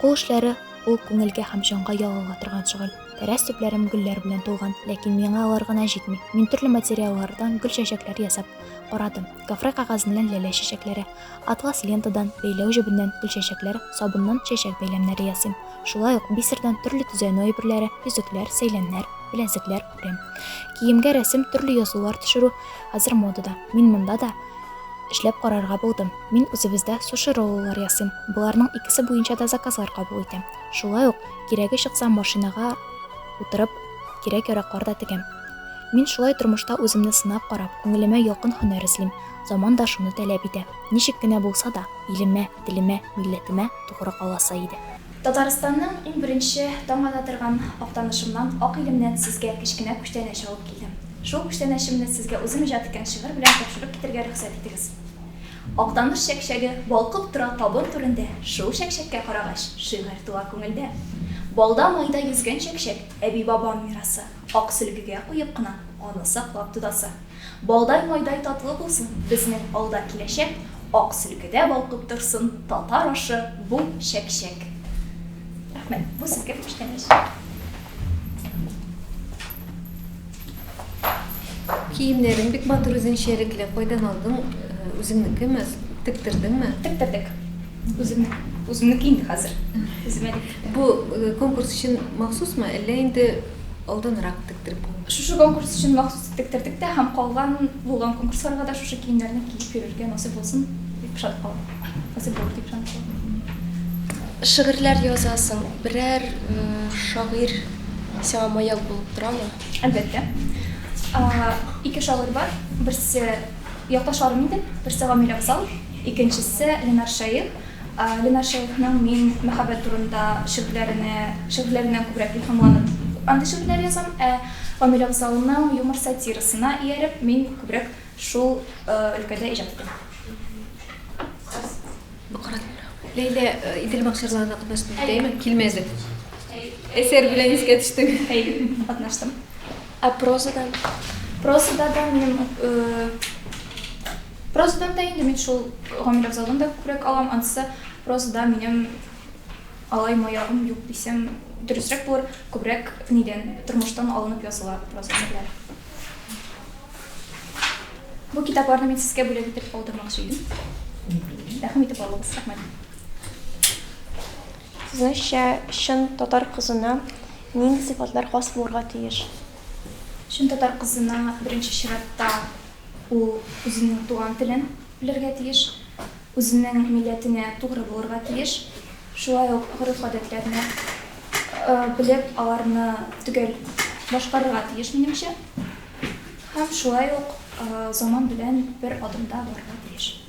Кул эшләре, ул күңелгә һәм җанга ял ала торган шөгыль. Тәрәз төпләрем гөлләр белән тулган, ләкин миңа алар гына җитми. Мин төрле материаллардан гөл-чәчәкләр ясап карадым. Гофре кәгазеннән ләлә чәчәкләре, атлас лентадан, бәйләү җебеннән гөлчәчәкләр, сабыннан чәчәк бәйләмнәре ясыйм. Шулай ук бисердан төрле төзәнү әйберләре, йөзекләр, сәйләннәр, беләзекләр үрәм. Киемгә рәсем, төрле язулар төшерү хәзер модада. Мин монда да эшләп карарга булдым. Мин үзебездә суши-роллар ясыйм. Боларның икесе буенча да заказлар кабул итәм. Шулай ук, кирәге чыкса, машинага утырып, кирәк-яраклар да тегәм. Мин шулай тормышта үземне сынап карап, күңелемә якын һөнәр эзлим. Заман да шуны таләп итә. Ничек кенә булса да, илемә, телемә, милләтемә тугры каласы иде. Татарстанның иң беренче таң ата торган Актанышымнан, Ак илемнән сезгә кечкенә күчтәнәч алып килдем. Шул күчтәнәчемне сезгә үзем иҗат иткән шигырь белән тапшырып китәргә рөхсәт итегез. Актаныш чәкчәге балкып тора табын түрендә, Шул чәкчәккә карагач, шигырь туа күңелдә. Балда-майда йөзгән чәкчәк, әби-бабам мирасы, Ак сөлгегә куеп кына, аны саклап тотасы. Балдай-майдай татлы булсын безнең алда киләчәк, Ак сөлгедә балкып торсын татар ашы, бу чәкчәк. Рәхмәт, бу сезгә күчтәнәч. Киемнәрең бик матур үзенчәлекле. Кайдан алдың? Үзеңнекеме? Тектердеңме? Тектердек. Үземне. Үземнеке инде хәзер. Үземә дип тектердем. Бу конкурс өчен махсусмы, әллә инде алданрак тектереп куйдыңмы? Шушы конкурс өчен махсус тектердек тә һәм калган булган конкурсларга да шушы киемнәрне киеп йөрергә насыйп булсын дип ышанып калам. Насыйп булыр дип ышанып калам. Шигырьләр язасың. Берәр шагыйрь сиңа маяк булып торамы? Әлбәттә. Ике шагыйрь бар. Берсе якташларым инде, берсе Гамил Афзал, икенчесе Ленар Шәех. Ленар Шәехның мин мәхәббәт турында шигырьләренә, шигырьләреннән күбрәк илһамланып андый шигырьләр язам, ә Гамил Афзалның юмор-сатирасына ияреп, мин күбрәк шул өлкәдә иҗат итәм. Ләйлә, Идел бакчаларында катнаштың бит, әйеме? Килмәде. Әсәр белән искә төштең. Әйе, катнаштым. Ә прозадан? Прозада да минем прозадан да инде мин шул Гамил Афзалдан да күбрәк алам. Анысы прозада минем алай маягым юк дисәм, дөресрәк булыр. Күбрәк нидән, тормыштан алынып языла проза әсәрләре. Бу китапларны мин сезгә бүләк итеп калдырмакчы идем. Рәхим итеп алыгыз. Рәхмәт. Сезнеңчә, чын татар кызына нинди сыйфатлар хас булырга тиеш? Чын татар кызына беренче чиратта ул үзенең туган телен белергә тиеш, үзенең милләтенә тугры булырга тиеш, шулай ук гореф-гадәтләрне белеп, аларны төгәл башкарырга тиеш, минемчә. Һәм шулай ук заман белән бер адымда барырга тиеш.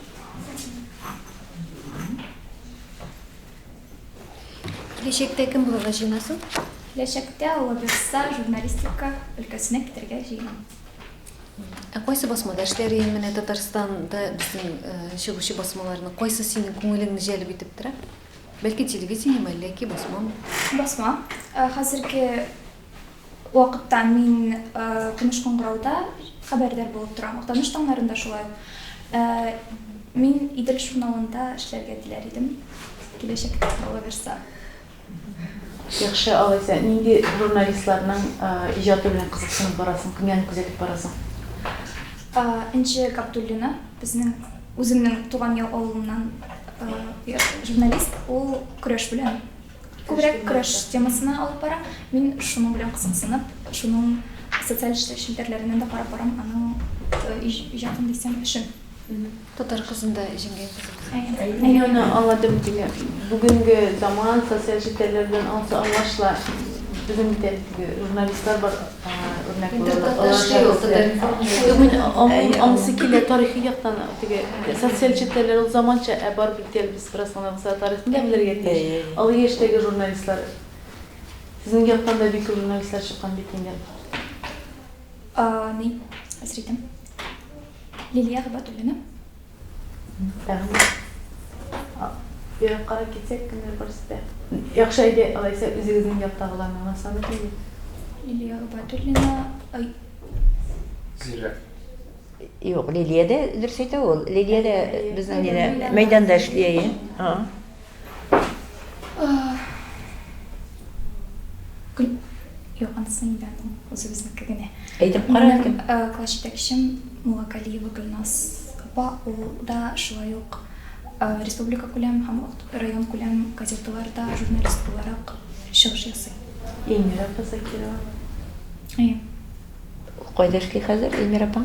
Киләчәктә кем булырга җыенасың? Киләчәктә, Алла боерса, журналистика өлкәсенә китәргә җыенам. Ә кайсы басмада эшләр идең? Менә Татарстанда безнең чыгучы басмаларның кайсы синең күңелеңне җәлеп итеп тора? Бәлки телевидениеме, әллә ки басмамы? Басма. Хәзерге вакытта мин Көмеш кыңгырауда хәбәрдар булып торам. Актаныш таңнарында шулай ук. Мин Идел журналында эшләргә теләр идем. Киләчәктә, Алла бирса. Яхшы, алайса, нинди журналистларның иҗаты белән кызыксынып барасың, кемнәрне күзәтеп барасың? Энҗе Габдуллина, безнең үземнең туган авылымнан журналист, ул көрәш белән күбрәк көрәш темасына алып бара. Мин шуның белән кызыксынып, шуның социаль челтәрләреннән дә карап барам аның иҗатын дисәм, эшен. Татар кызын да җиңгән кызык. Мин аны аңладым, теге бүгенге заман социаль челтәрләр белән анысы аңлашыла. Безнең бит әле теге журналистлар бар, үрнәк булырлык. Интертатта эшли ул, Татар-информ. Юк, мин аңлыйм, анысы килә тарихи яктан теге социаль челтәрләр ул заманча, ә бар бит әле без бераз гына булса да тарихны да белергә тиеш. Олы яшьтәге журналистлар. Сезнең яктан да бик күп журналистлар чыккан бит инде. Ни, хәзер әйтәм. Лилия Гыйбадуллина. Тагын. Ераккарак китсәк, кемнәр бар сездә? Яхшы, әйдә, алайса үзегезнең яктагыларны гына саныйк инде. Лилия Гыйбадуллина. Ай. Зирәк. Юк, Лилия дә дөрес әйтә ул. Лилия дә безнең нидә мәйданда эшли, әйе. Гөл... Юк, анысы инде аның үзебезнеке генә. Әйтеп кара әле. Минем класс җитәкчем Муллагалиева Гөлназ апа, ул да шулай ук республикакүләм һәм районкүләм газеталарда журналист буларак чыгыш ясый. Эльмира апа Закирова. Әйе. Ул кайда эшли хәзер, Эльмира апаң?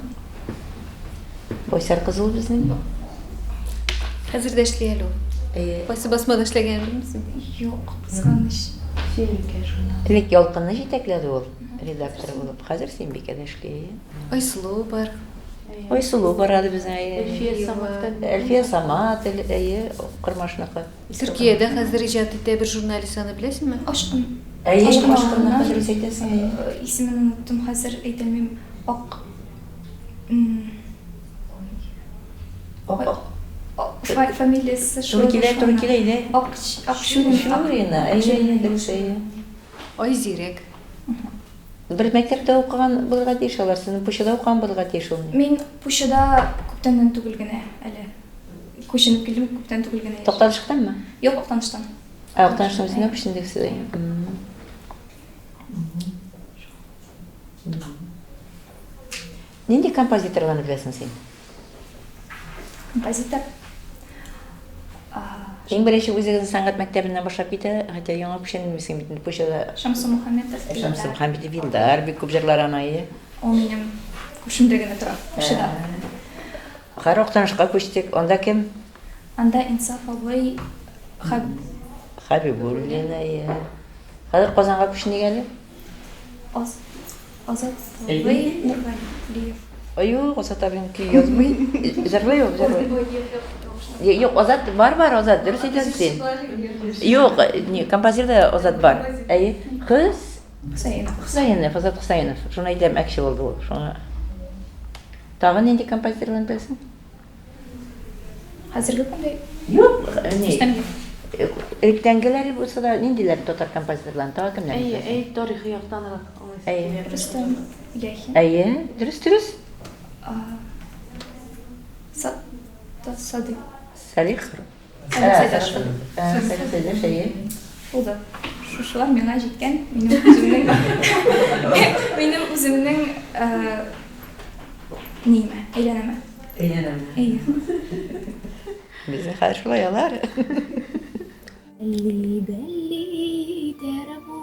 Байсар кызы ул безнең. Хәзер дә эшли әле ул. Әйе. Кайсы басмада эшләгәнен белмисең? Юк, кызганыч. Сөембикә журналы. Элек Ялкынны җитәкләде ул, редактор булып. Хәзер Сөембикәдә эшли, әйе. Айсылу бар. Айсылу бар әле безнең, әйе. Әлфия Самат та. Әлфия Самат, әйе, Кормашныкы. Төркиядә хәзер иҗат итә бер журналист, аны беләсеңме? Ашкын. Әйе, Ашкынныкы, дөрес әйтәсең, әйе. Исемен оныттым, хәзер әйтәлмим. Ак. Ак. Фамилиясе шул. Туры килә, туры килә, әйдә. Ак, Акчурина. Акчурина, әйе, әйе, дөрес, әйе. Ай зирәк. Бер мәктәптә укыган булырга тиеш алар, сезнең Пучыда укыган булырга тиеш ул. Мин Пучыда күптәннән түгел генә әле. Күченеп килдем, күптән түгел генә. Актаныштанмы? Юк, Актаныштан. Ә, Актаныштан үзенә күчендегез сез. Нинди композиторларны беләсең син? Композитор. Иң беренче үзегезнең сәнгать мәктәбеннән башлап китә, хотя яңа күченмисең бит инде Пучыда. Шамсу Мухаметов. Шамсу Мухаметов, Илдар, бик күп җырлар ана, әйе. Ул минем күршемдә генә тора, Пучыда. Хәер, Актанышка күчтек. Анда кем? Анда Инсаф абый Хәб. Хәбибуллин, әйе. Хәзер Казанга күчендек әле. Аз... Азат абый Нургалиев. Юк, Азат абыйның көй язмый. Җырлый ул, җырлый. Юк, Азат бар, бар, Азат, дөрес әйтәсең син. Юк, не, композитор да Азат бар. Әйе. Кыз Хусаинов. Хусаинов, Азат Хусаинов. Шуны әйтәм, әкче булды ул. Шуңа. Тагын нинди композиторларны беләсең? Хәзерге көндә Юк, ни. Электәнгеләре булса да, ниндиләр татар композиторларын, тагын кемнәрне Әйе, беләсең? әйе, тарихи яктанрак алайса Әйе. килә. Рөстәм Яхин. Әйе, дөрес, дөрес. Садыйк. Салих. Салих Сәйдәшев. Салих Сәйдәш, әйе. Ул да. Шушылар миңа җиткән, минем үземнең минем үземнең ниемә, әйләнәмә. Әйләнәмә. Әйе. Безнең хәзер шулай алар. Әлли-бәлли итәр бу,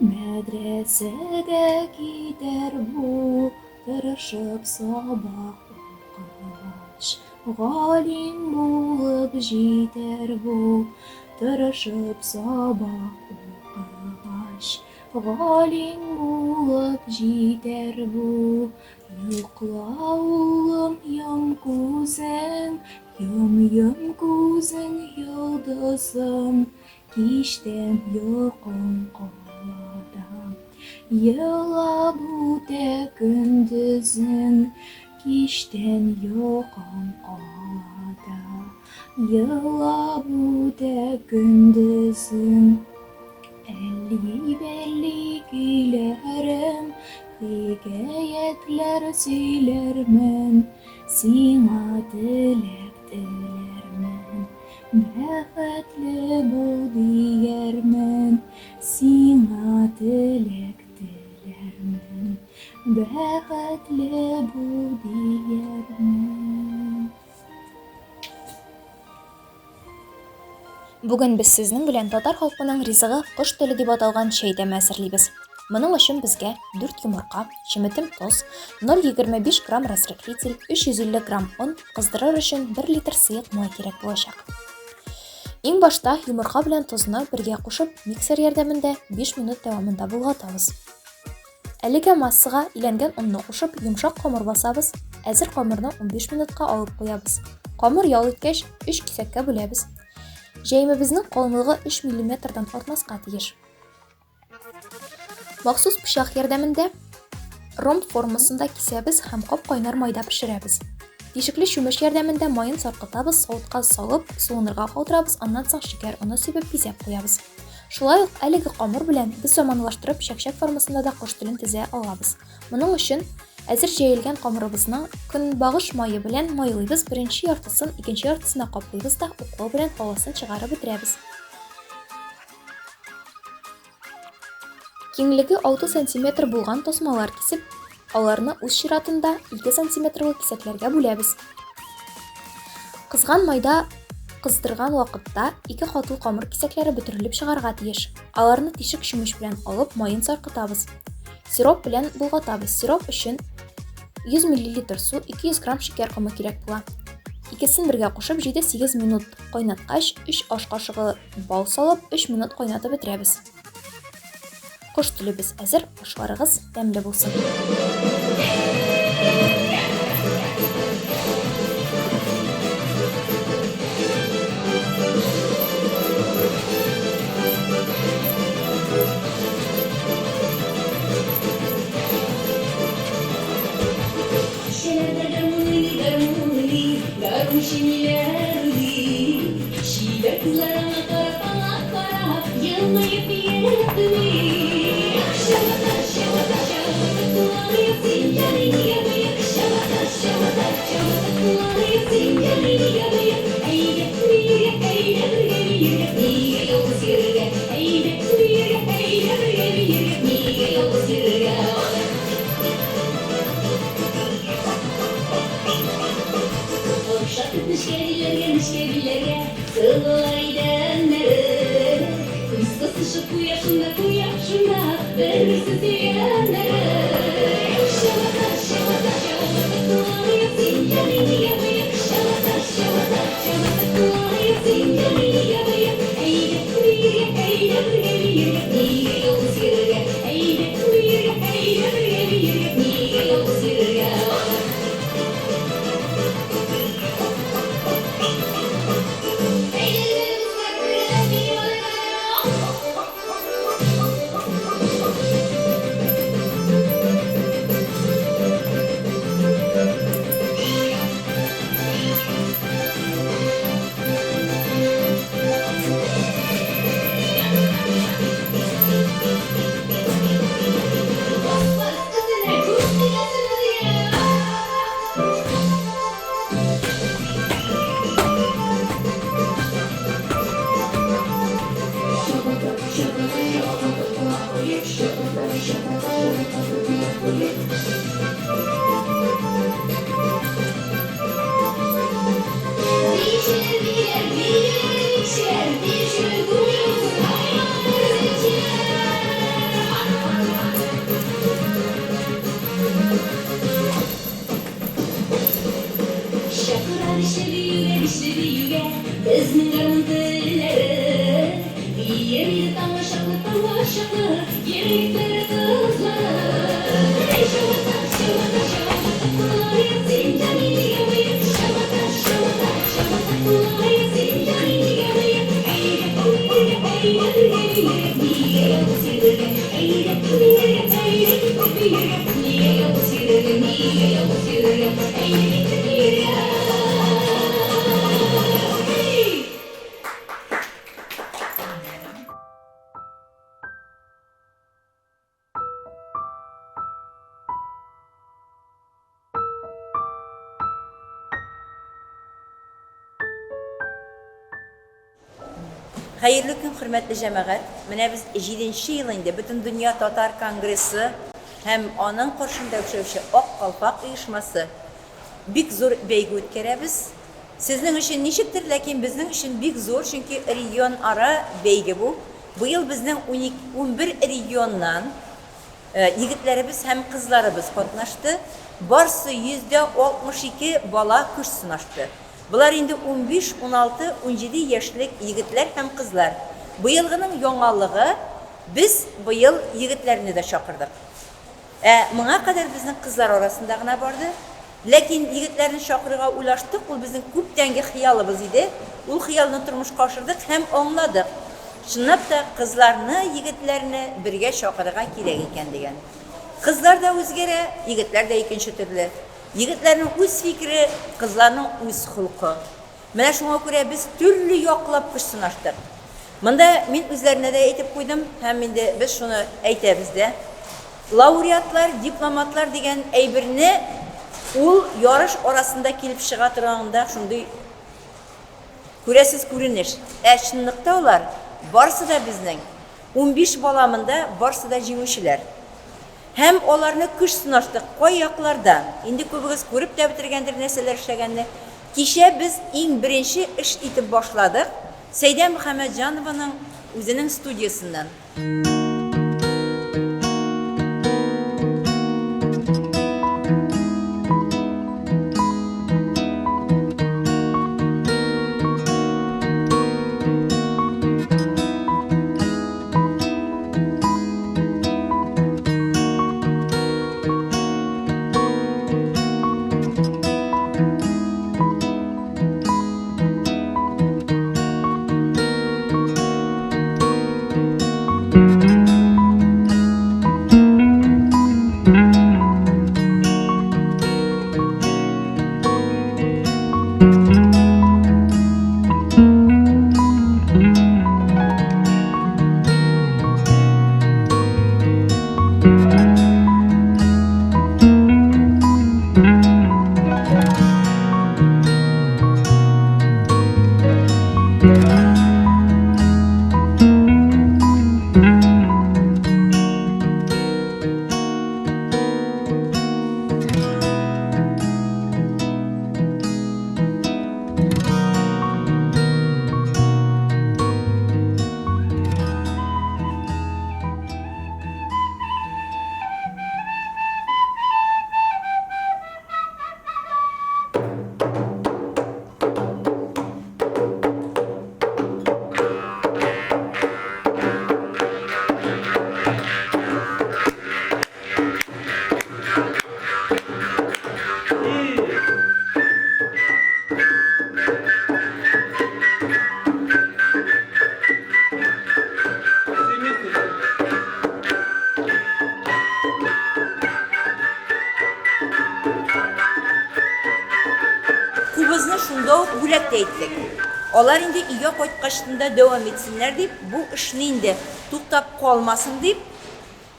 мәдрәсәгә китәр бу, тырышып сабак укыгач, Галим булып җитәр бу, Тырышып сабак укыгач. Галим булып җитәр бу. Йокла, улым, йом күзең, Йом-йом күзең, йолдызым, Кичтән йокың кала да. Елап үтә көндезең. кичтән йокым ала да, Елап үтә көндезем. Әлли-бәлли көйләрем, Хикәятләр сөйләрмен, Сиңа теләк теләрмен. Бәхетле бул диярмен, Сиңа теләк теләрмен. Бәхетле бул диярмен. Бүген без сезнең белән татар халкының ризыгы кош теле дип аталган чәй тәме әзерлибез. Моның өчен безгә 4 йомырка, чеметем тоз, 0,25 грамм разрыхлитель, 350 грамм он, кыздырыр өчен 1 литр сыек май кирәк булачак. Иң башта йомырка белән тозны бергә кушып, миксер ярдәмендә 5 минут дәвамында болгатабыз. Әлегә массага иләнгән онны кушып, йомшак камыр басабыз. Әзер камырны 15 минутка алып куябыз. Камыр ял иткәч, 3 кисәккә бүләбез. Җәймебезнең калынлыгы 3 миллиметрдан артмаска тиеш. Махсус пычак ярдәмендә ромб формасында кисәбез һәм кап-кайнар майда пешерәбез. Тишекле чүмеч ярдәмендә маен саркытабыз, савытка салып, суынырга калдырабыз, аннан соң шикәр оны сибеп бизәп куябыз. Шулай ук әлеге камыр белән без заманлаштырып чәкчәк формасында да кош телен тезә алабыз. Моның өчен әзер җәелгән камырыбызны көнбагыш мае белән майлыйбыз, беренче яртысын икенче яртысына каплыйбыз да уклау белән һавасын чыгарып бетерәбез. Киңлеге 6 сантиметр булган тасмалар кисеп, аларны үз чиратында 2 сантиметрлы кисәкләргә бүләбез. Кызган майда кыздырган вакытта ике катлы камыр кисәкләре бөтерелеп чыгарга тиеш. Аларны тишек чүмеч белән алып, маен саркытабыз. Сироп белән болгатабыз. Сироп өчен 100 мл су, 200 грамм шикәр комы кирәк була. Икесен бергә кушып 7-8 минут кайнаткач, 3 аш кашыгы бал салып, 3 минут кайнатып бетерәбез. Кош телебез әзер, ашларыгыз тәмле булсын. Шәләрдә гармун уйный, гармун уйный, гармунчы ниләр уйлый? Чибәр кызлар аңа карап, аңа карап, елмаеп елый. Чабата, чабата, чабата куалыйк, син яный нигә быек? Чабата, чабата, чабата куалыйк, син яный нигә быек? Әйдә, биергә, әйдә бергә биергә, нигә ялгыз йөрергә? Әйдә, биергә, әйдә бергә биергә, нигә ялгыз йөрергә? Охшатып нечкә билләргә, нечкә билләргә, Сылулар идәннәре. Күз кысышып куя шунда, куя шунда, Бер-берсен сөйгәннәре. Чабата, чабата, чабата куалыйк, Син яный нигә быек? Чабата, чабата, чабата куалыйк, Син яный нигә быек? Әйдә, биергә, әйдә бергә биергә, Нигә ялгыз йөрергә? Әйдә, биергә, әйдә бергә биергә, Нигә ялгыз йөрергә? Әйе минем йөрәк. Хәерле көн, хөрмәтле җәмәгать! Менә без җиденче ел инде Бөтендөнья татар конгрессы һәм аның каршында эшләүче Ак калфак оешмасы бик зур бәйге үткәрәбез. Сезнең өчен ничектер, ләкин безнең өчен бик зур, чөнки регионара бәйге бу. Быел безнең 11 регионнан Егетләребез һәм кызларыбыз катнашты. Барсы 62% бала көч сынашты. Болар инде 15, 16, 17 яшьлек егетләр һәм кызлар. Быелгының яңалыгы, без быел егетләрне дә чакырдык. Ә моңа кадәр безнең кызлар арасында гына барды. Ләкин егетләрне чакырырга уйлаштык, ул безнең күптәнге хыялыбыз иде. Ул хыялны тормышка ашырдык һәм аңладык, чынлап та кызларны, егетләрне бергә чакырырга кирәк икән дигән. Кызлар да үзгәрә, егетләр дә икенче төрле. Егетләрнең үз фикере, кызларның үз холкы. Менә шуңа күрә без төрле яклап көч сынаштык. Монда мин үзләренә дә әйтеп куйдым һәм инде без шуны әйтәбез дә. Лауреатлар, дипломатлар дигән әйберне ул ярыш арасында килеп чыга торган да шундый күрәсез күренеш. Ә чынлыкта алар барысы да безнең 15 бала монда барысы да җиңүчеләр. Һәм аларны көч сынаштык кай яклардан. Инде күбегез күреп тә бетергәндер нәрсәләр эшләгәнне. Кичә без иң беренче эш итеп башладык Сәйдә Мөхәммәтҗанованың үзенең студиясеннән. Кубызны шунда ук бүләк тә иттек. Алар инде өйгә кайткачтын да дәвам итсеннәр дип, бу эшне инде туктап калмасын дип,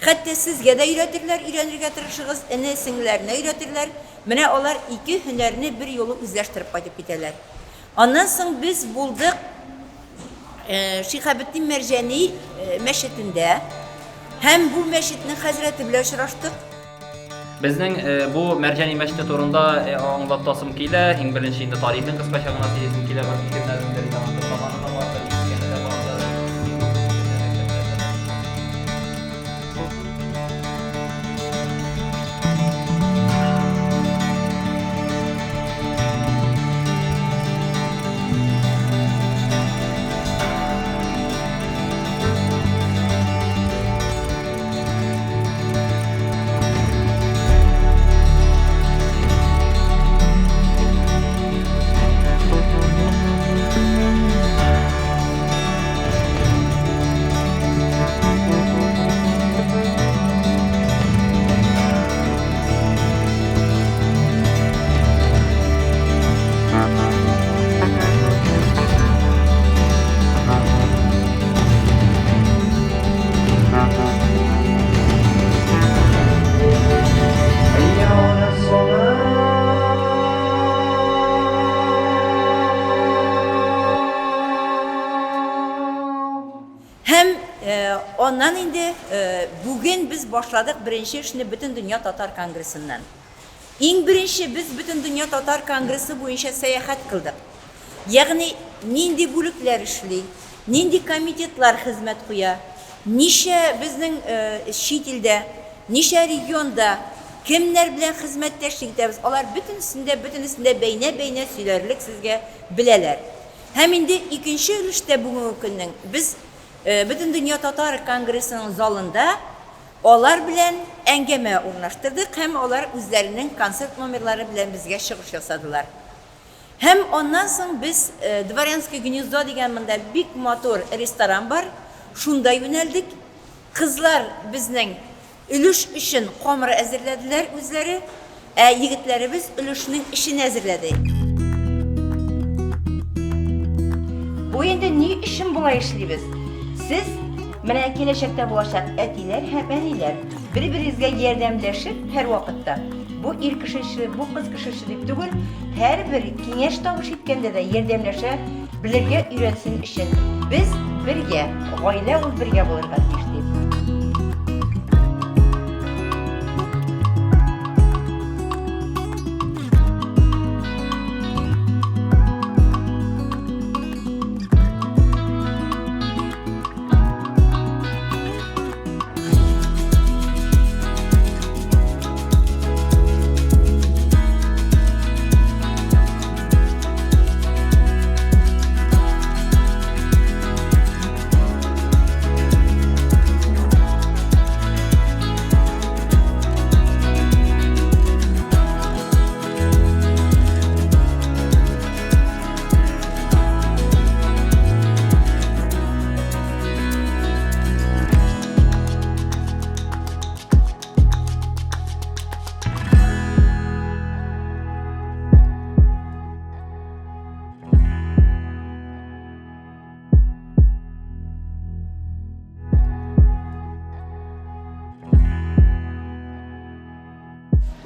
хәтта сезгә дә өйрәтерләр, өйрәнергә тырышыгыз, эне-сеңелләренә өйрәтерләр. Менә алар ике һөнәрне берьюлы үзләштереп кайтып китәләр. Аннан соң без булдык Шиһабетдин Мәрҗани мәчетендә һәм бу мәчетнең хәзрәте белән очраштык. Безнең бу Мәрҗани мәчете турында аңлатасым килә. Иң беренче инде тарихын кыскача гына сөйлисем килә, бәлки кемнәрнеңдер инде аны тыңлаганы да бардыр, ишеткәне дә бардыр. Аннан инде бүген без башладык беренче эшне Бөтендөнья татар конгрессыннан. Иң беренче без Бөтендөнья татар конгрессы буенча сәяхәт кылдык. Ягъни нинди бүлекләр эшли, нинди комитетлар хезмәт куя, ничә безнең чит илдә, ничә регионда кемнәр белән хезмәттәшлек итәбез, алар бөтенесен дә, бөтенесен дә бәйнә-бәйнә сөйләрлек сезгә беләләр. Һәм инде икенче өлештә бүгенге көннең без Бөтендөнья татар конгрессының залында алар белән әңгәмә урнаштырдык һәм алар үзләренең концерт номерлары белән безгә чыгыш ясадылар. Һәм аннан соң без Дворянское гнездо дигән монда бик матур ресторан бар, шунда юнәлдек. Кызлар безнең өлеш өчен камыр әзерләделәр үзләре, ә егетләребез өлешнең эчен әзерләде. Бу инде ни өчен болай эшлибез? Сез, менә киләчәктә булачак әтиләр һәм әниләр, бер-берегезгә ярдәмләшеп һәрвакытта, бу ир кеше эше, бу кыз кеше эше дип түгел, һәрбер киңәш-табыш иткәндә дә ярдәмләшә белергә өйрәнсен өчен без бергә, гаилә ул бергә булырга тиеш дип.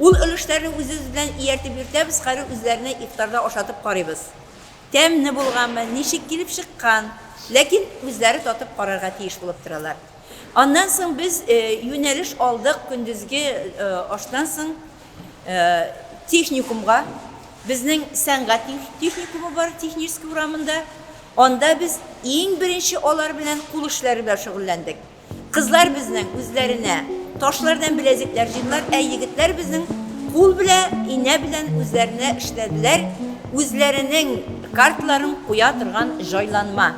Ул өлешләрне үзебез белән ияртеп йөртәбез, хәзер үзләренә ифтарда ашатып карыйбыз. Тәмне булганмы, ничек килеп чыккан, ләкин үзләре татып карарга тиеш булып торалар. Аннан соң без юнәлеш алдык көндезге аштан соң техникумга. Безнең сәнгать техникумы бар Технический урамында. Анда без иң беренче алар белән кул эшләре белән шөгыльләндек. Кызлар безнең үзләренә ташлардан беләзекләр җыйдылар, ә егетләр безнең кул белән, инә белән үзләренә эшләделәр, үзләренең карталарын куя торган җайланма.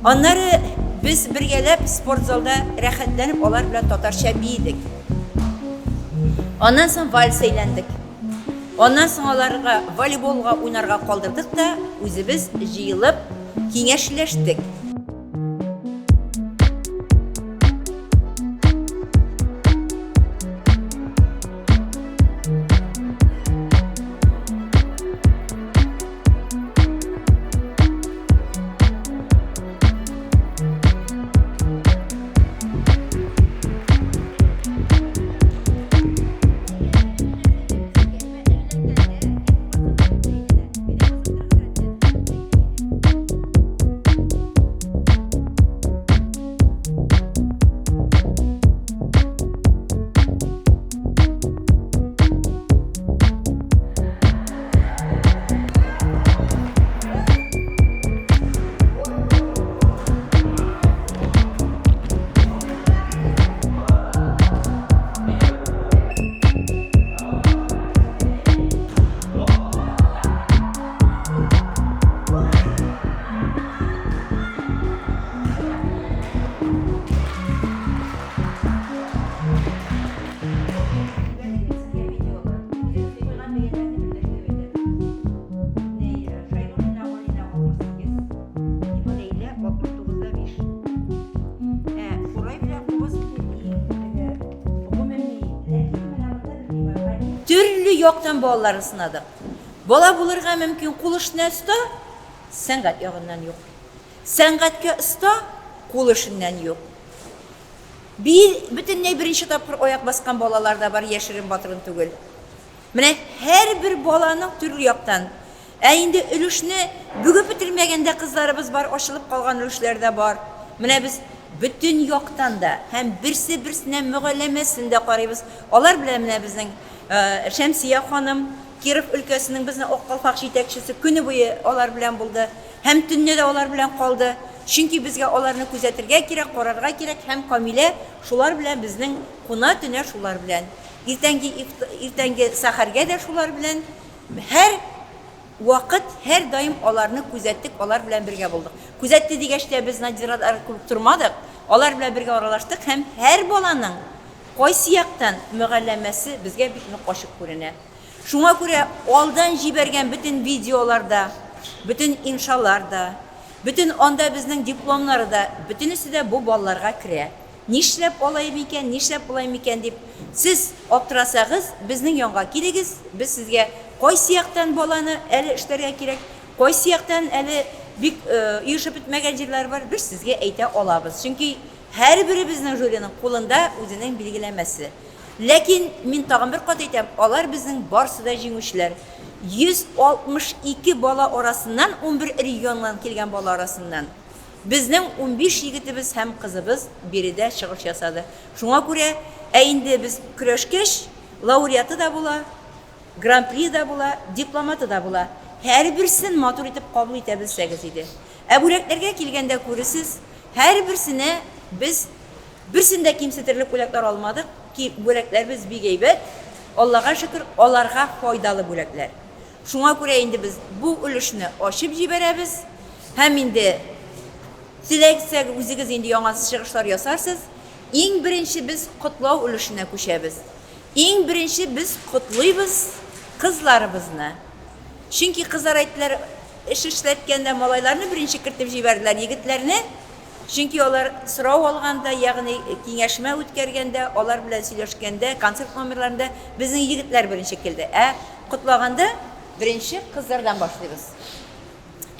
Аннары без бергәләп спортзалда рәхәтләнеп алар белән татарча биедек. Аннан соң вальс әйләндек. Аннан соң аларга волейболга уйнарга калдырдык та, үзебез җыелып киңәшләштек. төрле яктан балаларны сынадык. Бала булырга мөмкин кул эшенә оста, сәнгать ягыннан юк. Сәнгатькә оста, кул эшеннән юк. Би бөтенләй беренче тапкыр аяк баскан балалар да бар, яшерен батырын түгел. Менә һәрбер баланың төрле яктан. Ә инде өлешне бөгеп бетермәгән дә кызларыбыз бар, ачылып калган өлешләр дә бар. Менә без бөтен яктан да һәм берсе-берсенә мөгаләмәсен дә карыйбыз. Алар белән менә безнең Шәмсия ханым, Киров өлкәсенең безнең Ак калфак җитәкчесе көне буе алар белән булды һәм төнне дә алар белән калды. Чөнки безгә аларны күзәтергә кирәк, карарга кирәк һәм Камилә шулар белән безнең куна-төнә шулар белән. Иртәнге иртәнге сәхәргә дә шулар белән. Һәр вакыт, һәр даим аларны күзәттек, алар белән бергә булдык. Күзәтте дигәч тә без надзиратель күреп тормадык, алар белән бергә аралаштык һәм һәр баланың кайсы яктан мөгалләмәсе безгә бик нык ачык күренә. Шуңа күрә алдан җибәргән бөтен видеолар да, бөтен иншалар да, бөтен анда безнең дипломнары да, бөтенесе дә бу балларга керә. Нишләп алай микән, нишләп болай микән дип, сез аптырасагыз, безнең янга килегез, без сезгә кайсы яктан баланы әле эшләргә кирәк, кайсы яктан әле бик оешып бетмәгән җирләр бар, без сезгә әйтә алабыз. Чөнки һәрберебезнең жюриның кулында үзенең билгеләмәсе. Ләкин мин тагын бер кат әйтәм, алар безнең барсы да җиңүчеләр. 162 бала арасыннан, 11 регионнан килгән бала арасыннан, безнең 15 егетебез һәм кызыбыз биредә чыгыш ясады. Шуңа күрә, ә инде без көрәшкәч, лауреаты да була, гран-прие да була, дипломаты да була. Һәрберсен матур итеп кабул итә белсәгез иде. Ә бүләкләргә килгәндә күрерсез, һәрберсенә без Берсен дә кимсетерлек бүләкләр алмадык, ки бүләкләребез бик әйбәт, Аллага шөкер, аларга файдалы бүләкләр. Шуңа күрә инде без бу өлешне ачып җибәрәбез һәм инде теләсәг үзегез инде яңа чыгышлар ясарсыз. Иң беренче без котлау өлешенә күчәбез. Иң беренче без котлыйбыз кызларыбызны. Чөнки кызлар әйттеләр, эш эшләткәндә малайларны беренче кертеп җибәрделәр, егетләрне Чөнки алар сорау алганда, ягъни киңәшмә үткәргәндә, алар белән сөйләшкәндә, концерт номерларында безнең егетләр беренче килде. Ә котлаганда беренче кызлардан башлыйбыз.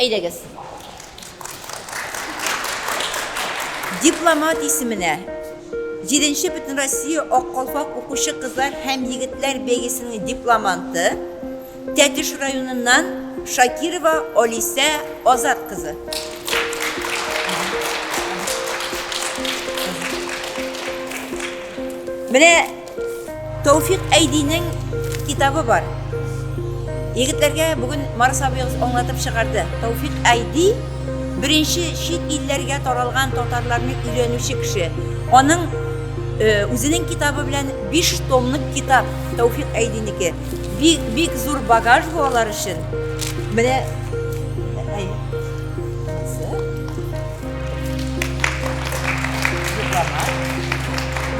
Әйдәгез. Дипломат исеменә Җиденче Бөтенроссия Ак калфак укучы кызлар һәм егетләр бәйгесенең дипломанты, Тәтеш районыннан Шакирова Алисә Азат кызы. Менә Тәүфик Әйдинең китабы бар. Егетләргә бүген Марс абыегыз аңлатып чыгарды. Тәүфик Әйди беренче чит илләргә таралган татарларны өйрәнүче кеше. Аның э, үзенең китабы белән 5 томлык китап Тәүфик Әйдинеке. Бик, бик зур багаж бу алар өчен. Менә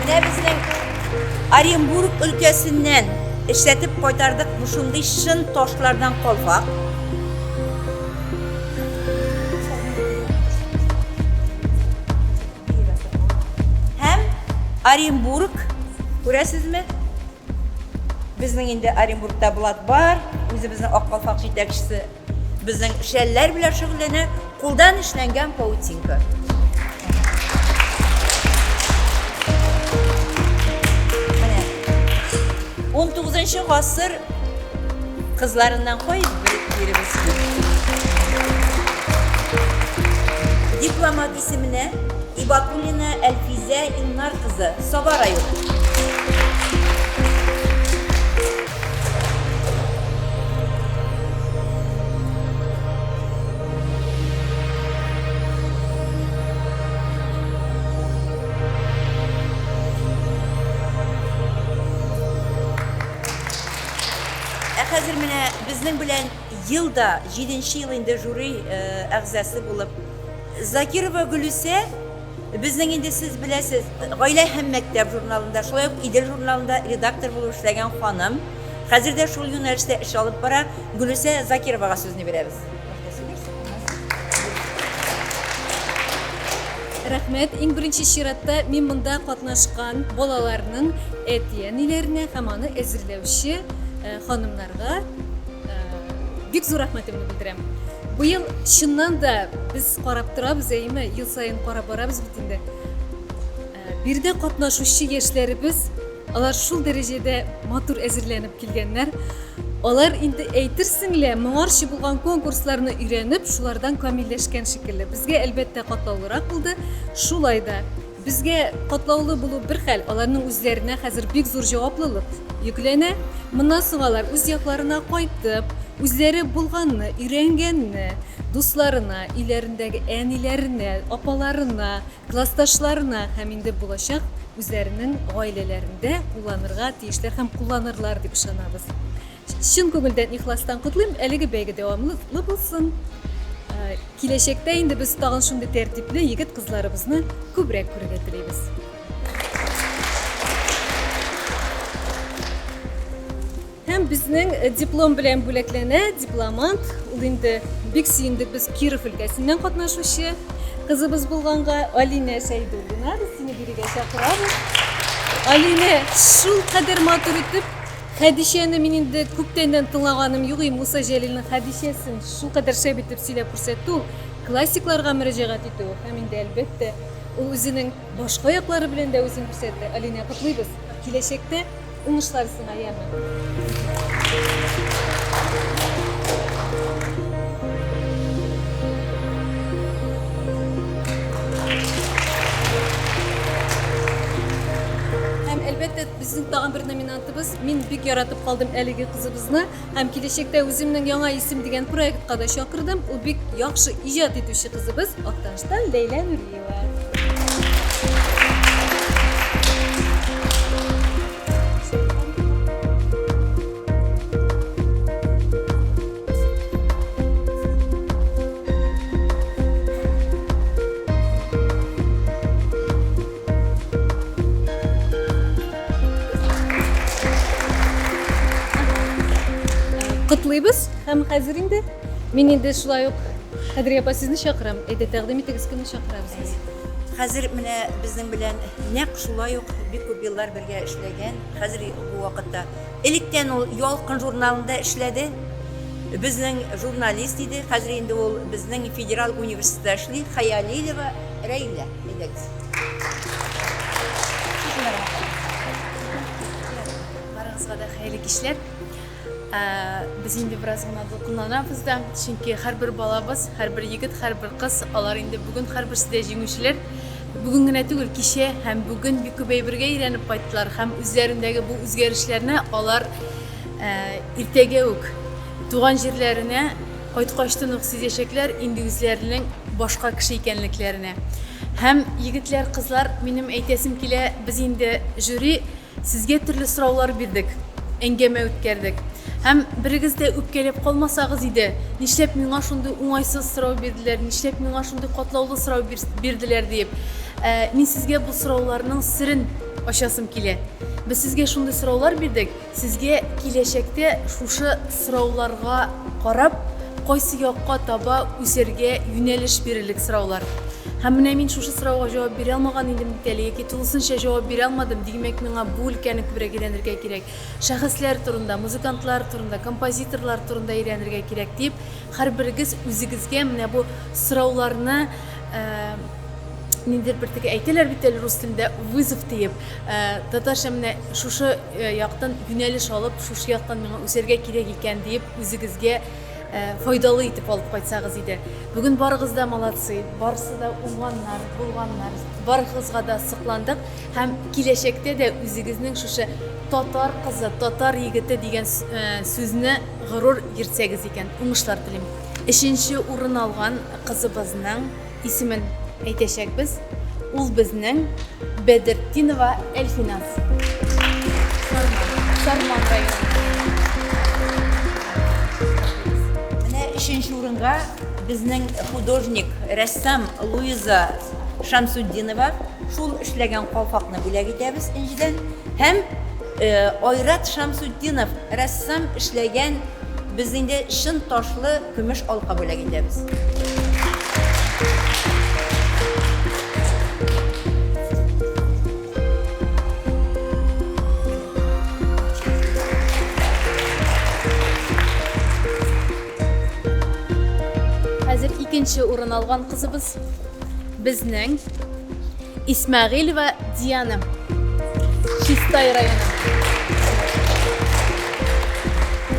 Менә безнең Оренбург өлкәсеннән эшләтеп кайтардык бу шундый чын ташлардан калфак. Һәм Оренбург, күрәсезме? Безнең инде Оренбургта Булат бар, үзебезнең Ак калфак җитәкчесе безнең шәлләр белән шөгыльләнә, кулдан эшләнгән паутинка. Менә 19 гасыр кызларыннан кай беребез Дипломат исеменә Ибатуллина Әлфизә Илнар кызы, Саба районы. Ә хәзер менә безнең белән елда, җиденче ел инде жюри э, әгъзасы булып Закирова Гөлүсә безнең инде сез беләсез, Гаилә һәм мәктәп журналында, шулай ук Идел журналында редактор булып эшләгән ханым. Хәзер дә шул юнәлештә эш алып бара. Гөлүсә Закировага сүзне бирәбез. Рәхмәт. Иң беренче чиратта мин монда катнашкан балаларның әти-әниләренә һәм аны әзерләүче ханымнарга бик зур рәхмәтемне белдерәм. Быел чыннан да без карап торабыз, әйеме, ел саен карап барабыз бит инде. Биредә катнашучы яшьләребез, алар шул дәрәҗәдә матур әзерләнеп килгәннәр. Алар инде әйтерсең лә, моңарчы булган конкурсларны өйрәнеп, шулардан камилләшкән шикелле. Безгә, әлбәттә, катлаулырак булды. Шулай да безгә катлаулы булу бер хәл, аларның үзләренә хәзер бик зур җаваплылык йөкләнә. Моннан соң алар үз якларына кайтып, үзләре булганны, өйрәнгәнне дусларына, өйләрендәге әниләренә, апаларына, классташларына һәм инде булачак үзләренең гаиләләрендә кулланырга тиешләр һәм кулланырлар дип ышанабыз. Чын күңелдән ихластан котлыйм, әлеге бәйге дәвамлы булсын. Киләчәктә инде без тагын шундый тәртипле егет-кызларыбызны күбрәк күрергә телибез. Һәм безнең диплом белән бүләкләнә дипломант. Ул инде бик сөендек без Киров өлкәсеннән катнашучы кызыбыз булганга Алинә Шәйдуллина. Без сине бирегә чакырабыз. Алинә шул кадәр матур итеп Хәдичәне мин инде күптәннән тыңлаганым юк и Муса Җәлилнең Хәдичәсен шул кадәр шәп итеп сөйләп күрсәтте ул. Классикларга мөрәҗәгать итү һәм инде әлбәттә ул үзенең башка яклары белән дә үзен күрсәтте. Алинә, котлыйбыз. Киләчәктә Уңышлар сиңа, яме. Һәм әлбәттә, безнең тагын бер номинантыбыз. Мин бик яратып калдым әлеге кызыбызны. Һәм киләчәктә үземнең Яңа исем дигән проектка да чакырдым. Ул бик яхшы иҗат итүче кызыбыз Актаныштан Ләйлә Нуриева. Котлыйбыз һәм хәзер инде мин инде шулай ук Кадрия апа сезне чакырам. Әйдә тәкъдим итегез, кемне чакырабыз без? Хәзер менә безнең белән нәкъ шулай ук бик күп еллар бергә эшләгән, хәзер бу вакытта. Электән ул Ялкын журналында эшләде, безнең журналист иде, хәзер инде ул безнең федераль университетта эшли, Хәялилова Рәйлә. Әйдәгез. Барыгызга да хәерле кичләр. Без инде бераз гына дулкынланабыз да, чөнки һәрбер балабыз, һәрбер егет, һәрбер кыз, алар инде бүген һәрберсе дә җиңүчеләр. Бүген генә түгел, кичә һәм бүген бик күп әйбергә өйрәнеп кайттылар һәм үзләрендәге бу үзгәрешләрне алар иртәгә үк туган җирләренә кайткачтын ук сизәчәкләр инде үзләренең башка кеше икәнлекләренә. Һәм егетләр, кызлар, минем әйтәсем килә, без инде жюри Сезгә төрле сораулар бирдек, әңгәмә үткәрдек. Һәм берегез дә үпкәләп калмасагыз иде, нишләп миңа шундый уңайсыз сорау бирделәр, нишләп миңа шундый катлаулы сорау бирделәр диеп. Ә, мин сезгә бу сорауларның серен ачасым килә. Без сезгә шундый сораулар бирдек, сезгә киләчәктә шушы сорауларга карап, кайсы якка таба үсәргә юнәлеш бирерлек сораулар. Һәм менә мин шушы сорауга җавап бирә алмаган идем бит әле, яки тулысынча җавап бирә алмадым, димәк, миңа бу өлкәне күбрәк өйрәнергә кирәк. Шәхесләр турында, музыкантлар турында, композиторлар турында өйрәнергә кирәк, дип, һәрберегез үзегезгә менә бу сорауларны ниндидер бер теге әйтәләр бит әле рус телендә вызов диеп, татарча менә шушы яктан юнәлеш алып, шушы яктан миңа үсәргә кирәк икән диеп, үзегезгә файдалы итеп алып кайтсагыз иде. Бүген барыгыз да молодцы, барысы да уңганнар, булганнар, барыгызга да сокландык һәм киләчәктә дә үзегезнең шушы татар кызы, татар егете дигән сүзне горур йөртсәгез икән. Уңышлар телим. Өченче урын алган кызыбызның исемен әйтәчәкбез. Ул безнең Бәдертдинова Әлфиназ. Сарман районы. Менә өченче урынга безнең художник, рәссам Луиза Шамсутдинова шул эшләгән калфакны бүләк итәбез Энҗедән. Һәм Айрат Шамсутдинов рәссам эшләгән без инде чын ташлы көмеш алка бүләк итәбез. алган кызыбыз безнең Исмәгыйлева Диана. Чистай районы.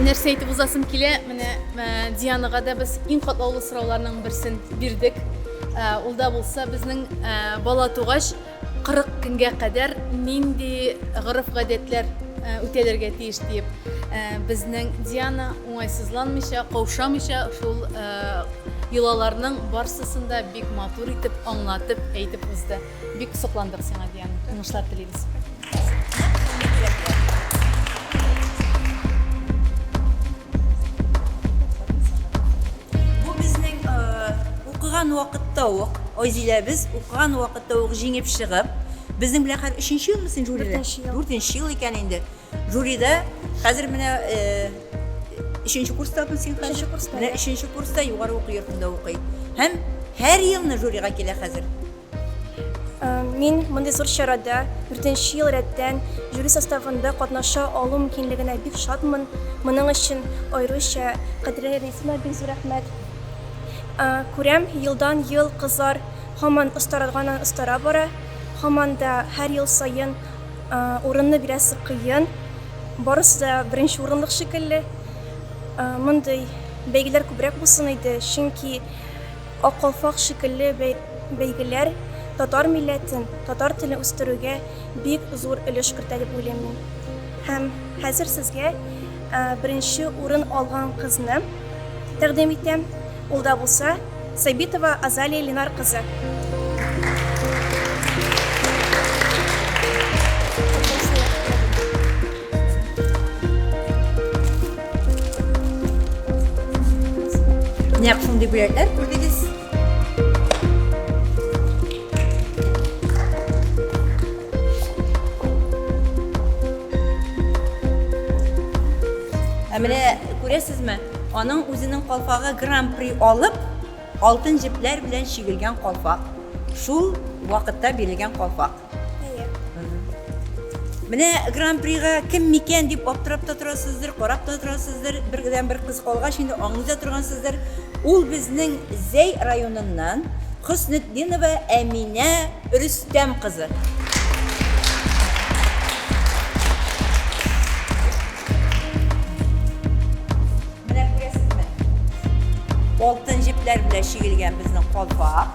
Нәрсә әйтеп узасым килә, менә э, Дианага да без иң катлаулы сорауларның берсен бирдек. Э, ул да булса безнең э, бала тугач 40 көнгә кадәр нинди гореф-гадәтләр үтәлергә тиеш диеп. Безнең Диана уңайсызланмыйча, каушамыйча шул йолаларның барсысын да бик матур итеп аңлатып әйтеп узды. Бик сокландык сиңа, Диана. Уңышлар телибез. Бу безнең укыган вакытта ук, Айзиләбез укыган вакытта ук җиңеп чыгып, безнең белән хәзер өченче елмы син жюрида? Дүртенче ел. Дүртенче ел икән инде. Жюрида хәзер менә өченче курстамы син хәзер? Өченче курста. Менә өченче курста югары уку йортында укый. Һәм һәр елны жюрига килә хәзер. Мин мондый зур чарада дүртенче ел рәттән жюри составында катнаша алу мөмкинлегенә бик шатмын. Моның өчен аеруча Кадрия Рәисовна бик зур рәхмәт. Күрәм, елдан-ел кызлар һаман остарганнан-остара бара. Һаман да һәр ел саен урынны бирәсе кыен. Барысы да беренче урынлык шикелле. Мондый бәйгеләр күбрәк булсын иде, чөнки Ак калфак шикелле бәйгеләр татар милләтен, татар телен үстерүгә бик зур өлеш кертә дип уйлыйм мин. Һәм хәзер сезгә беренче урын алган кызны тәкъдим итәм. Ул да булса Сабитова Азалия Ленар кызы. Нәкъ шундый бүләкләр күрдегез. Ә менә күрәсезме, аның үзенең калфагы гран-при алып, алтын җепләр белән чигелгән калфак. Шул вакытта бирелгән калфак. Әйе. Менә гран-прига кем микән дип аптырап та торасыздыр, карап та торасыздыр. Бердән бер кыз калгач инде аңлый да торгансыздыр. Ул безнең Зәй районыннан Хөснетдинова Әминә Рөстәм кызы. Менә күрәсезме? Алтын җепләр белән чигелгән безнең калфак.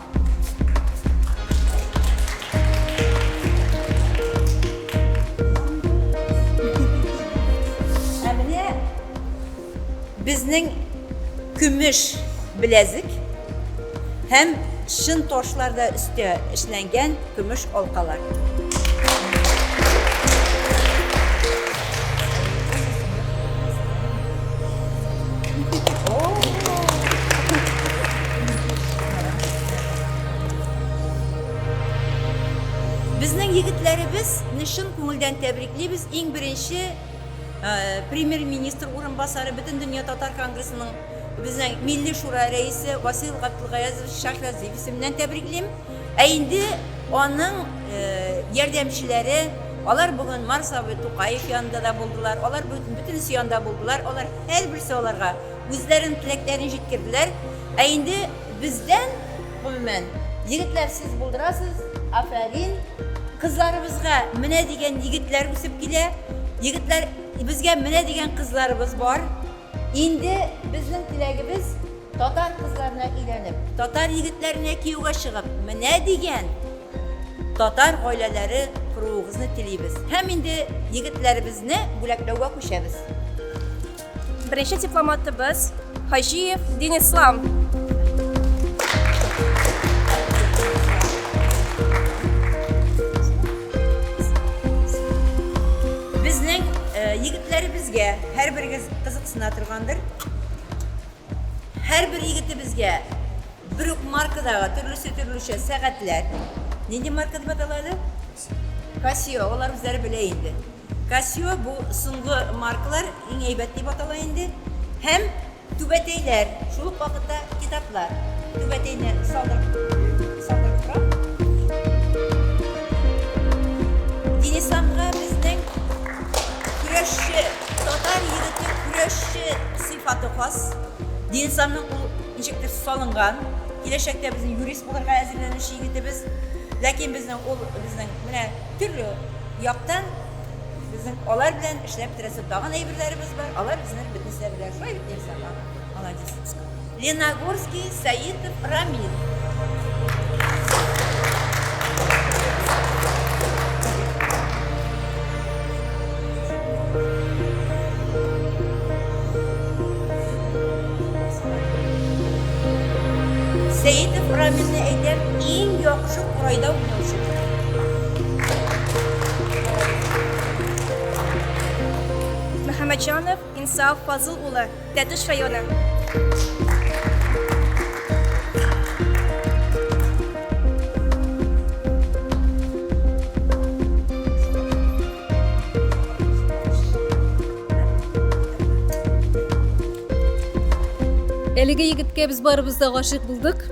Ә менә безнең көмеш беләзек һәм чын ташларда өстә эшләнгән көмеш алкалар. Безнең егетләребезне чын күңелдән тәбриклибез. Иң беренче э, премьер-министр урынбасары, Бөтендөнья татар конгрессының безнең Милли шура рәисе Васил Габдулгаязович Шахразиев исеменнән тәбриклим. Ә инде аның э, ярдәмчеләре, алар бүген Марс абый Тукаев янында да булдылар, алар бөтенесе янында булдылар, алар һәрберсе аларга үзләренең теләкләрен җиткерделәр. Ә инде бездән, гомумән, егетләр сез булдырасыз, афәрин. Кызларыбызга менә дигән егетләр үсеп килә. Егетләр, безгә менә дигән кызларыбыз бар. Инде безнең теләгебез татар кызларына өйләнеп, татар егетләренә кияүгә чыгып, менә дигән татар гаиләләре коруыгызны телибез. Һәм инде егетләребезне бүләкләүгә күчәбез. Беренче дипломатыбыз Хаҗиев Динислам. Безнең э, егетләребезгә һәрберегез кызыксына торгандыр. Һәрбер егетебезгә бер үк маркадагы төрлесе төрлечә сәгатьләр. Нинди марка дип атала әле? Casio, алар үзләре белә инде. Casio бу соңгы маркалар, иң әйбәт дип атала инде. Һәм түбәтәйләр, шул ук вакытта китаплар. Түбәтәйне салдырып, салдырып торам. Динисламга безнең көрәшче, татар егете көрәшче сыйфаты хас. Динисламның ул ничектер салынган. Киләчәктә безнең юрист булырга әзерләнүче егетебез. Ләкин безнең ул безнең менә төрле яктан безнең алар белән эшләп бетерәсе тагын әйберләребез бар. Алар безне бөтенесе белә. Шулай бит, Эльза ага. Молодец. Леногорский Саитов Рамил. Сәетов Рамилне әйтәм, иң яхшы курайда уйнаучы. Мөхәммәтҗанов Инсаф Фазыл улы, Тәтеш районы. Әлеге егеткә без барыбыз да гашыйк булдык.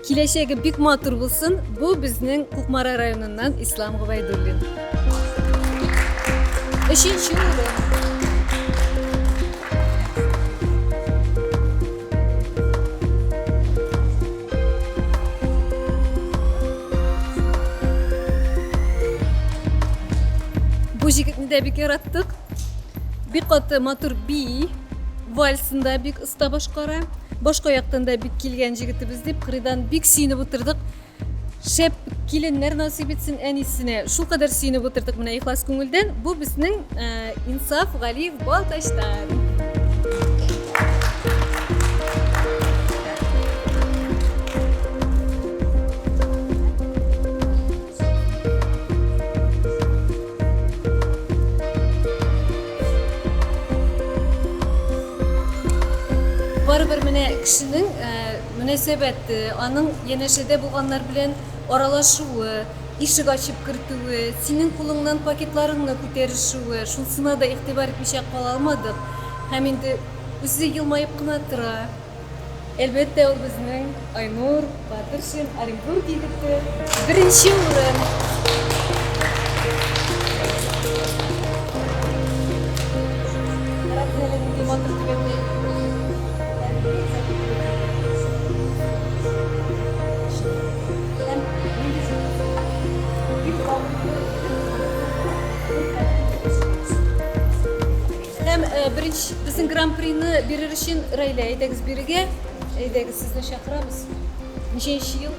Киләчәге бик матур булсын. Бу безнең Кукмара районыннан Ислам Гобәйдуллин. Өченче урын. Бу җегетне дә бик яраттык. Бик каты матур бии, вальсын да бик оста башкара. Башка яктан да бик килгән җегетебез дип, кырыйдан бик сөенеп утырдык. Шәп киленнәр насыйп итсен әнисенә. Шул кадәр сөенеп утырдык менә ихлас күңелдән. Бу безнең э, Инсаф Галиев Балтачтан. Барыбер менә кешенең э, мөнәсәбәте, аның янәшәдә булганнар белән аралашуы, ишек ачып кертүе, синең кулыңнан пакетларыңны күтәрешүе, шунсына да игътибар итмичә кала алмадык. Һәм инде үзе елмаеп кына тора. Әлбәттә, ул безнең Айнур Батыршин, Оренбург егете. Беренче урын. Карагыз әле, нинди матур түбәтәй. Һәм нинди бик Һәм э, беренче безнең гран-прины бирер өчен Рәйлә, әйдәгез бирегә. Әйдәгез, сезне чакырабыз. Ничәнче ел?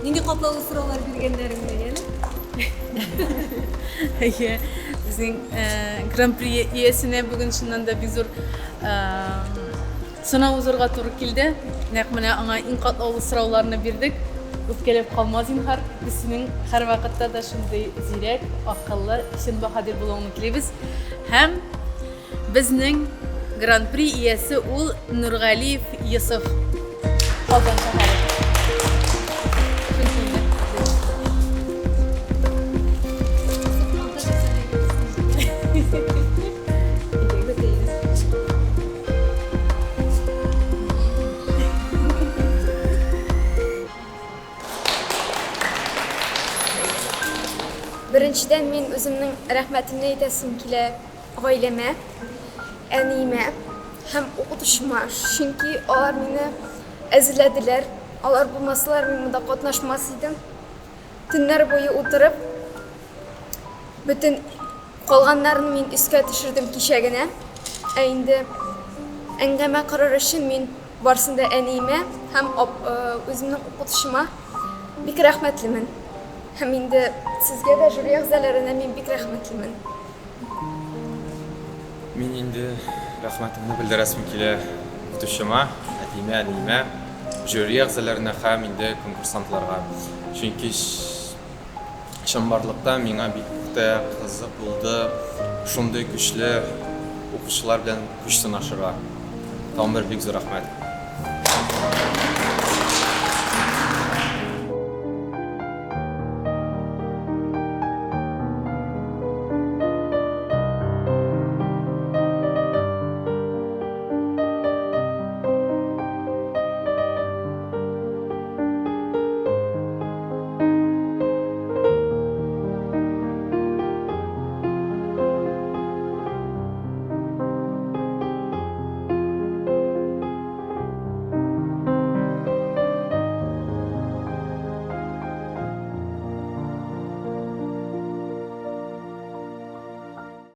Нинди катлаулы сораулар биргәннәреңне, яме? Әйе, безнең э, гран-при иясенә бүген чыннан да бик зур э, Сынау узарга туры килде. Нәкъ менә аңа иң катлаулы сорауларны бирдек. Үпкәләп калма, зинһар. Без синең һәрвакытта да шундый зирәк, акыллы, чын баһадир булуыңны телибез. Һәм безнең Гран-при иясе ул Нургалиев Йосыф. Казан шәһәре. Беренчедән, мин үземнең рәхмәтемне әйтәсем килә гаиләмә, әниемә һәм укытучыма, чөнки алар мине әзерләделәр. Алар булмасалар, мин монда катнашмас идем. Төннәр буе утырып, бөтен Калганнарын мин искә төшердем кичә генә. Ә инде әңгәмә корыр өчен мин барсын да әниемә һәм үземнең укытучыма бик рәхмәтлемен. Һәм инде сезгә дә, жюри әгъзаларына мин бик рәхмәтлемен. Мин инде рәхмәтемне белдерәсем килә укытучыма, әтиемә, әниемә, жюри әгъзаларына һәм инде конкурсантларга. Чөнки Чынбарлыкта миңа бик тә кызык булды шундый көчле укучылар белән көч сынашырга. Тагын бер бик зур рәхмәт.